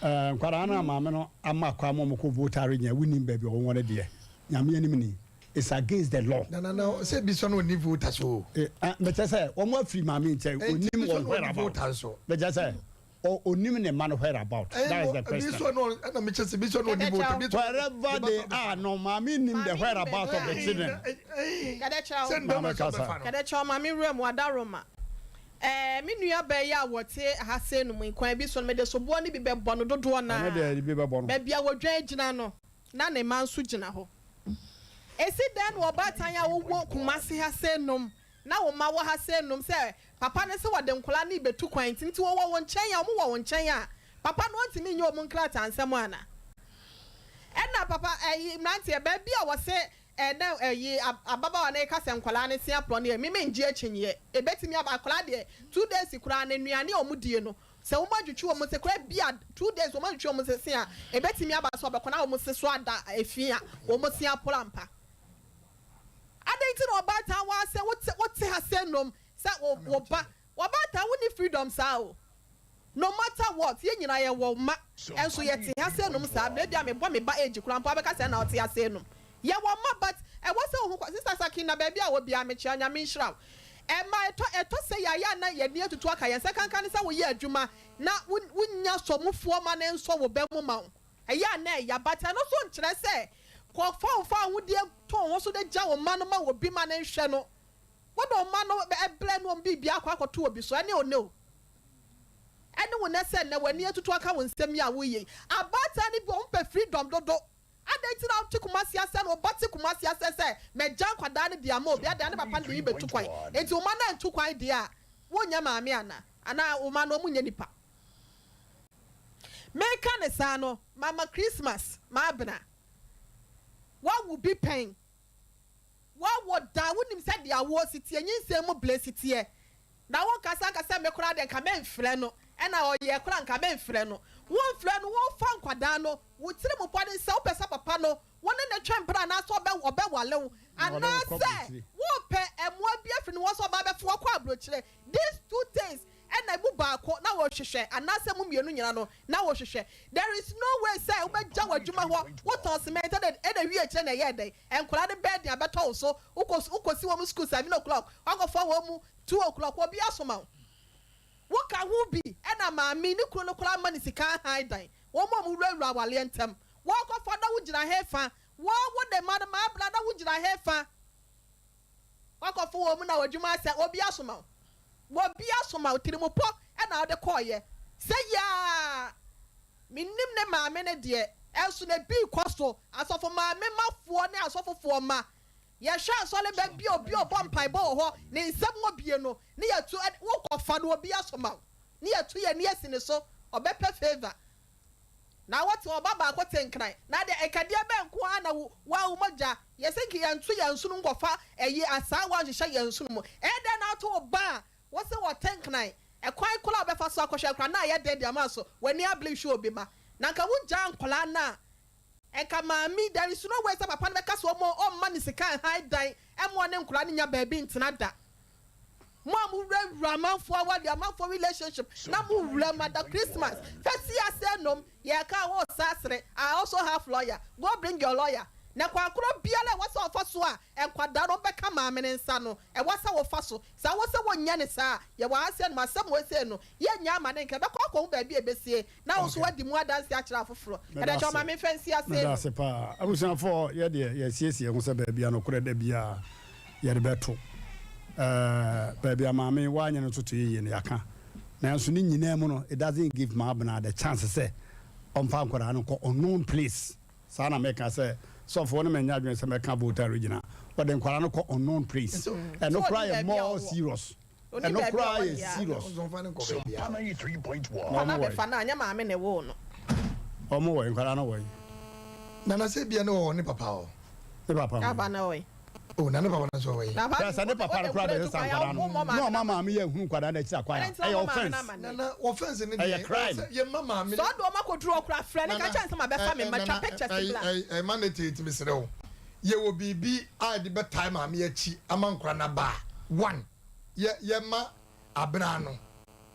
A: ɛɛ nkwadaa no a maame no ama kwan ma wɔkɔ voter nyɛ wonim baabi a wɔwɔ no deɛ nyame anim ni it's against the law.
C: Na na na sɛ bi sɔ no ɔni voter so.
A: Mekyɛ sɛ wɔn afiri maame nkyɛn onim wɔn whereabout mekyɛ sɛ onim ne mma no whereabout that is the question. Wherever they are no maame nim the whereabout of the children.
D: Maame kasa. Kɛdɛkyɛw maame wura mu adaroma ɛɛ me nua baa yi a wɔte ha sei no mu kwan bi so no mede soboɔ no bi bɛbɔ no dodoɔ naa baabi a wɔdwan gyina no na ne mma nso gyina hɔ. Esi dɛn na ɔbaatan a wowɔ Kumasi ha sei nom na wo mma wɔ ha sei nom sɛ papa no se wɔde nkwadaa no rebetu kwan nti nti wɔwɔ wo nkyɛn a wɔwɔ wo nkyɛn a papa no ɔntumi nyɛ wɔn nkrataa nsɛm ana? Ɛna papa ɛyi mmeranteɛ baabi a wɔse ɛna ɛyi ababaawa no reka sɛ nkwadaa no se aporɔ no yɛ me mengye akyinnyeɛ ebetumi aba akwadaa deɛ 2 days koraa no nnuane a wɔdie no Sɛ wɔn adwitwi wɔn se koraa ebia 2 days wɔn adwitwi wɔn se se a, ebetumi aba sɛ ɔbɛkɔ na wɔn se so ada efi a wɔn se aporo ampa. Adɛn nti na ɔbaatan waa sɛ wote wote ha sɛ nom sɛ wo wo ba ɔbaatan wonni freedom saa o. No matter what yɛn nyinaa yɛwɔ mma nso yɛte ha sɛ nom saa berɛ bi a mebɔ me ba age koraa mpo abɛka sɛ ɛna ɔte ha sɛ nom. Yɛwɔ mma but ɛwɔ sɛ wohu kwa Sister Sakina baabi a wɔ biara mekyea Nyame nhyira wo. Ɛma ɛtɔ ɛtɔ sɛ yɛayɛ a na yɛn ani atutu aka yɛn sɛ kanka ne sɛ woyɛ adwuma na wo wonnya sɔmufoɔ ma no nsɔ wo ba mu ma wo. Ɛyɛ a na ɛya but ɛno nso nkyerɛ sɛ kɔ fa wo fawohodie to wo ho so de gya wo mma no ma obi ma no nhwɛ no. Wode wo mma no brɛ ne wɔn biribiara akɔ akɔto obi so ɛne wo ne o. Ɛne wo nɛ sɛ nnɛ w'ani atutu aka wo nsɛm yi a woreyɛ yi. Abaatan no bi wɔn pɛ freedom dodo. Adɛn nti na wote Kumasi asɛ na wo ba te Kumasi asɛ sɛ magya nkwadaa no de ama obi adɛn ne papa no de me bɛtu kwan nti wo mma no antu kwan deɛ a wonyɛ maame anaa anaa wo mma no wɔn nyɛ nipa meka ne saa no mama Christmas mabena wawo bi pɛn wawo da wonim sɛ deɛ awoɔ si teɛ nyinsɛn mu blɛ si teɛ Na wo nkasa nka sɛ me koraa deɛ nka mɛnfrɛ no ɛna ɔyɛ koraa nka mɛnfrɛ no. Wo nfrɛ no wo fa nkwadaa no wo tiri mu pɔ ne sɛ wo pɛ sɛ papa no wo ne no twe mpena anaasɛ ɔbɛ ɔbɛwale wo anaasɛ wo pɛ mmoa bi afiri ne hɔ sɛ ɔba abɛfa wo akɔ abrokyire these two things ɛna emu baako na wo hwehwɛ anaasɛ mo mmienu nyina no na wo hwehwɛ there is no way sɛ wo bɛgya w'adwuma hɔ wo tɔn cement ɛna ɛna wie akyire na ɛyɛɛ dɛn Nkwadaa no bɛyɛ den abɛtɔ wo so. Wokɔ wokɔsi wɔn sukuu 7 o'clock, woakɔfa wɔn mu 2 o'clock, obi asoma wo. Woka ho bi na maame ne kunu no koraa ma no sika ahan dan. Wɔn a wɔwurawura awareɛ ntam. Wɔrekɔfa na wogyina hefa? Wo wode ma no maabra na wogyina hefa? Woakɔfa wɔn mu na w'adwuma asɛ, obi asoma wo. Obi asoma wo, tirimupɔ na wode kɔeɛ. Sɛ yaa Mennim ne maame no deɛ, ɛnso na ebi rekɔ so. Asɔfo maame mafoɔ ne asɔfofoɔ mma. Yɛhwɛ asɔre ba bi a obi a ɔbɔ mpaebɔ wɔ hɔ, ne nsam wɔ bie no, ne yɛtu, wokɔ fa no obi asoma wo, ne yɛtu yɛn ani asi ne so, ɔbɛpɛ favour. Na wote ɔba baako te nkran, na deɛ nkadeɛ bɛn nko ara na wo, wo a wo mogya, yɛse nka yɛnto yɛn nsono nkɔfa ɛyi asaawa nhyehyɛ yɛn nsono mu. Ɛyɛ dɛn na woto wo ba a Wose wɔte nkran, ɛkwan koro a wobɛfa so akɔhwɛ nkwadaa no ayɛ den de ama so w'ani abere hwɛ obi ma. Na nka wogyaa nkwadaa no a, nka maame, there is no way sɛ papa no bɛka sɛ ɔmma ɔmma no sika nhan dan mma ɔne nkwadaa no nya baabi ntena da. Mo a mowurawura amanfoɔ awareɛ, amanfoɔ relationship na mowura mu ada Christmas, fɛsi ase nom, yɛka a wosa sere, I also have lawyer, go bring your lawyer. Na kwan koro biara a ɛwɔ sɛ ɔfa so a nkwadaa no bɛka maame no nsa no, ɛwɔ sɛ wofa so. Sɛ wo sɛ wonyɛ no saa a, yɛwɔ ha sɛ nom asɛm wei sei no, yɛnnya ama no nka, ɛbɛkɔ akɔhu baabi a ɛbɛsie, na wo nso woadi mu adanseɛ akyerɛ afoforɔ.
A: Meda
D: Ɛnɛ kyɛ
A: ase.
D: ɔma memfa nsi ase
A: Meda
D: no.
A: ase paa. Abusuafoɔ, yɛ deɛ yɛasiesie yɛn ho sɛ baabi a nokorɛ da biara yɛde bɛto. Ɛɛ, baabi a maame wanyɛ no ntotoeɛ yie no, yɛaka. Nanso ne nyinaa mu no, it doesn't give Maabena the chance sɛ ɔmfa nkwadaa no nkɔ unknown place. Saa na meka sɛ sɔfo wo ne me nyɛ adwene sɛ mɛka Volta region a wɔde nkwadaa no kɔ unknown place. Ɛno koraa yɛ more serious.
D: Ɔni
A: Ɛno
D: baabi a
A: koraa
D: ɔwɔ
A: yɛ
D: deɛ a.
A: serious.
C: Ɔmfa no nkɔ baabiara.
D: Wofa no abɛfa no a, nyɛ maame na ɛwoo no.
A: Ɔmo wɔ he? Nkwadaa no wɔ he?
C: Nana sɛ bia ne wɔ ne papa hɔ.
A: Ne papa hɔ.
D: Aba no wɔ he?
C: Oh, na ne papa no nso wɔ he?
A: Hwɛ sɛ ne papa no koraa bɛsesa nkwadaa no na ɔma maame yɛ nhunu nkwadaa no akyiri akwan a, ɛyɛ offence.
C: Nana, offence ne deɛ.
A: Ɛyɛ crime.
C: Sɛ yɛ ma maame.
D: Sɛ ɔde wɔn akɔduru hɔ koraa, frɛ no ka kyerɛ no sɛ mabɛfa me mma, twa pictures bla.
C: Ɛma ne tee tumi serɛ wo. Yɛwɔ biribi a yɛde bɛtae maame akyi ama nkwadaa no aba a, one, yɛ yɛma abena no,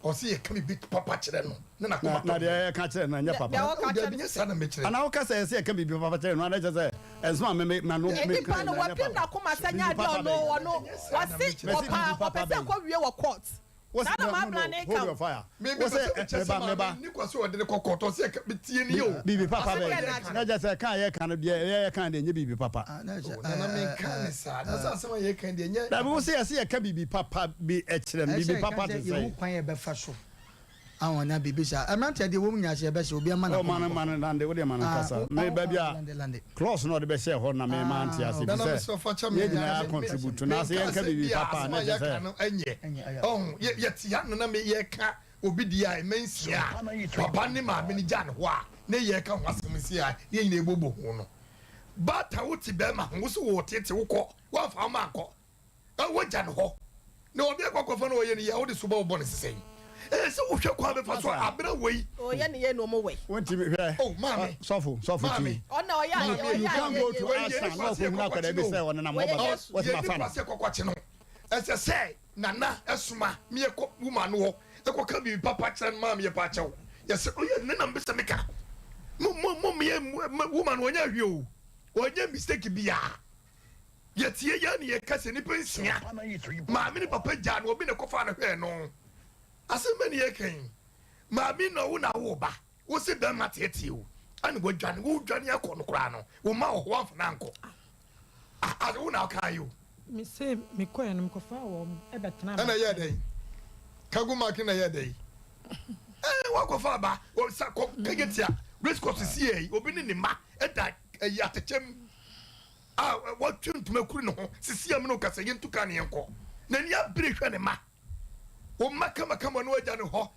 C: ɔsɛ yɛka biribi papa kyerɛ no na n'akoma tɔ
A: Na deɛ yɛka kyerɛ no ɛnyɛ papa.
C: Oh, dabi, nyɛ saa na mekyerɛ.
A: Anaa woka sɛ ɛsɛ yɛka biribi papa kyerɛ no a na ɛkyerɛ sɛ ɛnso a me me m'ano meka
D: Nipa no
A: nyinaa nyɛ
D: wapem
A: papa.
D: n'akoma sɛ nyɛ
A: Biribi
D: adeɛ
A: papa
D: ɔno
A: bɛn?
D: ɔno wɔse
A: Mese biribi
D: ɔpaa
A: papa
D: ɔpɛ sɛ
A: bɛn?
D: ɛkɔ wie wɔ court.
A: Wose
D: Saa na
A: no no
D: m'abena
A: no
D: no
A: hold
D: reka
A: your
D: o.
A: fire.
C: Me me
A: Wose
C: pɛ sɛ mekyerɛ sɛ
A: meba
C: maame
A: meba.
C: nni kwa sɛ ɔde no kɔ court, ɔsɛ yɛka metie nie o.
A: Biribi papa
C: Asɛm a
A: bɛn?
C: yɛka
A: Na
C: no.
A: kyerɛ sɛ ka a yɛka no deɛ yɛka deɛ ɛnyɛ biribi papa.
C: Oh, Nana menka ne saa, na sɛ asɛm a yɛka deɛ ɛnyɛ.
A: Dabi wose yɛse yɛka biribi papa bi kyerɛ no,
E: Ɛsɛ
A: biribi
E: yɛka
A: papa
E: sɛ
A: te
E: yɛhu
A: sɛn?
E: kwan a yɛbɛfa so ahɔ na biribi saa. Mmeranteɛ deɛ wɔn nyinaa sɛ yɛbɛsɛ obi ama
A: Oh,
E: n'akoma
A: ma no
E: kɔ
A: ma no
E: fam.
A: lande, wodeɛ ma no
E: Ah,
A: nkasa.
E: wo-
A: Me
E: wo-
A: baabi
E: ah,
A: a
E: lande lande.
A: clause no a ɔde bɛhyɛɛ hɔ na me ma ante
E: Ah,
A: ase
E: okay.
C: Nana
A: fi sɛ
C: mesrɛ fa kyɛ me.
A: yɛn nyinaa
C: Me- me-
A: contribute na sɛ
C: menkaa
A: yɛnka
C: sɛ
A: biribi
C: bi a
A: papa a
C: asɛm
A: na
C: a
A: kyerɛ
C: yɛka
A: sɛ
C: no ɛnyɛ.
E: Ɛnyɛ, ɛyɛ.
C: Ɔho, yɛ- yɛte ha no na me yɛka obi deɛ a ɛmɛ nsia a papa ne maame no gya ne hɔ a ne yɛka ho asɛm si a ne yɛn nyinaa ɛbɔbɔ ho no. Baatan wote bɛrima ho, wo so wɔ tete wokɔ, woamfa wo ma ankɔ. Ɛ wogya no hɔ na obi akɔ akɔfa no ɔyɛ no yie a wode soba wobɔ no sesɛn. Ɛyɛ sɛ wohwɛ kwan bɛfa so a abena wei.
D: Ɔyɛ ne yie na ɔmo wɛ.
A: Wontumi hwɛ.
C: Oh maame.
A: Sɔfo sɔfo
C: Maame.
A: ti.
D: Ɔna ɔyɛ ayɛ ɔyɛ
A: You can't
D: ayɛ
A: go
D: yie.
A: to
C: Wei yɛ
A: Ashtown
C: nipa
A: na
C: sɛ
A: ɔkɔhunu
C: yɛkɔ
A: akwadaa bi
C: kwakye
A: sɛ
C: no.
A: ɔnenam hɔ
D: Wɔyɛ
A: baba
D: Yesu.
A: wɔsi
C: Yɛ
A: mafa
C: nipa
A: no.
C: sɛ yɛkɔ kwakye no. Ɛsɛ sɛ nana ɛsoma me yɛkɔ woman no hɔ ɛkɔ ka biribi papa kyerɛ no maame yɛpa akyɛw. Yɛsɛ ɔyɛ ne na mbɛsɛ meka. Mo mo mo meyɛ woman no ɔnyɛ ahwɛ o. Ɔnyɛ mistake biara. Yɛtie yɛn ne yɛka sɛ nnipa nsia, maame ne papa gyaa no, obi na ɛkɔfaa no hwɛɛ no. Asɛm bɛn ne yɛreka yi? Maame na wo na awo ba, wo se bɛrima teetee wo, ɛna wadwane, wodwane akɔ no koraa no, wo mma wɔ hɔ, woamfa no ankɔ. Ah, ah, wo na wokaa yi o.
O: Me se mekɔɛ no mekɔfaa wɔn bɛtenaa
C: Ɛna ɛyɛɛ
O: me nkyɛn.
C: dɛn? Kagu mark na ɛyɛɛ dɛn? Ɛɛ, woakɔfa aba, wɔ sa kɔ kɛgɛtia, race course si yɛ yi, obi ne ne mma ɛda ɛyi atɛkyɛ mu. a watwe ntoma kuru ne ho sisi a me ne wo kasa yɛntu kaa ne yɛnkɔ n'ani abere hwɛ ne ma wo mma kamakama no agya ne hɔ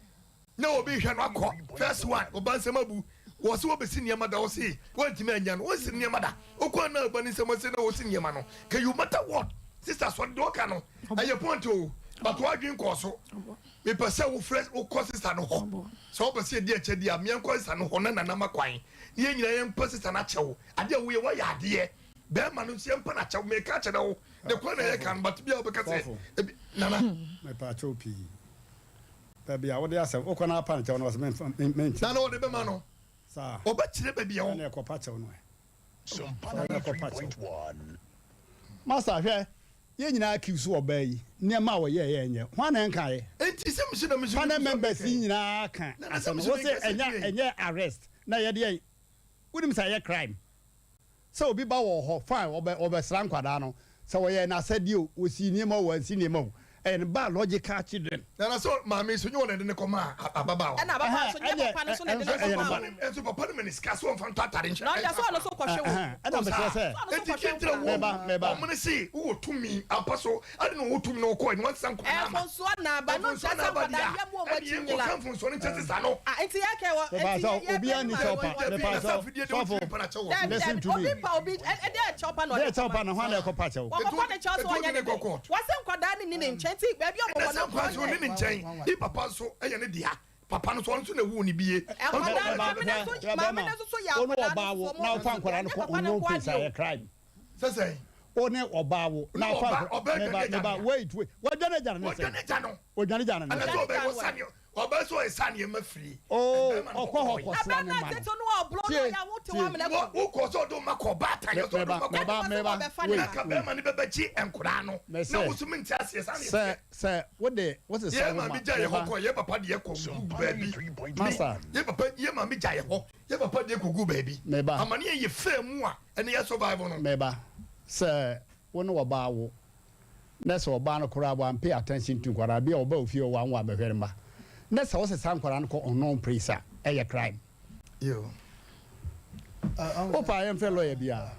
C: na obi hwɛ no akɔ first one ɔba nsɛm abu wɔ sɛ wɔbɛsi nneɛma da wɔse wɔntumi anya no wɔnsi nneɛma da wokɔ na ɔba ne nsɛm ase na wɔsi nneɛma no ka you matter what sister sɔre deɛ ɔka no ɛyɛ point o but wadwen kɔɔ so mepɛ sɛ wofrɛ wokɔ sister no hɔ sɛ wopɛ sɛ yɛdi akyɛ di a meɛnkɔ sister no hɔ na nanama kwan ne yɛn nyinaa yɛmpɛ sister no akyɛw Adeɛ a woyɛ woayɛ adeɛ bɛɛma no nso yɛmpa no akyɛw meka akyerɛ wo ne kwan na yɛka no but bia wobɛka sɛ ebi nana.
A: Mepa kyɛw pii baabi a wode asɛm wokɔ na apa no kyɛw no ɔsɛ memfa menkyerɛ.
C: Nana ɔde bɛma no
A: saa
C: ɔbɛkyerɛ baabi a wɔ.
A: Ɛna ɛkɔpa kyɛw no ɛ. Ɛna ɛkɔpa kyɛw. Master hwɛ yɛn nyinaa accuse ɔbaa yi nneɛma a ɔyɛɛ yɛ nyɛ hwan na ɛnkaeɛ.
C: Enti sɛ mese na mese.
A: Panel members yi nyinaa ka asɛm no wose ɛnyɛ ɛnyɛ arrest na yɛde yɛn Wonim sɛ ɛyɛ crime sɛ obi ba wɔ hɔ fine ɔbɛ ɔbɛsra nkwadaa no sɛ ɔyɛ n'asɛdeɛ o ɔsii nneɛma o wansi nneɛma o ɛyɛ ne biological children.
C: Nana sɛ maame nso nyɛ wɔn na ɛde ne kɔ maa ababaawa.
D: Ɛna ababaawa nso nyɛ papa no nso na ɛde ne kɔ maa
C: o. Nso papa no ma ne sika sɛ ɔnfa ntɔ atade nhyɛ.
D: Na ɔde sɛ ɔno nso kɔhwɛ wo.
A: Ɛna mesrɛ sɛ.
C: Eti kí ntina wo wɔn ne se wowɔ tumi ampa so adi na ɔwɔ tumi na ɔkɔ ɛni wɔn nsa nkɔla ama.
D: Mfomsoɔ na aba no nkyerɛ sɛ nkwadaa yɛ mu wɔn akyi nyina.
C: Ɛni yɛn kɔ mfomsoɔ no nkyɛn sisan no.
D: Ah nti yɛ kɛ wɔ nti yɛ yɛ bɛ ma wɔn
A: pa mepa sɔfo listen to me.
D: Obi pa obi ɛde ɛkyɛw pa na ɔde
A: ɛkyɛw pa na hwan na ɛkɔ pa kyɛw.
D: Wɔn kɔ ne kyɛw so wɔnyɛ ne dɛ wɔsɛ nkwadaa ne ni ne nkyɛn ti baabi a wɔwɔ no
C: nkwadaa ne ne nkyɛn ni papa nso ɛyɛ ne dea papa no so ɔno nso na ewu ne bie.
D: Nkwadaa maame ne nso maame ne nso so yɛ akwadaa no so
A: na ɔfa nkwadaa no kɔ unknown place ayɛ crime.
C: Sɛsɛn.
A: O ne ɔbaa wo. Na ɔfa meba meba wait wait wadwane agya no ne sɛn.
C: Wadwane agya no.
A: Wadwane agya no ne sɛn.
C: Ɛna sɛ ɔbɛn wɔ sani ɔbɛn sɛ ɔyɛ sani ɛma firi.
A: Oo ɔkɔ hɔ kɔ sra ne ma no.
D: Tie tie.
C: Wokɔ sɛ ɔde ɔma kɔ ɔbaatan yɛ sɛ ɔde ɔma kɔ.
A: Meba meba wait.
C: Na ka bɛrima ne bɛbɛ gye nkoraa no. Na woso mi nti aseɛ sani
A: sɛ sɛ wode wosesa
C: wo ma. Yɛ maame gya yɛ hɔ kɔ yɛ papa deɛ kɔ gu baabi.
A: Masa.
C: Yɛ papa yɛ maame gya yɛ hɔ yɛ papa deɛ kɔ gu baabi.
A: Meba.
C: Amaneɛ yɛ fɛ mu a. Ɛne yɛ survive no.
A: Meba, sɛ wo ne ɔbaa wo na sɛ ɔbaa no koraa wan pay attention to nkwadaa bi a ɔba ofie hɔ wan wo abɛhwɛ ne mma na sɛ wosesa nkwadaa no kɔ unknown place a ɛyɛ crime. Wo paa yɛmfrɛ lawyer biara.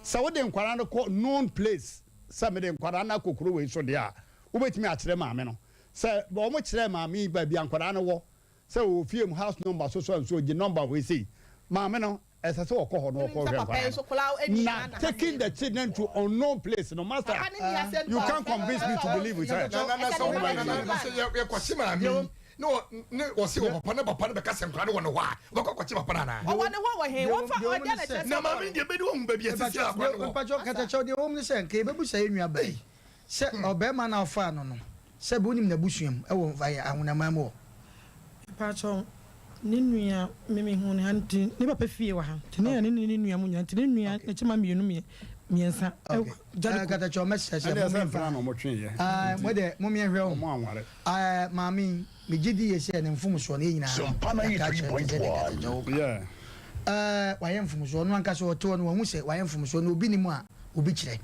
A: Sɛ wode nkwadaa no kɔ known place sɛ mede nkwadaa no akɔ kuro wei so deɛ a. Wobɛtumi akyerɛ maame no. Sɛ wɔn kyerɛɛ maame yi baabi a nkwadaa no wɔ, sɛ ɔwɔ fie mu house number so so and so, gye number wei sei. Maame no, ɛsɛ sɛ ɔkɔ hɔ na ɔkɔ hwɛ nkwadaa no. Na taking the children to unknown place no, master, you can't convince me to believe sɛ.
C: Na na na sɛ na na na sɛ yɛkɔkye maame yi na ne wɔsi wɔ papa na papa no bɛka sɛ nkwadaa no wɔ ne hɔ a, wɔbɛkɔ akɔkye papa no anaa?
D: Ɔwɔ ne hɔ wɔ he? Wɔmfa ɔdeɛ na ɛkyerɛ sɛ
C: Na maame deɛ bɛdi wɔn baabi a sisi akwadaa no wɔ.
E: Mpakyɛw katakyɛw deɛ ɛwɔ mu ne sɛ nka yɛbɛbusa yɛn nua baa yi sɛ ɔbarima no a ɔfaa no no sɛ bi wonim n'abusua mu wɔ Ahonaman mu hɔ.
O: Mpakyɛw ne nua me me hu no ha nti ne papa fie wɔ ha nti ne ne ne nua mu nyina nti ne nua ne kyema mienu miensa ɛwɔ
E: Jericho. Katakyɛw mɛsrɛ sɛ
A: Ɛndeɛ sɛ mpena na ɔmo twe yɛ.
E: Ae mo deɛ mo meɛ hwɛ o. Ae maame yi me gye di yie sɛ ne mfomsoɔ no yɛ nyinaa yɛaka akyerɛ no te sɛ deɛ katakyɛw wo ka. Ɛɛ wayɛ mfomsoɔ ɔno ankasa ɔte hɔ no wahu sɛ wayɛ mfomsoɔ na obi nim a obi kyerɛ.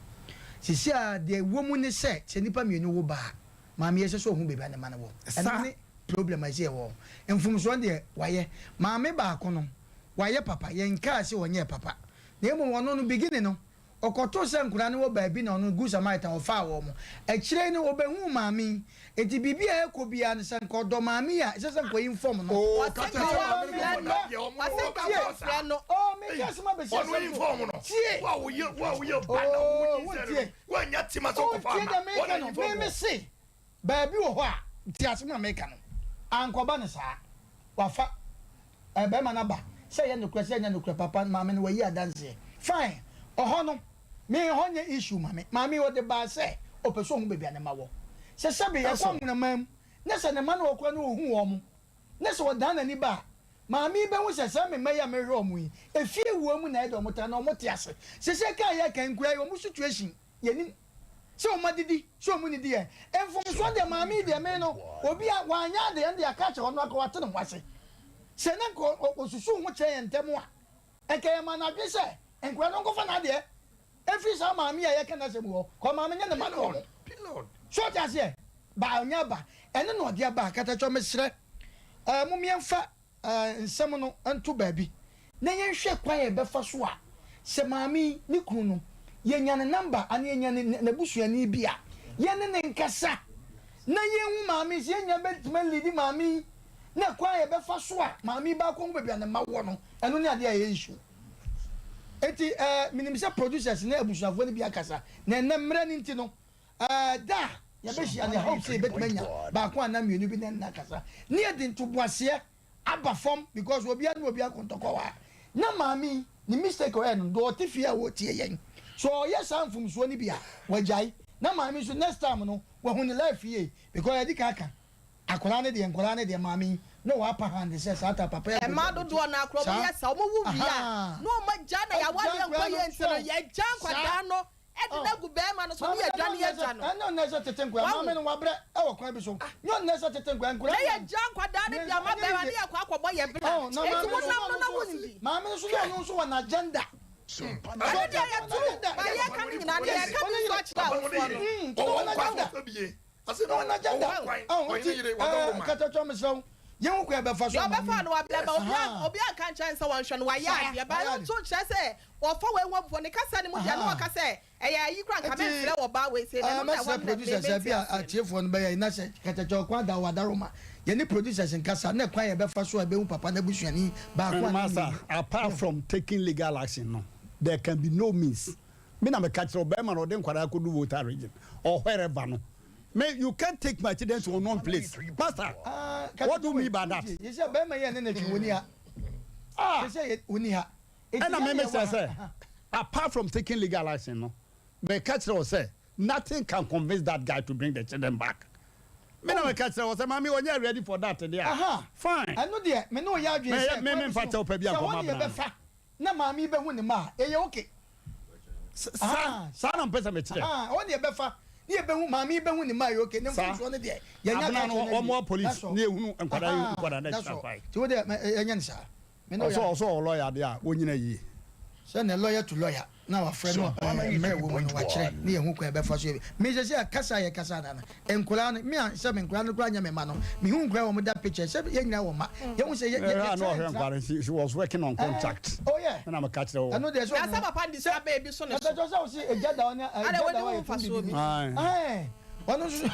E: Seesei ara deɛ ɛwɔ mu ne sɛ, sɛ nnipa mienu wo ba a, maame yi ɛsɛ sɛ ɔhu baabi a ne mma no wɔ. Ɛno ne problem a ɛsɛ yɛwɔ hɔ. Mfomsoɔ no deɛ wayɛ. Maame baako no, wayɛ papa, yɛnkaa sɛ ɔnyɛɛ papa. Na mmom ɔno no beginning no, ɔkɔtoo sɛ nkwadaa no wɔ baabi na ɔno Good Samaritan ɔfaa wɔn. Akyire yi no ɔbɛhuu maame yi. Enti biribi a ɛrekɔ biara no, sɛ anka ɔdɔ maame yi a, ɛsɛ sɛ anka ɔinfɔm no.
C: Oo, ka kyerɛ sɛ maame no kɔkɔ da deɛ ɔmo
D: Tie!
C: wɔ ka
D: saa.
E: Oh, meka asɛm abɛsi
C: Ɔno
E: asɛm so.
C: inform no.
E: Tie!
C: Wo a woyɛ wo a woyɛ ba na
E: Oh,
C: wo nyinsɛn no
E: wontie.
C: no, woannya tema sɛ wokɔfa
E: Wontie
C: ama.
E: deɛ meka
C: Ɔna
E: no.
C: inform
E: Me
C: wo.
E: me se, baabi wɔ hɔ a, tie asɛm a meka no. Ankɔba no saa. Wafa eh, bɛrima no aba. Sɛ ɛyɛ nokorɛ, sɛ ɛnyɛ nokorɛ, papa, maame no wayi adanseɛ. Fine. Ɔhɔ no, Me hɔ nyɛ issue ma me. Maame yi ɔde baa sɛ ɔpɛ sɛ ɔhu baabi a ne mma wɔ. Sɛ sɛbe yɛkɔ Anwonaman mu na sɛ ne mma no wɔ koraa na ɔhu wɔn na sɛ ɔdan n'ani ba a, maame yi bɛhu sɛ saa me mma yi a mehwɛ wɔn yi, efie wɔ mu na ɛyɛ dɛ wɔtra na wɔte ase. Sesei kaa yɛreka yi nkoraa yi wɔn situation yɛnim sɛ wɔn adidi sɛ wɔn nnidi ɛ. Mfomsoɔ deɛ maame yi deɛ me no obi a wanyɛ adeɛ ɛnde aka akyerɛ ɔno anka wate ne ho ase. Sɛ na nka ɔsusu ho kyerɛ yɛn ntɛm a Nka yɛma no adwene sɛ nkwadaa no nkɔfa n'adeɛ mfiri saa maame yi a yɛka n'asɛm yi hɔ, kɔ maame nyɛ ne mma no wɔ ho. So ɔte aseɛ? Ba ɔnyɛ aba. Ɛno na ɔde aba. Katakyɔ mesrɛ eh, mom yɛmfa eh, nsɛm no nto baabi na yɛnhwɛ kwan a yɛbɛfa so a sɛ maame yi ne kunu no yɛnya ne number anaa yɛnya ne n'abusuani bi a yɛne ne nkasa na yɛnhu maame yi sɛ yɛnya bɛtumi alidi maame yi na kwan a yɛbɛfa so a maame yi baakɔ ho baabi a ne mma wɔ no, ɛno ne adeɛ a ɛyɛ issue. Enti eh, menim sɛ producers ne abusuafoɔ no bi akasa, na ɛnnɛ mmerɛ no nti no, eh, da a yɛbɛhyia no, yɛ hope sɛ yɛbɛtumi anya baako anaa mmienu bi ne ɛnnɛ akasa, ne yɛde ntoboaseɛ aba fam because obiara ne obiara kɔntɔkɔ wɔ ha. Na maame yi, ne mistake a ɔyɛ no, deɛ ɔte fie a ɔretie yɛn, sɛ ɔyɛ saa mfomsoɔ no bi a, wagyae. Na maame nso next time no, wahu ne life yie because yɛadi kan aka. Akwadaa no deɛ nkwadaa no deɛ maame yi na ɔwɔ upper hand sɛ saa ta papa yi akɔgya
D: Mmaa dodoɔ no ara koraa wɔn yɛ saa, wɔn wo wie a na wɔn agya na yɛawareɛ nkɔ yie nti no yɛgya nkwadaa no de no agu barima no so ne yɛdwa ne yɛgya no.
E: Ɛnyɛ ɔno ɛsɛ tete nkwadaa maame no wabrɛ ɛwɔ kwan bi so nyɛ ɔno ɛsɛ tete nkwadaa nkwadaa.
D: Na yɛgya nkwadaa no de ama barima ne yɛkɔ akɔbɔ yɛ bra eti wo nam no na wo nni.
E: Maame no so na ɔno nso wɔ n'agenda.
D: Ɛno deɛ yɛ true but yɛka no nyinaa no yɛka bi nso akyerɛ awofoɔ no.
C: Ɔwɔ nkwa so bie.
E: Ɔse na ɔwɔ kwan, ɔne ne yere wadɔ Roma. Katakyɔ mesrɛ wo yɛn ho kwan bɛfa so
D: Deɛ
E: ama
D: ɔbɛfa no wabrɛ ba obi obi anka nkyerɛ no sɛ wɔnhwɛ no wayɛ adeɛ ba ɛno nso nkyerɛ sɛ wɔfa wei ho abufuo ne kasa no mu deɛ na ɔka sɛ ɛyɛ ayi koraa nka mɛmfrɛ wɔ baa wei sei na ɛno na ɛwɔ
E: Mɛsrɛ
D: no na
E: producers
D: mente
E: ɛbi a
D: aseɛ.
E: atiefoɔ no bɛyɛ na sɛ katakyɔ kwan da wɔ adaroma yɛne producers nkasa na kwan yɛbɛfa so a ɛbɛhu papa no abusuani baako anaa
A: Master,
E: mmienu.
A: apart from taking legal action no, there can be no means Me na meka kyerɛ wo, bɛrima no ɔde nkwadaa akɔdu Volta region or wherever no, me you can't take my children to unknown place. Pastor, what do you mean by that?
E: Yɛsɛ bɛrima yi ɛne ne twe wɔni ha.
A: Ah.
E: Yɛsɛ wɔni ha.
A: Ɛna me me sɛ sɛ apart from taking legal action no, meka kyerɛ wo sɛ nothing can convince that guy to bring the children back. Me na meka kyerɛ wo sɛ maame ɔnyɛ ready for that deɛ a, fine.
E: Ɛno deɛ me ne wo yɛ adwene sɛ
A: Me me mfa kyɛw pa bi
E: sɛ
A: ankɔma
E: wɔne
A: abena no.
E: yɛbɛfa na maame yi bɛhu ne mma a, ɛyɛ okay.
A: Saa saa na mpɛ sɛ mekyerɛ.
E: Ɛhɔ ne yɛbɛfa ne yɛbɛhu maame yi bɛhu ne mma yɛ okay ne mfomsoɔ no deɛ yɛnya
A: Abena
E: ka
A: no
E: kyerɛ no
A: wɔn police ne ehunu nkwadaa yi nkwadaa na ɛhyɛ afae.
E: Ti wo deɛ yɛnyɛ ne saa.
A: Ɔsɔ ɔsɔ ɔwɔ lɔya deɛ a wɔnyina yie.
E: Sɛ ne lawyer to lawyer na wafrɛ no mmerɛ wɔ mu no wakyerɛ ne yɛhu kwan yɛbɛfa so yɛ me sɛ sɛ kasa yɛ kasa da no nkwadaa no me a sɛ me nkwadaa no koraa nyɛ me mma no mehu nkwadaa wɔn da picture sɛ yɛn nyinaa wɔ mma yɛhu sɛ yɛ yɛ
A: yɛ na ɔhwɛ nkwadaa she she was working on contract.
E: Oh yeah
A: ɛna meka kyerɛ wo.
E: Ɛno deɛ sɛ
D: ɔno sɛ papa de sika bɛɛ bi so ne so.
E: Ɛbɛtɔ sɛ ɔsi egya da ɔne egya da ɔyɛ tun bibi. Ɛɛ. Ɔno nso.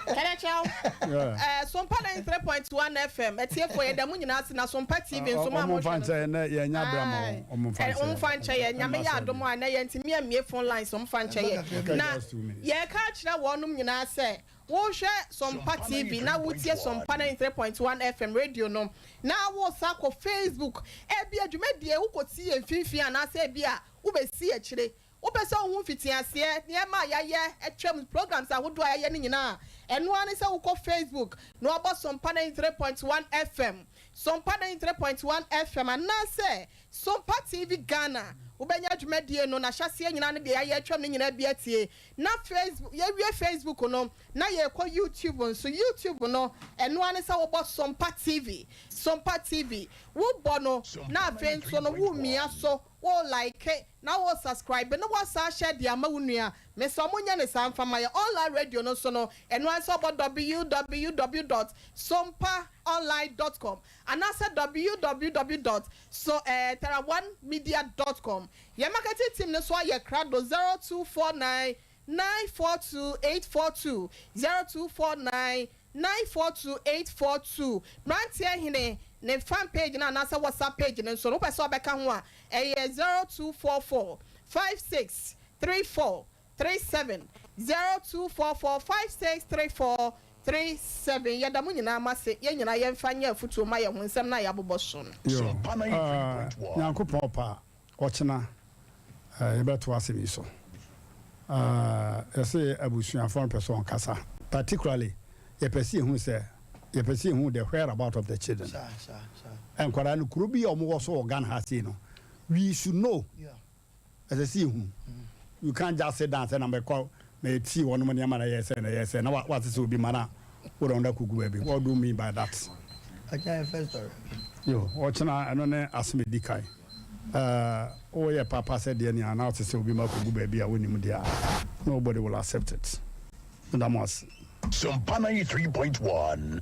D: Kɛnɛkyɛw. Ɛɛ Sompa 93.1 FM atiefoɔ yɛda mo nyinaa ase na Sompa TV nso mo a
A: Ɔmo
D: mohwɛ
A: nfa
D: no.
A: nkyɛ yɛn nɛ yɛn nya abira ma wɔn. Ɔmo nfa nkyɛ
D: Ɔmo
A: yɛn.
D: nfa nkyɛ yɛn. Nyame yɛ adom a nɛ yɛntumi ammie phone lines ɔmo nfa nkyɛ yɛn. Na yɛka akyerɛ wɔnom nyinaa sɛ wohwɛ Sompa TV na wotie Sompa 93.1 FM radio no na wosan kɔ Facebook ebia dwumadie wokɔtie yɛn mfimfini anaasɛ ebia wobɛsi akyire Wopɛ sɛ wohu mfitiaseɛ nneɛma a yɛayɛ atwam, programs ahodoɔ a yɛayɛ no nyinaa a, ɛno ara ne sɛ wokɔ Facebook na wabɔ Sompa 93.1 FM, Sompa 93.1 FM anaasɛ Sompa TV Ghana. Wobɛnya dwumadie no n'ahyɛaseɛ nyinaa ne deɛ yɛayɛ atwam no nyinaa bi atie. Na Facebook, yɛwie Facebook no, na yɛrekɔ YouTube nso. YouTube no, ɛno ara ne sɛ wobɔ Sompa TV, Sompa TV. Wobɔ no, na afei nso no, womia so. Wo like na wo subscribe na woasan ahyɛ de ama wo nua. Mesrɛ mo nyɛ no saa mfa ma yɛn. Online radio no nso no, ɛno ara ne sɛ wobɔ www dot sompaonline dot com anaasɛ www dot so eh, teraonemedia dot com. Yɛn marketing team no nso ayɛ krado 0249 942 842, 0249 942842 Mmeranteɛ Hene ne fan page no anaasɛ WhatsApp page no nso no, wopɛ sɛ wobɛka ho a, ɛyɛ 0244 56 34 37, 0244 56 34 37. Yɛda mo nyinaa mo ase. Yɛn nyinaa yɛmfa nyɛ afotuo mma yɛn ho nsɛm no a yɛabobɔ so no.
A: Yo, ah, Nyankopɔn pa. Ɔkyena yɛbɛtoa asɛm yi so. Yɛse abusuafoɔ no pɛ sɛ wɔkasa. Particularly yɛpɛ sɛ yɛhu sɛ yɛpɛ sɛ yɛhu the whereabout of the children. Nkwadaa no kuro bi a wɔwɔ so wɔ Ghana ha sei no, we should know. Ɛsɛ sɛ yɛhu. You can't just sit down sɛ na mɛkɔ mɛtie wɔnom nneɛma na ɛyɛ sɛ na ɛyɛ sɛ na wasese obi ma na wode wɔn akɔgu baabi. What do you mean by that?
E: Ɔkyena yɛ first story.
A: Yo, ɔkyena ɛno ne asɛm ɛdi kan. Eh, woyɛ papa sɛ deɛ nea na ɔte sɛ obi ma kɔgu baabi a wonim deɛ a, nobody will accept it. Meda mo ase.
B: Sompa 93.1.